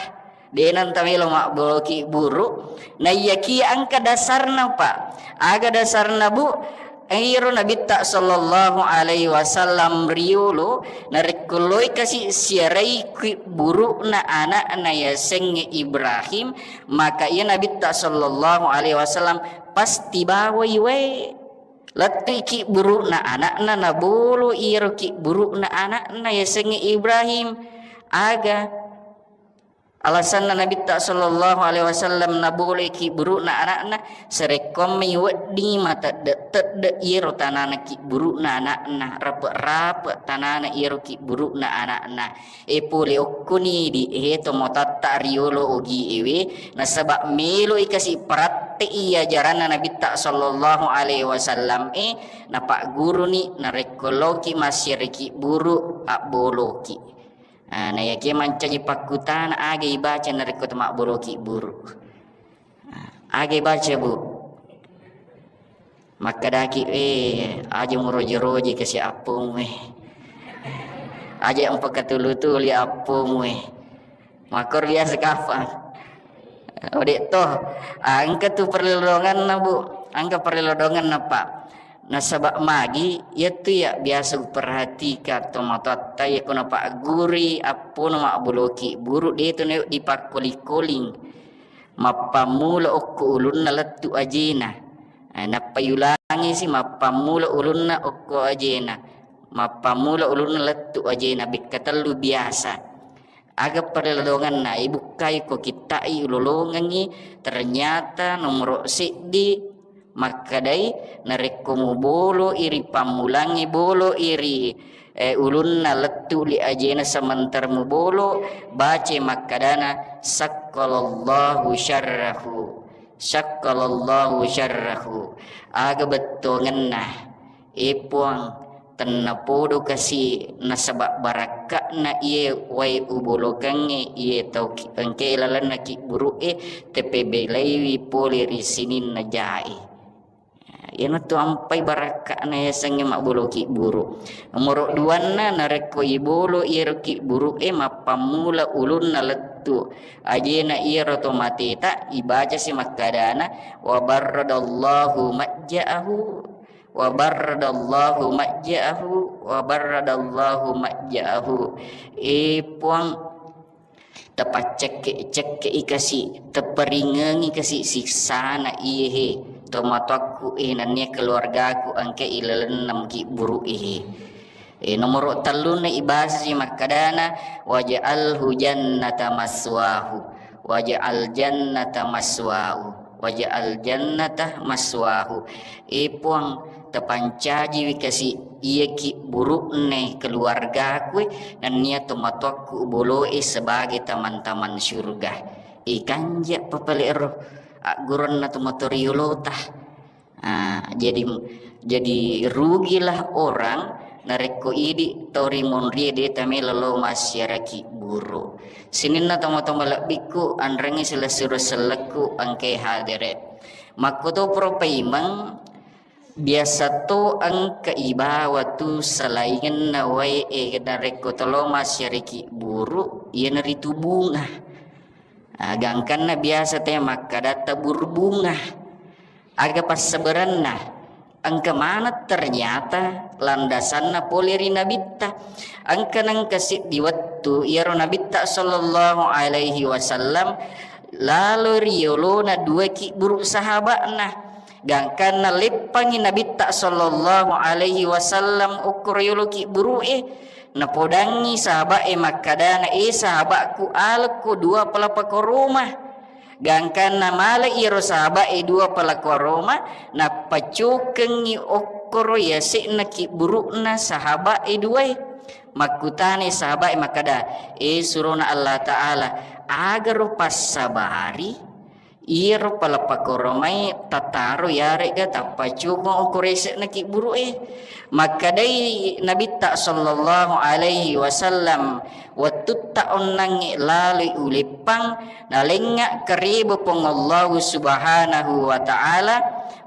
de nanta melo mabboloki buru. Naiyakia engka dasarna, Pak. Aga dasarna, Bu? Iro Nabitta sallallahu alaihi wasallam riolo, narekko loi kasi siarai ki buru'na anakna yasengnge Ibrahim, maka iya Nabitta sallallahu alaihi wasallam pasti bawai wae. Lettui kibburu'na ana'na, nabolo iyaro kibburu'na ana'na yasengnge Ibrahim. Aga alasanna Nabitta sallallahu alaihi wasallam naboloi kibburu'na ana'na? Sarekkoammi weddingngi matedde-tedde iyaro tanana kibburu'na ana'na, rape-rape tanana iyaro kibburu'na ana'na. E, pole okkoni di, e, tomatoatta riolo ogi ewe, nasaba meloi kasi paratte'i ajaranna Nabitta sallallahu alaihi wasallam e, napagguruni narekko loki massiare kibburu abboloki. Ah, na yakia mancaji pakkutana, aga ibaca narekko to mabboloki buru? Ah, aga ibaca, Bu? Makkedaki, "Eh, aja muroje-roje kasi appomu, eh. Aja mpakatulu-tuli appomu, eh." Makkoro biasa kapang. Ode to, ah, engka tu perlodonganna, Bu. Engka perlodonganna, Pak. Nasaba magi, iyatu ya biasa uperhatikan tomatoatta, yakko napagguri appona mabboloki buru, de to na dipakkoli-koling. Mappammula okko ulunna lettu ajena. Eh, nappa yulangi si, mappammula ulunna okko ajena. Mappammula ulunna lettu ajena, bekka tellu biasa. Aga perlodonganna, ibukkai ko kitta'i ulolongengngi, ternyata nomoro seddi makkedai, narekko mubolo iri pammulangngi, bolo iri, eh, ulunna lettu li ajena, sementara mubolo, bace makkedana, "Syakkalallahu syarrahu, syakkalallahu syarrahu." Aga bettuangenna, e Puang, tennapodo kasi nasaba barakka'na iye wae ubolokengnge iye tau ki-, engkae lalenna kibburu'e, tepebelaiwi pole ri sininna jae. Iyanatu ampai barakka'na yasengnge mabbolo kibburu. Nomoro duanna, narekko ibolo iyaro kibburu'e, mappammula ulunna lettu ajena iyaro to mateta, ibaca si makkadana, "Wa barradallahu majja'ahu, wa barradallahu majja'ahu, wa barradallahu majja'ahu." E Puang, tapaccekke-cekke'i kasi, taparingengi kasi siksana iye he, tomatoakku e, nennia keluargaku engka ilalenna kibburu'e he. E, nomoro tellunna ibasasi makkadana, "Waj'alhu jannata maswahu, waj'al jannata maswahu, waj'al jannata maswahu." E Puang, tapancajiwi kasi iya kibburu'ne keluargaku e, nennia tomatoakku uboloe sebagai taman-taman syurga. E, kanja papale ero agguronna tomatoriolota. Ah, jadi, jadi rugilah orang narekko idi tau ri monrie de tamelo lo massiara kibburu. Sininna tomatoa malebbikku, anrengngi silessureng sellekku engkae hadere. Makkoto pura paimeng, biasa to engka ibawa tu salaingenna wae e narekko tolo massiara kibburu, iyanaritu bunga. Ah, gangkanna biasa te makkada tabur bunga. Aga passabarenna? Engka maneng ternyata landasanna pole ri Nabitta. Engka nengka siddi wettu iyaro Nabitta sallallahu alaihi wasallam lalo ri yolona dua kibburu sahaba'na. Gangkanna leppangi Nabitta sallallahu alaihi wasallam okko ri yolo kibburu'e, napodangngi sahaba'e makkadana, "E sahaba'ku, alekko dua pala pakoroma." Gangkanna male iyaro sahaba'e dua pala koroma, nappacokengngi okkoro yase'na kibburu'na sahaba'e duae. Makkutanai sahaba'e makkada, "E surona Allah Ta'ala, agaro passabari iyaro pala pakoromai tataro yare'ga tappacokeng okkoro yase'na kibburu'e?" Makkedai Nabitta sallallahu alaihi wasallam, "Wettutta onnangnge laloi uleppang, nalengnga kareba Puang Allahu Subhanahu wa Ta'ala,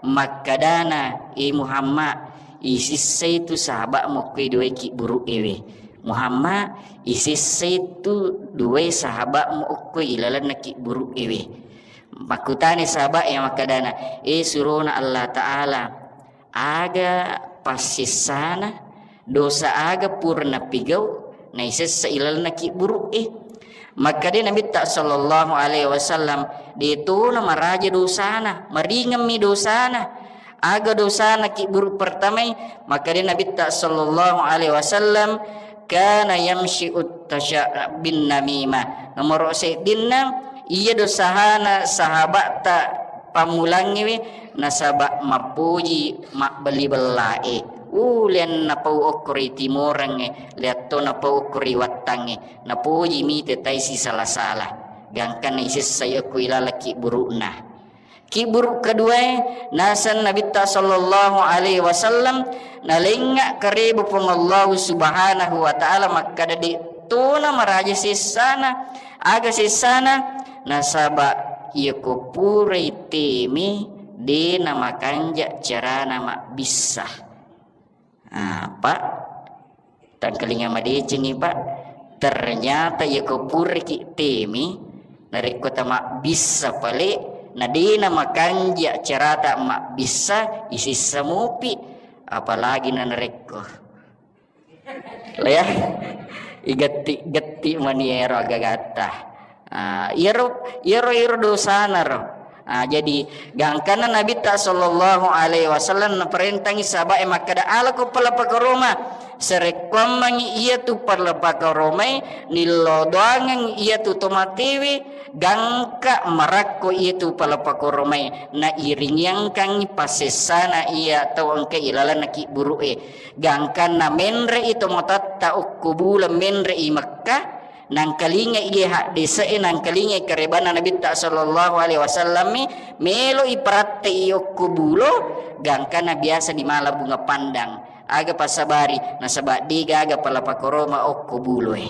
makkadana, 'E Muhammad, isissai tu sahaba'mu okko duae kibburu'ewe. Muhammad, isissai tu duae sahaba'mu okko ilalenna kibburu'ewe.'" Makkutani sahaba'e makkadana, "E surona Allah Ta'ala, aga passessana, dosa aga pura napigau naisessa ilalenna kibburu'e?" Makkeda Nabitta sallallahu alaihi wasallam, "De tona maraja dosana, maringemmi dosana. Aga dosana kibburu pertamai? Makkeda Nabitta sallallahu alaihi wasallam, kana yamshi'ut tasya-, bin namimah. Nomoro seddinna, iya dosahana sahabatta pammulangngewe, nasaba mappoji mabbelli bellae. Ulian napau okko ri timorengnge, liatto napau okko ri wattangnge. Napoji mite tai sisala-sala. Gangkanna isessai okko ilaleng kibburu'na. Kibburu keduae, naseng Nabitta sallallahu alaihi wasallam, nalengnga kareba Puang Allahu Subhanahu wa Ta'ala makkeda, de tona maraja sessana, aga sessana, nasaba iyako purai teme, de namakanja carana mabbissa. Ah, Pak, tangkalinga madecengi, Pak. Ternyata iyako puraki temi, narekko tamabbissa pale, na dena makanja carata mabbissa, isissa mupi, apalagi na narekko. Lah ya, igetti-getti mani ero agagatta. Ah, iyaro, iyaro, iyaro dosana ro. Ah, jadi gangkanna Nabitta sallallahu alaihi wasallam naparentangi sahabae makkeda, "Alako pala pakoroma, sarekkuammengi iyatu pala pakoromai, nillodoangeng iyatu tomatewe, gangka marakko iyatu pala pakoromai, nairingiangkangngi pasessana iya tau engka ilalenna kibburu'e." Gangkanna menre'i tomatatta okko buleng menre'i Mekkah, nangkalinga iye haddese'e, nangkalinga karebanna Nabitta sallallahu alaihi wasallammi, melo'i paratte'i okko bulo, gangkanna biasa di mala bunga pandang. Aga passabari, nasaba de gaga pala pakoroma okko buloe.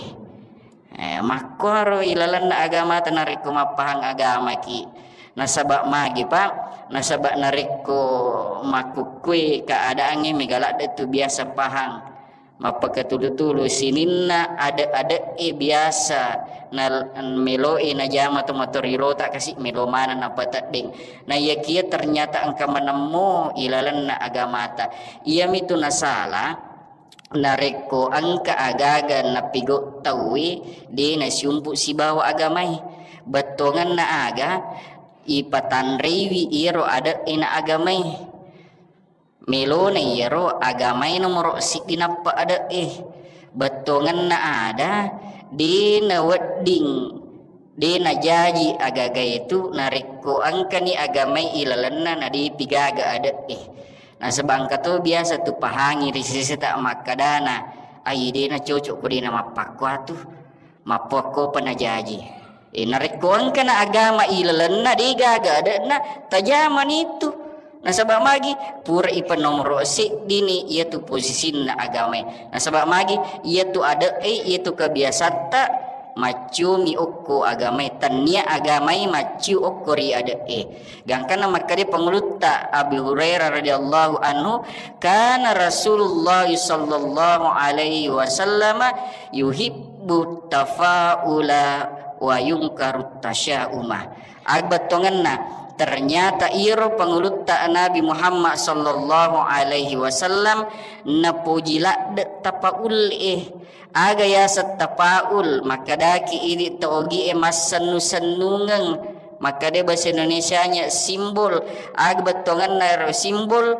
Eh, makkuaro ilalenna agamata narekko mappahang agamaki. Nasaba magi, Pak? Nasaba narekko makkukkue keadaangnge mega ladde tu biasa pahang. Mappakatulu-tulu sininna ade-ade'e biasa na melo'e najama to matorirota kasi melo maneng napateddeng. Na iyakia ternyata engka manemmo ilalenna agamata. Iyamitu nasala, narekko engka agaga napigau tauwe, de nasiumpu sibawa agamai. Bettuanganna aga ipatanreiwi iyaro ade'e na agamai. Melona iyaro agamai nomoro siddi nappa ade'e. Bettuanganna ada, de nawedding, de najaji agagae tu narekko engkani agamai ilalenna na depi gaga ade'e. Nasaba engka to biasa tu pahangi ri seseta makkedana, "Ai, de nacocok ko de namappakkuatu, mappakkopa najaji." Eh, narekko engkana agama ilalenna de gaga ade'na, tajamani tu. Nasaba magi, pura ipanomoro seddini iyatu posisinna agamae. Nasaba magi, iyatu ade'e, iyatu kebiasatta, maccumi okko agamae, tannia agamai macciu okko ri ade'e. Gangkanna makkeda pangulutta Abi Hurairah radhiyallahu anhu, kana Rasulullah sallallahu alaihi wasallam yuhibbu tafaula wa yungkaru tasyauma. Agbettongenna, ternyata iyaro pangulutta Nabi Muhammad sallallahu alaihi wasallam napoji ladde tapaul'e. Aga yaseng tapaul, makkedaki idi to ogie massennu-sennungeng, makkeda bahasa Indonesianya simbol. Aga bettongenna ero simbol,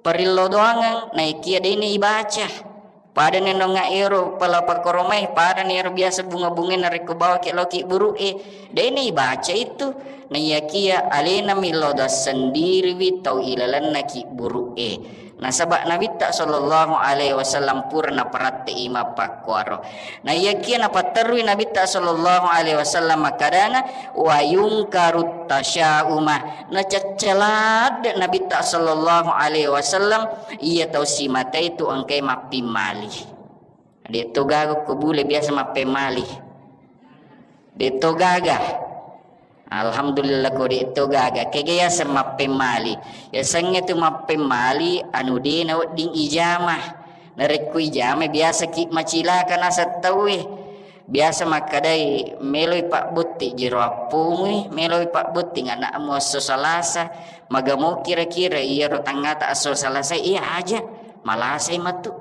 parillo doangeng, naikia deni ibaca. Padani nonga ero pala pakoromai, padani ero biasa bunga-bunga narekko bawaki loki buru'e, deni ibaca itu. Naiyakia alena millo doang sendiriwi tau ilalenna ki buru'e. Nasaba Nabitta sallallahu alaihi wasallam pura naparatte'i mappakkuaro. Naiyakia napatterui Nabitta sallallahu alaihi wasallam makkedana, "Wa yungkarut tasyauma." Nacaccaladde Nabitta sallallahu alaihi wasallam iya tau simatai tu engkai mappimmali. De to gaga ko bule biasa mappemmali. De to gaga. Alhamdulillah ko de to gaga. Kega yaseng mappemmali. Yasengnge tu mappemmali anu de nawedding ijama. Narekko ijama biasa ki macilaka naseng tauwe. Biasa makkedai meloi pabbotti jero appomui, meloi pabbotti anakmu esso Salasa. Magamo kira-kira iyaro tangngata esso Salasa iya aja. Malasai matu.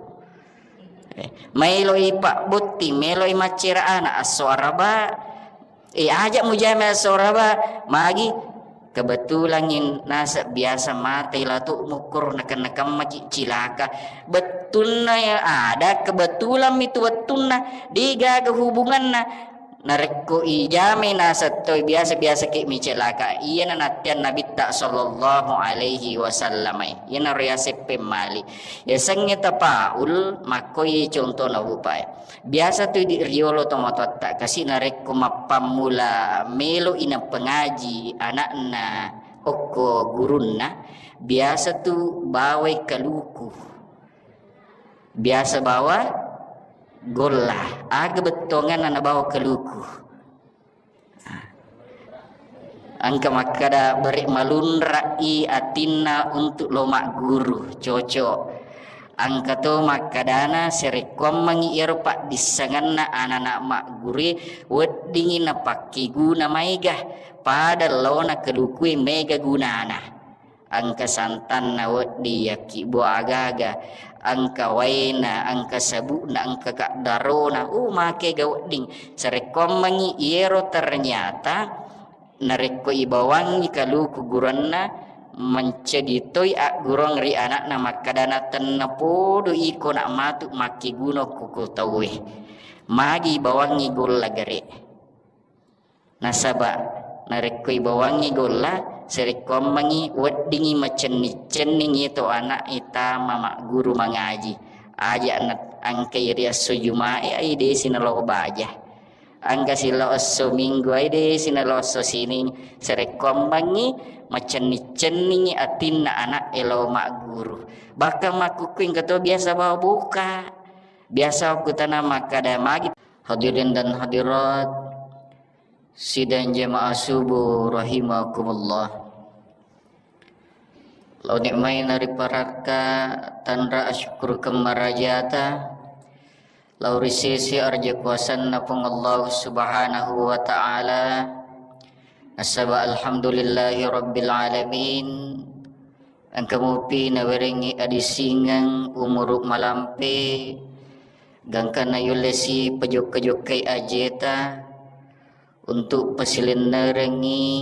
Eh, maeloi pabbotti, maeloi maccera ana esso Araba. Eh, aja mujama esso Araba, magi Kebetulan in-, naseng biasa mate latu mukkoro nakenna-kemmaki cilaka. Bettunna ya ada, kebetulan mi tu wettunna, degaga hubunganna. Narekko ijamai naseng toi biasa-biasa ki mi cilaka. Iyana natteang Nabitta sallallahu alaihi wasallam. Iyana riaseng pemmali. Yasengnge tafaul, makkoi contona upae. Biasa tu idi riolo tomatoatta, kasi narekko mappammula melo i napengaji anakna okko gurunna, biasa tu bawai kaluku. Biasa bawa golla. Aga bettuanganna nabawa kaluku? Engka makkada, "Bere malunra'i atinna untuk lo magguru." Cocok. Engka to makkadana, "Sarekkuammengngi iyaro paddissengenna anana maggurue, weddingngi napakkeguna maega, pada laona kalukue maega gunana." Engka santanna wedding, yakkibbu aga-aga, engka waena, engka sabukna, engka kaddarona, uh, makega wedding. Sarekkuammengngi iyero ternyata narekko ibawangngi kaluku guranna, mencedi toi aggurung ri anakna makkadana, "Tennapodo iko nak matu makkeguna ko tauwe." Magi ibawangngi golla gare. Nasaba narekko ibawangngi golla, sarekkuammengngi weddingngi macenning-cenning iyatu ana'e tama magguru mangaji. Aja na-, engkai ri esso Jumae, ai desi nalo baja. Engka silao esso Minggu, ai desi nalo esso Sining. Sarekkuammengngi macenning-cenningngi atinna ana'e lao magguru. Bahkan makkukku engka to biasa bawa boka. Biasa wakkutana makkada magi. Hadirin dan hadirat, sidang jamaah subuh rahimakumullah. Lao nikmai nariparakka tanra asyukurkeng marajata, lao ri sese arja kuasanna Puang Allah Subhanahu wa Ta'ala. Nasaba alhamdulillahi rabbil alamin. Engka mupi nawerengngi adisingeng umuru malampe, gangkanna yullesi pajokka-jokkai ajeta untuk pasilennerengngi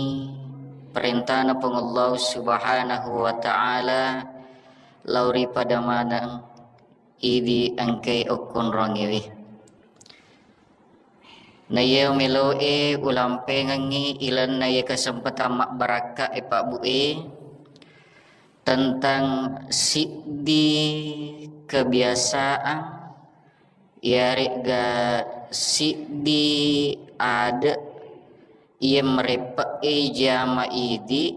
perintana Puang Allah Subhanahu wa Ta'ala lao ri pada maneng idi engkai okkonrongiwi. Na iya meloe ulampengengngi ilenna iya kesempatan mabbarakka e Pak Bu e, tentang siddi kebiasaan, iyaregga siddi ade iya mareppe'e jama idi,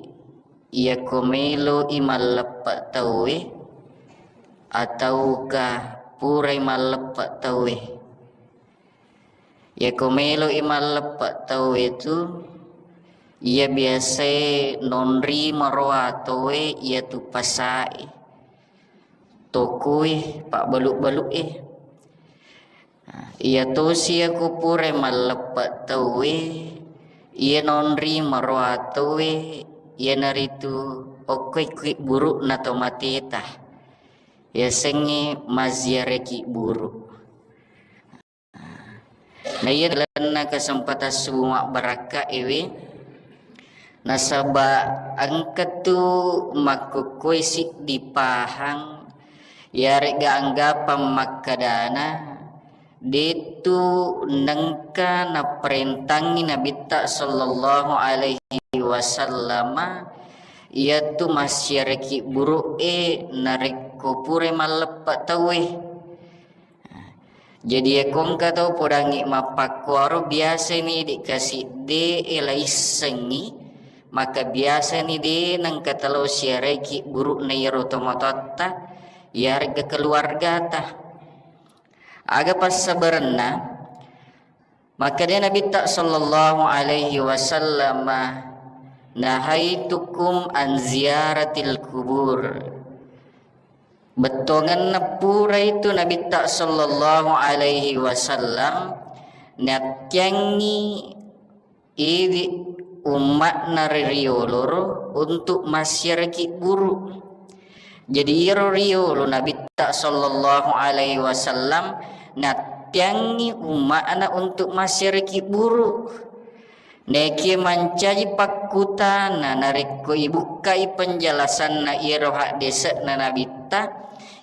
iyako melo i malleppe tauwe, atauka purai malleppe tauwe. Iyako melo i malleppe tauwe tu, iya biasae nonri maroa towe iyatu pasae, tokoe, pabbalu-balu e. Nah, iya tosi iyako purai malleppe tauwe, iya nonri maroa towe, iyanaritu okkoi kibburu na tomateta. Yasengnge mazziaraki buru. Na iya lalenna kesempatan subuh mabbarakka ewe, nasaba engka tu makkukkue siddi pahang, iyaregga anggapang makkadana, detu nengka naparentangngi Nabitta sallallahu alaihi wasallama, iyatu massiaraki buru'e narekko purai malleppe tauwe. Jadi, iyako engka tau podangngi mappakkuaro, biasani idi kasidde e laissengngi, maka biasani de nengka talo siaraiki buru'na iyaro tomatoatta, iyarega keluargata. Aga passabarenna? Makkeda Nabitta sallallahu alaihi wasallam, "Nahaitukum an ziyaratil kubur." Bettuangenna purai tu Nabitta sallallahu alaihi wasallam nattiangngi idi umma'na ri rioloro untuk massiaraki buru. Jadi, iyaro riolo Nabitta sallallahu alaihi wasallam nattiangngi umma'na untuk massiaraki buru. Nekie mancaji pakkutana narekko ibukkai penjelasanna iyaro haddese'na Nabitta,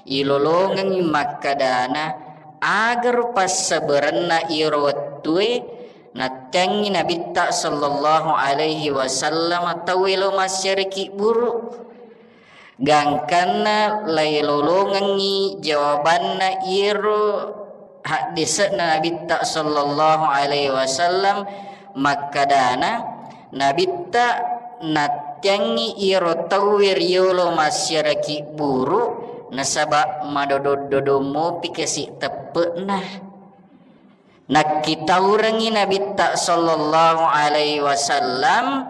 ilolongengngi makkadana, agaro passabarenna iyaro wettue natteangngi Nabitta sallallahu alaihi wasallam tauwe lo massiare kibburu. Gangkanna lailolongengngi jawabanna iyaro haddese'na Nabitta sallallahu alaihi wasallam makkadana, Nabitta natteangngi iyaro tauwe riyolo massiara kibburu nasaba madodong-dodong mopi kasi teppe'na. Nakkitaurengngi Nabitta sallallahu alaihi wasallam,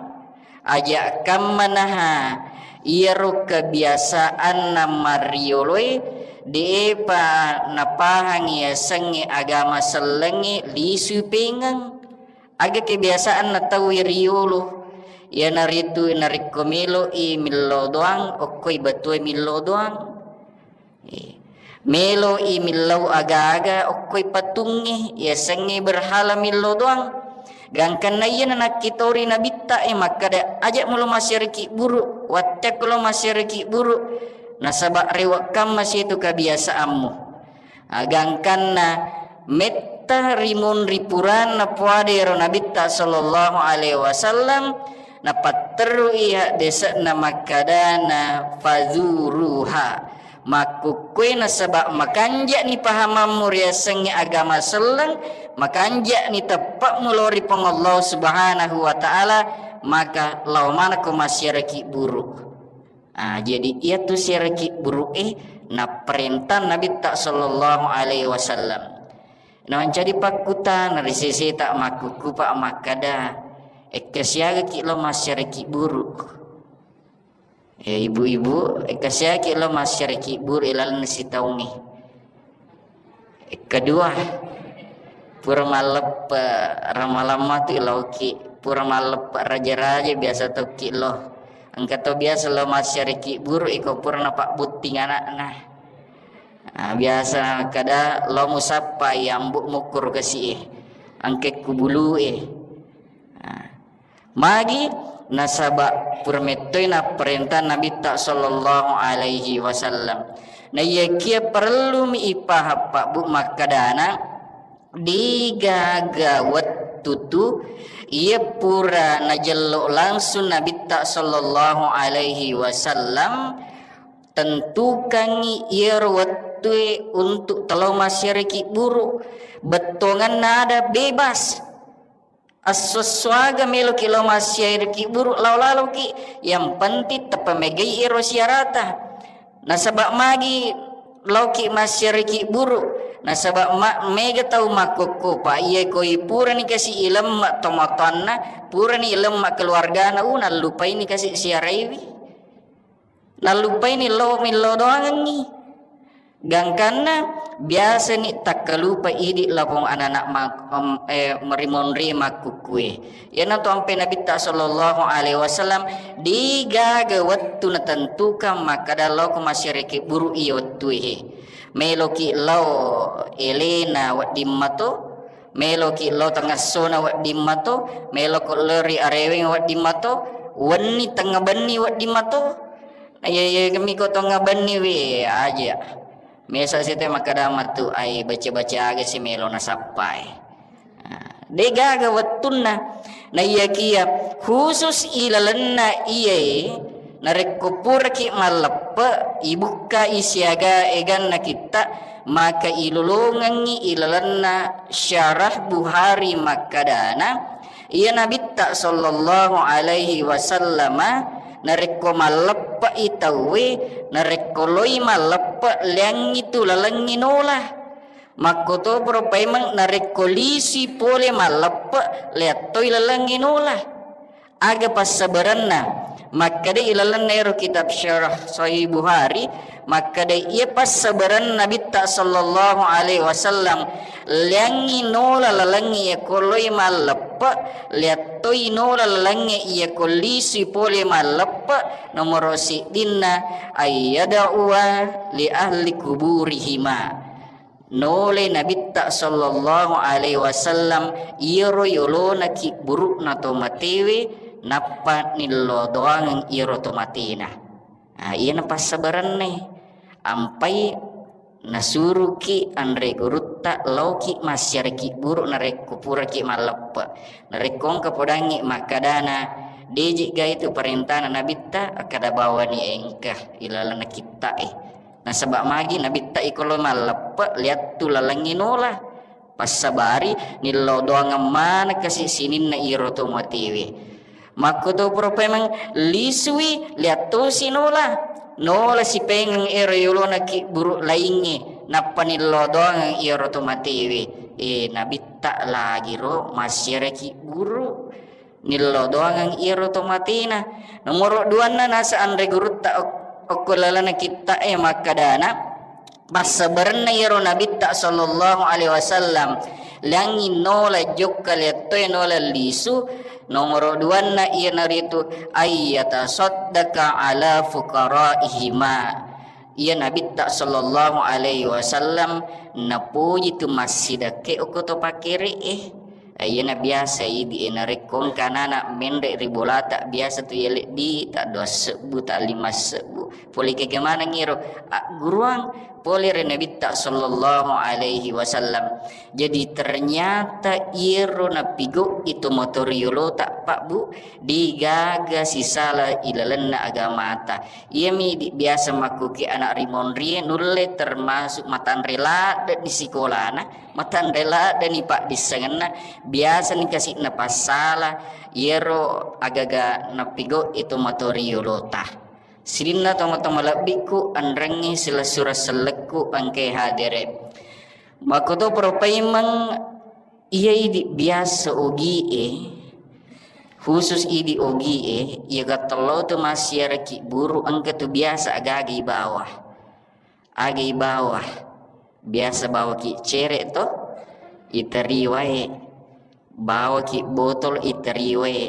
aja' kammanaha iyaro kebiasaanna marrioloe, de'epa napahangi yasengnge agama sellengnge lisui pengeng. Aga kebiasaanna tauwe riyolo, iyanaritu narekko melo'i millau doang, okkoi batue millau doang. Eh, melo'i millau aga-aga okkoi patungnge, yasengnge berhala millau doang. Gangkanna iyana nakkitori Nabitta e makkada, "Aja' mulo massiare kibburu, watteakko lo massiare kibburu, nasaba rewe' kamma situ kebiasaammu." Ah, gangkanna metta rimunri puranna puada ero Nabitta sallallahu alaihi wasallam, napatterui haddese'na makkadana, "Fazuruha." Makkukkue nasaba makanja'ni pahamammu riasengnge agama selleng, makanja'ni teppe'mu lao ri Puang Allah Subhanahu wa Ta'ala, maka lao manekko massiara kibburu. Ah, jadi iyatu siara kibburu'e napparentang Nabitta sallallahu alaihi wasallam. Namancaji pakkutana ri seseta makkukkupa makkada, "Ekka siagaki lo massiara kibburu?" Eh, ibu-ibu, ekka siaki lo massiara kibburu ilalenna sitaungnge. Kedua, pura malleppe ramalamma tu ilauki, pura malleppe raja-raja biasa tokki lo. Engka to biasa lo massiara kibburu iko pura napabbutting anakna. Ah, biasa kada lo musappai ambu mukkuru kasi e, angkekku bulu e. Ah. Magi? Nasaba pura mettoi napparentang Nabitta sallallahu alaihi wasallam. Naiyakia parellumi ipahang pabbu makkadana, degaga wettu tu iya pura najello langsung Nabitta sallallahu alaihi wasallam, tentukangngi iyaro wettue untuk telo massiara kibburu. Bettuanganna ada bebas. Esso-esso aga meloki lao massiara kibburu, lao laloki. Yang penting tepamegai ero siarata. Nasaba magi laoki massiara kibburu? Nasaba ma-, mega tau makkokkopa, iya koi purani kasi ilemma tomatoanna, purani ilemma keluargana, u, nallupaini kasi siaraiwi. Nallupaini lo millau doangengngi. Gangkanna biasani takkalupa idi lapong anana ma-, em, eh, marimonri makkukkue. Iyanatu ampe Nabitta sallallahu alaihi wasallam, degaga wettu natentukan makkada lao ko massiara kibburu iya wettue he. Meloki lao elena wedding mato, meloki lao tengessona wedding mato, meloko lao ri areweng wedding mato, wenni tengnga benni wedding mato. Iya, iya, kami ko tengnga benni we aja. Mesa sete makkada matu, ai baca-baca aga si melo nasappai. Ah, degaga wettunna. Naiyakia khusus ilalenna iyae, narekko puraki malleppe, ibukkai siaga eganna kitta, maka ilolongengngi ilalenna Syarah Buhari makkadana, iya Nabitta sallallahu alaihi wasallama narekko malleppe'i tauwe, narekko loi malleppe, leangngi tu lalengngi nola. Makkotoparo paimeng narekko lisi pole malleppe, leattoi lalengngi nola. Aga passabarenna? Makkeda ilalenna ero kitab Syarah Sahih Buhari, makkeda iya passabarenna Nabitta sallallahu alaihi wasallam, leangngi nola lalengnge iya ko loi malleppe, leattoi nola lalengnge iya ko lisi pole malleppe, nomoro siddinna, ayyada'uwa li ahli kuburihima. Nolai Nabitta sallallahu alaihi wasallam iyaro yolona kibburu'na to matewe, nappa nillodoangeng iyaro to matena. Ah, iyana passabarenna. Ampai nasuruki anre gurutta, lauki massiara kibburu narekko puraki malleppe. Narekko engka podangngi makkadana, deji'ga itu parentana Nabitta, akkada bawani engka ilalenna kitta'e. Nasaba magi Nabitta iko lo malleppe, liattu lalengngi nola. Passabari, nillau doangeng maneng kasi sininna iro to matewe. Makko to pura paimeng lisui, liattosi nola. Nola sipengeng ero yolona kibburu laingnge, nappa nillau doangeng iyaro to matewe. E, Nabitta lagi ro massiara kibburu. Nillau doangeng iyaro to matena. Nomoro duanna nasa anre gurutta ok-, okko lalana kitta'e makkadana, passabarenna iyaro Nabitta sallallahu alaihi wasallam, liangngi nola jokka liattoe nola lisu. Nomoro duanna iyanaritu ayyatasaddaka ala fuqaraihima. Iya Nabitta sallallahu alaihi wasallam napoji tu massidakke okko to pakkere'e. Eh, iyana biasa idi, eh, narekko engka anana menre ri bolata, biasa tu yalebbi ta dua sebbu, ta lima sebbu. Pole kega maneng iro agguruang pole ri Nabitta sallallahu alaihi wasallam. Jadi ternyata iyaro napigau itu motor yolota, Pak, Bu, degaga sisala ilalenna agamata. Iyami di biasa makkuki anak rimonrie nulle termasuk matanre ladde di sikolana, matanre ladde ni paddissengenna, biasa ni kasi'na passala iyaro agaga napigau itu motor yolota. Sininna tomatoa malebbiku, anrengngi silessureng sellekku engkae hadere. Makkoto pura paimeng iya idi biasa ogie, khusus idi ogie, iyaga tello tu massiara kibburu engka tu biasa agaga ibawa. Aga ibawa? Biasa bawaki cere to, iteri wae. Bawaki botol, iteri wae.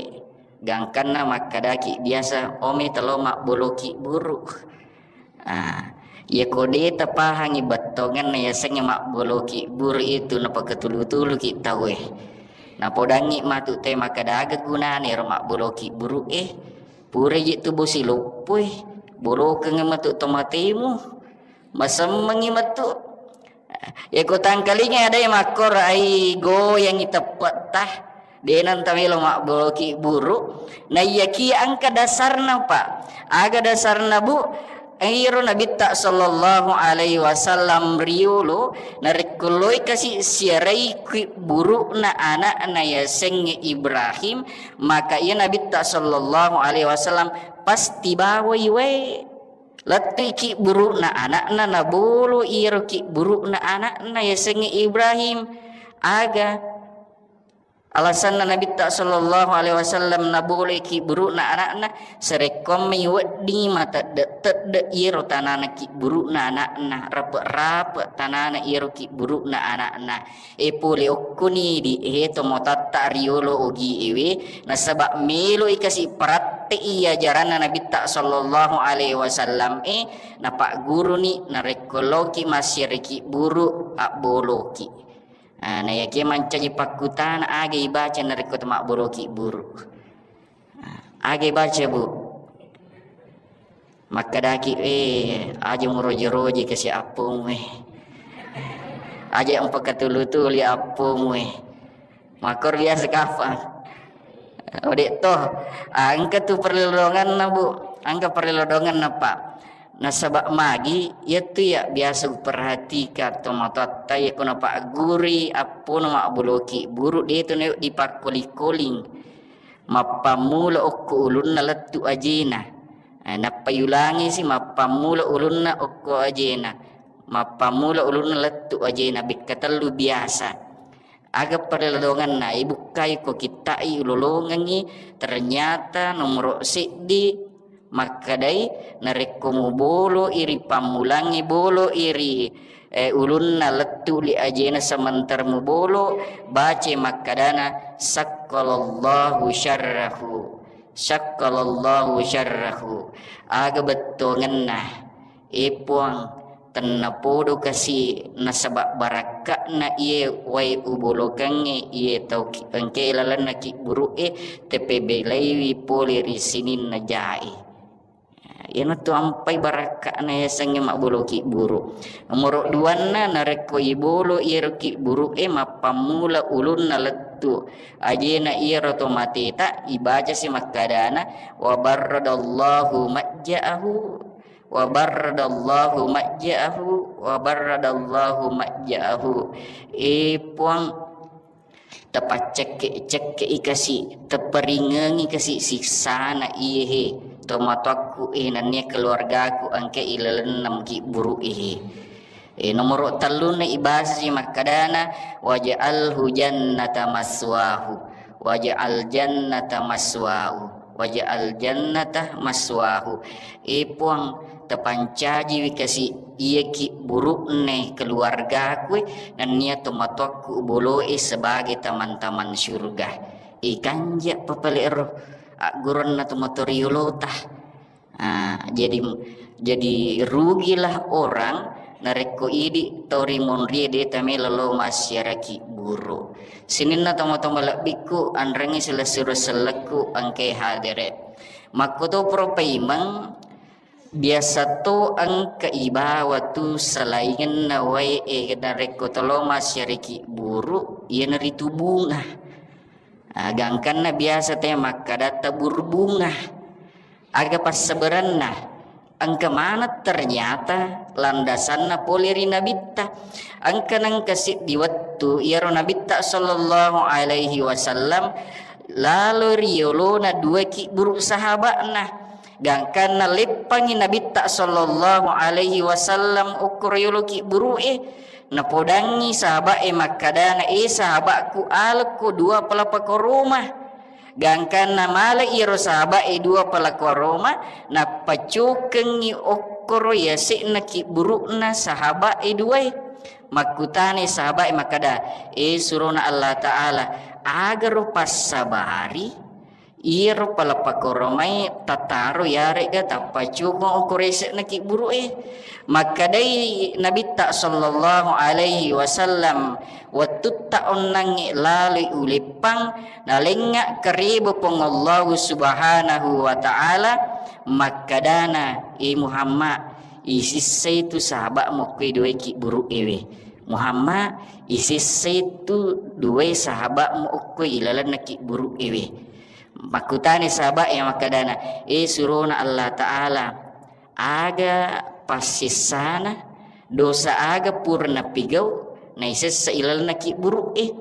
Gangkanna makkadaki biasa, "Omi telo mabboloki buru." Ah, iya ko de tapahangi bettongenna yasengnge mabboloki buru itu, napakatulu-tuluki tauwe. Napodangngi matu te makkada aga gunana ero mabboloki buru e. Pura je tu bosi loppo e. Bolokeng matu tomatemu. Masemmengngi metu. Yako tangkalinga ada yang makkor ai goyangi teppetta. De nanta melo mabboloki buru. Na iyaki engka dasarna, Pak. Aga dasarna, Bu? Iro Nabitta sallallahu alaihi wasallam riolo narekko loi kasi siarai ki burukna anakna yasengnge Ibrahim, maka iya Nabitta sallallahu alaihi wasallam pasti bawai wae. Lettuiki burukna anakna, nabolo iyaro ki burukna anakna yasengnge Ibrahim. Aga alasanna Nabitta sallallahu alaihi wasallam naboloi ki burukna anakna? Sarekkoammi weddingi matedde-tedde iyaro tanana ki burukna anakna, rape-rape tanana iyaro ki burukna anakna. E pole okkoni di, e, tomatatta riolo ogi ewe, nasaba melo i kasi paratte'i ajaranna Nabitta sallallahu alaihi wasallam e, napagguruni narekko loki massiareki buru abboloki. Ah, na yake mancaji pakkutana aga ibaca narekko temabboloki buru. Aga baca, Bu? Makkadaki, "Eh, aja muroje-roje kasi appung, eh. Aja mpakatulu-tuli appung, eh." Makkor biasa kapang. Ode toh, engka tu perlodonganna, Bu. Engka perlodonganna, Pak. Nasaba magi, iyatu ya biasa uperhatikan tomatoatta, iya ko napagguri appona mabboloki buru, de tu na dipakkoling-koling. Mappammula okko ulunna lettu ajena. Eh, nappa yulangisi mappammula ulunna okko ajena. Mappammula ulunna lettu ajena, bekka tellu biasa. Aga perlodonganna, ibukkai ko kitta'i ulolongengi, ternyata nomoro seddi makkadai, narekko mubolo iri pammulangngi, bolo iri eh, ulunna lettu li ajena sementara mubolo, bace makkadana, "Sakkalallahu syarrahu, sakkalallahu syarrahu." Aga bettongenna, e Puang, Tennapodo kasi nasaba barakka'na iye wae ubolokengnge iye tau ki-, engkae lalenna kibburu'e, tepebelaiwi pole ri sininna jae. Iyanatu ampai barakka'na yasengnge mabbolo kibburu. Nomoro duanna, narekko ibolo iyero kibburu'e, mappammula ulunna lettu ajena iyero to mateta, ibacasi makkadana, "Wa barradallahu majja'ahu, wa barradallahu majja'ahu, wa barradallahu majja'ahu." E Puang, tapaccekke-cekke'i kasi, taparingengi kasi siksana iyehe tomatoakku e, nennia keluargaku engka ilalenna kibburu'e. E, nomoro tellunna ibasasi makkadana, "Waj'alhu jannata maswahu, waj'al jannata maswahu, waj'al jannata maswahu." E Puang, tapancajiwi kasi iya kibburu'ne keluargaku e, nennia tomatoakku boloe sebagai taman-taman syurga. E, kanja papale'ro agguranna tomatoa riolota. Ah, jadi, jadi rugilah orang narekko idi tau ri monrie de tamelo lo massiara kibburu. Sininna tomatoa malebbikku, anrengngi silessureng sellekku engkae hadere. Makkoto pura paimeng, biasa to engka ibawa tu salaingenna wae e narekko tolo massiara kibburu, iyanaritu bunga. Ah, gangkanna biasa te makkada tabur bunga. Aga passabarenna? Engka maneng ternyata landasanna pole ri Nabitta. Engka nengka siddi wettu iyaro Nabitta sallallahu alaihi wasallam lalo ri yolona dua kibburu sahaba'na. Gangkanna leppangi Nabitta sallallahu alaihi wasallam okko ri yolo kibburu'e, napodangngi sahaba'e makkadana, "E sahaba'ku, alekko dua palapa koroma." Gangkanna male iyaro sahaba'e dua palapa koroma, nappacukengngi okkoro yase'na kibburu'na sahaba'e duae. Makkutanai sahaba'e makkada, "E surona Allah Ta'ala, agaro passabari iyaro palapa koromai tataro yare'ga tappacukeng okkoro yase'na kibburu'e?" Makkedai Nabitta sallallahu alaihi wasallam, "Wettutta onnangnge laloi uleppang, nalengnga kareba Puang Allahu Subhanahu wa Ta'ala, makkadana, 'E Muhammad, isissai tu sahaba'mu okkoe duae kibburu'ewe. Muhammad, isissai tu duae sahaba'mu okkoe ilalenna kibburu'ewe.'" Makkutani sahaba'e makkadana, "E surona Allah Ta'ala, aga passessana, dosa aga pura napigau naisessa ilalenna kibburu'e?"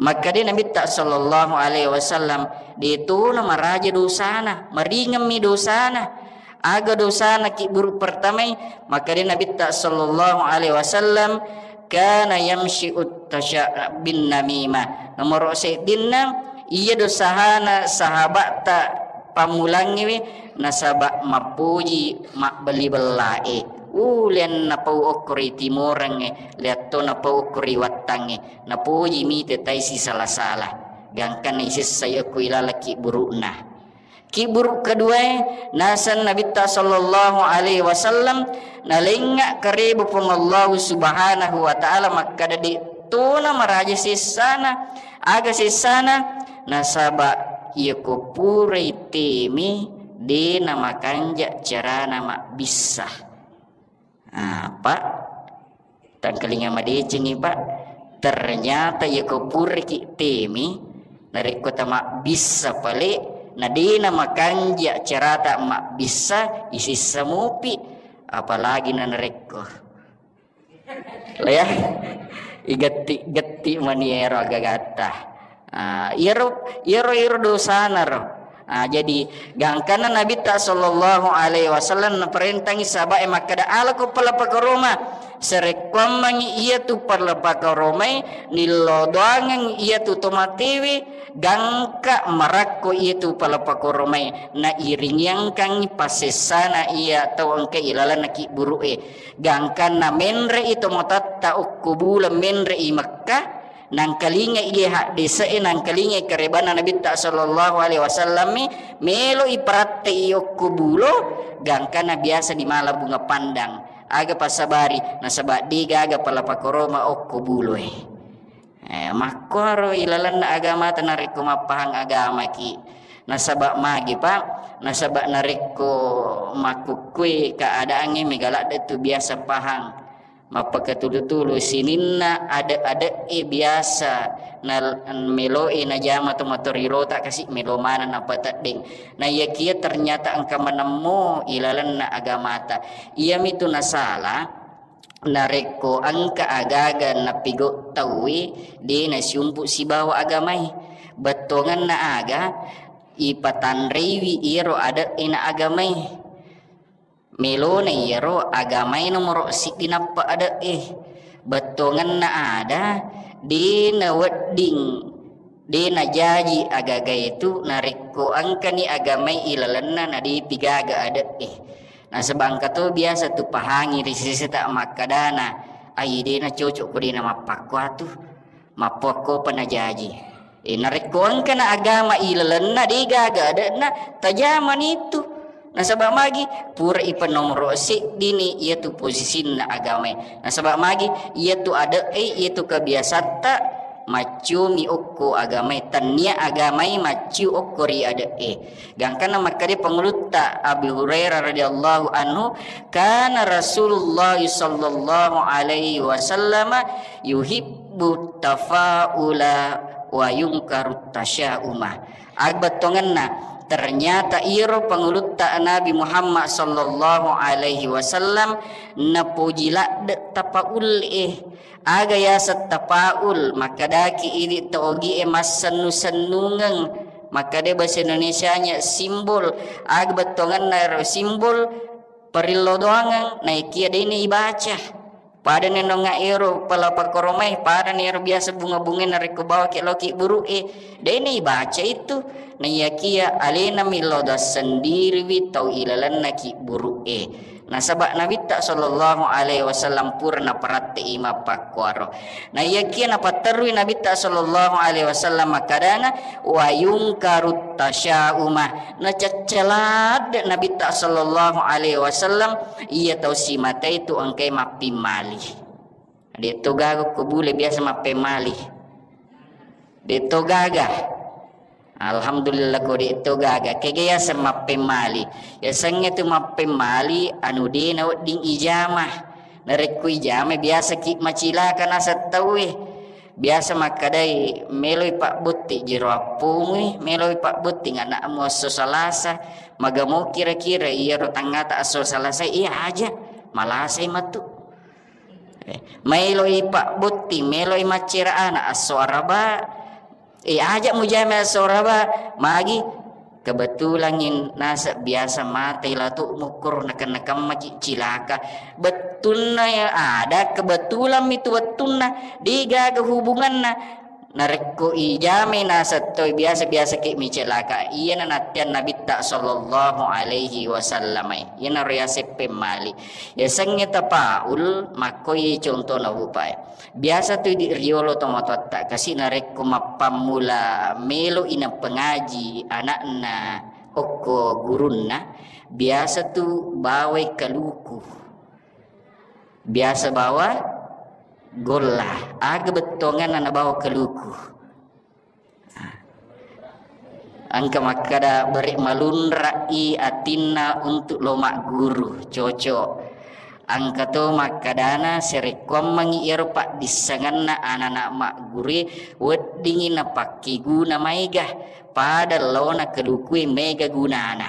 Makkeda Nabitta sallallahu alaihi wasallam, "De tona maraja dosana, maringemmi dosana." Aga dosana kibburu pertamai? Makkeda Nabitta sallallahu alaihi wasallam, "Kana yamshi'ut tasya-, bin namimah." Nomoro seddinna, iya dosahana sahaba'ta pammulangngewe nasaba mappoji mabbelli bellae. Ulen napau okko ri timorengnge, liatto napau okko ri wattangnge, napoji mite tai sisala-sala. Gangkanna isessai okko ilala kibburu'na. Kibburu keduae, naseng Nabitta sallallahu alaihi wasallam, nalengnga kareba Puang Allahu Subhanahu wa Ta'ala makkada, de tona maraja sessana. Aga sessana? Nasaba iyako purai teme, de namakanja carana mabbissa. Ah, Pak, tangkalinga madecengi, Pak. Ternyata iyako puraki teme, narekko tamabbissa pale, na de namakanja carata mabbissa, isissa mupi, apalagi na narekko. Lea, igetti-getti mani ero agagatta. Ah, iyaro, iyaro, iyaro dosana ro. Ah, jadi gangkanna Nabitta sallallahu alaihi wasallam naparentangi sahaba'e makkada, "Alako pala pakoroma." Sarekkuammengi iyatu pala pakoromai, nillodoangeng iyatu tomatewe, gangka marakko iyatu pala pakoromai, nairingiangkangngi passessana iya tau engka ilalenna kibburu'e. Gangkanna menre'i tomatoatta okko buleng menre'i Mekkah, nangkalingai iye haddese'e, nangkalingai karebanna Nabitta sallallahu alaihi wasallammi, melo'i paratte'i okko bulo, gangkanna biasa di mala bunga pandang. Aga passabari, nasaba de gaga pala pakoroma okko buloe. Eh, makkuaro ilalenna agamata narekko mappahang agamaki. Nasaba magi, Pak? Nasaba narekko makkukkue keadaangnge mega ladde tu biasa pahang. Mappakatulu-tulu sininna ade-ade'e biasa na meloe najama to matorirota kasi melo maneng napateddeng. Na iyakia ternyata engka manemmo ilalenna agamata. Iyamitu nasala, narekko engka agaga napigau tauwe, de nasiumpu sibawa agamae. Bettuangenna aga ipatanreiwi iyaro ade'e na agamae. Melona iyaro agamae nomoro siddi nappa ade'e. Bettuangenna ada, de nawedding, de najaji agagae tu narekko engkani agamae ilalenna na depi gaga ade'e. Nasaba engka to biasa tu pahangi ri seseta makkadana, ai de nacocok ko de namappakkuatu, mappakkopa najaji. E, narekko engkana agama ilalenna de gaga ade'na, tajamani tu. Nasaba magi pura ipa nomoro seddini iyatu posisinna agamae. Nasaba magi iyatu ade'e, iyatu kebiasatta maccumi okko agamae, tannia agamae macciu okko ri ade'e. Gangkanna makkeda pangulutta Abi Hurairah radhiyallahu anhu, kana Rasulullah sallallahu alaihi wasallam yuhibbu tafaula wa yungkaru tasyauma. Agbettongenna, ternyata iro pangulutta Nabi Muhammad sallallahu alaihi wasallam napoji ladde tapaul e. Aga yaseng tapaul, makkadaki idi to ogi e massennu-sennungeng. Makkada bahasa Indonesianya simbol. Aga bettongenna ero simbol, parillo doangeng, naikia deni ibaca. Pada nenonga ero pala pakkoromai, pada nero biasa bunga-bunga narekko bawaki loki buru e, deni ibaca itu. Naiyakia alena millo sendiriwi tau ilalenna ki buru e. Nasaba Nabitta sallallahu alaihi wasallam pura naparatte'i mappakkuaro. Naiyakia napatterui Nabitta sallallahu alaihi wasallam makkadana, wa yungkarut tasyauma. Nacaccaladde Nabitta sallallahu alaihi wasallam iya tau simatai tu engkai mappimmali. De to gaga ko bule biasa mappemmali. De to gaga. Alhamdulillah ko de to gaga. Kega yaseng mappemmali. Yasengnge tu mappemmali anu de nawedding ijama. Narekko ijama biasa ki macilaka naseng tauwe. Biasa makkadai, meloi pabbotti jero appomui, meloi pabbotti anakmu esso Salasa. Magamo kira-kira iyaro tangngata esso Salasa iya aja. Malasai matu. Eh, maeloi pabbotting, maeloi maccera ana esso Araba. Eh, aja mujama esso Araba, magi kebetulan in nasa biasa mate latu mukkoro nakenna-kemmaki cilaka. Bettunna ya ada kebetulan mitu wettunna, degaga hubunganna. Narekko ijamai naseng toi biasa-biasa ki micilaka, iyana nattiang Nabitta sallallahu alaihi wasallam. Iyanaro yaseng pemmali. Yasengnge tapaul, makkoi contohna upae. Biasa tu idi riolo tomatoatta kasi narekko mappammula melo i napengaji anakna okko gurunna, biasa tu bawai kaluku. Biasa bawa golla. Aga bettuanganna nabawa kaluku. Engka makkada, bere malunrai atinna untuk lo magguru, cocok. Engka to makkadana, sarekkuammengngi iyaro paddissengenna anana maggurue, weddingngi napakkeguna maega, pada laona kalukue maega gunana.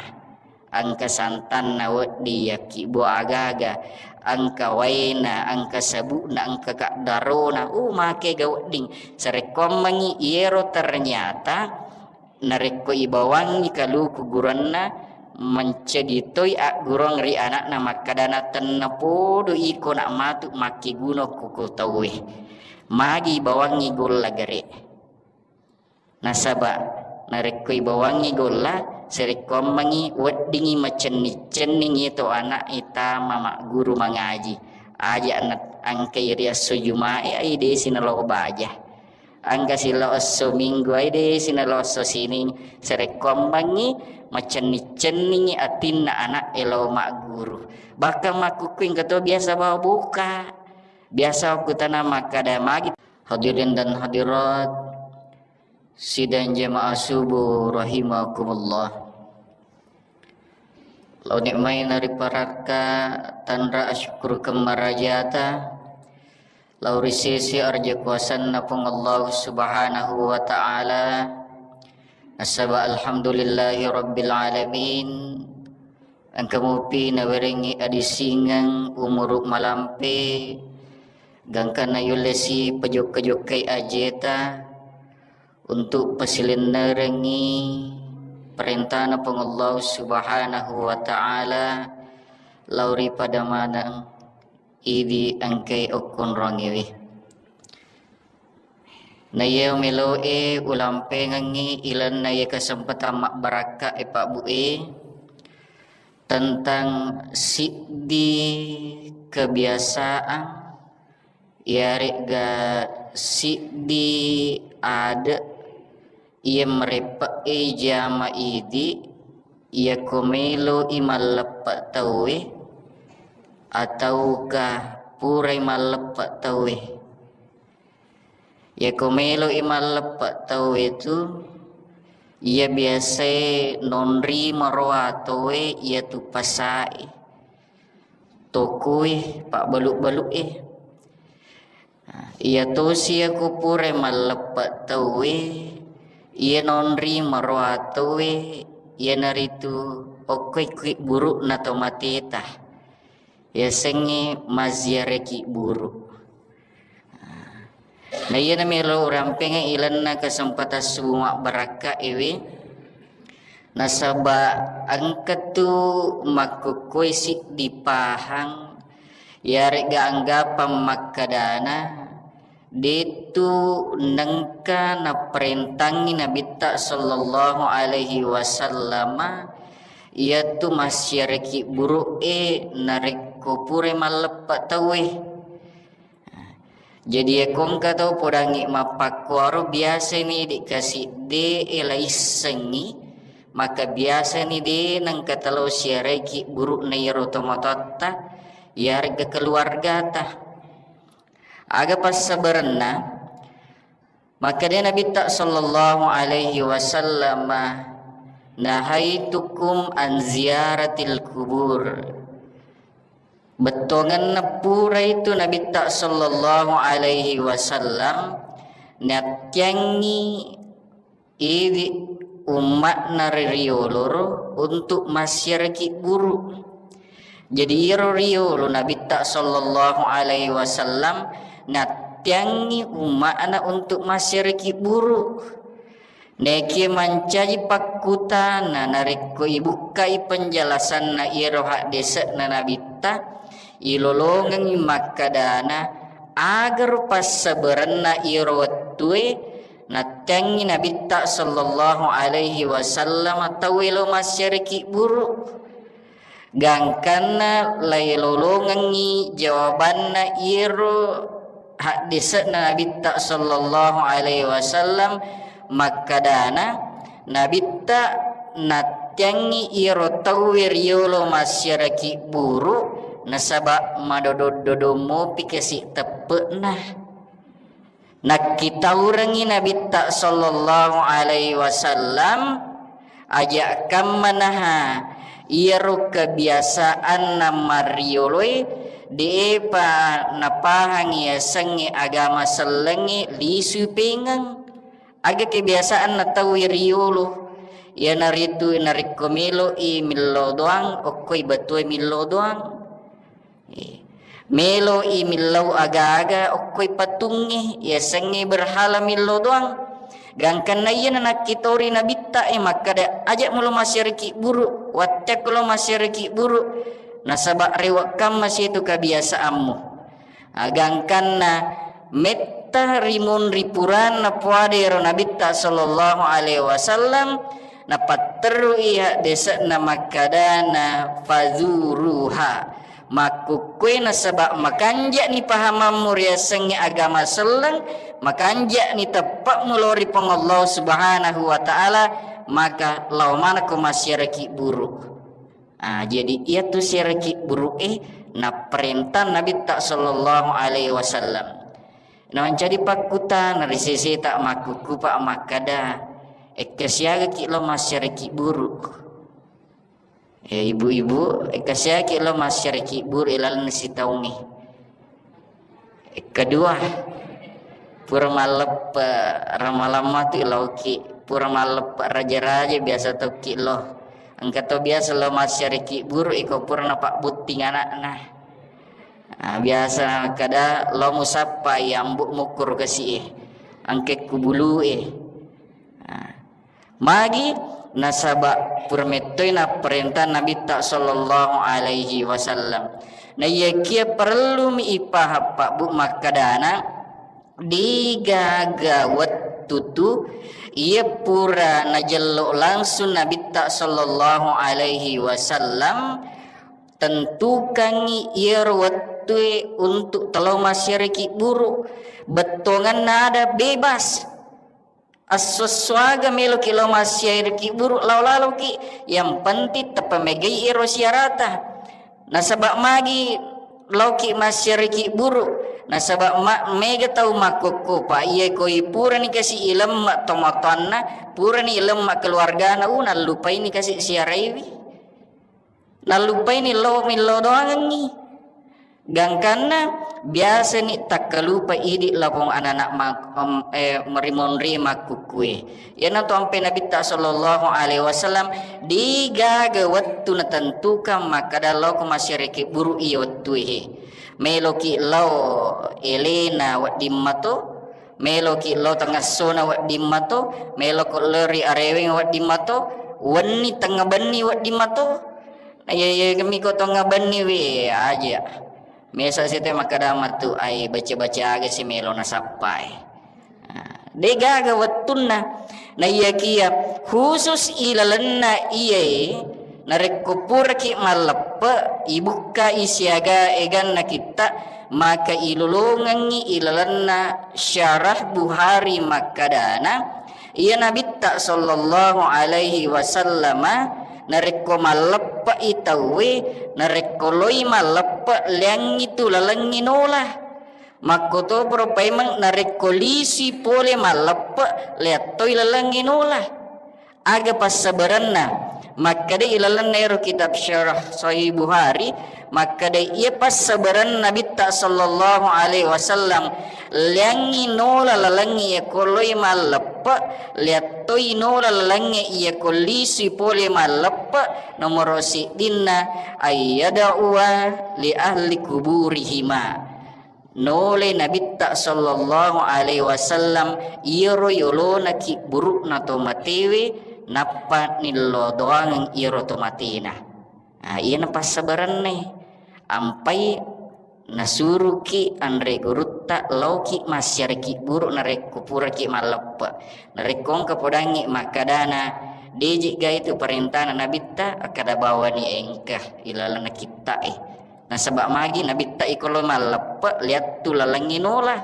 Engka santanna wedding, yakkibbo agaga, engka waena, engka sabu'na, engka kaddarona, uh, makega wedding. Sarekkuammengngi iyero ternyata narekko ibawangngi kaluku guranna, mencedi toi aggurung ri anakna makkadana, tennapodo iko nak matu makkeguna ko, ko tauwe. Magi ibawangngi golla gare. Nasaba narekko ibawangngi golla, sarekkuammengngi weddingngi macenning-cenning iyatu anak e tama magguru mangaji. Aja na engkai ri esso Jumae, ai desi nalo baja. Engka silo esso minggu ai de sina lo esso sining, sarekkuammengngi macenning-cenningngi atinna ana'e lao magguru. Bahkan makkukku engka to biasa bawa buka. Biasa wakkutana makkada magi. Hadirin dan hadirat, sidang jamaah subuh rahimakumullah. Lao nikmai nariparakka tanra asyukurkeng marajata, lao ri sese arja kuasanna Puang Allah Subhanahu wa Ta'ala. Nasaba alhamdulillahi rabbil alamin, engka mupi nawerengngi adisingeng umuru malampe, gangkanna yullesi pajokka-jokkai ajeta, untuk pasilennerengngi perintana Puang Allah Subhanahu wa Ta'ala lao ri pada maneng idi engkai okkonrongiwi. Na iya meloe ulampengengngi ilenna iya kesempatan mabbarakka e Pak Bu e tentang siddi kebiasaan iyare'ga siddi ade' iya mareppe'e jama idi, iyako meloi malleppe' tauwe, atauka purai malleppe' tauwe. Iyako meloi malleppe' tauwe tu, iya biasae nonri maroa tauwe iyatu pasae. Tokoe, pabbalu-balu'e. Nah, iya tosi iyako pura malleppe' tauwe, iya nonri maroa tauwe, iyanaritu okkoe kibburu' na to mateta. Yasengnge mazziaraki buru'. Na iyana melo urampengngi ilenna kesempatan subuh mabbarakka ewe. Nasaba engkatu makkukkue siddi pahang yaregga anggapang makkadana, detu nengka naparentangngi Nabitta sallallahu alaihi wasallama iyatu massiaraki buru'e narekko pura malleppe tauwe. Jadi, iyako engka tau podangngi mappakkuaro, biasani dikkasidde'e laissengngi, maka biasani de nengka talo siaraiki buru'na iyaro tomatoatta, iyaregga keluargata. Aga passabarenna? Makkeda Nabitta sallallahu alaihi wasallam, "Nahaitukum an ziyaratil kubur." Bettuangenna puraitu Nabitta sallallahu alaihi wasallam nattiangngi idi umma'na ri rioloro untuk massiaraki buru. Jadi, iyaro riolo Nabitta sallallahu alaihi wasallam nattiangngi umma'na untuk massiaraki buru. Nekie mancaji pakkutana narekko ibukkai penjelasanna iyaro haddese'na Nabitta, ilolongengngi makkadana, agaro passabarenna iyaro wettue nattiangngi Nabitta sallallahu alaihi wasallam tauwe lo massiaraki buru. Gangkanna lailolongengngi jawabanna iyaro haddese'na Nabitta sallallahu alaihi wasallam makkadana, Nabitta nattiangngi iyaro tauwe riolo massiaraki buru nasaba madodong-dodong mopi kasi teppe'na. Nakkitaurengngi Nabitta sallallahu alaihi wasallam, aja' kammanaha iyaro kebiasaanna marrioloe, de'epa napahangi yasengnge agama sellengnge lisui pengeng. Aga kebiasaanna tauwe riolo, iyanaritu narekko melo'i millau doang, okkoi batue millau doang. Eh, melo'i millau aga-aga okkoi patungnge, yasengnge berhala millau doang. Gangkanna iyana nakkitori Nabitta e makkada, "Aja' mulo massiaraki buru, watteakko lo massiaraki buru, nasaba' rewe' kamma situ kabiasaammu." Ah, gangkanna metta rimunri puranna puada ero Nabitta sallallahu alaihi wasallam, napatterui haddese'na makkadana, "Fazuruha, Makkukkue nasaba makanja'ni pahamammu riasengnge agama selleng, makanja'ni teppe'mu lao ri Puang Allah Subhanahu wa Ta'ala, maka lao manekko massiaraki buru. Ah, jadi iyatu siaraki buru'e napparenta Nabitta sallallahu alaihi wasallam. Namancaji pakkutana ri seseta makkukkupa makkada, ekka siagaki lao massiaraki buru. Eh, ibu-ibu, engka siaki lo massiaraki buru ilalenna sitaungnge. Kedua, pura malleppe ramalamma tu ilauki, pura malleppe raja-raja biasa tokki lo. Engka to biasa lo massiaraki buru iko pura napabbutting anakna. Ah, biasa kada lo musappa yambu mukkuru kasi e, angke kubulu e. Ah. Magi? Nasaba pura mettoi napparenta Nabitta sallallahu alaihi wasallam. Naiyakia parellumi ipahang pabbu makkadana, degaga wettu tu iya pura najello langsung Nabitta sallallahu alaihi wasallam, tentukangngi iyaro wettue untuk telo massiaraki buru. Bettuanganna ada bebas. Esso-esso aga meloki lao massiaraki buru lao laloki, yang penting tepamegai ero siarata. Nasaba magi laoki massiaraki buru, nasaba ma-, mega tau makkokkopa iya koi purani kasi ilemma tomatoanna, purani ilemma keluargana, u nallupaini kasi siaraiwi. Nallupaini lao millau doangengngi. Gangkanna biasani takkalupa idi lapong anana ma-, em, eh, rimonri makkukkue. Iyanatu ampe Nabitta sallallahu alaihi wasallam, degaga wettu natentukan makkada laoko massiaraki buru iya wettue he. Meloki lao elena wedding mato, meloki lao tengessona wedding mato, meloko lao ri areweng wedding mato, wenni tengnga benni wedding mato. Iya, iya, kami ko tongnga benni we aja. Mesa sete makkada matu ai baca-baca aga si melo nasappai. Nah, degaga wettunna. Naiyakia khusus ilalenna iyae, narekko puraki malleppe, ibukkai siaga eganna kitta, maka ilolongengngi ilalenna syarah Buhari makkadana, iya Nabitta sallallahu alaihi wasallama narekko malleppe'i tauwe, narekko loi malleppe, leangngi tu lalengngi nola. Makkotoparo paimeng narekko lisui pole malleppe, leattoi lalengngi nola. Aga passabarenna? Makkeda ilalenna ero kitab Syarah Sahih Buhari, makkeda iya passabarenna Nabitta sallallahu alaihi wasallam, leangngi nola lalengnge iya koloi malleppe, leattoi nola lalengnge iya kollisui pole malleppe, nomoro siddinna ayyada'uwa li ahli kuburihima. Nole Nabitta sallallahu alaihi wasallam iyaro yolona kibburu'na to matewe, nappa nillo doangeng iyaro to matena. Ah, iyana passabarenna. Ampai nasuruki anre gurutta laoki massiaraki buru narekko puraki malleppe. Narekko engka podangngi makkadana, deji ga itu parentana Nabitta, akkada bawani engka ilalenna kitta'e. Nasaba magi Nabitta iko lo malleppe, liattu lalengngi nola.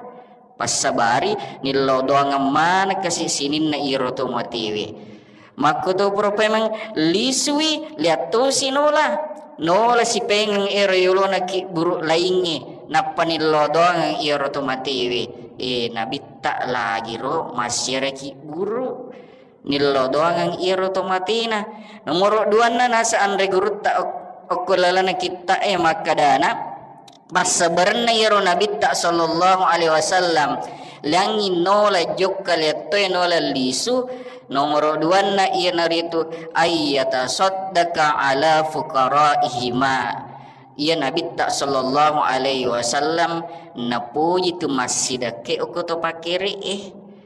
Passabari nillo doangeng maneng kasi sininna iro to matewe. Makkotoparo paimeng lisui liattosi nola. Nola sipengeng ero yolona kibburu laingnge, nappa nillo doangeng iro to matewe. E, Nabitta lagiro massiaraki buru. Nillo doangeng iyaro to matena. Nomoro duanna nasa anre gurutta ok-, okko lalana kitta'e makkadana, passabarenna iyaro Nabitta sallallahu alaihi wasallam, liangngi nola jokka liattoe nola lisu. Nomoro duanna iyanaritu ayyatasaddaka ala fuqaraihima. Iya Nabitta sallallahu alaihi wasallam napoji tu massidakke okko to pakkere'e.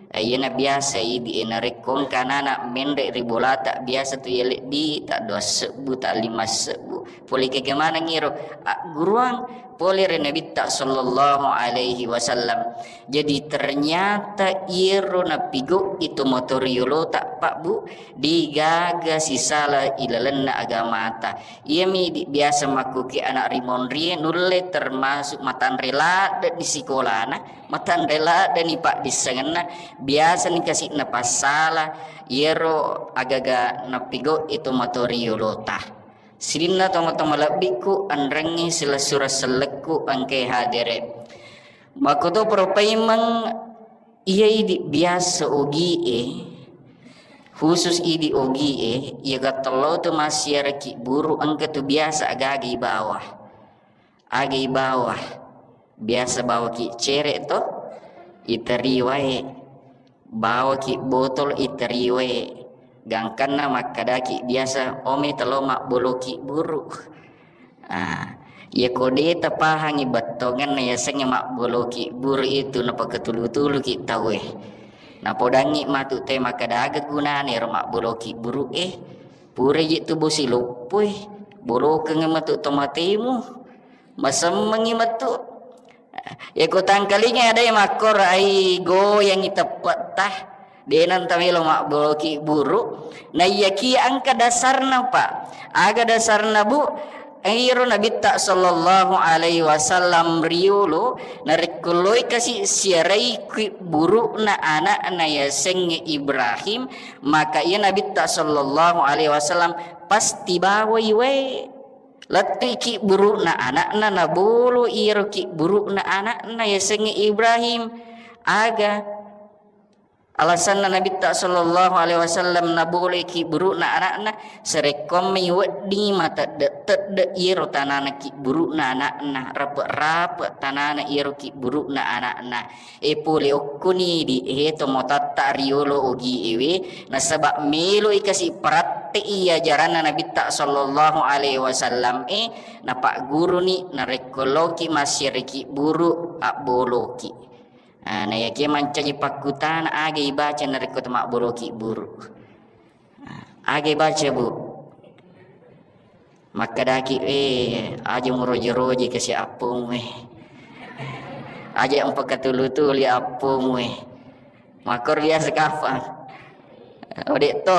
Eh, iyana biasa idi e, narekko engka anana menre ri bolata, biasa tu yalebbi ta dua sebbu, ta lima sebbu. Pole kega maneng iro, agguruang, pole ri Nabitta sallallahu alaihi wasallam. Jadi ternyata iyaro napigau'i tomatoa riolota, Pak, Bu, degaga sisala ilalenna agamata. Iyami idi biasa makkuki anak rimonrie nulle termasuk matanre ladde'ni sikolana, matanre ladde'ni paddissengenna, biasani kasi napassala iyaro agaga napigau'i tomatoa riolota. Sininna tomatoa malebbikku, anrengngi silessureng sellekku engkae hadere. Makkutoparo paimeng iya idi biasa ogie, khusus idi ogie, iya gattello tu massiaraki buru engka tu biasa agaga ibawa. Aga ibawa? Biasa bawaki cere to, iteri wae. Bawaki botol, iteri wae. Gangkanna makkadaki biasa, "Ome, telo mabboloki buru." Ah, iya ko de tapahangi bettongenna yasengnge mabboloki buru itu, napakatulu-tuluki tauwe. Napodangngi matu te makkada aga gunana ero mabboloki buru e. Pura je tu bosi loppoi, bolokeng matu tomatemu. Masemmengngi metu. Yako tangkalinga ada yang makkoro ai goyangi teppetta. Denang tamelo mabboloki buru. Na iyaki engka dasarna, Pak. Aga dasarna, Bu? Iro Nabitta sallallahu alaihi wasallam riolo, narekko loi kasi siarai ki buru'na anakna yasengnge Ibrahim, maka iya Nabitta sallallahu alaihi wasallam pasti bawai wae. Lettuiki buru'na ana'na, nabolo iyaro ki buru'na ana'na yasengnge Ibrahim. Aga alasanna Nabitta sallallahu alaihi wasallam naboloi ki buru'na ana'na? Sarekkoammi weddingngi matedde-tedde iyaro tanana ki buru'na ana'na, rape-rape tanana iyaro ki buru'na ana'na. E, pole okkoni di, e, tomatoatta riolo ogi ewe, nasaba melo i kasi paratte'i ajaranna Nabitta sallallahu alaihi wasallam e, napagguruni narekko loki massiaraki buru abboloki. Ah, na yakia mancaji pakkutana aga ibaca narekko to mabboloki buru. Aga baca, Bu? Makkadaki, "Eh, aja muroje-roje kasi appomu, eh. Aja mpakatulu-tuli appomu, eh." Makkor biasa kapang. Ode to,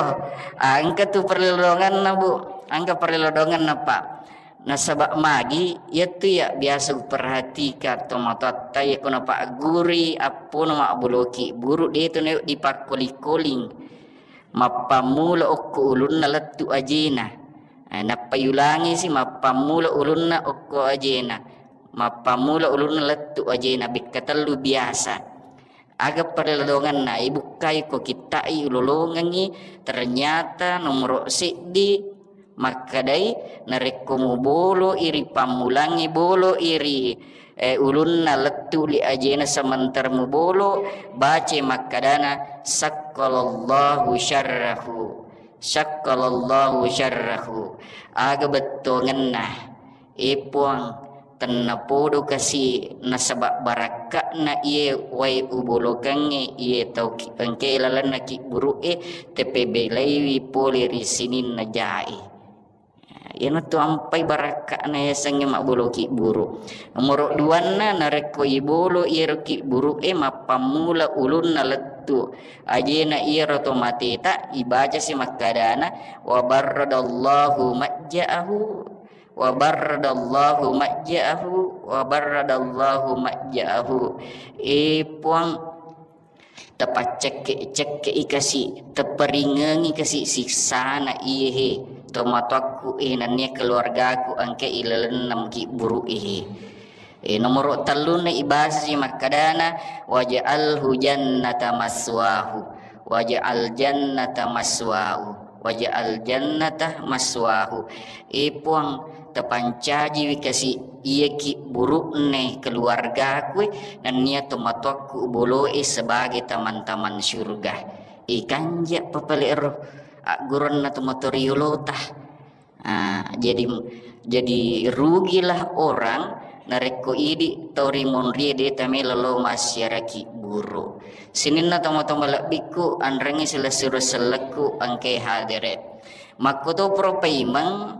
engka tu perlilodonganna, Bu. Engka perlilodonganna, Pak. Nasaba magi, yattu ya biasa uperhatikan tomatoatta, yakko napagguri appona mabboloki buru, de to na dipakkoli-koling. Mappammula okko ulunna lettu ajena. Eh, nappa yulangisi mappammula ulunna okko ajena. Mappammula ulunna lettu ajena, bekka tellu biasa. Aga perlolonganna, ibukkai ko kitta'i ulolongengngi, ternyata nomoro seddi makkadai, narekko mubolo iri pammulangngi, bolo iri eh, ulunna lettu li ajena sementara mubolo, bace makkadana, "Sakkalallahu syarrahu, sakkalallahu syarrahu." Aga bettongenna, e Puang, tennapodo kasi nasaba barakka'na iye wae ubolokengnge iye tau ki-, engke lalenna ki buru'e, tepebelaiwi pole ri sininna jae. Iyanatu ampai barakka'na yasengnge mabboloki buru. Nomoro duanna, narekko ibolo iyaro ki buru'e, mappammula ulunna lettu ajena iyaro to mateta, ibacasi makkadana, "Wa barradallahu majja'ahu, wa barradallahu majja'ahu, wa barradallahu majja'ahu." E Puang, tapaccekke-cekke'i kasi, taparingengi kasi siksana iyehe, tomatoakku e, nennia keluargaku engka ilalenna maki buru'e. E, nomoro tellunna ibasasi makkadana, "Waj'alhu jannata maswahu, waj'al jannata maswahu, waj'al jannata maswahu." E Puang, tapancajiwi kasi iyaki buru'ne keluargaku e, nennia tomatoakku uboloe sebagai taman-taman syurga. Ikanja papale ero agguronna tomatoa riolota. Ah, jadi, jadi rugilah orang narekko idi tau rimonrie de tamelo lo massiaraki buru. Sininna tomatoa malebbikku, anrengngi silessureng sellekku engkae hadere. Makkotoparo paimeng,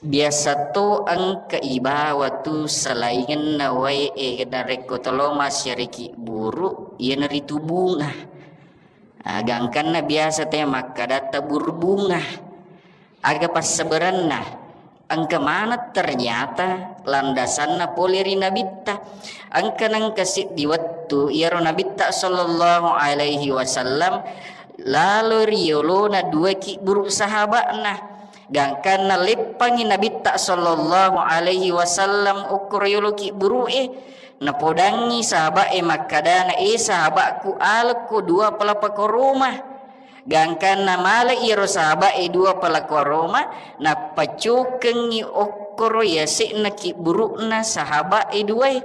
Biasa to engka ibawa tu salaingenna wae e, narekko tolo masyariki buru, iyanaritu bunga. Ah, gangkanna biasa te makkada tabur bunga. Aga passabaranna? Engka maneng ternyata landasanna pole ri Nabitta. Engka nengka siddi wettu iyaro Nabitta sallallahu alaihi wasallam lalo ri yolona dua kibburu sahaba'na. Gangkanna leppangngi Nabitta sallallahu alaihi wasallam okkoro yolo kibburu'e, napodangngi sahaba'e makkadana, "E sahaba'ku, alekko dua pala pakoroma." Gangkanna male iyaro sahaba'e dua pala koroma, nappa cukengngi okkoro yase'na kibburu'na sahaba'e duae.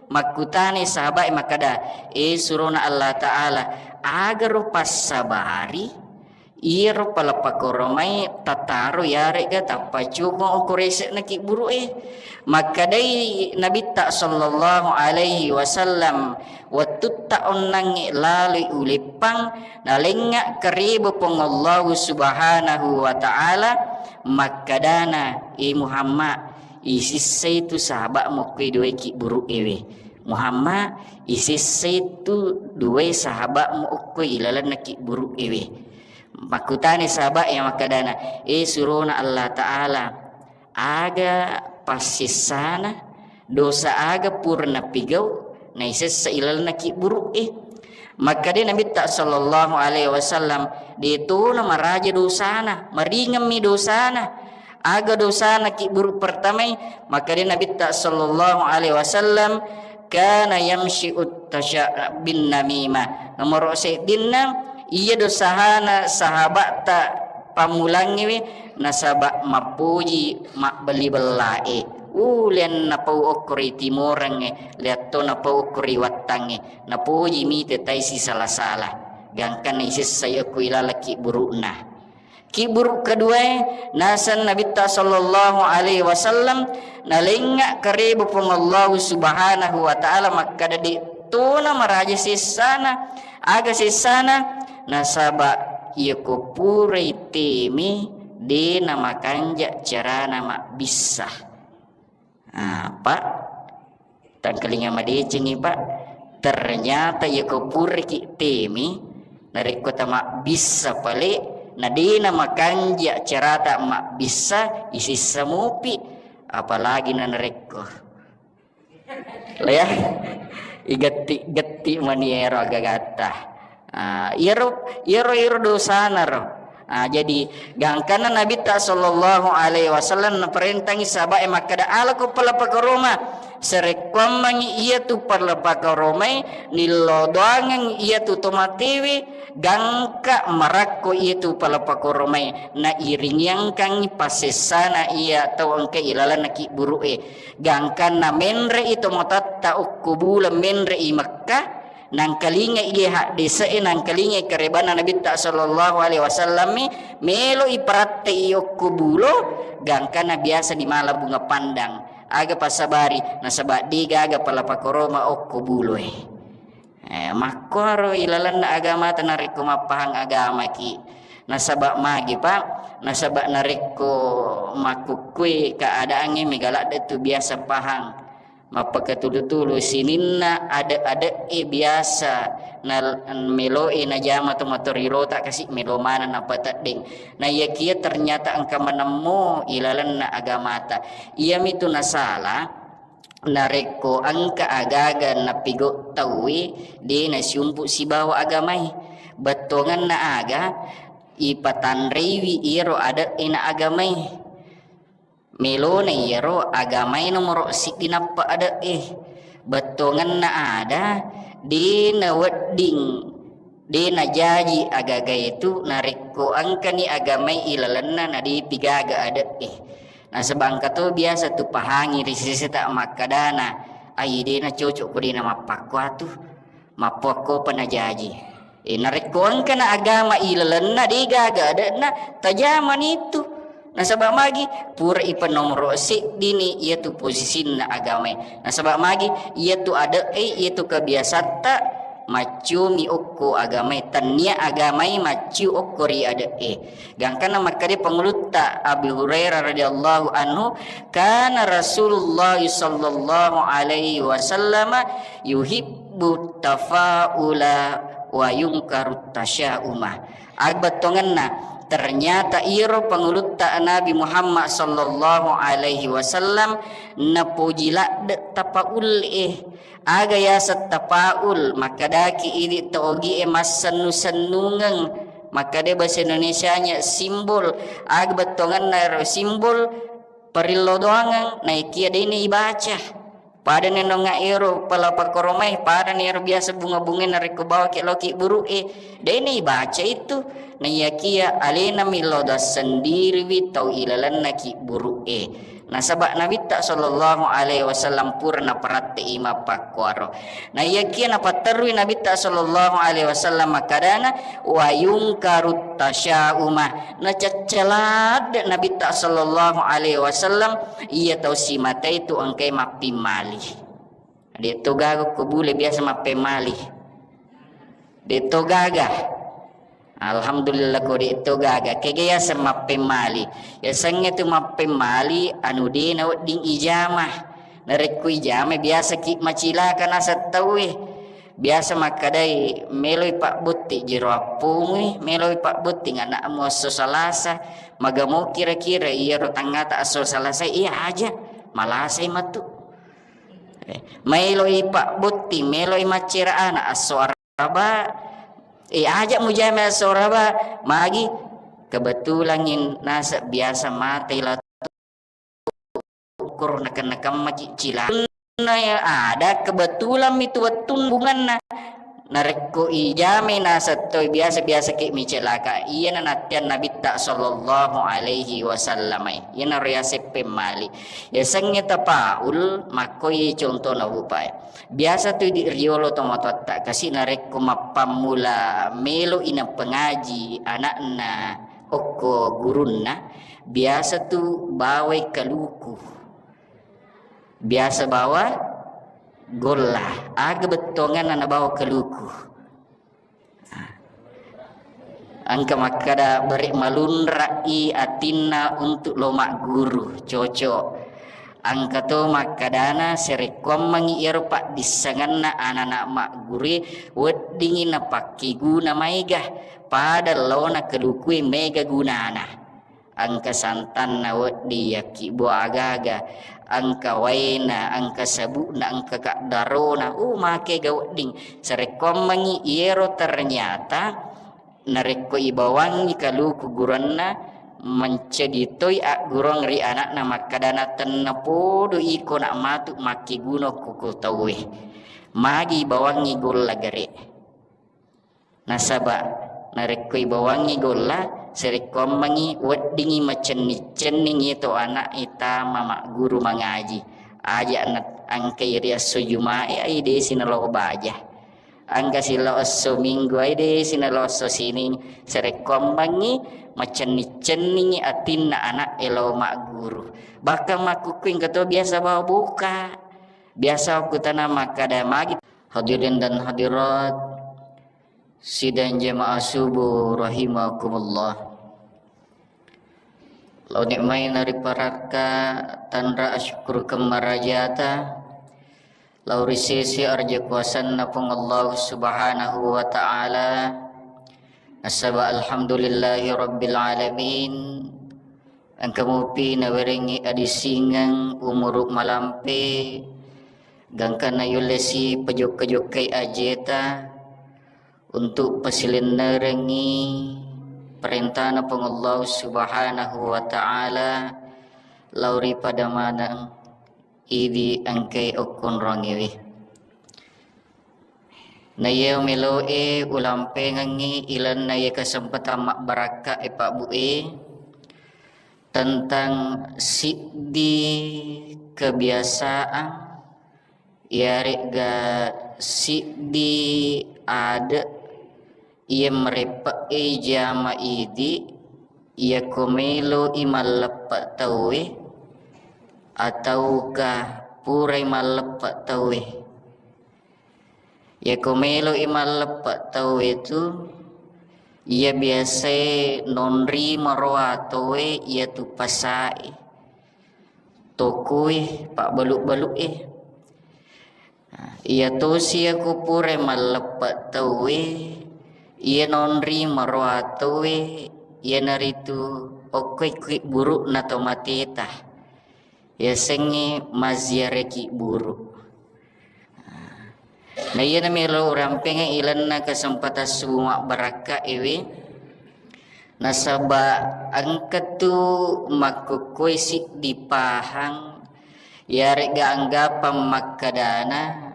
Makkutani sahaba'e makkada, "E surona Allah Ta'ala, agaro passabari iyaro pala pakoromai tataro yare'ga tappacukeng okkoro yase'na kibburu'e?" Makkadai Nabitta sallallahu alaihi wasallam, "Wettutta onnangnge laloi uleppang, nalengnga kareba Puang Allahu Subhanahu wa Ta'ala, makkadana, 'E Muhammad, isissai tu sahaba'mu okkoe duae kibburu'ewe. Muhammad, isissai tu duae sahaba'mu okkoe ilalenna kibburu'ewe.'" Makkutani sahaba'e makkadana, "E surona Allah Ta'ala, aga passessana, dosa aga pura napigau, naisessa ilalenna kibburu'e?" Makkeda Nabitta sallallahu alaihi wasallam, "De tona maraja dosana, maringemmi dosana." Aga dosana kibburu pertamai? Makkeda Nabitta sallallahu alaihi wasallam, "Kana yamshi uttasya bin namimah." Nomoro seddinna, iya dosana sahaba'ta pammulangngewe nasaba mappoji mabbelli-bellae. Ulen napau okkori timorengnge, liatto napau okkori wattangnge, napoji mite tai sisala-sala. Gangkanna isessai okko ilaleng kibburu'na. Kibburu keduae, naseng Nabitta sallallahu alaihi wasallam, nalengnga kareba Puang Allahu Subhanahu wa Ta'ala makkada, de tona maraja sessana. Aga sessana? Nasaba iyako purai teme, de namakanja carana mabbissa. Ah, Pak, tangkalinga madecengi, Pak. Ternyata iyako puraki teme, narekko tamabbissa pale, na de namakanja carata mabbissa, isissa mupi, apalagi na narekko. Lah ya, igetti-getti mani ero agagatta. Ah, iyaro, iyaro, iyaro dosana ro. Ah, jadi gangkanna Nabitta sallallahu alaihi wasallam naparentangi sahaba'e makkada, "Alako pala pakoroma." Sarekkuammengngi iyatu pala pakoromai, nillodoangeng iyatu tomatewe, gangka marakko iyatu pala pakoromai, nairingiangkangngi passessana iya tau engka ilalenna kibburu'e. Gangkanna menre'i tomatatta okko bulo menre'i Mekkah, nangkalinga iye haddese'e, nangkalinga karebanna Nabitta sallallahu alaihi wasallammi, melo'i paratte'i okko bulo, gangkanna biasa di mala bunga pandang. Aga passabari? Nasaba de gaga pala pakoroma okko buloe. Eh, makkuaro ilalenna agamata narekko mappahang agamaki. Nasaba magi, Pak? Nasaba narekko makkukkui keadaangnge mega ladde tu biasa pahang. Mappakatulu-tulu sininna ade-ade'e biasa na melo'i najama to matorilota kasi melo maneng napateddeng. Na iyakiya ternyata engka manemmo ilalenna agamata. Iyamitu nasala, narekko engka agaga napigau tauwe, de nasiumpu sibawa agamai. Bettuangenna aga ipatanreiwi iyaro ade'e na agamai. Melona iyaro agamai nomoro siddi nappa ade'e. Bettuangenna ada, de nawedding, de najaji agagaetu narekko engkani agamai ilalenna na depi gaga ade'e. Nasaba engka to biasa tu pahangi ri seseta makkadana, "Ai, de nacocok ko de namappakkua tu, mappuakkopa najaji." Eh, narekko engkana agama ilalenna de gaga ade'na, tajamani tu. Nasaba magi? Pura ipanomoro seddini iyatu posisinna agamai. Nasaba magi? Iyatu ade'e, iyatu kebiasatta macciumi okko agamae, tennia agamai macciu okko ri ade'e. Gangkanna makkeda pangulutta Abi Hurairah radhiyallahu anhu, "Kana Rasulullah sallallahu alaihi wasallam yuhibbu tafaula wa yungkaru tasyauma." Aga bettuangenna, ternyata iyaro pangulutta Nabi Muhammad sallallahu alaihi wasallam napoji ladde tapaulle'e. Aga yaseng tapaul, makkadaki idi to ogie massennu-sennungeng, makkada bahasa Indonesianya simbol. Aga bettuangenna ero simbol? Parillo doangeng, naikia de'ni ibaca. Padani nonga ero pala pakkoromai, padani ero biasa bunga-bunga narekko bawaki loki buru'e, de'ni ibaca itu. Naiyakia alena millau dassendiriwi tau ilalenna ki buru'e. Nasaba Nabitta sallallahu alaihi wasallam pura naparatte'i mappakkuaro. Naiyakia napatterui Nabitta sallallahu alaihi wasallam makkadana, "Wa yungkarut tasyauma." Nacaccaladde Nabitta sallallahu alaihi wasallam iya tau simatai tu engkai mappimmali. De'to gaga ko bule biasa mappemmali. De'to gaga. Alhamdulillah ko de'to gaga. Kega yaseng mappemmali? Yasengnge tu mappemmali anu de nawedding ijama. Narekko ijama biasa ki macilaka naseng tauwe. Biasa makkadai, "Meloi pabbotti jero appomui, meloi pabbotti anakmu esso Salasa." Magamo kira-kira iyaro tangngata esso Salasa, iya aja malasai matu. Eh, maeloi pabbotti, meloi maccera ana esso Araba, eh, aja mujama esso Araba, magi kebetulan in naseng biasa mate la ukur nakenna-kemmaki cilaka. Na ya ada kebetulan mi tu wettu bunganna. Narekko ijamai naseng toi biasa-biasa ki mi cilaka. Iyana nattiang Nabitta sallallahu alaihi wasallam. Iyana riaseng pemmali. Yasengnge tapaul, makkoi contohna upae. Biasa tu di riolo tomatoatta kasi narekko mappammula melo ina pengaji anakna okko gurunna, biasa tu bawai kaluku. Biasa bawa golla. Aga bettuanganna nabawa kaluku? Engka makkada, "Bere malunrai atinna untuk lo magguru." Cocok. Engka to makkadana, sarekkuammengngi iyaro paddissengenna anana maggurue, weddingngi napakkeguna maega. Pada laona kalukue maega gunana. Engka santanna wedding, yakkibbo aga-aga, engka waena, engka sabu'na, engka kaddarona, uh, makega wedding. Sarekkuammengngi iyero ternyata narekko ibawangngi kaluku guranna, mencedi toi aggurung ri anakna makkadana, "Tennapodo iko nak matu makkeguna ko, ko tauwe." Magi ibawangngi golla gare. Nasaba narekko ibawangngi golla, sarekkuammengngi weddingngi macenning-cenning iyatu anak e tama magguru mangaji. Aja na engkai ri esso Jumae, ai desi nalo baja. Engka silao esso Minggu, ai desi nalo esso Sining. Sarekkuammengngi macenning-cenningngi atinna anak e lao magguru. Bahkan makkukkuing engka to biasa bawa buka. Biasa kutana makkada magi. Hadirin dan hadirat, sidang jamaah subuh rahimakumullah. Lao nikmai nariparakka tanra asyukurkeng marajata lao ri sese arja kuasanna Puang Allah Subhanahu wa Ta'ala. Nasaba alhamdulillahi rabbil alamin. Engka mupi nawerengngi adisingeng umuru malampe, gangkanna yullesi pajokka-jokkai ajeta untuk pasilennerengngi parentana Puang Allah Subhanahu wa Ta'ala lao ri pada maneng idi engkai okkonrongiwi. Na iya meloe ulampengengngi ilenna iya kesempatan mabbarakka e Pak Bu e, tentang siddi kebiasaan, iyaregga siddi ade iya mareppe'e jama idi, iyako meloi malleppe tauwe, atauka purai malleppe tauwe. Iyako melo'i malleppe' tauwe tu, iya biasae nonri maroa tauwe iyatu pasae, tokoe, pabbalu-balu'e. Nah, iya tosi iyako pura malleppe' tauwe, iya nonri maroa tauwe, iyanaritu okkoe kibburu' na to mateta. Yasengnge mazziaraki buru. Na iyana melo urampengnge ilenna kesempatan subuh mabbarakka ewe. Nasaba engka tu makkukkue siddi pahang, yaregga anggapang makkadana,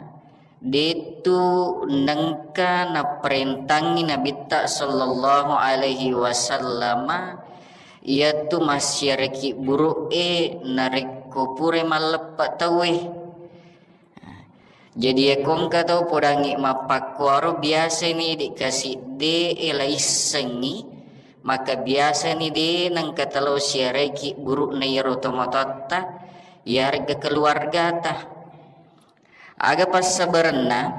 de'tu nengka naparentangngi Nabitta sallallahu alaihi wasallama iyatu massiaraki buru'e narekko pura malleppe tauwe. Jadi, iyako engka tau podangngi mappakkuaro, biasani de' kasidde'e laissengngi, maka biasani de' nengka talo siaraki buru'na iyaro tomatoatta, iyaregga keluargata. Aga passabarenna?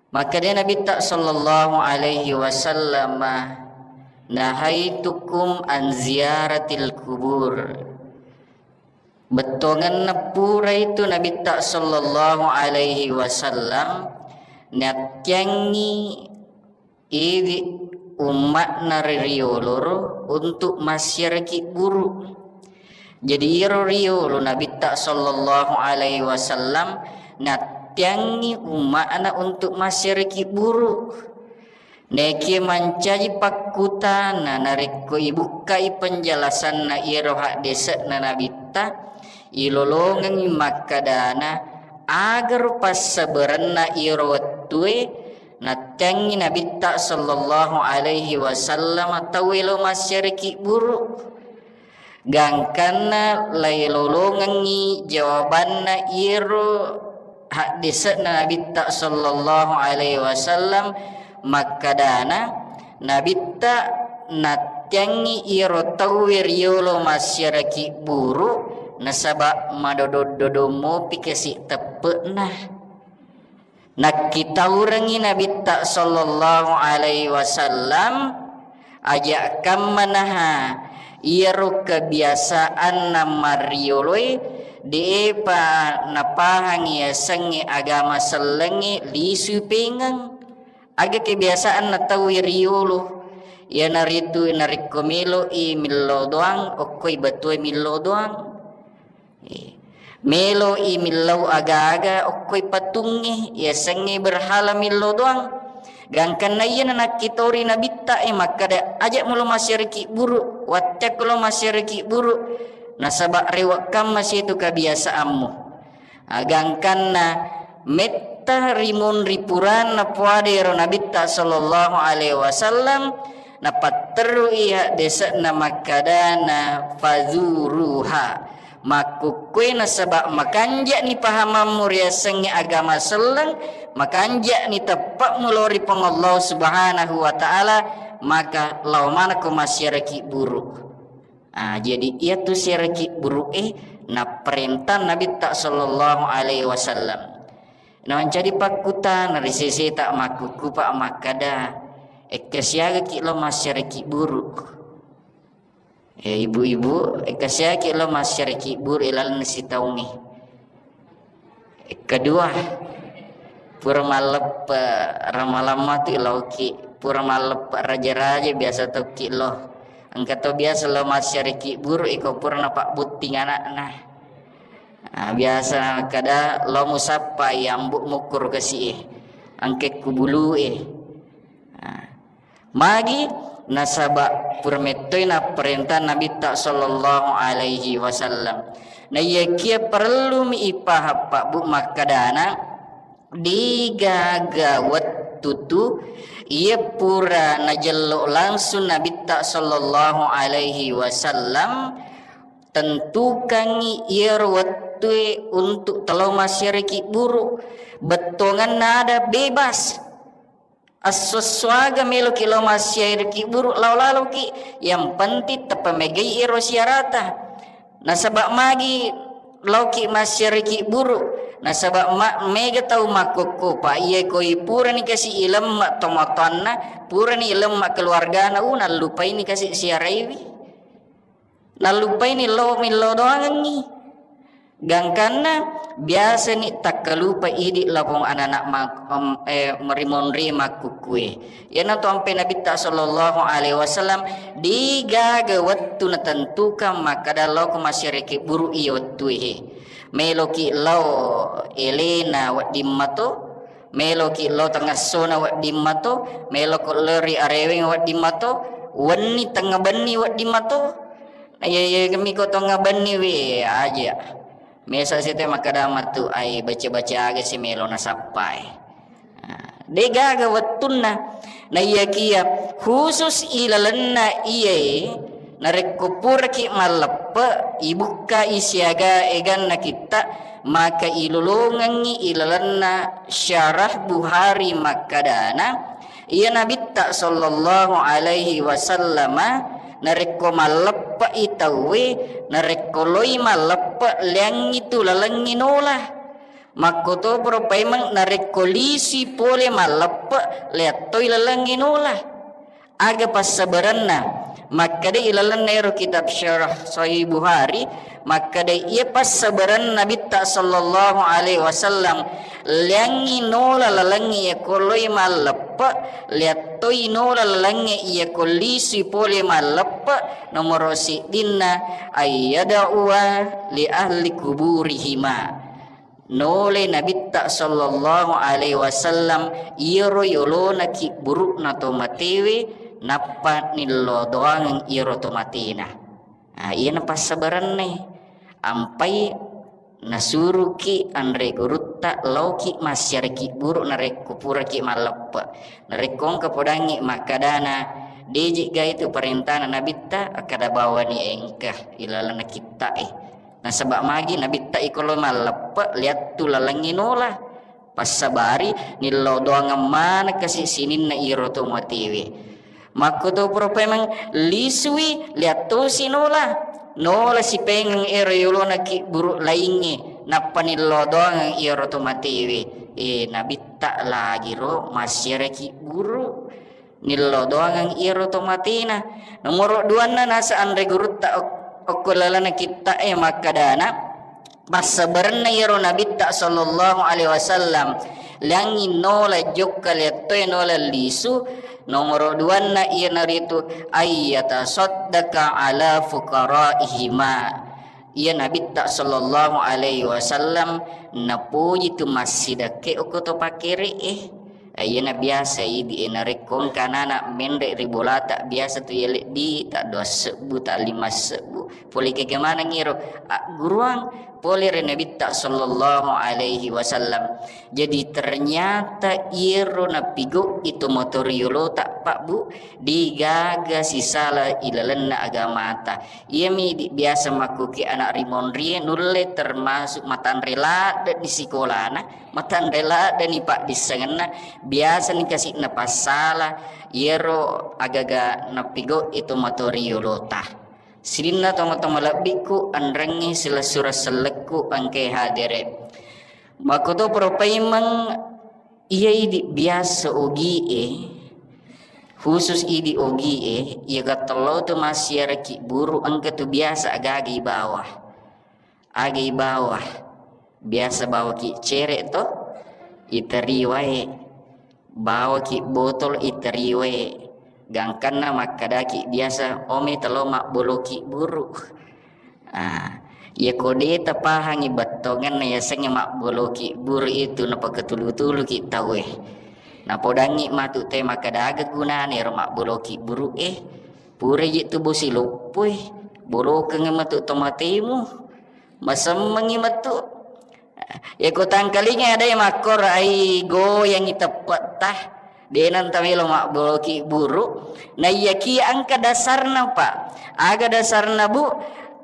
Makkeda Nabitta sallallahu alaihi wasallam, "Nahaitukum an ziyaratil kubur." Bettuangenna pura itu Nabitta sallallahu alaihi wasallam nattiangngi idi umma'na ri rioloro untuk massiaraki buru. Jadi, iyaro riolo Nabitta sallallahu alaihi wasallam nattiangngi umma'na untuk massiaraki buru. Nekie mancaji pakkutana narekko ibukkai penjelasanna iyaro haddese'na Nabitta, ilolongengngi makkadana, agaro passabarenna iyaro wettue nattiangngi Nabitta sallallahu alaihi wasallam tauwe lo massiaraki buru. Gangkanna lailolongengngi jawabanna iyaro haddese'na Nabitta sallallahu alaihi wasallam makkadana, Nabitta nattiangngi iyaro tauwe riolo massiaraki buru nasaba madodong-dodong mopi kasi teppe'na. Nakkitaurengngi Nabitta sallallahu alaihi wasallam, aja' kammanaha iyaro kebiasaanna marioloe, de'pa napahangi yasengnge agama sellengnge lisui pengeng. Aga kebiasaanna tauwe riolo, iyanaritu narekko melo'i millau doang, okkoi batue millau doang. Eh, melo'i millau aga-aga okkoi patungnge, yasengnge berhala millau doang. Gangkanna iyana nakkitori Nabitta e makkada, "Aja' mulo massiaraki buru, watteakko lo massiaraki buru, nasaba' rewe' kamma situ kebiasaammu." Agangkanna metta rimunri puranna puadero Nabitta sallallahu alaihi wasallam, napatterui haddese'na makkadana, "Fazuruha." Makkukkue nasaba' makanja'ni pahamammu riasengnge agama selleng, makanja'ni teppe'mu lao ri Puang Allah Subhanahu wa Ta'ala, maka lao manakko massiaraki buru. Ah, jadi iyatu siaraki buru'e naparenta Nabitta sallallahu alaihi wasallam. Namancaji pakkutana ri seseta makkukkupa makkada, "Ekka siagaki lao massiaraki buru?" Eh, ibu-ibu, ekka siaki lo massiaraki buru ilalenna sitaungnge. Kedua, pura malleppe ramalamma tu ilauki, pura malleppe raja-raja biasa tokki lo. Engka to biasa lo massiaraki buru iko pura napabbutting anakna. Ah, biasa kada lo musappa yambu mukkuru kasi e, angke kubulu e. Ah. Magi? Nasaba pura mettoi napparenta Nabitta sallallahu alaihi wasallam. Naiyakia parellumi ipahang pabbu makkadana, degaga wettu tu iya pura najello langsung Nabitta sallallahu alaihi wasallam tentukangngi iyaro wettue untuk telo massiaraki buru, bettuanganna ada bebas. Esso-esso aga meloki lao massiaraki buru, lao laloki, yang penting teppa megai ero siarata. Nasaba magi Laoki massiaraki buru, nasaba ma-, mega tau makkokkopa, iya koi purani kasi ilemma tomatoanna, purani ilemma keluargana, u, nallupaini kasi siaraiwi. Nallupaini lao millau doangengngi. Gangkanna biasani takkalupa idi lapong anak-anak ma-, em, eh, rimonri makkukkue. Iyanatu ampe Nabitta sallallahu alaihi wasallam, degaga wettu natentukan makkada lao ko masyariki buru iya wettue he. Meloki lao elena wedding mato, meloki lao tengessona wedding mato, meloko lao ri areweng wedding mato, wenni tengnga benni wedding mato. Iya, iya, kami ko tengnga benni we aja. Mesa sete makkada matu, ai baca-baca aga si melo nasappai. Degaga wettunna. Naiyakiya khusus ilalenna iyae, narekko puraki malleppe, ibukkai siaga eganna kitta, maka ilolongengngi ilalenna syarah Buhari makkadana, iya Nabitta sallallahu alaihi wasallama narekko malleppe'i tauwe, narekko loi malleppe, leangngi tu lalengngi nola. Makkotoparo paimeng narekko lisui pole malleppe, leattoi lalengngi nola. Aga passabarenna? Makkeda ilalenna ero kitab Syarah Sahih Buhari, makkeda iya passabarenna Nabitta sallallahu alaihi wasallam, leangngi nola lalengngi iya ko loi malleppe, leattoi nola lalengngi iya ko lisui pole malleppe, nomoro siddinna ayyada'uwa li ahli kuburihima. Nole Nabitta sallallahu alaihi wasallam iyaro yolona kibburu'na to matewe, nappa nillo doangeng iyaro to matena. Ah, iyana passabarenna. Ampai nasuruki anre gurutta laoki massiaraki buru narekko puraki malleppe. Narekko engka podangngi makkadana, deji ga itu perintana Nabitta, akkada bawani engka ilalenna kitta'e. Nasaba magi Nabitta iko lo malleppe, liattu lalengngi nola. Passabari nillo doangeng maneng kasi sininna iro to matewe. Makkotoparo paimeng lisui, liattosi nola. Nola sipengeng ero yolona kiburu laingnge, nappa nillo doangeng iyaro to matewe. Eh, Nabitta lagi ro massiaraki buru. Nillo doangeng iyaro to matena. Nomoro duanna nasa anre gurutta ok-, okko lalana kitta'e makkadana, passabarenna iyaro Nabitta sallallahu alaihi wasallam, leangngi nola jokka, leattoi nola lisu. Nomoro duanna iyanaritu ayyatasaddaka ala fuqaraihima. Iya Nabitta sallallahu alaihi wasallam napoji tu massidakke okko to pakkere'e. Iyana biasa idi e, narekko engka anana menre ri bolata, biasa tu iya leddi ta dua sebbu, ta lima sebbu. Pole kega maneng iro agguruang pole ri Nabitta sallallahu alaihi wasallam. Jadi ternyata iyaro napigau itu motor yolota, Pak Bu, degaga sisala ilalenna agamata. Iyami idi biasa makkuki anak rimonrie nulle termasuk matanre ladde di sikolana, matanre ladde ni paddissengenna, biasa ni kasi napassala iyaro agaga napigau itu motor yolota. Sininna tomatoa malebbiku, anrengngi silessureng sellekku engkae hadere. Makkotoparo paimeng iya idi biasa ogie, khusus idi ogie, iya gattallao tu massiaraki buru engka tu biasa agaga ibawa. Aga ibawa? Biasa bawaki cere to, iteri wae. Bawaki botol iteri wae, gangkanna makkadaki biasa, "Omi telo mabboloki buru." Ah, iya ko de tapahangi bettongenna yasengnge mabboloki buru itu, napakatulu-tuluki tauwe. Napodangngi matu te makkada, "Aga gunana ero mabboloki buru e? Pura je tu bosi loppo e, bolokeng matu tomatemu." Masemmengi matu. Yako tangkalinga adai makkoro ai goyangi teppetta, de nanta melo mabboloki buru. Naiyaki engka dasarna, Pak. Aga dasarna, Bu?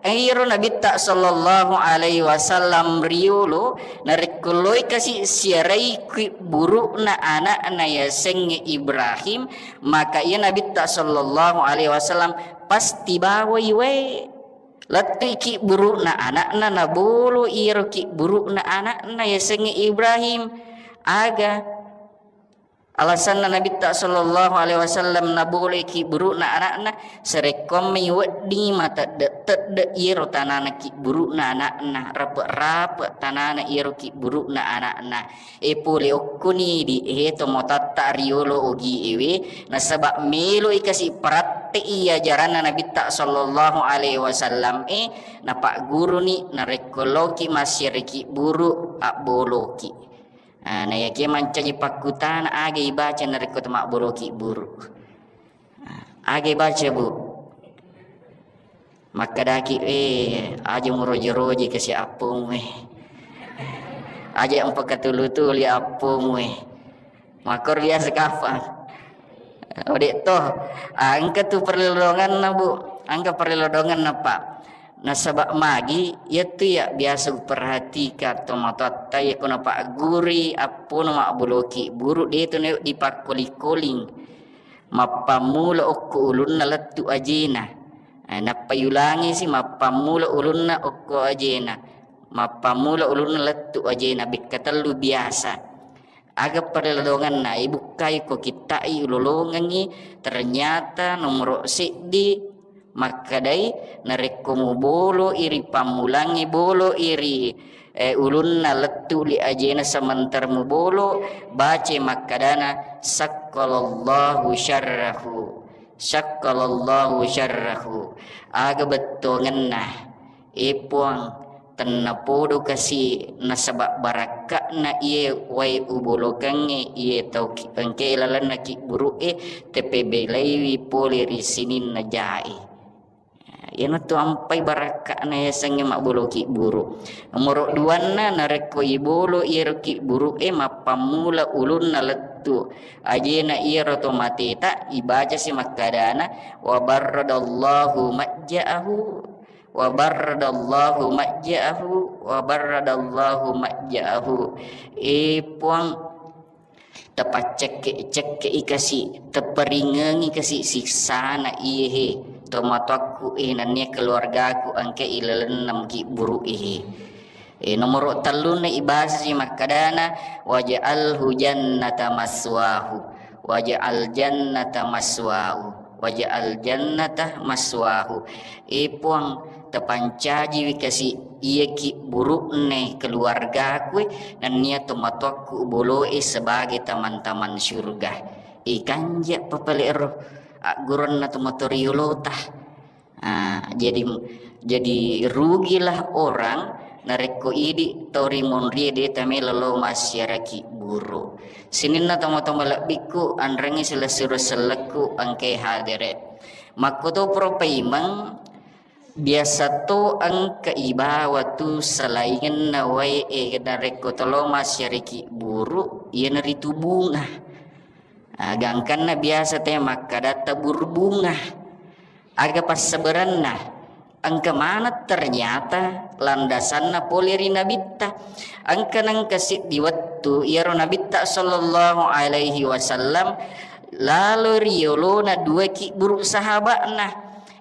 Iro Nabitta sallallahu alaihi wasallam riolo, narekko loi kasi siarai ki buru'na anakna yasengnge Ibrahim, maka iya Nabitta sallallahu alaihi wasallam pasti bawai wae. Lettui kibburu'na ana'na, nabolo iyaro kibburu'na ana'na yasengnge Ibrahim. Aga alasanna Nabitta sallallahu alaihi wasallam naboloi kibburu'na ana'na? Sarekkoammi wedding matedde-tedde iyaro tanana kibburu'na ana'na, rape-rape tanana iyaro kibburu'na ana'na. E pole okkoni di e to motatta riolo ogi ewe, nasaba meloi kasi paratte'i ajaranna Nabitta sallallahu alaihi wasallam e, napagguruni narekko loki massiare kibburu abboloki. Ah, na yakia mancaji pakkutana, aga ibaca narekko to mabboloki buru? Ah, aga ibaca, Bu? Makkedaki, "Eh, aja muroje-roje kasi appomu, eh. Aja mpakatulu-tuli appomu, eh." Makkoro biasa kapang. Ode to, ah, engka tu perlindunganna, Bu. Engka perlindunganna, Pak. Nasaba magi, iyatu ya biasa uperhatikan tomatoatta, yako napagguri appona mabboloki buru, de to na dipakkoling-koling. Mappammula okko ulunna lettu ajena. Eh, nappa yulangisi mappammula ulunna okko ajena. Mappammula ulunna lettu ajena, bekka tellu biasa. Aga perlindunganna, ibukkai ko kitta'i ulolongengi, ternyata nomoro seddi makkedai, narekko mubolo iri pammulangi bolo iri, eh, ulunna lettu li ajena sementara mubolo, bace makkedana, "Syakkalallahu syarrahu, syakkalallahu syarrahu." Aga bettuangenna, e Puang, tennapodo kasi nasaba barakka'na iye wae ubolokengnge iye tau ki-, engke lalenna kibburu'e, tepebelaiwi pole ri sininna jae. Iyanatu ampai barakka'na yasengnge mabbolo kibburu. Nomoro duanna, narekko ibolo iyaro kibburu'e, mappammula ulunna lettu ajena iyaro to mateta, ibacasi makkadana, "Wa barradallahu majja'ahu, wa barradallahu majja'ahu, wa barradallahu majja'ahu." E Puang, tapaccekke-cekke'i kasi, taparingengi kasi siksana iyehe tomatoakku e, nennia keluargaku engka ilalenna kibburu'e. E, nomoro tellunna ibasasi makkadana, "Waj'alhu jannata maswahu, waj'al jannata maswahu, waj'al jannata maswahu." E Puang, tapancajiwi kasi iya kibburu'ne keluargaku e, nennia tomatoakku boloe sebagai taman-taman syurga. Ikanja papale ero agguronna tomatoriolota. Ah, jadi, jadi rugilah orang narekko idi tau rimunrie de tamelo lo massiara kibburu. Sininna tomatoa malebbikku, anrengngi silessureng sellekku engkai hadere. Makkoto pura paimeng, biasa to engka ibawa tu salaingenna wae e narekko tolo massiara kibburu, iyanaritu bunga. Ah, gangkanna biasa te makkada tabur bunga. Aga passabaranna? Engka maneng ternyata landasanna pole ri Nabitta. Engka nengka siddi wettu iyaro Nabitta sallallahu alaihi wasallam lalo ri yolona dua kibburu sahaba'na.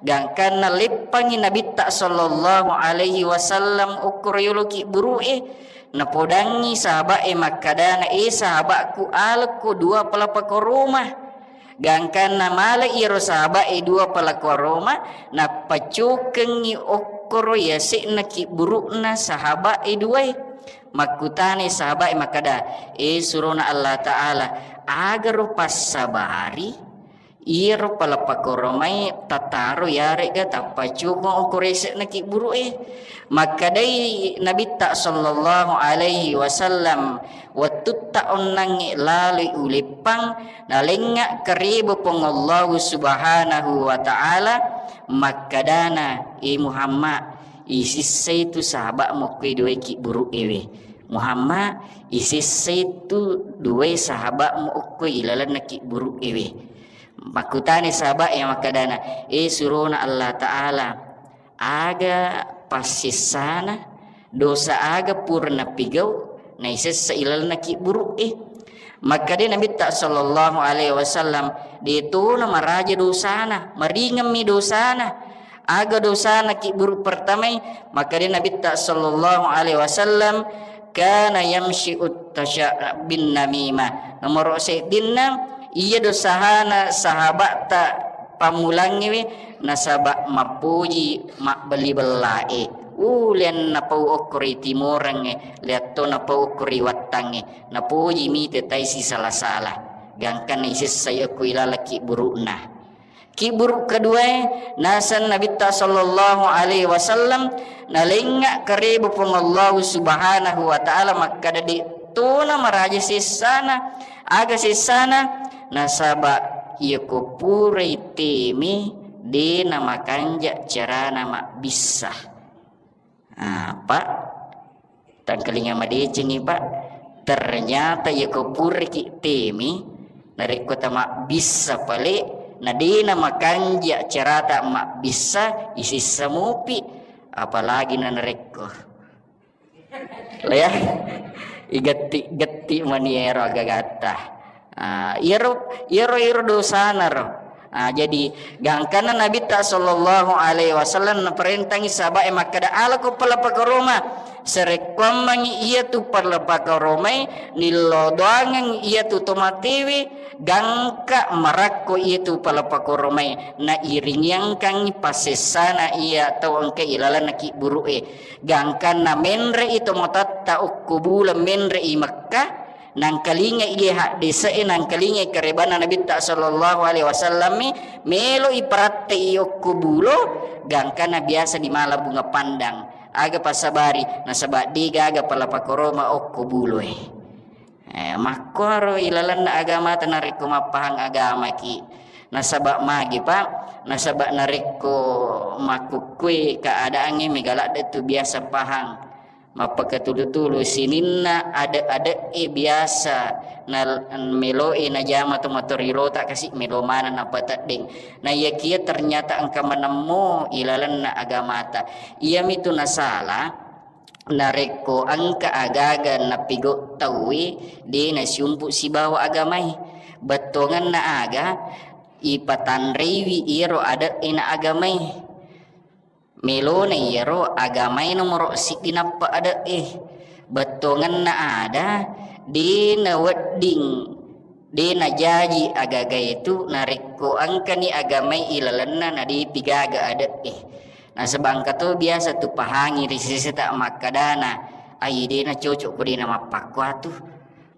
Gangkanna leppangi Nabitta sallallahu alaihi wasallam okko ri yolo kibburu'e, napodangngi sahaba'e makkadana, "E sahaba'ku, alekko dua pala pakoroma." Gangkanna male iyaro sahaba'e dua pala koroma, nappacokengngi okkoro yase'na kibburu'na sahaba'e duae. Makkutanai sahaba'e makkada, "E surona Allah Ta'ala, agaro passabari iyaro pala pakoromae tataro yarega tappacokeng okkoro yase'na kibburu'e?" Makkedai Nabitta sallallahu alaihi wasallam, "Wettutta onnangnge laloi uleppang, nalengnga kareba Puang Allahu Subhanahu wa Ta'ala, makkadana, 'E Muhammad, isissai tu sahaba'mu okko duae kibburu'ewe. Muhammad, isissai tu duae sahaba'mu okko ilalenna kibburu'ewe.'" Makkutani sahaba'e makkadana, "E surona Allah Ta'ala, aga passessana, dosa aga pura napigau naisessa ilalenna kibburu'e?" Makkeda Nabitta sallallahu alaihi wasallam, "De tona maraja dosana, maringemmi dosana. Aga dosana kibburu pertamai? Makkeda Nabitta sallallahu alaihi wasallam, kana yamshi'ut tasya-, bin namimah. Nomoro seddinna, iya dosahana sahabatta pammulangngewe, nasaba mappoji mabbelli bellae. Ulian napau okko ri timorengnge, liatto napau okko ri wattangnge. Napoji mite tai sisala-sala. Gangkanna isessai okko ilaleng kibburu'na. Kibburu keduae, naseng Nabitta sallallahu alaihi wasallam, nalengnga kareba Puang Allahu Subhanahu wa Ta'ala makkeda, de tona maraja sessana. Aga sessana? Nasaba iyako purai teme, de namakanja carana mabbissa. Ah, Pak, tangkalinga madecengi, Pak. Ternyata iyako puraki teme, narekko tamabbissa pale, na de namakanja carata mabbissa, isissa mupi, apalagi na narekko. Ya, igetti-getti mani ero agagatta. Ah, iyaro, iyaro, iyaro dosana ro. Ah, jadi gangkanna Nabitta sallallahu alaihi wasallam naparentangi sahabae makkeda, "Alako pala pakoroma, sarekkuammengi iyatu pala pakoromai, nillodoangeng iyatu tomatewe, gangka marakko iyatu pala pakoromai, nairingiangkangngi pasessana iya tau engka ilalenna kibburu'e." Gangkanna menre'i tomatatta okko buleng menre'i Mekkah, nangkalinga iye haddese'e, nangkalinga karebanna Nabitta sallallahu alaihi wasallammi, melo'i paratte'i okko bulo, gangkanna biasa di mala bunga pandang. Aga pasabari, nasaba de gaga pala pakoroma okko buloe. Eh, makkuaro ilalenna agamata narekko mappahang agamaki. Nasaba magi, Pak? Nasaba narekko makkukkue keadaangnge mega ladde tu biasa pahang. Mappakatulu-tulu sininna ade-ade'e biasa na melo'e najama to matorirota kasi melo maneng napateddeng. Na iyakia ternyata engka manemmo ilalenna agamata. Iyamitu nasala, narekko engka agaga napigau tauwe, de nasiumpu sibawa agamai. Bettuangenna aga ipatanreiwi iyaro ade'e na agamai. Melona iyaro agamai nomoro siddi nappa ade'e. Bettuangenna ada, de nawedding, de najaji agagaetu narekko engkani agamai ilalenna na depi gaga ade'e. Nasaba engka to biasa tu pahangi ri seseta makkedana, "Ai, de nacocok ko de namappakkuatu,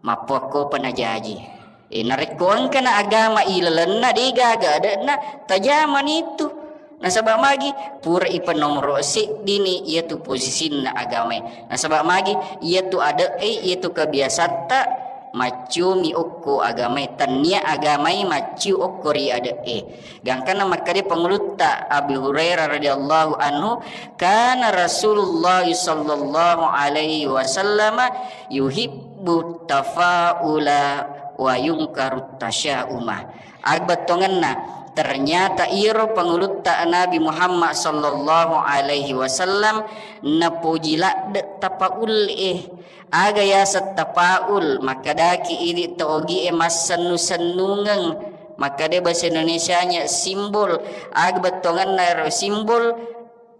mappuakkopa najaji." Eh, narekko engkana agama ilalenna de gaga ade'na, tajamani tu. Nasaba magi, pura ipanomoro seddini iyatu posisinna agamae. Nasaba magi, iyatu ade'e, iyatu kebiasatta, maccumi okko agamae, tannia agamae macciu okko ri ade'e. Gangkanna makkeda pangulutta Abi Hurairah radhiyallahu anhu, kana Rasulullah sallallahu alaihi wasallam yuhibbu tafaula wa yungkaru tasyauma. Agbettongenna, ternyata iyaro pangulutta Nabi Muhammad sallallahu alaihi wasallam napoji ladde tapaul'e. Aga yaseng tapaul? Makkedaki idi to ogie massennu-sennungeng. Makkeda bahasa Indonesianya simbol. Aga bettongenna ero simbol?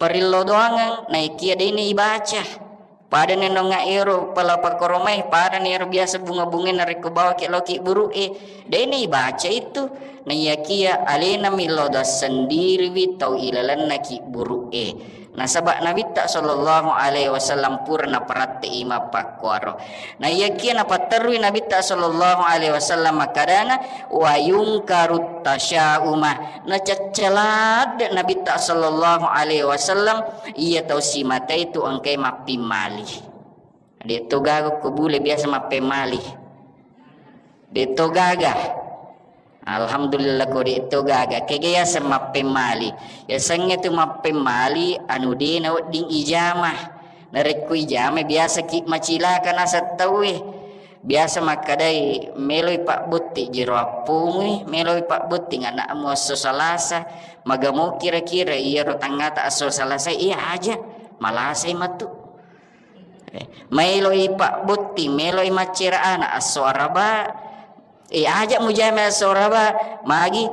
Parillo doangeng, naikia deni ibaca. Padani nonga ero pala pakoromai, padani ero biasa bunga-bunga narekko bawaki loki buru'e, deni ibaca itu. Naiyakia alena millo doang sendiriwi tau ilalenna ki buru'e. Nasaba Nabitta sallallahu alaihi wasallam pura naparatte'i mappakkuaro. Naiyakia napatterui Nabitta sallallahu alaihi wasallam makkadana, wa yungkarut tasyauma. Nacaccaladde Nabitta sallallahu alaihi wasallam iya tau simatai tu engkai mappimmali. De to gaga ko bule biasa mappemmali. De to gaga. Alhamdulillah ko de to gaga. Kega yaseng mappemmali? Yasengnge tu mappemmali anu de nawedding ijama. Narekko ijama biasa ki macilaka naseng tauwe. Biasa makkadai, meloi pabbotti jero appomui, meloi pabbotti anakmu esso Salasa. Magamo kira-kira iyaro tangngata esso Salasa, iya aja malasai matu. Eh, maeloi pabbotti, meloi maccera ana esso Araba. Eh, aja mujama esso Araba, magi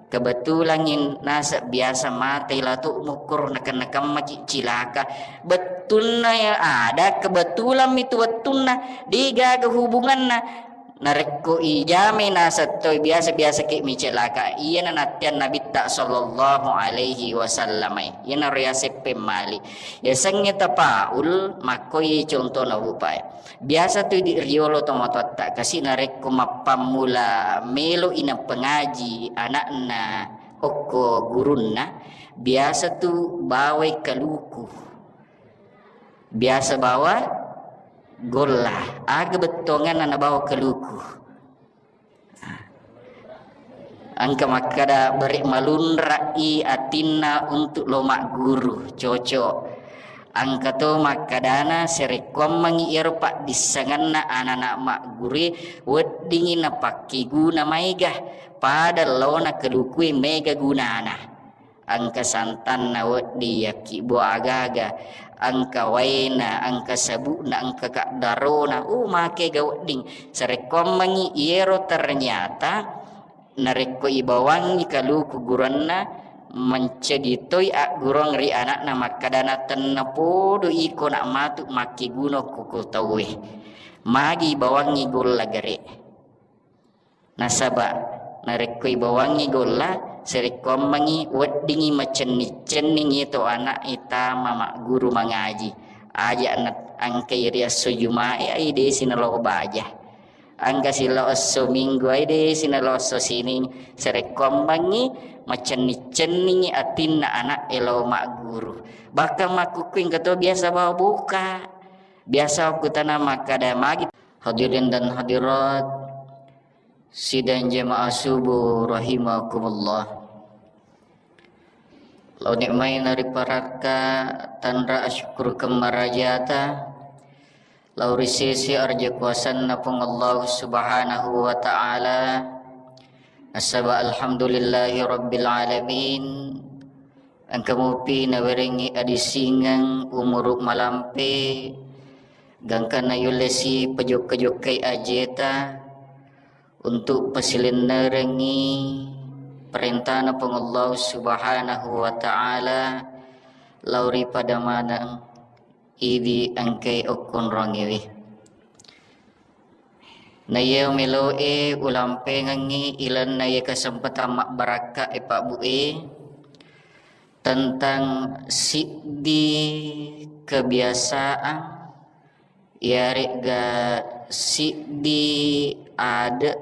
Kebetulan in-, naseng biasa mate latu mukkoro nakenna-kemmaki cilaka. Bettunna ya ada, kebetulan mi tu wettunna, degaga hubunganna. Narekko ijamai naseng toi biasa-biasa ke mi cilaka. Iyana natteang Nabitta sallallahu alaihi wasallam. Iyana riaseng pemmali. Yasengnge tafaul, makkoi contohna upae. Biasa tu idi riolo tomatoatta kasi narekko mappammula melo i napengaji anakna okko gurunna, biasa tu bawai kaluku. Biasa bawa golla. Aga bettuanganna nabawa kaluku? Engka makkada, "Bere malunra'i atinna untuk lo magguru." Cocok. Engka to makkadana, "Sarekkuammengngi iyaro paddissengenna anana maggurue, weddingngi napakkeguna maega, pada laona kalukue maega gunana." Engka santanna wedding, yakkibbo aga-aga, engka waena, engka sabukna, engka kaddarona, uh, makega wedding. Sarekkuammengngi iyero ternyata narekko ibawangngi kaluku guranna, mencegi toi aggurung ri anakna makkadana, "Tennapodo iko nak matu makkeguna ko, ko tauwe. Magi ibawangngi golla gare." Nasaba narekko ibawangngi golla, sarekkuammengngi weddingngi macenning-cenning iyatu anak e tama magguru mangaji. Aja na engkai ri esso Jumae, ai desi nalo baja. Engka silao esso Minggu, ai desi nalo esso Sining. Sarekkuammengngi macenning-cenningngi atinna anak e lao magguru. Bahkan makkukku engka to biasa bawa boka. Biasa wakkutana makkada magi. Hadirin dan hadirat, sidang jamaah subuh rahimakumullah. Lao nikmai nariparakka tanra asyukurkeng marajata, lao ri sese arja kuasanna Puang Allah Subhanahu wa Ta'ala. Nasaba alhamdulillahi rabbil alamin. Engka mupi nawerengngi adisingeng umuru malampe, gangkanna yullesi pajokka-jokkai ajeta untuk pasilennerengngi perintana Puang Allah Subhanahu wa Ta'ala lao ri pada maneng idi engkai okkonrongiwi. Na iya meloe ulampengengngi ilenna iya kesempatan mabbarakka e Pak Bu e, tentang siddi kebiasaan, iyaregga siddi ade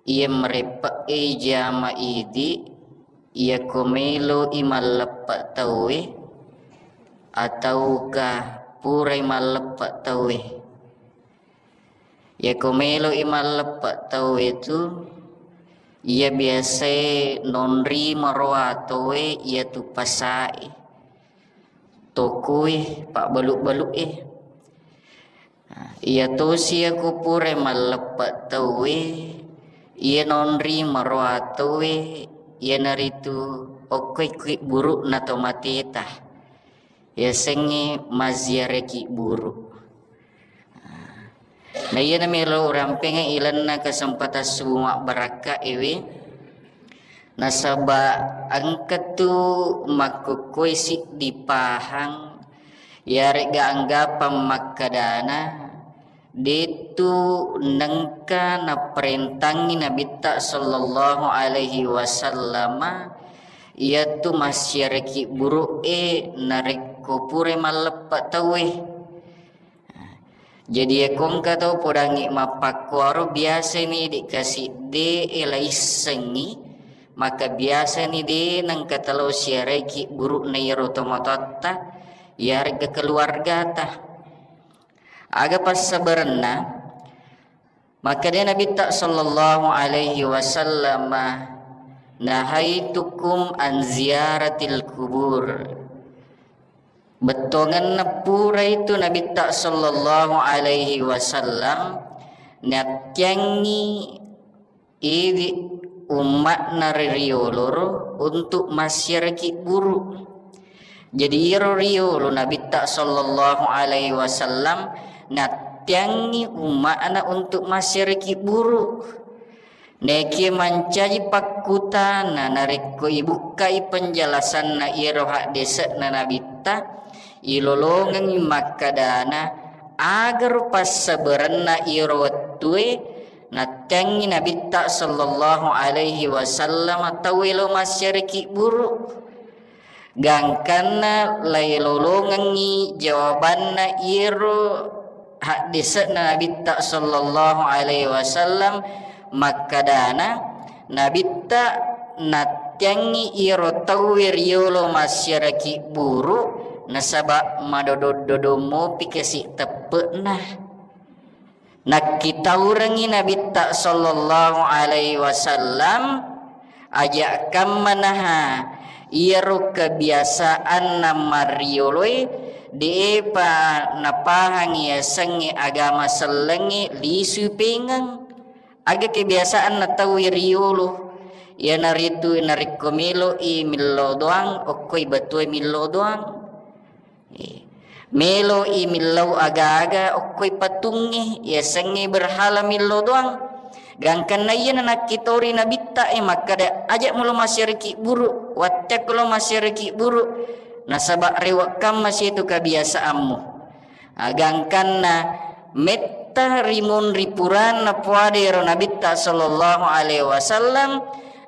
iya mareppe'e jama idi, iyako melo i malleppe tauwe, atauka purai malleppe tauwe. Iyako melo i malleppe tauwe tu, iya biasae nonri maroa towe iyatu pasae, tokoe, pabbalu-balu e. Nah, iya tosi iyako purai malleppe tauwe, iya nonri maroa towe, iyanaritu okkoi kui burukna to mateta. Yasengnge mazziaraki buru. Nah, iyana melo urampengngi ilenna kesempatan subuh mabbarakka ewe. Nasaba engka tu makkukkoi siddi pahang, iyaregga anggapang makkadana, detu nengka naparentangngi Nabitta sallallahu alaihi wasallama, iyatu massiaraki buru'e narekko pura malleppe tauwe. Jadi, iyako engka tau podangngi mappakkuaro, biasani dikkasidde e laissengngi, maka biasani de nengka talo siaraiki buru'na iyaro tomatoatta, iyarega keluargata. Aga passabarenna? Makkeda Nabitta sallallahu alaihi wasallam, "Nahaitukum an ziyaratil kubur." Bettuangenna purai tu Nabitta sallallahu alaihi wasallam nattiangngi idi umma'na ri rioloro untuk massiaraki buru. Jadi, iyaro riolo Nabitta sallallahu alaihi wasallam nattiangngi umma'na untuk massiaraki buru. Naekiya mancaji pakkutana narekko ibukkai penjelasanna iyaro haddese'na Nabitta, ilolongengngi makkadana, agaro passabarenna iyaro wettue natteangngi Nabitta sallallahu alaihi wasallam tauwe lo massiareki buru. Gangkanna lailolongengngi jawabanna iyaro haddese'na Nabitta sallallahu alaihi wasallam makkadana, Nabitta natteangngi iyaro tauwe riyolo massiareki buru, nasaba madodong-dodong mopi kasi teppe'na. Nakkitaurengngi Nabitta sallallahu alaihi wasallam, aja' kammanaha iyaro kebiasaanna marrioloe, de'epa napahang yasengnge agama sellengnge lisui pengeng. Aga kebiasaanna tau riyolo, iyanaritu narekko melo'i millau doang, okkoi batue millau doang. Eh, melo'i millau aga-aga okkoi patungnge, yasengnge berhala millau doang. Gangkanna iyana nakkitori Nabitta e makkada, "Aja' mulo massiareki buru, watteakko lo massiareki buru, nasaba rewe'kamma situ kebiasaanmu." Ah, gangkanna metta rimunri puranna puada ero Nabitta sallallahu alaihi wasallam,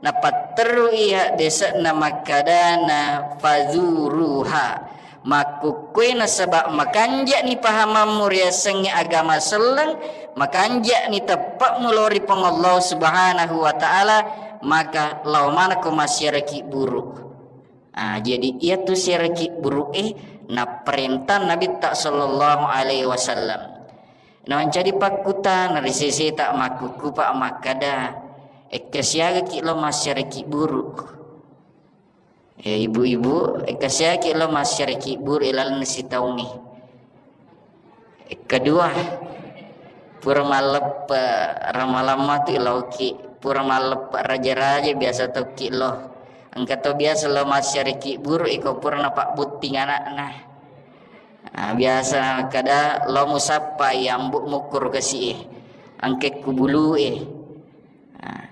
napatterui haddese'na makkadana, "Fazuruha." Makkukkue nasaba makanja'ni pahamammu riasengnge agama selleng, makanja'ni teppe'mu lao ri Puang Allah Subhanahu wa Ta'ala, maka lao manakko massiareki buru. Ah, jadi iyatu siareki buru'e napparentang Nabitta sallallahu alaihi wasallam. Namancaji pakkutana ri seseta makkukkupa makkada, "Ekka siagaki lo massiareki buru?" Eh, ibu-ibu, ekka siaki lo massiareki buru ilalenna sitaungnge. Kedua, pura malleppe ramalamma tu ilauki, pura malleppe raja-raja biasa tokki lo. Engka to biasa lo massiareki buru iko pura napabbutting anakna. Ah, biasa kada lo musappai ambu mukkuru kasi e, angkekku bulu e. Ah.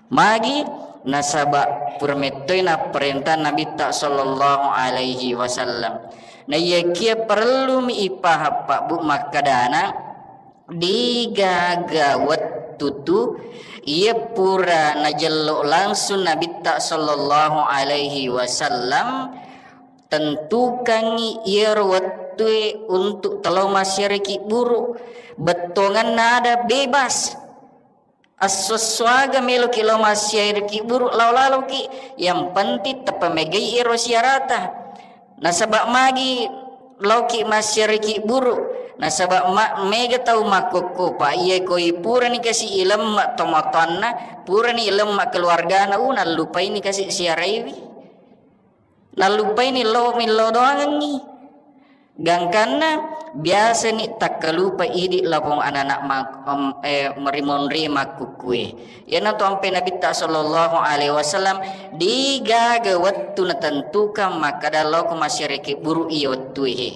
Magi? Nasaba pura mettoi napparentang Nabitta sallallahu alaihi wasallam. Naiyakia parellumi ipahang pabbu makkadana, degaga wettu tu iya pura najello langsung Nabitta sallallahu alaihi wasallam, tentukangngi iyaro wettue untuk telo massiareki buru. Bettuanganna ada bebas. Esso-essoaga meloki lao massiareki buru, lao laloki. Yang penting tapamegai ero siarata. Nasaba magi laoki massiareki buru? Nasaba ma-, mega tau makkokkopa, iya koi purani kasi ilemma tomatoanna, purani ilemma keluargana, u, nallupaini kasi siaraiwi. Nallupaini lao millau doangengngi. Gangkanna biasani takkalupa idi lapong anana ma-, em, eh, marimonri makkukkue. Iyanatu ampe Nabitta sallallahu alaihi wasallam, degaga wettu natentukan makkada laoko massiareki buru iya wettue he.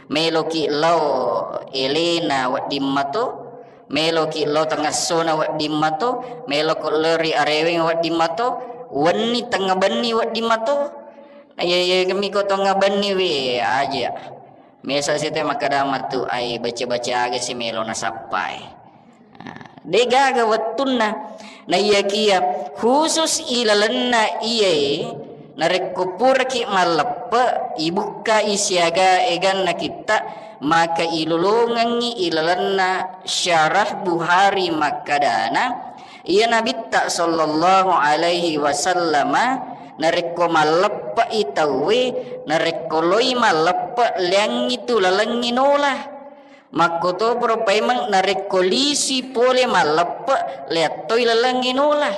Meloki lao elena wedding mato, meloki lao tengessona wedding mato, meloko lao ri areweng wedding mato, wenni tengnga benni wedding mato. Iya, iya, miko tengnga benni we aja. Mesa sete makkada matu, ai baca-baca aga si melo nasappai. Ah, degaga wettunna. Naiyakia khusus ilalenna iyae, narekko puraki malleppe, ibukkai siaga eganna kitta, maka ilolongengngi ilalenna Syarah Buhari makkadana, iya Nabitta sallallahu alaihi wasallama narekko malleppe'i tauwe, narekko loi malleppe, leangngi tu lalengngi nola. Makkotoparo paimeng narekko lisui pole malleppe, leattoi lalengngi nola.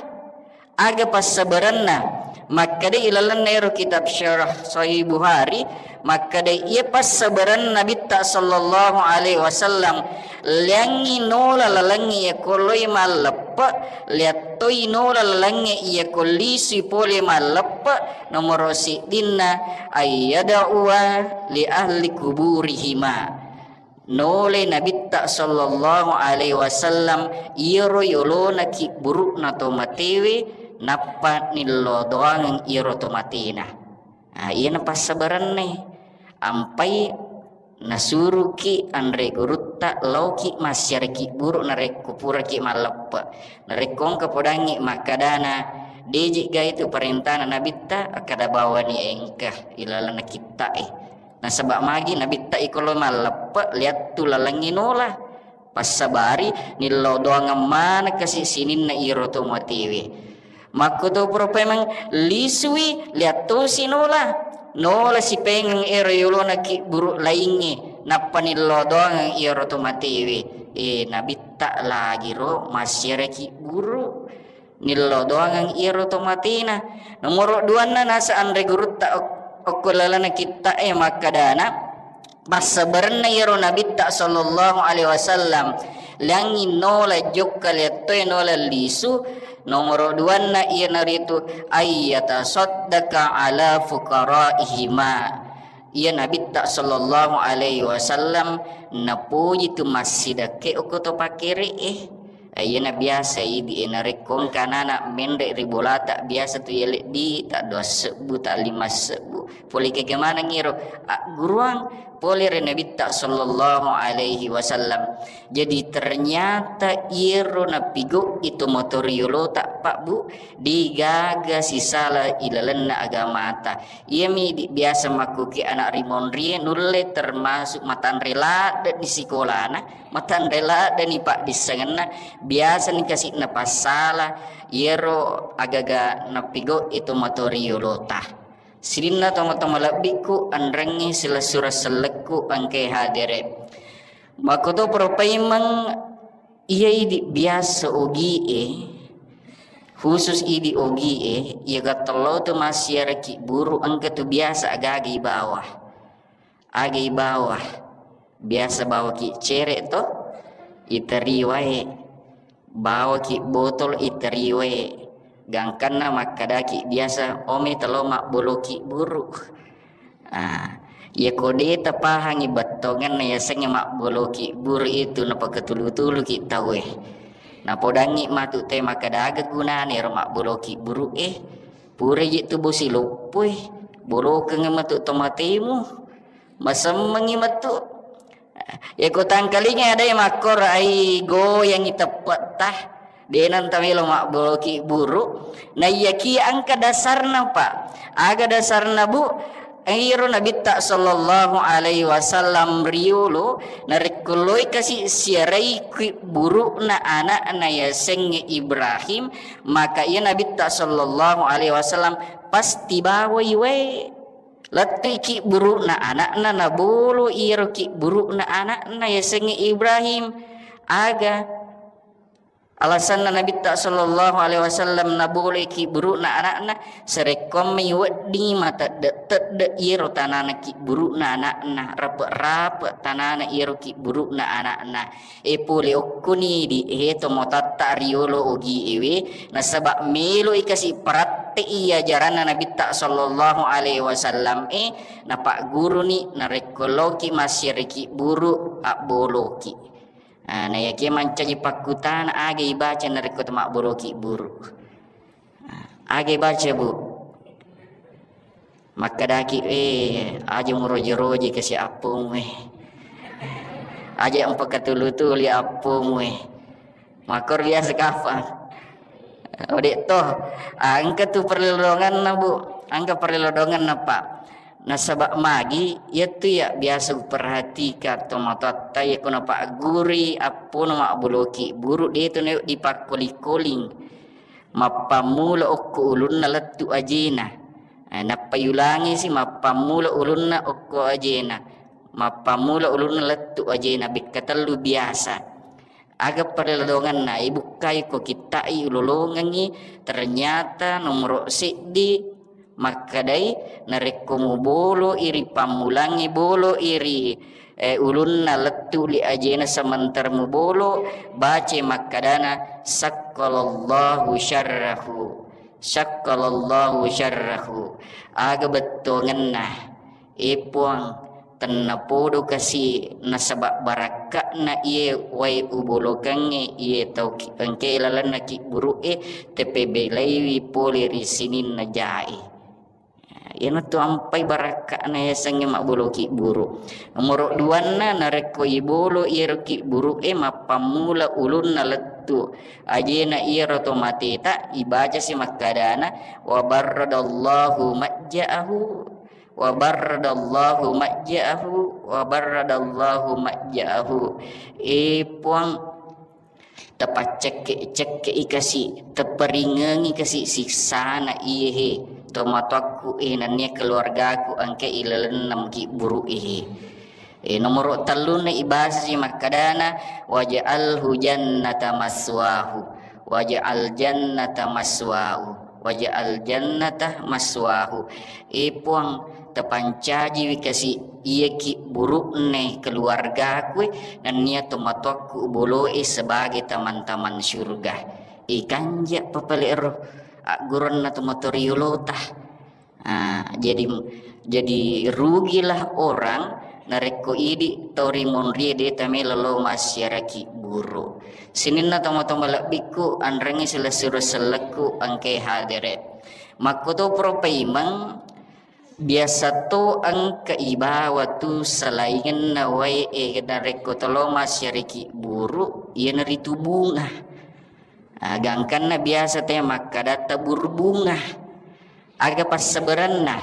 Aga passabarenna? Makkeda ilalenna ero kitab Syarah Sahih Buhari, makkeda iya passabarenna Nabitta sallallahu alaihi wasallam, leangngi nola lalengnge iya ko loi malleppe, leattoi nola lalengnge iya ko lisui pole malleppe, nomoro siddinna, ayyada'uwa li ahli kuburihima. Nolai Nabitta sallallahu alaihi wasallam iyaro yolona kibburu'na to matewe, nappa nillodoangeng iyaro to matena. Ah, iyana passabarenna. Ampai nasuruki anre gurutta, lauki massiara kibburu narekko puraki malleppe. Narekko engka podangngi makkadana, deje ga itu parentana Nabitta, akkada bawani engka ilalenna kitta'e. Nasaba magi Nabitta iko lo malleppe, liattu lalengngi nola. Passabari nillau doangeng maneng kasi sininna iro to matewe. Makkutopuro paimeng lisui, liattosi nola. Nola sipengeng ero yolona kibburu laingnge, nappa nillau doangeng iyaro to matewe. E, Nabitta lagiro massiara kibburu. Nillau doangeng iyaro to matena. Nomoro duanna nasa anre gurutta ok-, okko lalana kitta'e makkadana, passabarenna iyaro Nabitta sallallahu alaihi wasallam, liangngi nola jokka liattoe nola lisu. Nomoro duanna iyanaritu ayyatasaddaka ala fuqaraihima. Iya Nabitta sallallahu alaihi wasallam napoji tu massidakke okko to pakkere'e. Eh, iyana biasa idi, eh, narekko engka anana menre ri bolata, biasa tu yalebbi ta dua sebbu, ta lima sebbu. Pole kega maneng iro agguruang pole ri Nabitta sallallahu alaihi wasallam. Jadi ternyata iyaro napigau itu motor yolota, Pak, Bu, digaga sisala ilalenna agamata. Iyami di-, biasa makkuki anak rimonrie nulle termasuk matanre ladde di sikolana, matanre ladde ni paddissengenna, biasa ni kasi'na passala iyaro agaga napigau itu motor yolota. Sininna tomatoa malebbiku, anrengngi silessureng sellekku engkae hadere. Makkutopuro paimeng iya idi biasa ogie, khusus idi ogie, iya gattello tu massiara kibburu engka tu biasa agaga ibawa. Aga ibawa, biasa bawaki cere to, iteri wae, bawaki botol iteri wae, gangkanna makkadaki biasa, "Omi telo mabboloki buru." Ah, iya ko de tapahangi bettongenna yasengnge mabboloki buru itu, napakatulu-tuluki tauwe. Napodangngi matu te makkada aga gunana ero mabboloki buru e, pura je tu bosi loppoi, bolokeng matu tomatemu. Masemmengi metu. Yako tangkalinga adai makkoro ai goyangi teppetta. De nanta melo mabboloki buru. Naiyaki engka dasarna, Pak. Aga dasarna, Bu? Iro Nabitta sallallahu alaihi wasallam riolo narekko loi kasi siarai ki burukna anakna yasengnge Ibrahim, maka iya Nabitta sallallahu alaihi wasallam pasti bawai wae. Lettuiki burukna anakna, nabolo iyaro ki burukna anakna yasengnge Ibrahim. Aga alasanna Nabitta sallallahu alaihi wasallam naboloi ki burukna anakna? Sarekkoammi wedding matedde-tedde iyaro tanana ki burukna anakna, rape-rape tanana iyaro ki burukna anakna. E pole okkoni di, e, tomatatta riolo ogi ewe, nasaba melo i kasi paratte'i ajaranna Nabitta sallallahu alaihi wasallam e, napagguruni narekko loki massiariki buru abboloki. Ah, na yake mancaji pakkutana aga ibaca narekko temabboloki buru. Aga baca, Bu? Makkadaki, "Eh, aja muroje-roje kasi appomu, eh. Aja mpakatulu-tuli appomu, eh." Makkor biasa kapang. Ode to, ah, engka tu perlodonganna, Bu. Engka perlodonganna, Pak. Nasaba magi, iyatu ya biasa uperhatikan tomatoatta, yakko napagguri appona mabboloki buru, de to na dipakkoling-koling. Mappammula okko ulunna lettu ajena. Eh, nappa yulangisi mappammula ulunna okko ajena. Mappammula ulunna lettu ajena, bekka tellu biasa. Aga perlodonganna, ibukkai ko kitta'i ulolongengi, ternyata nomoro seddi makkadai, narekko mubolo iri pammulangi, bolo iri eh, ulunna lettu li ajena sementara mubolo, bace makkadana, "Sakkalallahu syarrahu, sakkalallahu syarrahu." Aga bettongenna, e Puang, Tennapodo kasi nasaba barakka'na iye wae ubolokengnge iye tau ki-, engkae lalenna kibburu'e, tepebelaiwi pole ri sininna jae. Iyanatu ampai barakka'na yasengnge mabbolo kibburu. Nomoro duanna, narekko ibolo iyaro kibburu'e, mappammula ulunna lettu ajena iyaro to mateta, ibacasi makkadana, "Wa barradallahu majja'ahu, wa barradallahu majja'ahu, wa barradallahu majja'ahu." E Puang, tapaccekke-cekke'i kasi, teparingengi kasi siksana iyehe tomatoakku e, nennia keluargaku engka ilalenna kibburu'e. E, nomoro tellunna ibasasi makkadana, "Waj'alhu jannata maswahu, waj'al jannata maswahu, waj'al jannata maswahu." E Puang, tapancajiwi kasi iya kibburu'ne keluargaku e, nennia tomatoakku uboloe sebagai taman-taman syurga. Ikanja papale ero agguronna tomatoa riolota. Ah, jadi, jadi rugilah orang narekko idi tau rimunrie de tamelo lo massiara kibburu. Sininna tomatoa malebbikku, anrengngi silessureng sellekku engkae hadere. Makkoto pura paimeng, biasa to engka ibawa tu salaingenna wae e narekko tolo massiara kibburu, iyanaritu bunga. Ah, gangkanna biasa te makkada tabur bunga. Aga passabarenna?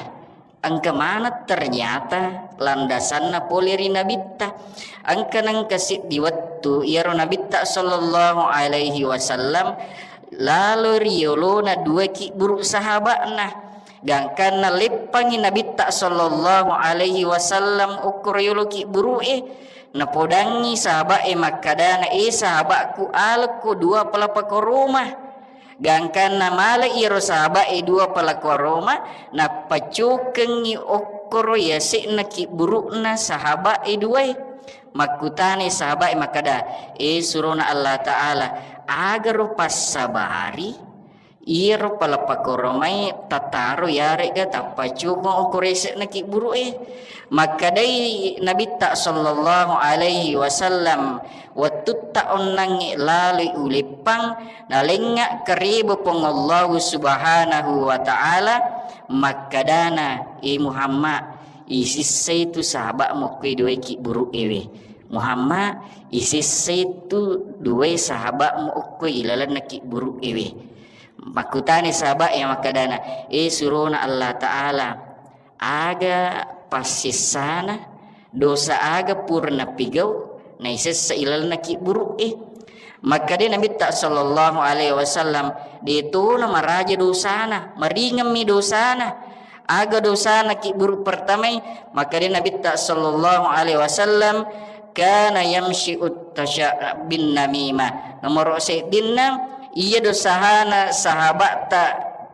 Engka maneng ternyata landasanna pole ri Nabitta. Engka nengka siddi wettu iyaro Nabitta sallallahu alaihi wasallam lalo ri yolona dua kibburu sahaba'na. Gangkanna leppangi Nabitta sallallahu alaihi wasallam okko ri yolo kibburu'e, napodangngi sahaba'e makkadana, "E sahaba'ku, alekko dua palapa koroma." Gangkanna mala iyaro sahaba'e dua palapa koroma, nappacokengngi okkoro yase'na kibburu'na sahaba'e duae. Makkutanai sahaba'e makkada, "E surona Allah Ta'ala, agaro passabari iyaro palapa koromai tataro yarega tappacokeng okko yase'na kibburu'e?" Makkedai Nabitta sallallahu alaihi wasallam, "Wettutta onnangnge laloi uleppang, nalengnga kareba Puang Allahu Subhanahu wa Ta'ala, makkadana, 'E Muhammad, isessai tu sahaba'mu okko duae kibburu'ewe. Muhammad, isessai tu duae sahaba'mu okko ilalenna kibburu'ewe.'" Makkutani sahaba'e makkadana, "E surona Allah Ta'ala, aga passessana, dosa aga pura napigau naisessa ilalenna kibburu'e?" Makkeda Nabitta sallallahu alaihi wasallam, "De tona maraja dosana, maringemmi dosana." Aga dosana kibburu pertamai? Makkeda Nabitta sallallahu alaihi wasallam, "Kana yamsyi uttasya bin namimah." Nomoro seddinna, iya dosana sahaba'ta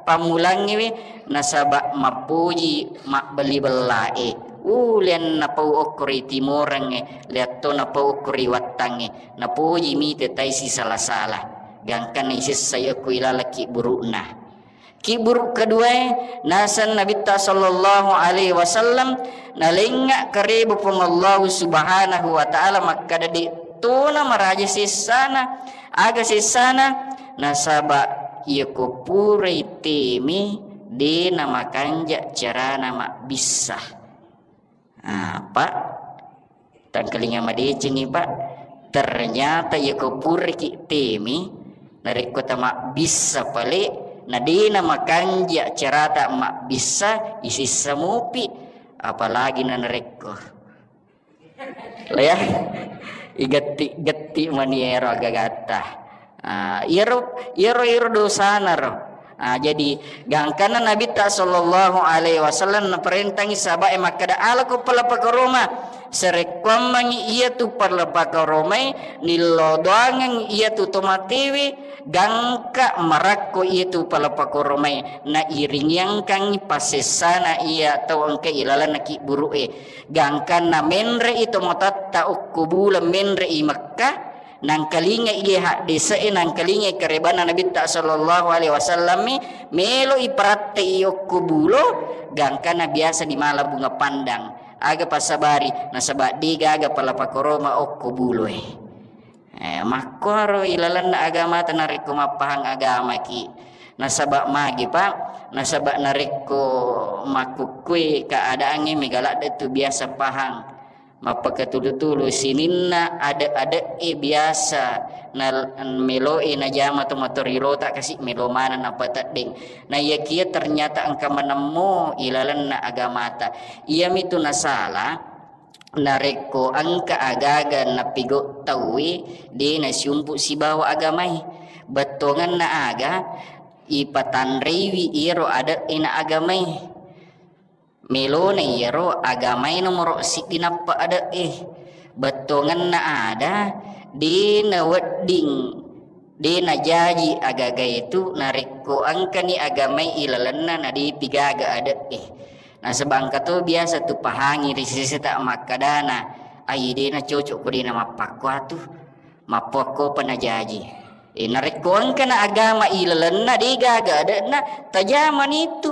pammulangngewe nasaba mappoji mabbelli bellae. Ulian napau okko ri timorengnge, liatto napau okko ri wattangnge, napoji mite tai sisala-sala. Gangkanna isessai okko ilaleng kibburu'na. Kibburu keduae, naseng Nabitta sallallahu alaihi wasallam, nalengnga kareba Puang Allahu Subhanahu wa Ta'ala makkada, de tona maraja sessana. Aga sessana? Nasaba iyako purai teme, de namakanja carana mabbissa. Ah, Pak, tangkalinga madecengi, Pak. Ternyata iyako puraki teme, narekko tamabbissa pale, na de namakanja carata mabbissa, isissa mupi, apalagi na narekko. Lah ya, igetti-getti mani ero agagatta. Ah, iyaro, iyaro, iyaro dosana ro. Ah, jadi gangkanna Nabitta sallallahu alaihi wasallam naparentangi sahaba'e makkada, "Alako palapa koroma." Sarekkuammengi iyatu palapa koromai, nillodoangeng iyatu tomatewe, gangka marakko iyatu palapa koromai, nairingiangkangngi passessana iya tau engka ilalenna kibburu'e. Gangkanna menre'i tomatoatta okko buleng menre'i Mekkah, nangkalingai iye haddese'e, nangkalingai karebanna Nabitta sallallahu alaihi wasallammi, melo'i paratte'i okko bulo, gangkanna biasa di mala bunga pandang. Aga passabari, nasaba de gaga pala pakoroma okko buloe. Eh, makkoro ilalenna agamata narekko mappahang agamaki. Nasaba magi, Pak? Nasaba narekko makkukkue keadaangnge mega ladde tu biasa pahang. Mappakatulu-tulu sininna ade-ade'e biasa na meloe najama to matorirota kasi melo maneng napateddeng. Na iyakia ternyata engka manemmo ilalenna agamata. Iyamitu nasala, narekko engka agaga napigau tauwe, de nasiumpu sibawa agamae. Bettuangenna aga ipatanreiwi iyaro ade'e na agamae. Melona iyaro agamae nomoro siddi nappa ade'e. Bettuangenna ada, de nawedding, de najaji agagae tu narekko engkani agamae ilalenna na depi gaga ade'e. Nasaba engka to biasa tu pahangi ri seseta makkadana, ai de nacocok ko de namappakkuatu, mappakko pa najaji. Eh, narekko engkana agama ilalenna de gaga ade'na, tajamani tu.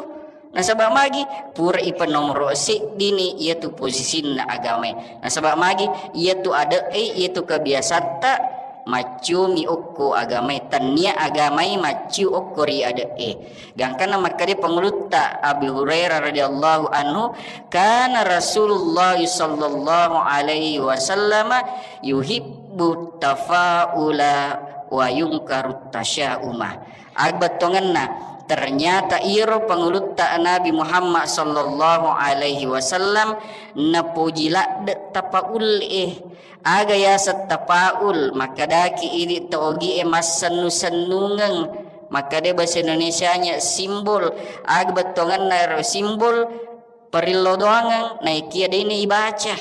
Nasaba magi pura ipa nomoro seddini iyatu posisinna agamae. Nasaba magi iyatu ade'e, iyatu kebiasatta maccumi okko agamae, tannia agamae macciu okko ri ade'e. Gangkanna makkeda pangulutta Abi Hurairah radhiyallahu anhu, kana Rasulullah sallallahu alaihi wasallam yuhibbu tafaula wa yungkaru tasyauma. Agbettongenna, ternyata iro pangulutta Nabi Muhammad sallallahu alaihi wasallam napoji ladde tapaul e. Aga yaseng tapaul, makkadaki idi to ogi e massennu-sennungeng, makkada bahasa Indonesianya simbol. Aga bettongenna ero simbol, parillo doangeng, naikia deni ibaca.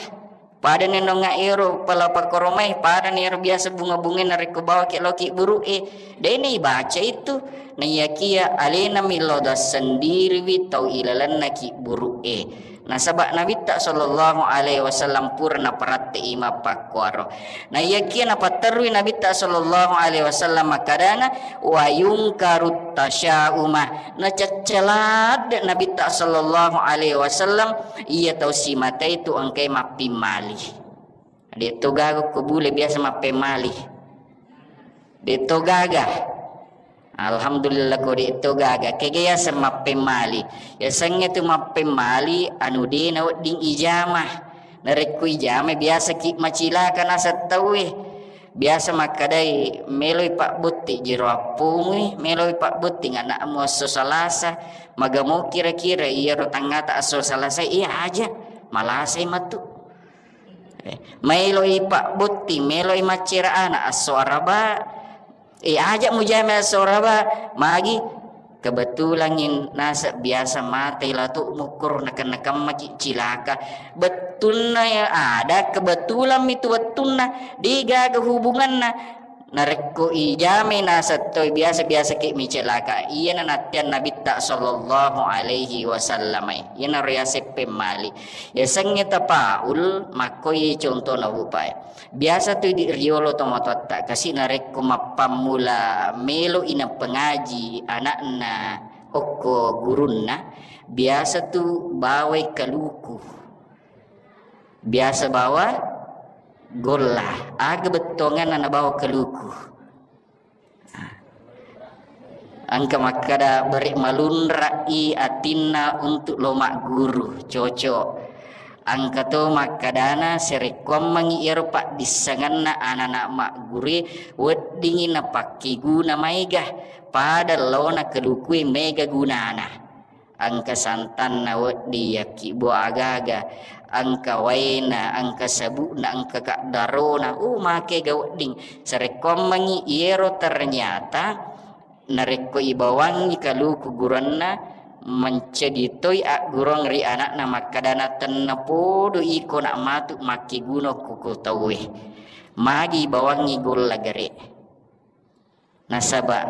Pada nenonga ero pala pakkoromai, pada ni ero biasa bunga-bunga narekko bawaki loki buru e, deni ibaca itu. Naiyakia alena millo sendiriwi tau ilalenna ki buru e. Nasaba Nabitta sallallahu alaihi wasallam pura naparatte i mappakkuaro. Naiyakia napatterui Nabitta sallallahu alaihi wasallam makkadana, wa yungkaru tasyauma. Nacaccaladde Nabitta sallallahu alaihi wasallam iya tau simatai tu engkai mappimmali. De to gaga ko bule biasa mappemmali. De to gaga. Alhamdulillah ko de to gaga. Kega yaseng mappemmali. Yasengnge tu mappemmali anu de na wedding ijama. Narekko ijama biasa ki macilaka naseng tauwe. Biasa makkadai, meloi pabbotti jero appomui, meloi pabbotti anakmu esso Salasa. Magamo kira-kira iyaro tangngata esso Salasa, iya aja malasai matu. Eh, maeloi pabbotti, meloi maccera ana esso Araba. Eh, aja mujama esso Araba, magi kebetulan in nasa biasa mate latu mukkuru nakenna-kemmaki cilaka. Bettunna ya ada, kebetulan mitu wettunna, de gaga hubunganna. Narekko ijamai naseng toi biasa-biasa ki micilaka, iyana nattiang Nabitta sallallahu alaihi wasallam. Iyanaro yaseng pemmali. Yasengnge tapaul, makkoi contona bupae. Biasa tu idi riolo tomatoatta kasi narekko mappammula melo i napengaji anakna okko gurunna, biasa tu bawai kaluku. Biasa bawa golla. Aga bettonganna nabawa kaluku. Engka makkada, bere malunrai atinna untuk lo magguru, cocok. Engka to makkadana, sarekkuammengngi iyaro paddissengenna anana maggurue, weddingngi napakkeguna maega, pada laona kalukue maega gunana. Engka santanna wedding, yakkibbo agaga, engka waena, engka sabu'na, engka kaddarona, uh, makega wedding. Sarekkuammengngi iyero ternyata narekko ibawangngi kaluku guranna, mencedi toi agguruang ri anakna makkadana, tennapodo iko nak matu makkeguna ko, ko tauwe. Magi ibawangngi golla gare. Nasaba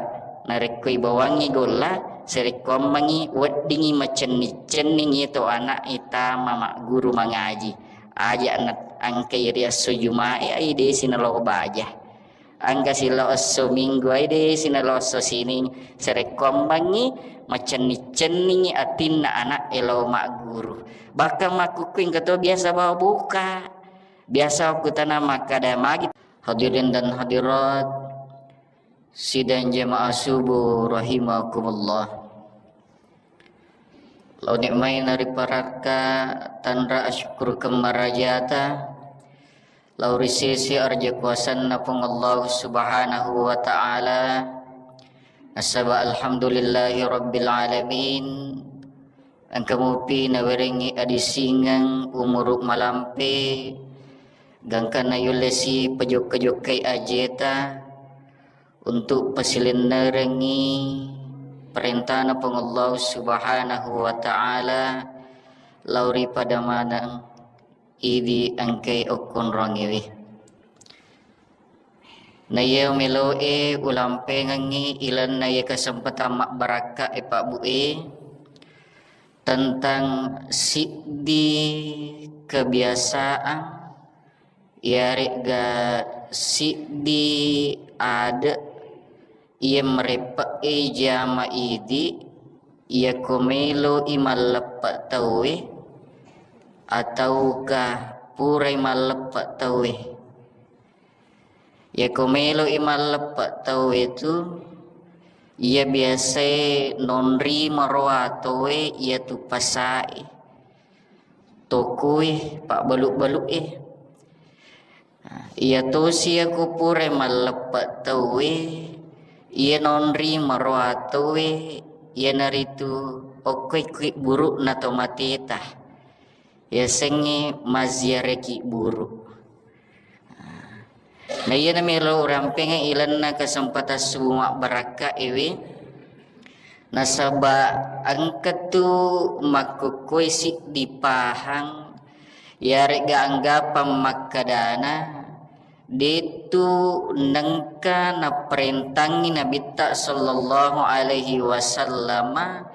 narekko ibawangngi golla, sarekkuammengngi weddingngi macenning-cenning iyatu anak e tama magguru mangaji. Aja na engkai ri esso Jumae, ai desi nalo baja. Engka silao esso minggu ai de' sinalo esso sining, sarekkuammengngi macenning-cenningngi atinna ana'e lao magguru. Bahkan makkukkuing engka to biasa bawa buka. Biasa wakkutana makkada magi. Hadirin dan hadirat, sidang jamaah subuh rahimakumullah. Lao nikmai nariparakka tanra asyukurkeng marajata, lao ri sese arja kuasanna Puang Allah Subhanahu wa Ta'ala. Nasaba alhamdulillahi rabbil alamin, engka mupi nawerengngi adisingeng umuru malampe, gangkanna yullesi pajokka-jokkai ajeta, untuk pasilennerengngi perintana Puang Allah Subhanahu wa Ta'ala lao ri pada maneng idi engkai okkonrongiwi. Na iya meloe ulampengengngi ilenna iya kesempatan mabbarakka e Pak Bu e, tentang siddi kebiasaan iyare'ga siddi ade' iya mareppe'e jama idi, iyako meloi malleppe' tauwe, atauka purai malleppe' tauwe. Iyako meloi malleppe' tauwe tu, iya biasae nonri maroa tauwe iyatu pasae, tokoe, pabbalu-balu'e. Nah, iya tosi iyako purai malleppe' tauwe, iya nonri maroa tauwe, iyanaritu okkoe kibburu' na to mateta. Yasengnge mazziaraki buru'. Na iyana melo urampengngi ilenna kesempatan subuh mabbarakka ewe. Nasaba engkatu makkukkue siddi pahang iyare'ga anggapang makkadana, de'tu nengka naparentangngi Nabitta sallallahu alaihi wasallama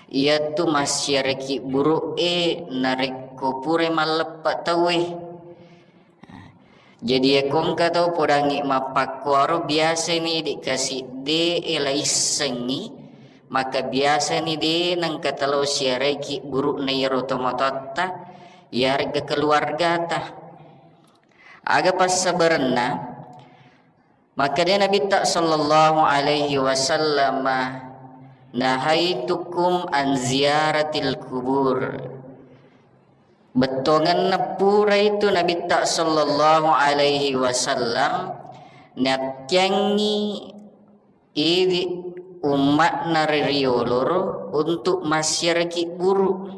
iyatu massiaraki buru'e narekko purai malleppe tauwe. Jadi, iyako engka tau podangngi mappakkuaro, biasani idi' kasidde'e laissengngi, maka biasani de' nengka talao siaraiki buru'na iyaro tomatoatta, iyare'ga keluargata. Aga passabarenna? Makkeda Nabitta sallallahu alaihi wasallam, "Nahaitukum an ziyaratil kubur." Bettuangenna puraitu Nabitta sallallahu alaihi wasallam nattiangngi idi' umma'na ri rioloro untuk massiaraki buru'.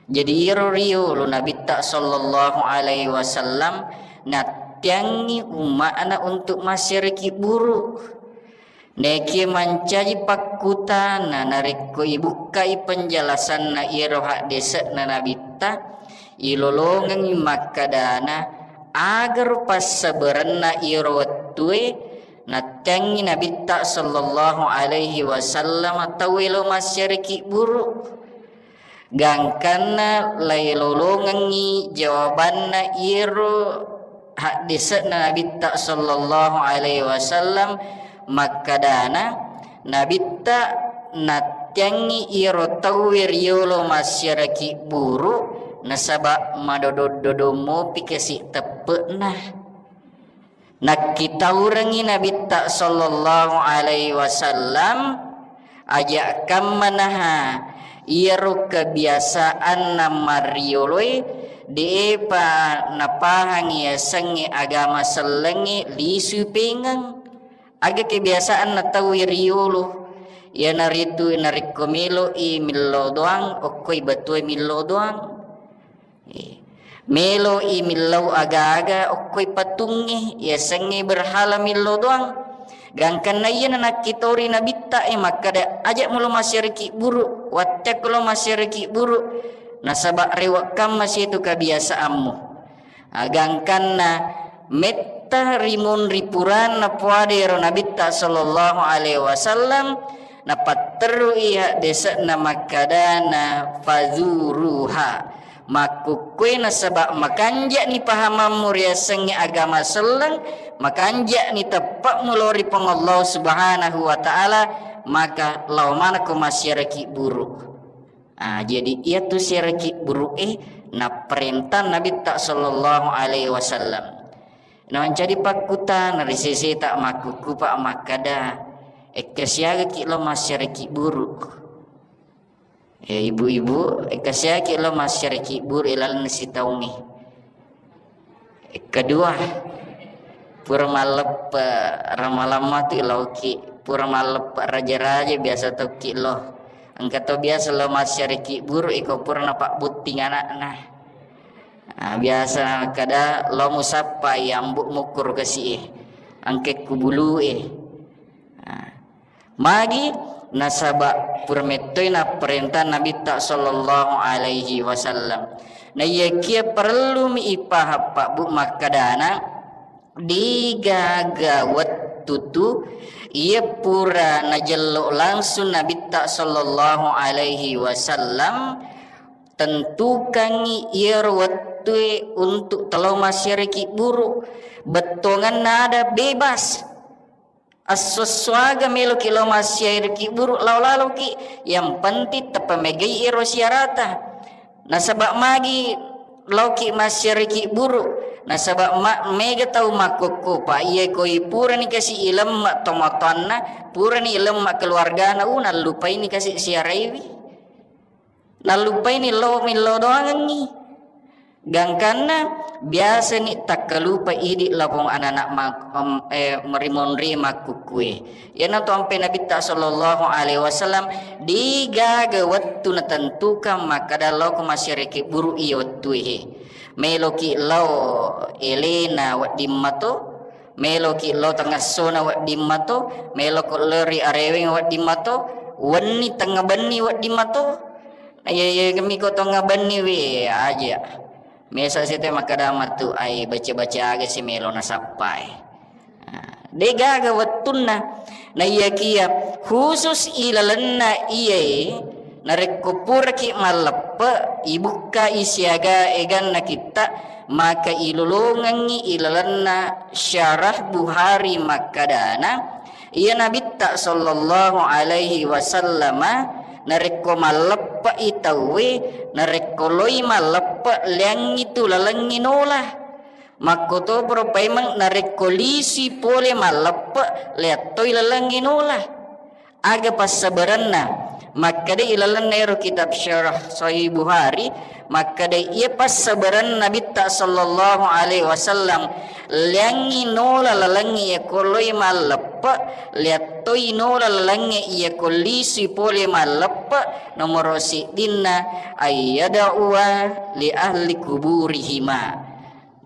Jadi, iyaro riolo Nabitta sallallahu alaihi wasallam nattiangngi umma'na untuk massiaraki buru'. Naekia mancaji pakkutana narekko ibukkai penjelasanna iyaro haddese'na Nabitta, ilolongengngi makkadana, agaro passabarenna iyaro wettue nattiangngi Nabitta sallallahu alaihi wasallam tauwe lo massiaraki buru'. Gangkanna lailolongengngi jawabanna iyaro haddese'na Nabitta sallallahu alaihi wasallam makkadana, Nabitta nattiangngi iyaro tauwe riolo massiaraki buru', nasaba madodong-dodong mopi kasi' teppe'na. Nakkitaurengngi Nabitta sallallahu alaihi wasallam, aja' kammanaha iyaro kebiasaanna marrioloe, de'pa napahang yasengnge agama sellengnge lisui pengeng. Aga kebiasaanna tauwe riolo, iyanaritu narekko melo'i millau doang, okkoi batue millau doang. Eh, melo'i millau aga-aga okkoi patungnge, yasengnge berhala millau doang. Gangkanna iyana nakkitori Nabitta e makkada, "Aja' mulo massiaraki buru', watteakko lo massiaraki buru', nasaba' rewe' kamma situ kabiasaammu." Agangkanna metta rimunri puranna puada ero Nabitta sallallahu alaihi wasallam, napatterui haddese'na makkadana, "Fazuruha, Makkukkue nasaba makanja'ni pahamammu riasengnge agama selleng, makanja'ni teppe'mu lao ri Puang Allah Subhanahu wa Ta'ala, maka lao manekko massiaraki buru. Ah, jadi iyatu siaraki buru'e napparenta Nabitta sallallahu alaihi wasallam. Namancaji pakkutana ri seseta makkukkupa makkada, "Ekka siagaki lao massiaraki buru?" Eh, ibu-ibu, engka siaki lo massiaraki buru ilalenna sitaungnge. Kedua, pura malleppe ramalamma tu ilauki, pura malleppe raja-raja biasa tokki lo. Engka to biasa lo massiaraki buru iko pura napabbutting anakna. Ah, biasa kada lo musappa yambu mukkuru kasi e, angke kubulu e. Ah. Magi? Nasaba pura mettoi napparenta Nabitta sallallahu alaihi wasallam. Naiyakia parellumi ipahang pabbu makkadana, degaga wettu tu iya pura najello langsung Nabitta sallallahu alaihi wasallam, tentukangngi iyaro wettue untuk telo massiaraki buru. Bettuanganna ada bebas. Esso-essoaga meloki lao massiaraki buru lao laloki, yang penting teppa megai ero siarata. Nasaba magi laoki massiaraki buru, nasaba ma-, mega tau makkokkopa iya koi purani kasi ilemma tomatoanna, purani ilemma keluargana, u nallupaini kasi siaraiwi. Nallupaini lo millau doangengngi. Gangkanna biasani takkalupa idi lapong anana ma-, em, eh, rimonri makkukkue. Iyanatu ampe Nabitta sallallahu alaihi wasallam, degaga wettu natentukan makkada lao ko massiaraki buru iya wettue he. Meloki lao elena wedding mato, meloki lao tengessona wedding mato, meloko lao ri areweng wedding mato, wenni tengnga benni wedding mato. Iya, iya, kami ko tengnga benni we aja. Mesa sete makkada matu ai baca-baca aga si melo nasappai. Nah, degaga wettunna. Naiyakia khusus ilalenna iyae, narekko puraki malleppe, ibukkai siaga eganna kitta, maka ilolongengngi ilalenna syarah Buhari makkadana, iya Nabitta sallallahu alaihi wasallama narekko malleppe'i tauwe, narekko loi malleppe, leangngi tu lalengngi nola. Makkotoparo paimeng narekko lisui pole malleppe, leattoi lalengngi nola. Aga passabarenna? Makkeda ilalenna ero kitab Syarah Sahih Buhari, makkeda iya passabarenna Nabitta sallallahu alaihi wasallam, leangngi nola lalengnge iya ko loi malleppe, leattoi nola lalengnge iya ko lisui pole malleppe, nomoro siddinna ayyada'uwa li ahli kuburihima.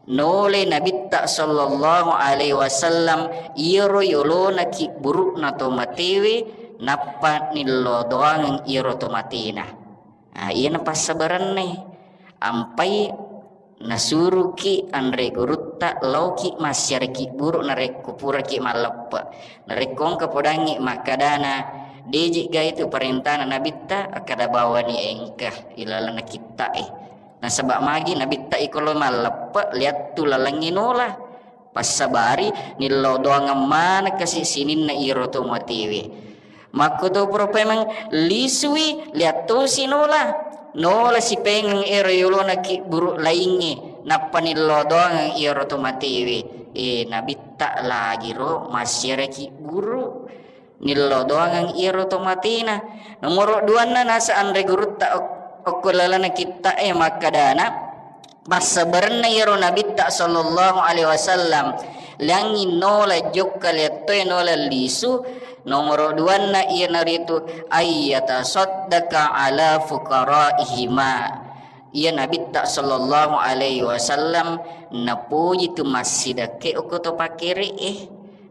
Nole Nabitta sallallahu alaihi wasallam iyaro yolona kibburu'na to matewe, nappa nillo doangeng iyaro to matena. Ah, iyana passabarenna. Ampai nasuruki anre gurutta laoki massiaraki buru narekko puraki malleppe. Narekko engka podangngi makkadana, deji ga itu parentana Nabitta, akkada bawani engka ilalenna kitta'e. Nasaba magi Nabitta iko lo malleppe, liattu lalengngi nola. Passabari nillo doangeng maneng kasi sininna iro to matewe. Makkotoparo paimeng lisui, liattosi nola. Nola sipengeng ero yolona kibburu laingnge, nappa nillo doangeng iro to matewe. Eh, Nabitta lagiro massiaraki buru. Nillo doangeng iyaro to matena. Nomoro duanna nasa anre gurutta ok-, okko lalana kitta'e makkadana, passabarenna iyaro Nabitta sallallahu alaihi wasallam, liangngi nola jokka liattoe nola lisu. Nomoro duanna iyanaritu ayyatasaddaka ala fuqaraihima. Iya Nabitta sallallahu alaihi wasallam napoji tu massidakke okko to pakkere'e.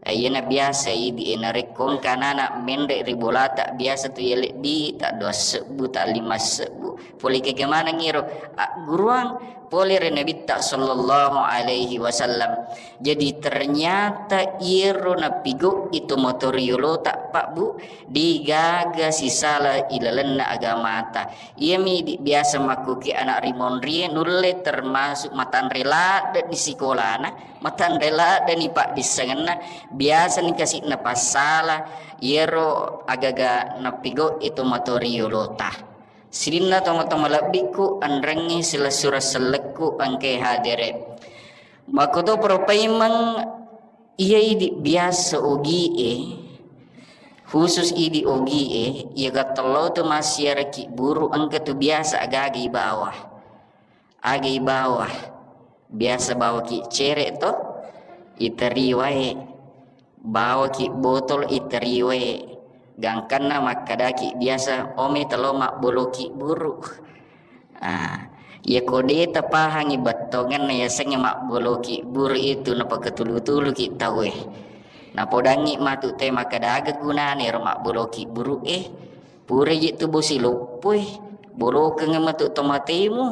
Iyana biasa idi e, narekko engka anana menre ri bolata, biasa tu yalebbi ta dua sebbu, ta lima sebbu. Pole kega maneng iro agguruang pole ri Nabitta sallallahu alaihi wasallam. Jadi ternyata iyaro napigau'i tomatoa riolota, Pak, Bu, degaga sisala ilalenna agamata. Iyami idi biasa makkuki anak rimonrie nulle termasuk matanre ladde'ni sikolana, matanre ladde'ni paddissengenna, biasani kasi napassala iyaro agaga napigau'i tomatoa riolota. Sininna tomatoa malebbikku, anrengngi silessureng sellekku engkae hadere. Makkutoparo paimeng iya idi biasa ogie, khusus idi ogie, iya gattallao tu massiaraki buru engka tu biasa agaga ibawa. Aga ibawa, biasa bawaki cere to, iteri wae, bawaki botol iteri wae, gangkanna makkadaki biasa, "Ome telo mabboloki buru." Ah, iya ko de tapahangi bettongenna yasengnge mabboloki buru itu napakatulu-tuluki tauwe. Napodangngi matu te makkada aga gunana ero mabboloki buru e. Pura je tu bosi loppoi, bolokeng matu tomatemu.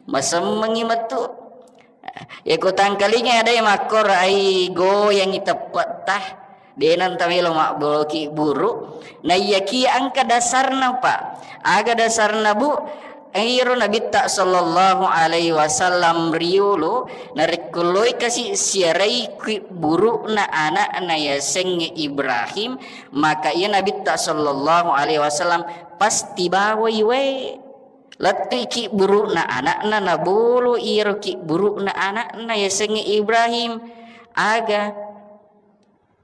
Masemmengngi metu. Iya ko tangkalinga ada makkoro ai goyangi teppetta. De nanta melo mabboloki buru. Na iyaki engka dasarna, Pak. Aga dasarna, Bu? Iro Nabitta sallallahu alaihi wasallam riolo, narekko loi kasi siarai ki buru'na anakna yasengnge Ibrahim, maka iya Nabitta sallallahu alaihi wasallam pasti bawai wae. Lettuiki buru'na ana'na, nabolo iyaro ki buru'na ana'na yasengnge Ibrahim. Aga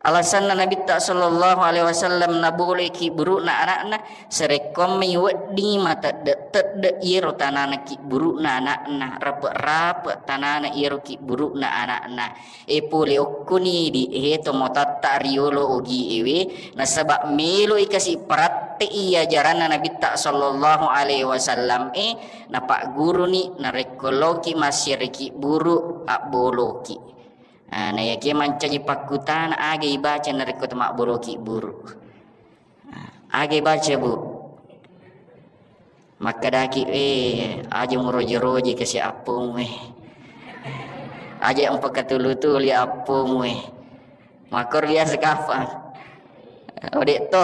alasanna Nabitta sallallahu alaihi wasallam naboloi ki buru'na ana'na? Sarekkoammai weddingngi matedde-tedde iyaro tanana ki buru'na ana'na, rape-rape tanana iyaro ki buru'na ana'na. E pole okkoni di, he tomatoatta riolo ogi ewe, nasaba meloi kasi paratte'i ajaranna Nabitta sallallahu alaihi wasallam e, napagguruni narekko laoki massiaraki buru abboloki. Ah, na yakia mancaji pakkutana aga ibaca narekko temabboloki buru. Ah, aga ibaca, Bu? Makkedaki, "Eh, aja muroje-roje kasi appomu, eh. Aja mpakatulu-tuli appomu, eh." Makkoro biasa kapang. Ode to,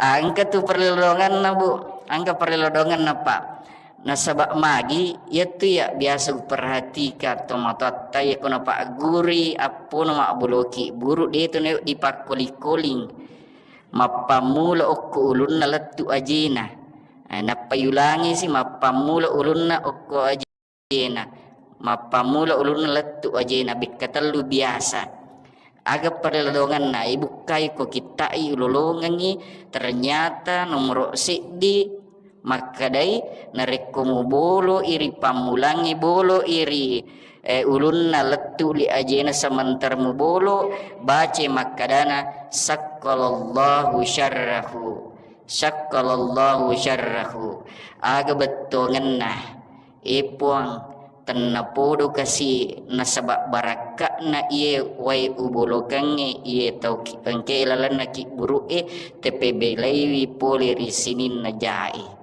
engka tu perlindunganna, Bu. Engka perlindunganna, Pak. Nasaba magi, iyatu ya biasa uperhatikan tomatoatta, iya ko napagguri appona mabboloki buru, de tu na dipakkoli-koling. Mappammula okko ulunna lettu ajena. Eh, nappa yulangisi mappammula ulunna okko ajena. Mappammula ulunna lettu ajena, bekka tellu biasa. Aga perlindunganna, ibukkai ko kitta'i ulolongengngi, ternyata nomoro seddi makkedai, narekko mubolo iri pammulangngi, bolo iri, eh, ulunna lettu li ajena sementara mubolo, bace makkadana, "Sakkalallahu syarrahu, sakkalallahu syarrahu." Aga bettongenna, e Puang, tennapodo kasi nasaba barakka'na iye wae ubolokengnge iye tau ki-, engke lalenna ki buru'e, tepebelaiwi pole ri sininna jae.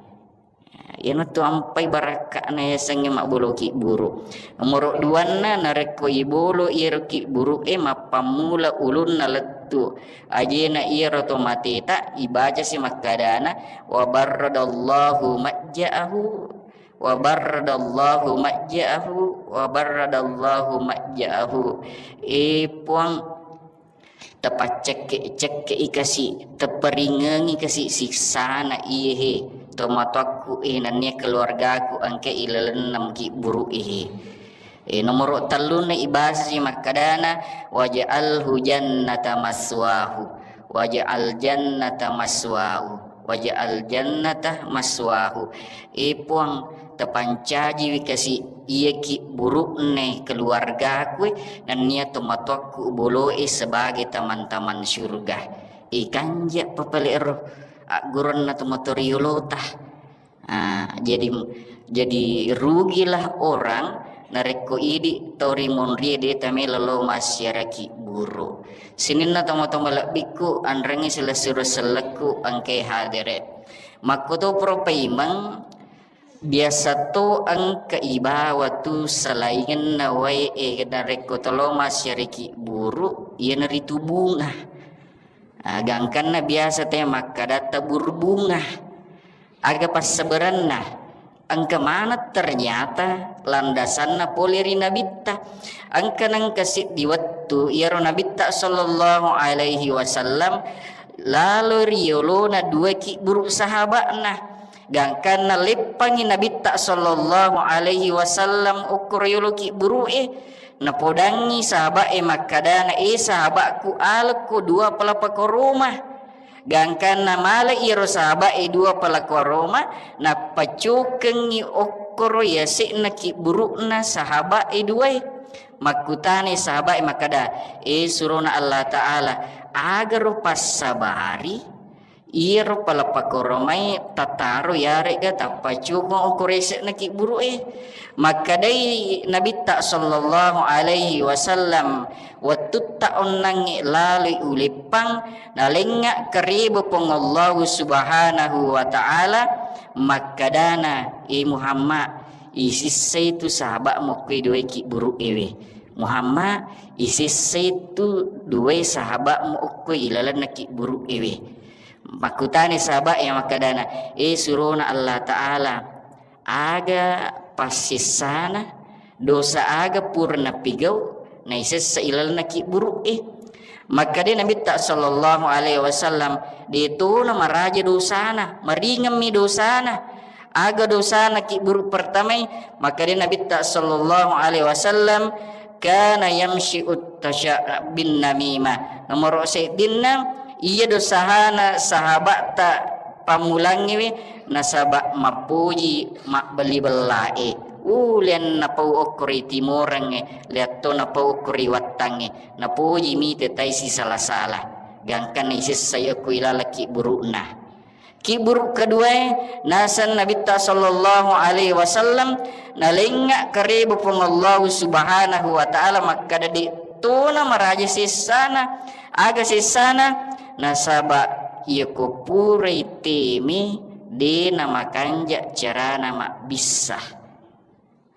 Iyanatu ampai barakka'na yasengnge mabboloki buru. Nomoro duanna, narekko ibolo iyaro ki buru'e mappammula ulunna lettu ajena iyaro to mateta, ibacasi makkadana, "Wa barradallahu majja'ahu, wa barradallahu majja'ahu, wa barradallahu majja'ahu." E Puang, tapaccekke-cekke'i kasi, taparingengi kasi siksana iyehe tomatoakku e, nennia keluargaku engka ilalenna maki buru'e. E, nomoro tellunna ibasasi makkadana, "Waj'alhu jannata maswahu, waj'al jannata maswahu, waj'al jannata maswahu." E Puang, tapancajiwi kasi iyaki buru'ne keluargaku e, nennia tomatoakku boloe sebagai taman-taman surga. E, kanja papale ero agguronna tomatoa riolota. Ah, jadi, jadi rugilah orang narekko idi tau rimonrie de tamela lao massiaraki buru. Sininna tomatoa malebbikku, anrengngi silessureng sellekku engkae hadere. Makkutoparo paimeng, Biasa to engka ibawa tu salaingenna wae, e, narekko tolo massareki buru, iyanaritu bunga. Ah, gangkanna biasa te makkadatta buru bunga. Aga passabaranna? Engka maneng ternyata landasanna pole ri Nabitta. Engka nengka siddi wettu iyaro Nabitta sallallahu alaihi wasallam lalo ri yolona dua kibburu sahaba'na. Gangkanna leppangngi Nabitta sallallahu alaihi wasallam okkoro yolo kibburu'e, napodangngi sahaba'e makkadana, "E sahaba'ku, alekko dua palapa koroma." Gangkanna male iyaro sahaba'e dua palapa koroma, nappacukengngi okkoro yase'na kibburu'na sahaba'e duae. Makkutani sahaba'e makkada, "E surona Allah Ta'ala, agaro passabari iyaro palapa koromai tataro yarega tappacukeng okkoro yase'na kibburu'e?" Makkedai Nabitta sallallahu alaihi wasallam, "Wettutta onnangnge laloi uleppang, nalengnga kareba Puang Allahu Subhanahu wa Ta'ala, makkedana, 'E Muhammad, isissai tu sahaba'mu okkoe duae kibburu'ewe. Muhammad, isissai tu duae sahaba'mu okkoe ilalenna kibburu'ewe.'" Makkutani sahaba'e makkedana, "E surona Allah Ta'ala, aga passessana, dosa aga pura napigau, naisessa ilalenna kibburu'e?" Makkeda Nabitta sallallahu alaihi wasallam, "De tona maraja dosana, maringemmi dosana." Aga dosana kibburu pertamai? Makkeda Nabitta sallallahu alaihi wasallam, "Kana yamsyi uttasya bin namimah." Nomoro seddinna, iya dosana sahaba'ta pammulangngewe nasaba mappoji mabbelli bellae. Ulian napau okkori timorengnge, liatto napau okkori wattangnge, napoji mite tai sisala-sala. Gangkanna isessai okko ilaleng kibburu'na. Kibburu keduae, naseng Nabitta sallallahu alaihi wasallam, nalengnga kareba Puang Allahu Subhanahu wa Ta'ala makkeda, de tona maraja sessana. Aga sessana? Nasaba iyako purai teme, de namakanja carana mabbissa.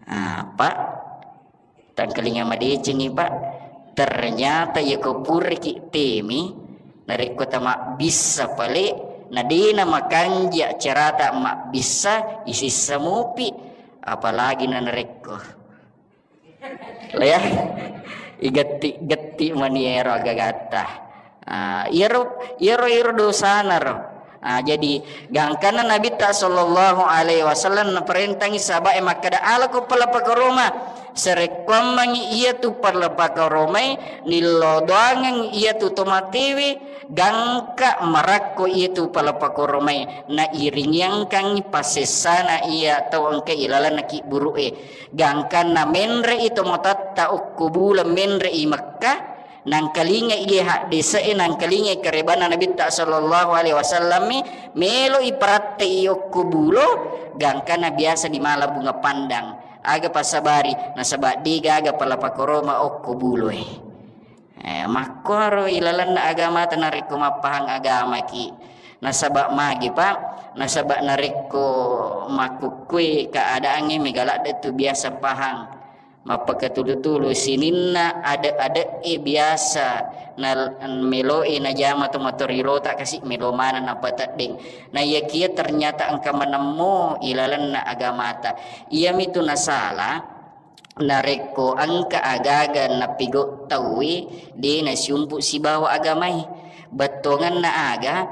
Ah, Pak, tangkalinga madecengi, Pak. Ternyata iyako puraki teme, narekko tamabbissa pale, na de namakanja carata mabbissa, isissa mupi, apalagi na narekko. Lea, igetti-getti mani ero agagatta. Ah, iyaro, iyaro, iyaro dosana ro. Ah, jadi gangkanna Nabitta sallallahu alaihi wasallam naparentangi sahaba'e makkeda, "Alako palapa koroma." Sarekkuammengngi iyatu palapa koromai, nillodoangeng iyatu tomatewe, gangka marakko iyatu palapa koromai, nairingiangkangngi passessana iya tau engka ilalenna kibburu'e. Gangkanna menre'i tomatoatta okko bulo menre'i Mekkah, nangkalingai iye haddese'e, nangkalingai karebanna Nabitta sallallahu alaihi wasallammi, melo'i paratte'i okko bulo, gangkanna biasa di mala bunga pandang. Aga passabari? Nasaba de gaga palapa koroma okko buloe. Eh, makkuaro ilalenna agamata narekko mappahang agamaki. Nasaba magi, Pak? Nasaba narekko makkukkue keadaangnge mega ladde tu biasa pahang. Mappakatulu-tulu sininna ade-ade'e biasa na meloe najama to matorirota kasi melo maneng napateddeng. Na iyakia ternyata engka manemmo ilalenna agamata. Iyamitu nasala. Narekko engka agaga napigau tauwe, de nasiumpu sibawa agamae. Bettuangenna aga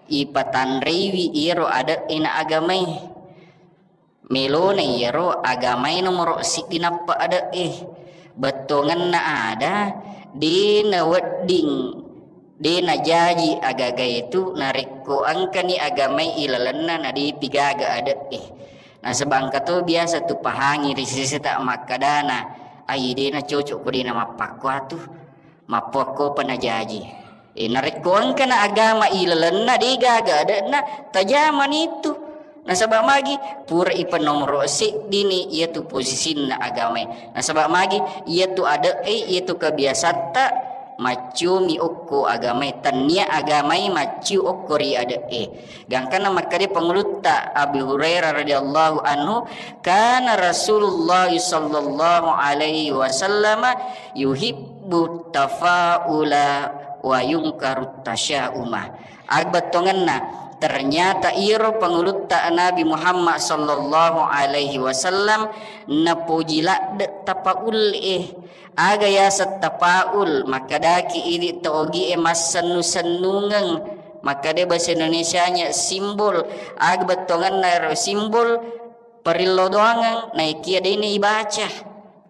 ipatanreiwi iyaro ade'e na agamae. Melona iyaro agamae nomoro siddi nappa ade'e. Bettuangenna ada de nawedding De najaji agagaetu narekko engkani agamai ilalenna na depi gaga ade'e. Nasaba engka to biasa tu pahangi ri seseta makkadana, "Ai, de nacocok ko de namappakkuatu, mappuakkopa najaji." E, narekko engkana agama ilalenna de gaga ade'na, tajamani tu. Nasaba magi? Pura ipanomoro seddini iyatu posisinna agamae. Nasaba magi? Iyatu ade'e, iyatu kebiasatta macciumi okko agamae, tannia agamai macciu okko ri ade'e. Gangkanna makkeda pangulutta Abi Hurairah radhiyallahu anhu, "Kana Rasulullah sallallahu alaihi wasallam yuhibbu tafaula wa yungkaru tasyauma." Aga bettuangenna, ternyata iyaro pangulutta Nabi Muhammad sallallahu alaihi wasallam napoji ladde tapaulle'e. Aga yaseng tapaul? Makkedaki idi to ogie massennu-sennungeng. Makkeda bahasa Indonesianya simbol. Aga bettuangenna ero simbol? Parillo doangeng, naikia de'na ibaca.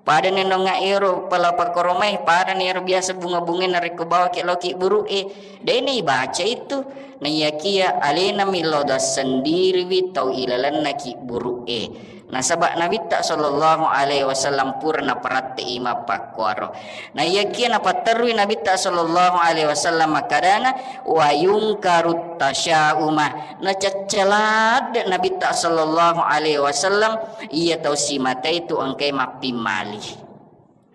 Padani nonga ero pala pakkoromai, padani ero biasa bunga-bunga narekko bawaki lao kibburu'e, de'na ibaca itu. Naiyakia alena millau dassendiriwi tau ilalenna kibburu'e. Nasaba Nabitta sallallahu alaihi wasallam pura naparatte'i mappakkuaro. Naiyakia napatterui Nabitta sallallahu alaihi wasallam makkadana, "Wa yungkaru tasyauma." Nacaccaladde Nabitta sallallahu alaihi wasallam iya tau simatai tu engkai mappimmali.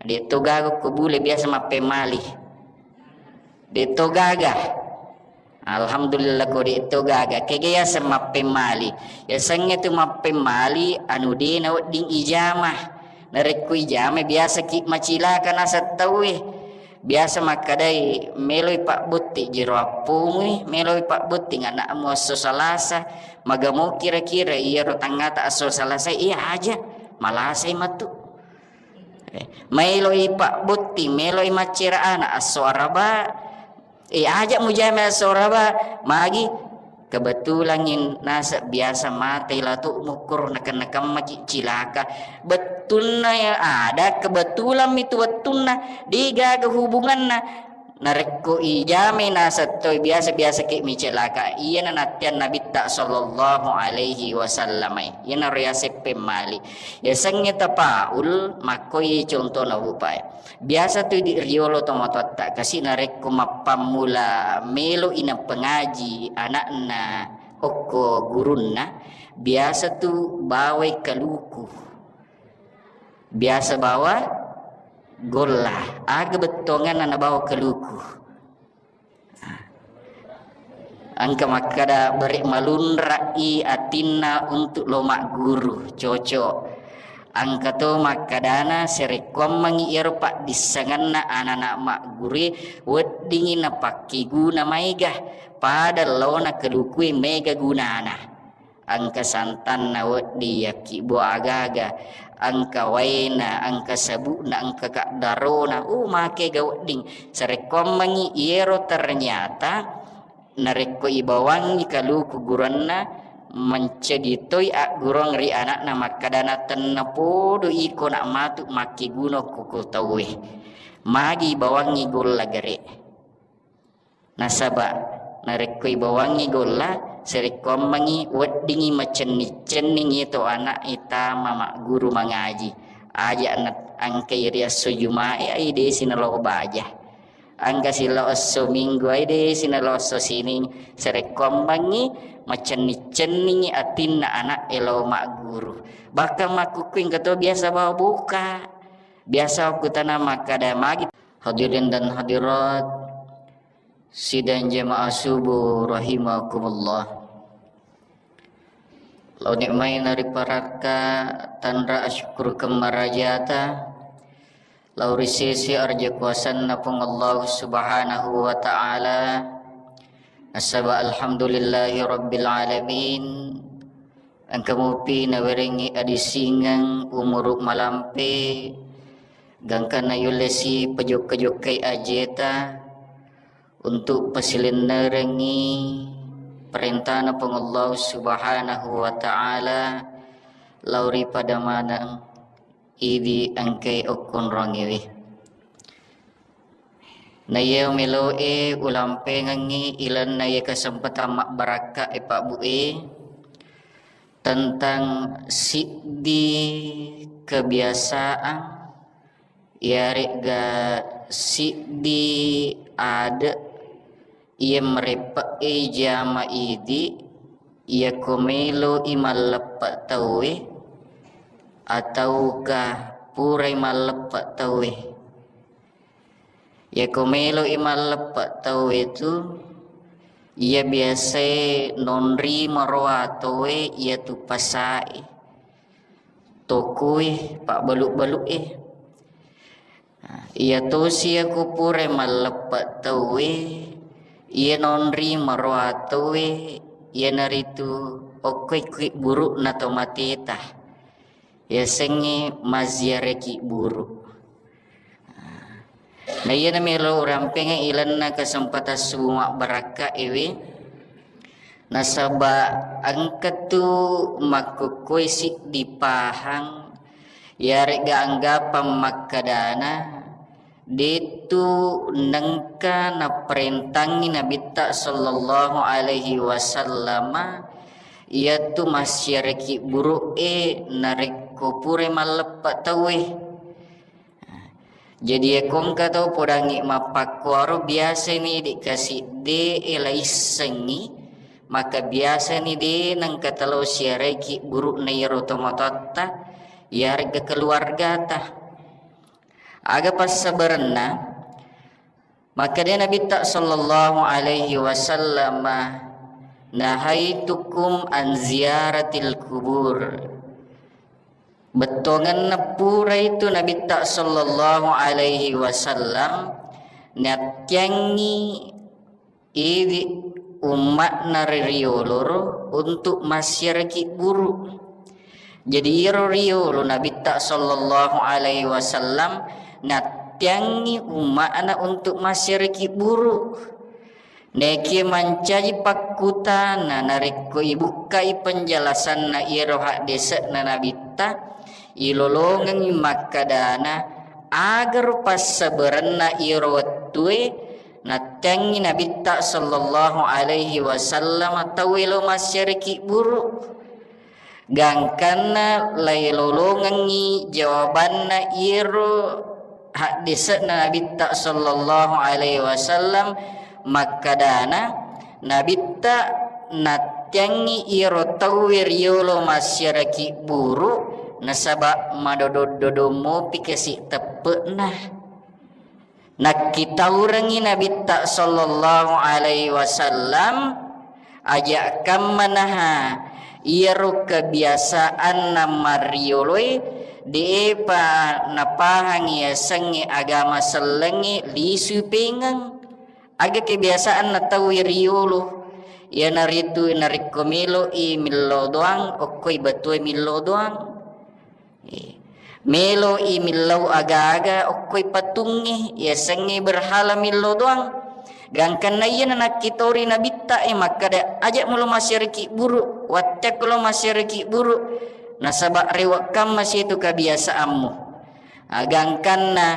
De'to gaga ko bule biasa mappemmali. De'to gaga. Alhamdulillah ko de'to gaga. Kega yaseng mappemmali? Yasengnge tu mappemmali anu de'na wedding ijama. Narekko ijama biasa ki macilaka naseng tauwe. Biasa makkedai, "Meloi pabbotti jero appomui, meloi pabbotti anakmu esso Salasa." Magamo kira-kira iyaro tangngata esso Salasa, iya aja malasai matu. Eh, maeloi pabbotti, meloi maccera ana esso Araba, eh, aja mujama esso Araba, magi kebetulan in-, naseng biasa mate latu mukkoro nakenna-kemmaki cilaka. Bettunna ya ada, kebetulan mitu wettunna, de'gaga hubunganna. Narekko ijamai naseng toi biasa-biasa ki micilaka, iyana nattiang Nabitta sallallahu alaihi wasallamai, iyanaro yaseng pemmali. Yasengnge tapaul, makkoi contona upae. Biasa tu idi riolo tomatoatta kasi narekko mappammula melo i napengaji anakna okko gurunna, biasa tu bawai kaluku. Biasa bawa golla. Aga bettuanganna nabawa kaluku? Engka makkada, "Bere malunrai atinna untuk lo magguru." Cocok. Engka to makkadana, sarekkuammengngi iyaro paddissengenna anana maggurue, weddingngi napakkeguna maega, pada laona kalukue maega gunana. Engka santanna wedding, yakkibbo aga-aga, engka waena, engka sabukna, engka kaddarona, oh, makega wedding. Sarekkuammengngi iyero ternyata narekko ibawangngi kaluku guranna, mencedi toi aggurung ri anakna makkadana, "Tennapodo iko nak matu makkeguna ko, ko tauwe." Magi ibawangngi golla gare. Nasaba narekko ibawangngi golla, sarekkuammengngi weddingngi macenning-cenning iyatu anak e tama magguru mangaji. Aja na engkai ri esso Jumae, ai desi nalao baja. Engka silao esso Minggu, ai desi nalao esso Sining. Sarekkuammengngi macenning-cenningngi atinna anak e lao magguru. Bahkan makkukku engka to biasa bawa boka. Biasa kutana makkada magi. Hadirin dan hadirat, sidang jamaah subuh rahimakumullah. Lao nikmai nariparakka tanra asyukurkeng marajata, lao ri sese arja kuasanna Puang Allah Subhanahu wa Ta'ala. Nasaba alhamdulillahi rabbil alamin. Engka mupi nawerengngi adisingeng umuru malampe, gangkanna yullesi pajokka-jokkai ajeta untuk pasilennerengngi perintana Puang Allah Subhanahu wa Ta'ala lao ri pada maneng idi engkai okkonrongiwi. Na iya meloe ulampengengngi ilenna iya kesempatan mabbarakka e Pak Bu e, tentang siddi kebiasaan, iyaregga siddi ade iya mereppe'e jama idi, iyako melo i malleppe tauwe, atauka purai malleppe tauwe. Iyako melo'i malleppe' tauwe tu, iya biasae nonri maroa tauwe iyatu pasae, tokoe, pabbalu-balu'e. Nah, iya tosi iyako pura malleppe' tauwe, iya nonri maroa tauwe, iyanaritu okkoe kiburu'na to mateta. Yasengnge mazziaraki buru. Na iyana melo urampengnge ilenna kesempatan subuh mabbarakka ewe. Nasaba engka tu makkukkue siddi pahang, yaregga anggapang makkadana, detu nengka naparentangngi Nabitta sallallahu alaihi wasallama, iyatu massiaraki buru'e narekko pura malleppe' tauwe. Jadi, iyako engka tau podangngi mappakkuaro, biasani de' kasidde'e laissengngi, maka biasani de' nengka talo siaraki buru'na iyaro tomatoatta, iyaregga keluargata. Aga passabarenna? Makkeda Nabitta sallallahu alaihi wasallam, "Nahaitukum an ziyaratil kubur." Bettuangenna pura itu Nabitta sallallahu alaihi wasallam nattiangngi idi umma'na ri rioloro untuk massiaraki buru. Jadi, iyaro riolo Nabitta sallallahu alaihi wasallam nattiangngi umma'na untuk massiaraki buru. Nekie mancaji pakkutana narekko ibukkai penjelasanna iyaro haddese'na Nabitta, ilolongengngi makkadana, agaro passabarenna iyaro wettue nattiangngi Nabitta sallallahu alaihi wasallam tauwe lo massiaraki buru. Gangkanna lailolongengngi jawabanna iyaro haddese'na Nabitta sallallahu alaihi wasallam makkadana, Nabitta nattiangngi iyaro tauwe riolo massiaraki buru nasaba madodong-dodong mopi kasi teppe'na. Nakkitaurengngi Nabitta sallallahu alaihi wasallam, aja' kammanaha iyaro kebiasaanna marioloe, de'pa napahangi yasengnge agama sellengnge lisui pengeng. Aga kebiasaanna tauwe riolo, iyanaritu narekko melo'i millau doang, okkoi batue millau doang. Eh, melo'i millau aga-aga okkoi patungnge, yasengnge berhala millau doang. Gangkanna iyana nakkitori Nabitta e makkada, "Aja' mulo massiaraki buru, watteakko lo massiaraki buru, nasaba' rewe' kamma situ kebiasaammu." Ah, gangkanna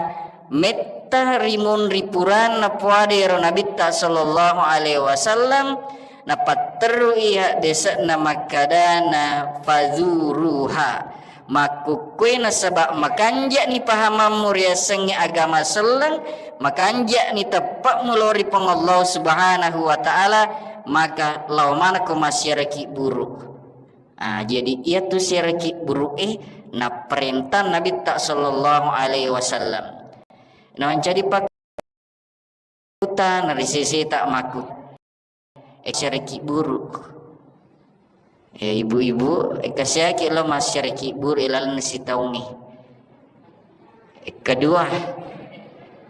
metta rimunri puranna puadero Nabitta sallallahu alaihi wasallam, napatterui haddese'na makkadana, "Fazuruha." Makkukkue nasaba' makanja'ni pahamammu riasengnge agama selleng, makanja'ni teppe'mu lao ri Puang Allah Subhanahu wa Ta'ala, maka lao manekko massiaraki buru. Ah, jadi iyatu siaraki buru'e naparenta Nabitta sallallahu alaihi wasallam. Namancaji pak- Uta nariseseta makku, eh, siaraki buru. Eh, ibu-ibu, eh, kasiaki lo massiaraki buru ilalenna sitaungnge. Eh, kedua,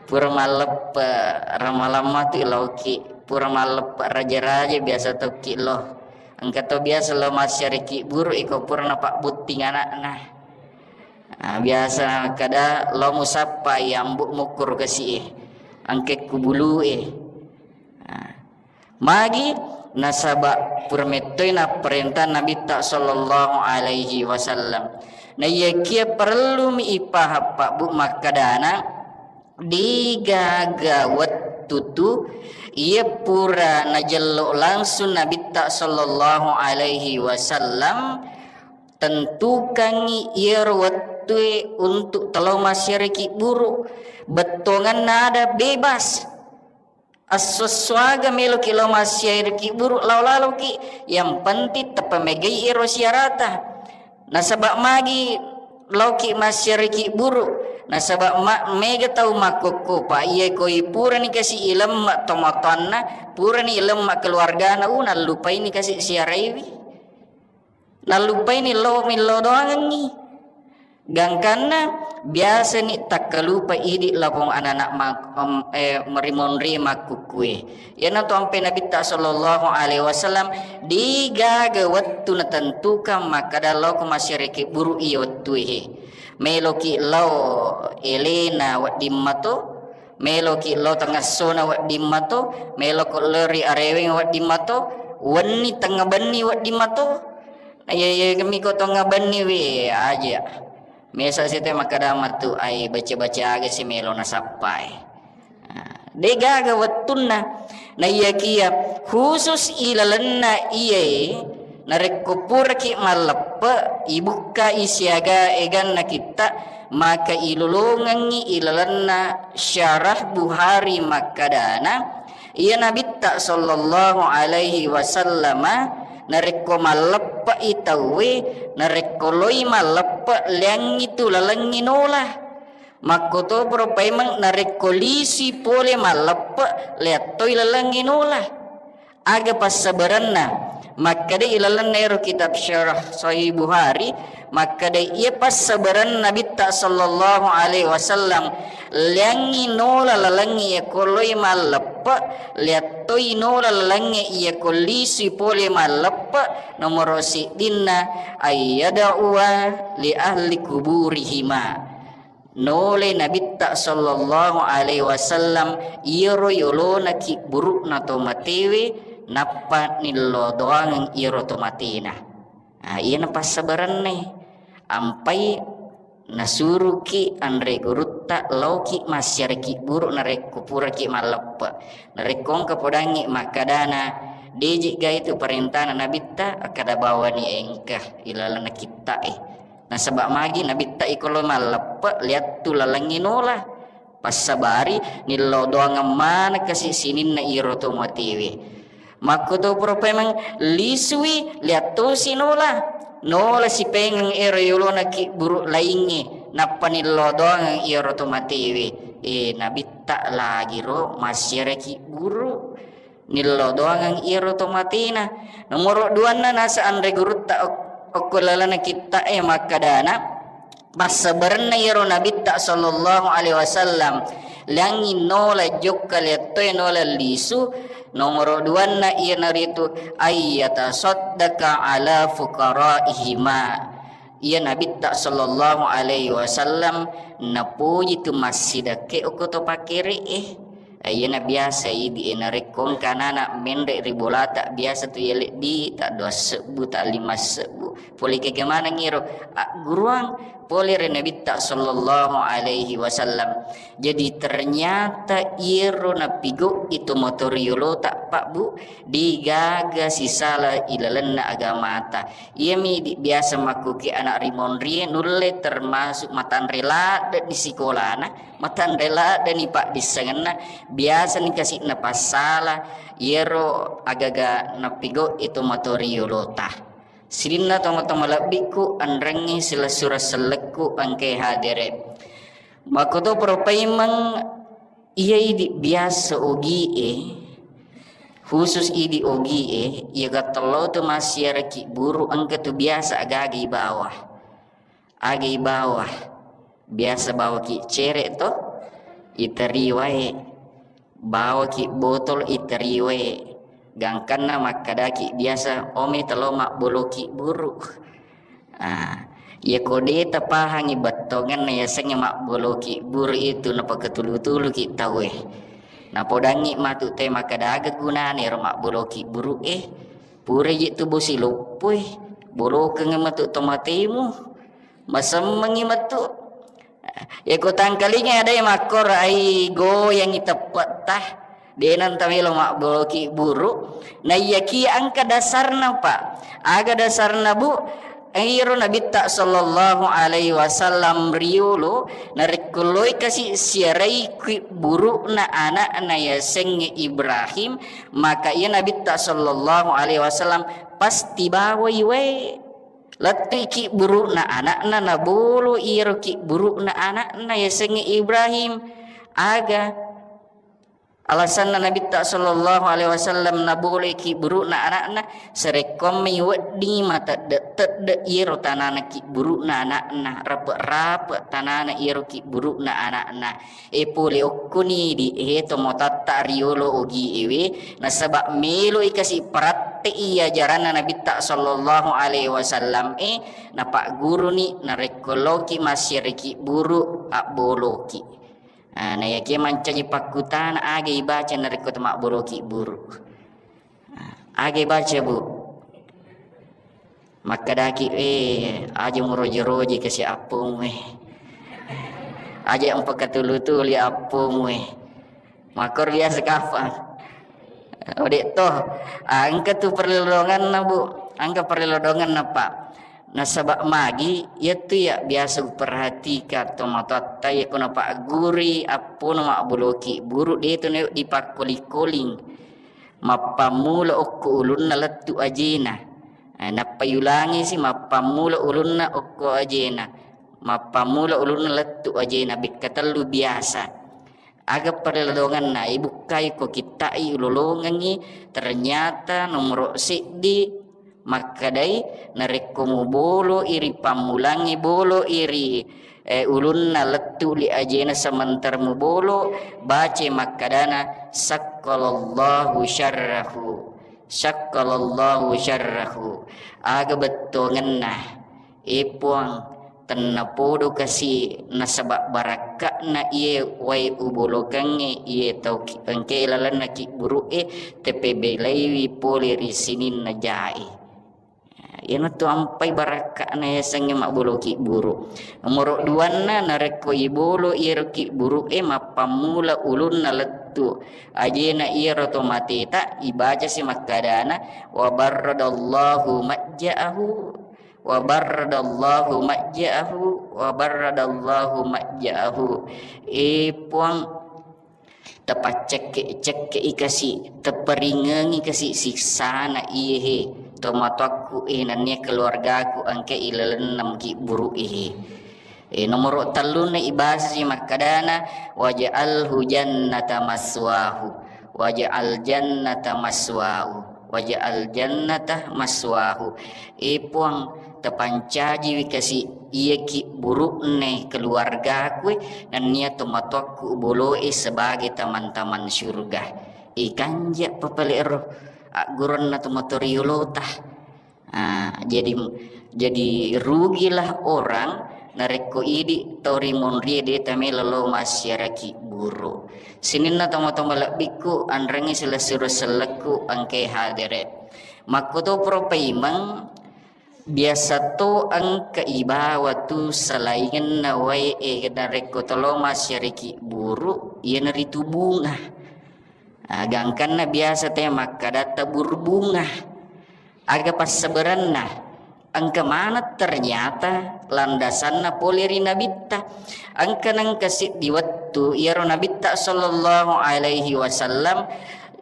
pura malleppe ramalamma tu ilauki, pura malleppe raja-raja biasa tokki lo. Engka to biasa lo massiaraki buru, iko pura napabbutting anakna. Ah, biasa kada lo musappai ambu mukkuru kasi e, angke kubulu e. Ah, magi nasaba pura mettoi naparenta Nabitta sallallahu alaihi wasallam. Na iyakia parellumi ipahang pabbu makkadana, degaga wettu tu iya pura najello langsung Nabitta sallallahu alaihi wasallam, tentukangngi iyaro wettue untuk telo massiaraki buru. Bettuanganna ada bebas. Esso-essoaga meloki lao massiaraki buru, lao laloki. Yang penting tepamegai ero siarata. Nasaba magi laoki massiaraki buru, Nasaba ma-, mega tau makkokko, pa iya koi purani kasi ilemme tomatoanna, purani ilemme keluargana, u, nallupaini kasi siaraiwi. Nallupaini lo millo doangengngi. Gangkanna biasani takkalupa idi lapong anana ma-, em, eh, merimonri makkukkue. Iyanatu ampe Nabitta sallallahu alaihi wasallam, degaga wettu natentukan makkada lao ko masyariki buru iya wettue he. Meloki lao elena wedding mato, meloki lao tengessona wedding mato, meloko lao ri areweng wedding mato, wenni tengnga benni wedding mato. Na iya, iya, kemi ko tengnga benni we aja. Mesa sete makkada matu, ai baca-baca aga si melo nasappai. Nah, degaga wettunna. Naiyakiya khusus ilalenna iyae, narekko puraki malleppe, ibukkai siaga eganna kitta, maka ilolongengngi ilalenna Syarah Buhari makkadana, iya Nabitta sallallahu alaihi wasallama narekko malleppe'i tauwe, narekko loi malleppe, leangngi tu lalengngi nola. Makkotoparo paimeng narekko lisui pole malleppe, leattoi lalengngi nola. Aga passabarenna? Makkeda ilalenna ero kitab Syarah Sahih Buhari, makkeda iya passabarenna Nabitta sallallahu alaihi wasallam, leangngi nola lalengnge iya ko loi malleppe, leattoi nola lalengnge iya ko lisui pole malleppe, nomoro siddinna ayyada'uwa li ahli kuburihima. Nolai Nabitta sallallahu alaihi wasallam iyaro yolona kibburu'na to matewe, nappa nillo doangeng iyaro to matena. Ah, iyana passabarenna. Ampai nasuruki anre gurutta lauki massiara kibburu narekko puraki malleppe. Narekko engka podangngi makkadana, deji'ga itu parentana Nabitta, akkada bawani engka ilalenna kitta'e. Nasaba magi Nabitta iko lo malleppe, liattu lalengngi nola. Passabari nillo doangeng maneng kasi sininna iro to matewe. Makkotoparo paimeng lisui, liattosi nola. Nola sipengeng ero yolona kibburu laingnge, nappa nillo doangeng iyaro to matewe. Eh, Nabitta lagiro massiara kibburu. Nillo doangeng iyaro to matena. Nomoro duanna nasa anre gurutta ok-, okko lalana kitta'e makkadana, passabarenna iyaro Nabitta sallallahu alaihi wasallam, leangngi nola jokka liattoe nola lisu. Nomoro duanna iyanaritu ayyatasaddaka ala fuqaraihima. Iya Nabitta sallallahu alaihi wasallam napoji tu massidakke okko to pakkere'e. Iyana biasa idi e, narekko engka anana menre ri bolata, biasa tu yalebbi ta dua sebbu, ta lima sebbu. Pole kega maneng iro agguruang pole ri Nabitta sallallahu alaihi wasallam. Jadi ternyata iyaro napigau'i to matoriolota, Pak, Bu, degaga sisala ilalenna agamata. Iyami di biasa makkuki anak rimonrie nulle termasuk matanre ladde di sikolana, matanre ladde ni paddissengenna, biasa ni kasi'na passala iyaro agaga napigau'i to matoriolota. Sininna tomatoa malebbiku, anrengngi silessureng sellekku engkae hadere. Makkotoparo paimeng iya idi biasa ogie, khusus idi ogie, iya gattello tu massiara kibburu engka tu biasa agaga ibawa. Aga ibawa, biasa bawaki cere to, iteri wae, bawaki botol iteri wae, gangkanna makkadaki biasa, "Ome telo mabboloki buru." Ah, iya ko de tapahangi bettongenna yasengnge mabboloki buru itu, napakatulu-tuluki tauwe. Napodangngi matu te makkada, "Aga gunana ero mabboloki buru e? Pura je tu bosi loppoi, bolokeng matu tomatemu." Masemmengngi metu. Yako tangkalinga adai makkoro, ai goyangi teppetta. De nanta melo mabboloki buru. Naiyakiya engka dasarna, Pak. Aga dasarna, Bu? Iro Nabitta sallallahu alaihi wasallam riolo, narekko loi kasi siarai ki buru'na ana'na yasengnge Ibrahim, maka iya Nabitta sallallahu alaihi wasallam pasti bawai wae. Lettui kibburu'na ana'na, nabolo iyaro kibburu'na ana'na yasengnge Ibrahim. Aga alasanna Nabitta sallallahu alaihi wasallam naboloi kibburu'na ana'na? Sarekkoammai weddingngi matedde-tedde iyaro tanana kibburu'na ana'na, rape-rape tanana iyaro kibburu'na ana'na. E, pole okkoni di, e, tomatoatta riolo ogi ewe, nasaba meloi kasi paratte'i ajaranna Nabitta sallallahu alaihi wasallam e, napagguruni narekko loki massiare kibburu abboloki. Ah, na yake mancaji pakkutana, aga ibaca narekko to mabboloki buru? Ah, aga ibaca, Bu? Makkedaki, "Eh, aja muroje-roje kasi appomu, eh. Aja mpakatulu-tuli appomu, eh." Makkoro biasa kapang. Ode to, ah, engka tu perlodonganna, Bu. Engka perlodonganna, Pak. Nasaba magi, iyatu ya biasa uperhatika tomatoatta, yakko napagguri appona mabboloki buru, de to nayo dipakkoling-koling. Mappammula okko ulunna lettu ajena. Eh, nappa yulangi si, mappammula ulunna okko ajena. Mappammula ulunna lettu ajena, bekka tellu biasa. Aga perlodonganna, ibukkai ko kitta'i ulolongengngi, ternyata nomoro seddi makkedai, narekko mubolo iri pammulangnge, bolo iri, eh, ulunna lettu li ajena, sementara mubolo, bace makkedana, "Syakkalallahu syarrahu, syakkalallahu syarrahu." Aga bettuangenna, e Puang, tennapodo kasi nasaba barakka'na iye wae ubolokengnge iye tau ki-, engke lalenna kibburu'e, tepebelaiwi pole ri sininna jae. Iyanatu ampai barakka'na yasengnge mabboloki buru. Nomoro duanna, narekko ibolo iyaro kibburu'e, mappammula ulunna lettu ajena iyaro tomateta, ibaca si makkadana, "Wa barradallahu majja'ahu, wa barradallahu majja'ahu, wa barradallahu majja'ahu." E Puang, tapaccekke-cekke'i kasi, taparingengi kasi siksana iyehe tomatoakku e, nennia keluargaku engka ilalenna kibburu'e. E, nomoro tellunna ibasasi makkadana, "Waj'alhu jannata maswahu, waj'al jannata maswahu, waj'al jannata maswahu." E Puang, tapancajiwi kasi iya kibburu'ne keluargaku e, nennia tomatoakku boloe sebagai taman-taman syurga. Ikanja papale ero agguranna tomatoriolota. Ah, jadi, jadi rugilah orang narekko idi tau rimunrie de tamelo lo massiaraki buru. Sininna tomatoa malebbikku, anrengngi silessureng sellekku engkae hadere. Makkoto pura paimeng, biasa to engka ibawa tu salaingenna wae e narekko tolo massiaraki buru, iyanaritu bunga. Ah, gangkanna biasa te makkada tabur bunga. Aga passabarenna? Engka maneng ternyata landasanna pole ri Nabitta. Engka nengka siddi wettu iyaro Nabitta sallallahu alaihi wasallam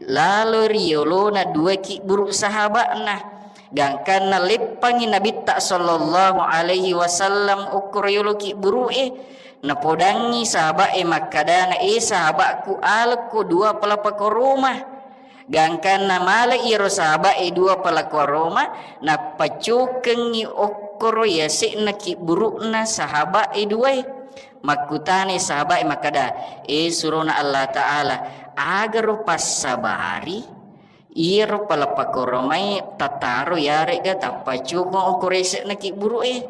lalo ri yolona dua kibburu sahaba'na. Gangkanna leppangngi Nabitta sallallahu alaihi wasallam okko ri yolo kibburu'e, napodangngi sahaba'e makkadana, "E sahaba'ku, alekko dua pala pakoroma." Gangkanna male iyaro sahaba'e dua pala koroma, nappacokengngi okkoro yase'na kibburu'na sahaba'e duae. Makkutanai sahaba'e makkada, "E surona Allah Ta'ala, agaro passabari iyaro pala pakoromae tataro yarega tappacokeng okkoro yase'na kibburu'e?"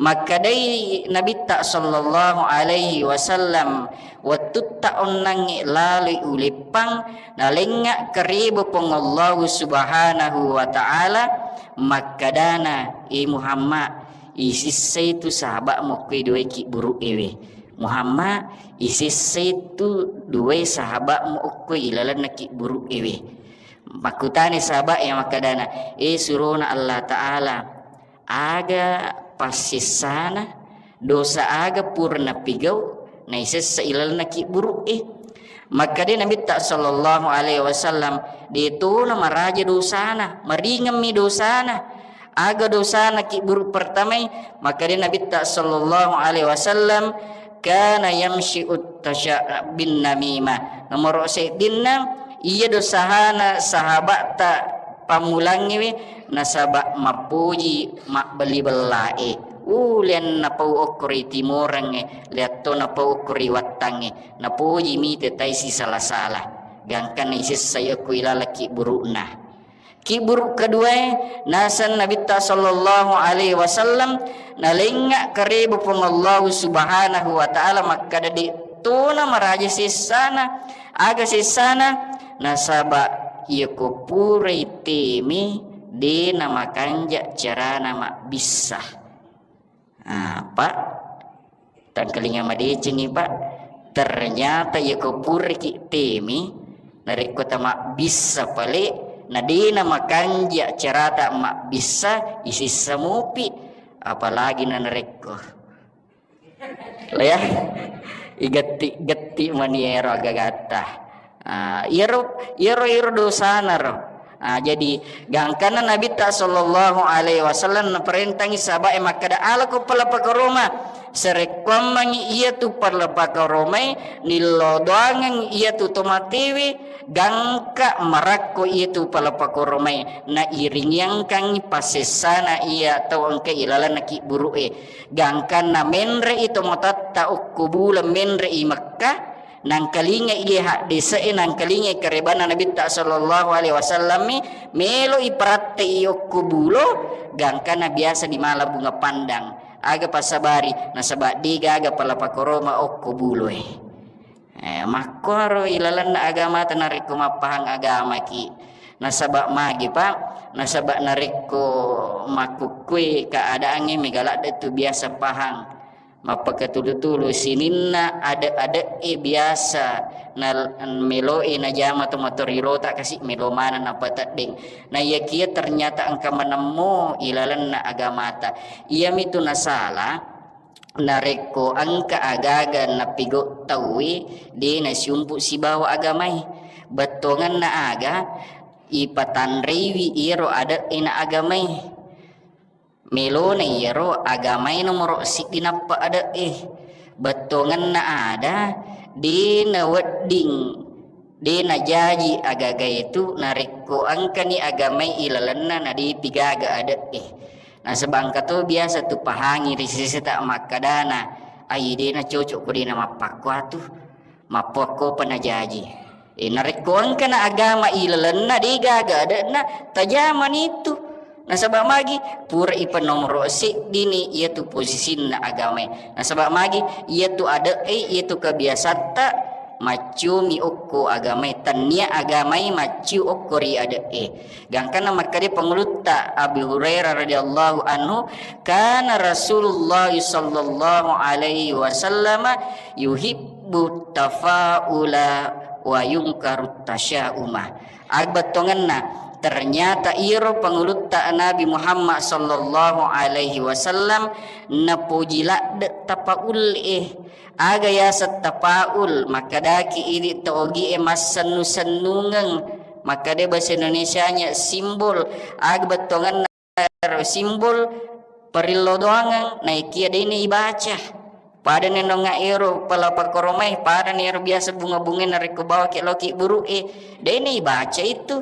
Makkedai Nabitta sallallahu alaihi wasallam, "Wettutta onnangnge laloi uleppang, nalengnga kareba Puang Allahu Subhanahu wa Ta'ala, makkadana, 'E Muhammad, isissai tu sahaba'mu okkoe duae kibburu'ewe. Muhammad, isissai tu duae sahaba'mu okkoe ilalenna kibburu'ewe.'" Makkutani sahaba'e makkadana, "E surona Allah Ta'ala, aga passessana, dosa aga pura napigau naisessa ilalenna kibburu'e?" Makkeda Nabitta sallallahu alaihi wasallam, "De tona maraja dosana, maringemmi dosana. Aga dosana kibburu pertamai? Makkeda Nabitta sallallahu alaihi wasallam, kana yamshi'ut tasha-, bin namimah. Nomoro seddinna, iya dosahana sahabatta pammulangngewe, nasaba mappoji mabbelli bellae. Ulen napau okkori timorengnge, liatto napau okkori wattangnge. Napoji mite tai sisala-sala. Gangkanna isessai okko ilaleng kibburu'na. Kibburu keduae, naseng Nabitta sallallahu alaihi wasallam, nalengnga kareba Puang Allahu Subhanahu wa Ta'ala makkeda, de tona maraja sessana. Aga sessana? Nasaba iyako purai teme, de namakanja carana mabbissa. Ah, Pak, tangkalinga madecengi, Pak. Ternyata iyako puraki teme, narekko tamabbissa pale, na de namakanja carata mabbissa, isissa mupi, apalagi na narekko. Lea, igetti-getti mani ero agagatta. Ah, iyaro, iyaro, iyaro dosana ro. Ah, jadi gangkanna Nabitta sallallahu alaihi wasallam naparentangi sahabae makkeda, "Alako pala pakoroma." Sarekkuammengi iyatu pala pakoromai, nillodoangeng iyatu tomatewe, gangka marakko iyatu pala pakoromai, nairingiangkangi passessana iya tau engka ilalenna kibburu'e. Gangkanna menre'i tomatoatta okko buleng menre'i Mekkah, nangkalingai iye haddese'e, nangkalingai karebanna Nabitta sallallahu alaihi wasallammi, melo'i paratte'i okko bulo, gangkanna biasa dimala bunga pandang. Aga passabari? Nasaba de gaga pala pakoroma okko buloe. Eh, makkuaro ilalenna agamata narekko mappahang agamaki. Nasaba magi, Pak? Nasaba narekko makkukkue keadaangnge mega ladde tu biasa pahang. Mappakatulu-tulu sininna ade-ade'e biasa na melo'e najama to matorirota kasi melo maneng napateddeng. Na iyakiya ternyata engka manemmo ilalenna agamata. Iyamitu nasala, narekko engka agaga napigau tauwe, de nasiumpu sibawa agamai. Bettuangenna aga ipatanreiwi iyaro ade'e na agamai. Melona iyaro agamai nomoro siddi nappa ade'e. Bettuangenna ada, de nawedding, de najaji agagaetu narekko engkani agamai ilalenna na depi gaga ade'e. Nasaba engka to biasa tu pahangi ri seseta makkedana, "Ai de nacocok ko de namappakkuatu, mappakkopa najaji." Eh, narekko engkana agama ilalenna de gaga ade'na, tajamani tu. Nasaba magi? Pura ipanomoro seddini iyatu posisinna agamae. Nasaba magi? Iyatu ade'e, iyatu kebiasatta, maccumi okko agamae, tannia agamae macciu okko ri ade'e. Gangkanna makkeda pangulutta Abi Hurairah radhiyallahu anhu, kana Rasulullah sallallahu alaihi wasallam yuhibbut tafaula wa yungkarut tasyauma. Agbettongenna, ternyata iro pangulutta Nabi Muhammad sallallahu alaihi wasallam napoji ladde tapaul'e. Aga yaseng tapaul? Makkedaki idi to ogie massennu-sennungeng. Makkeda bahasa Indonesianya simbol. Aga bettuangenna ero simbol? Parillo doangeng, naikia deni ibaca. Padani nonga ero pala pakoromai, padani ero biasa bunga-bunga narekko bawaki loki buru'e, deni ibaca itu.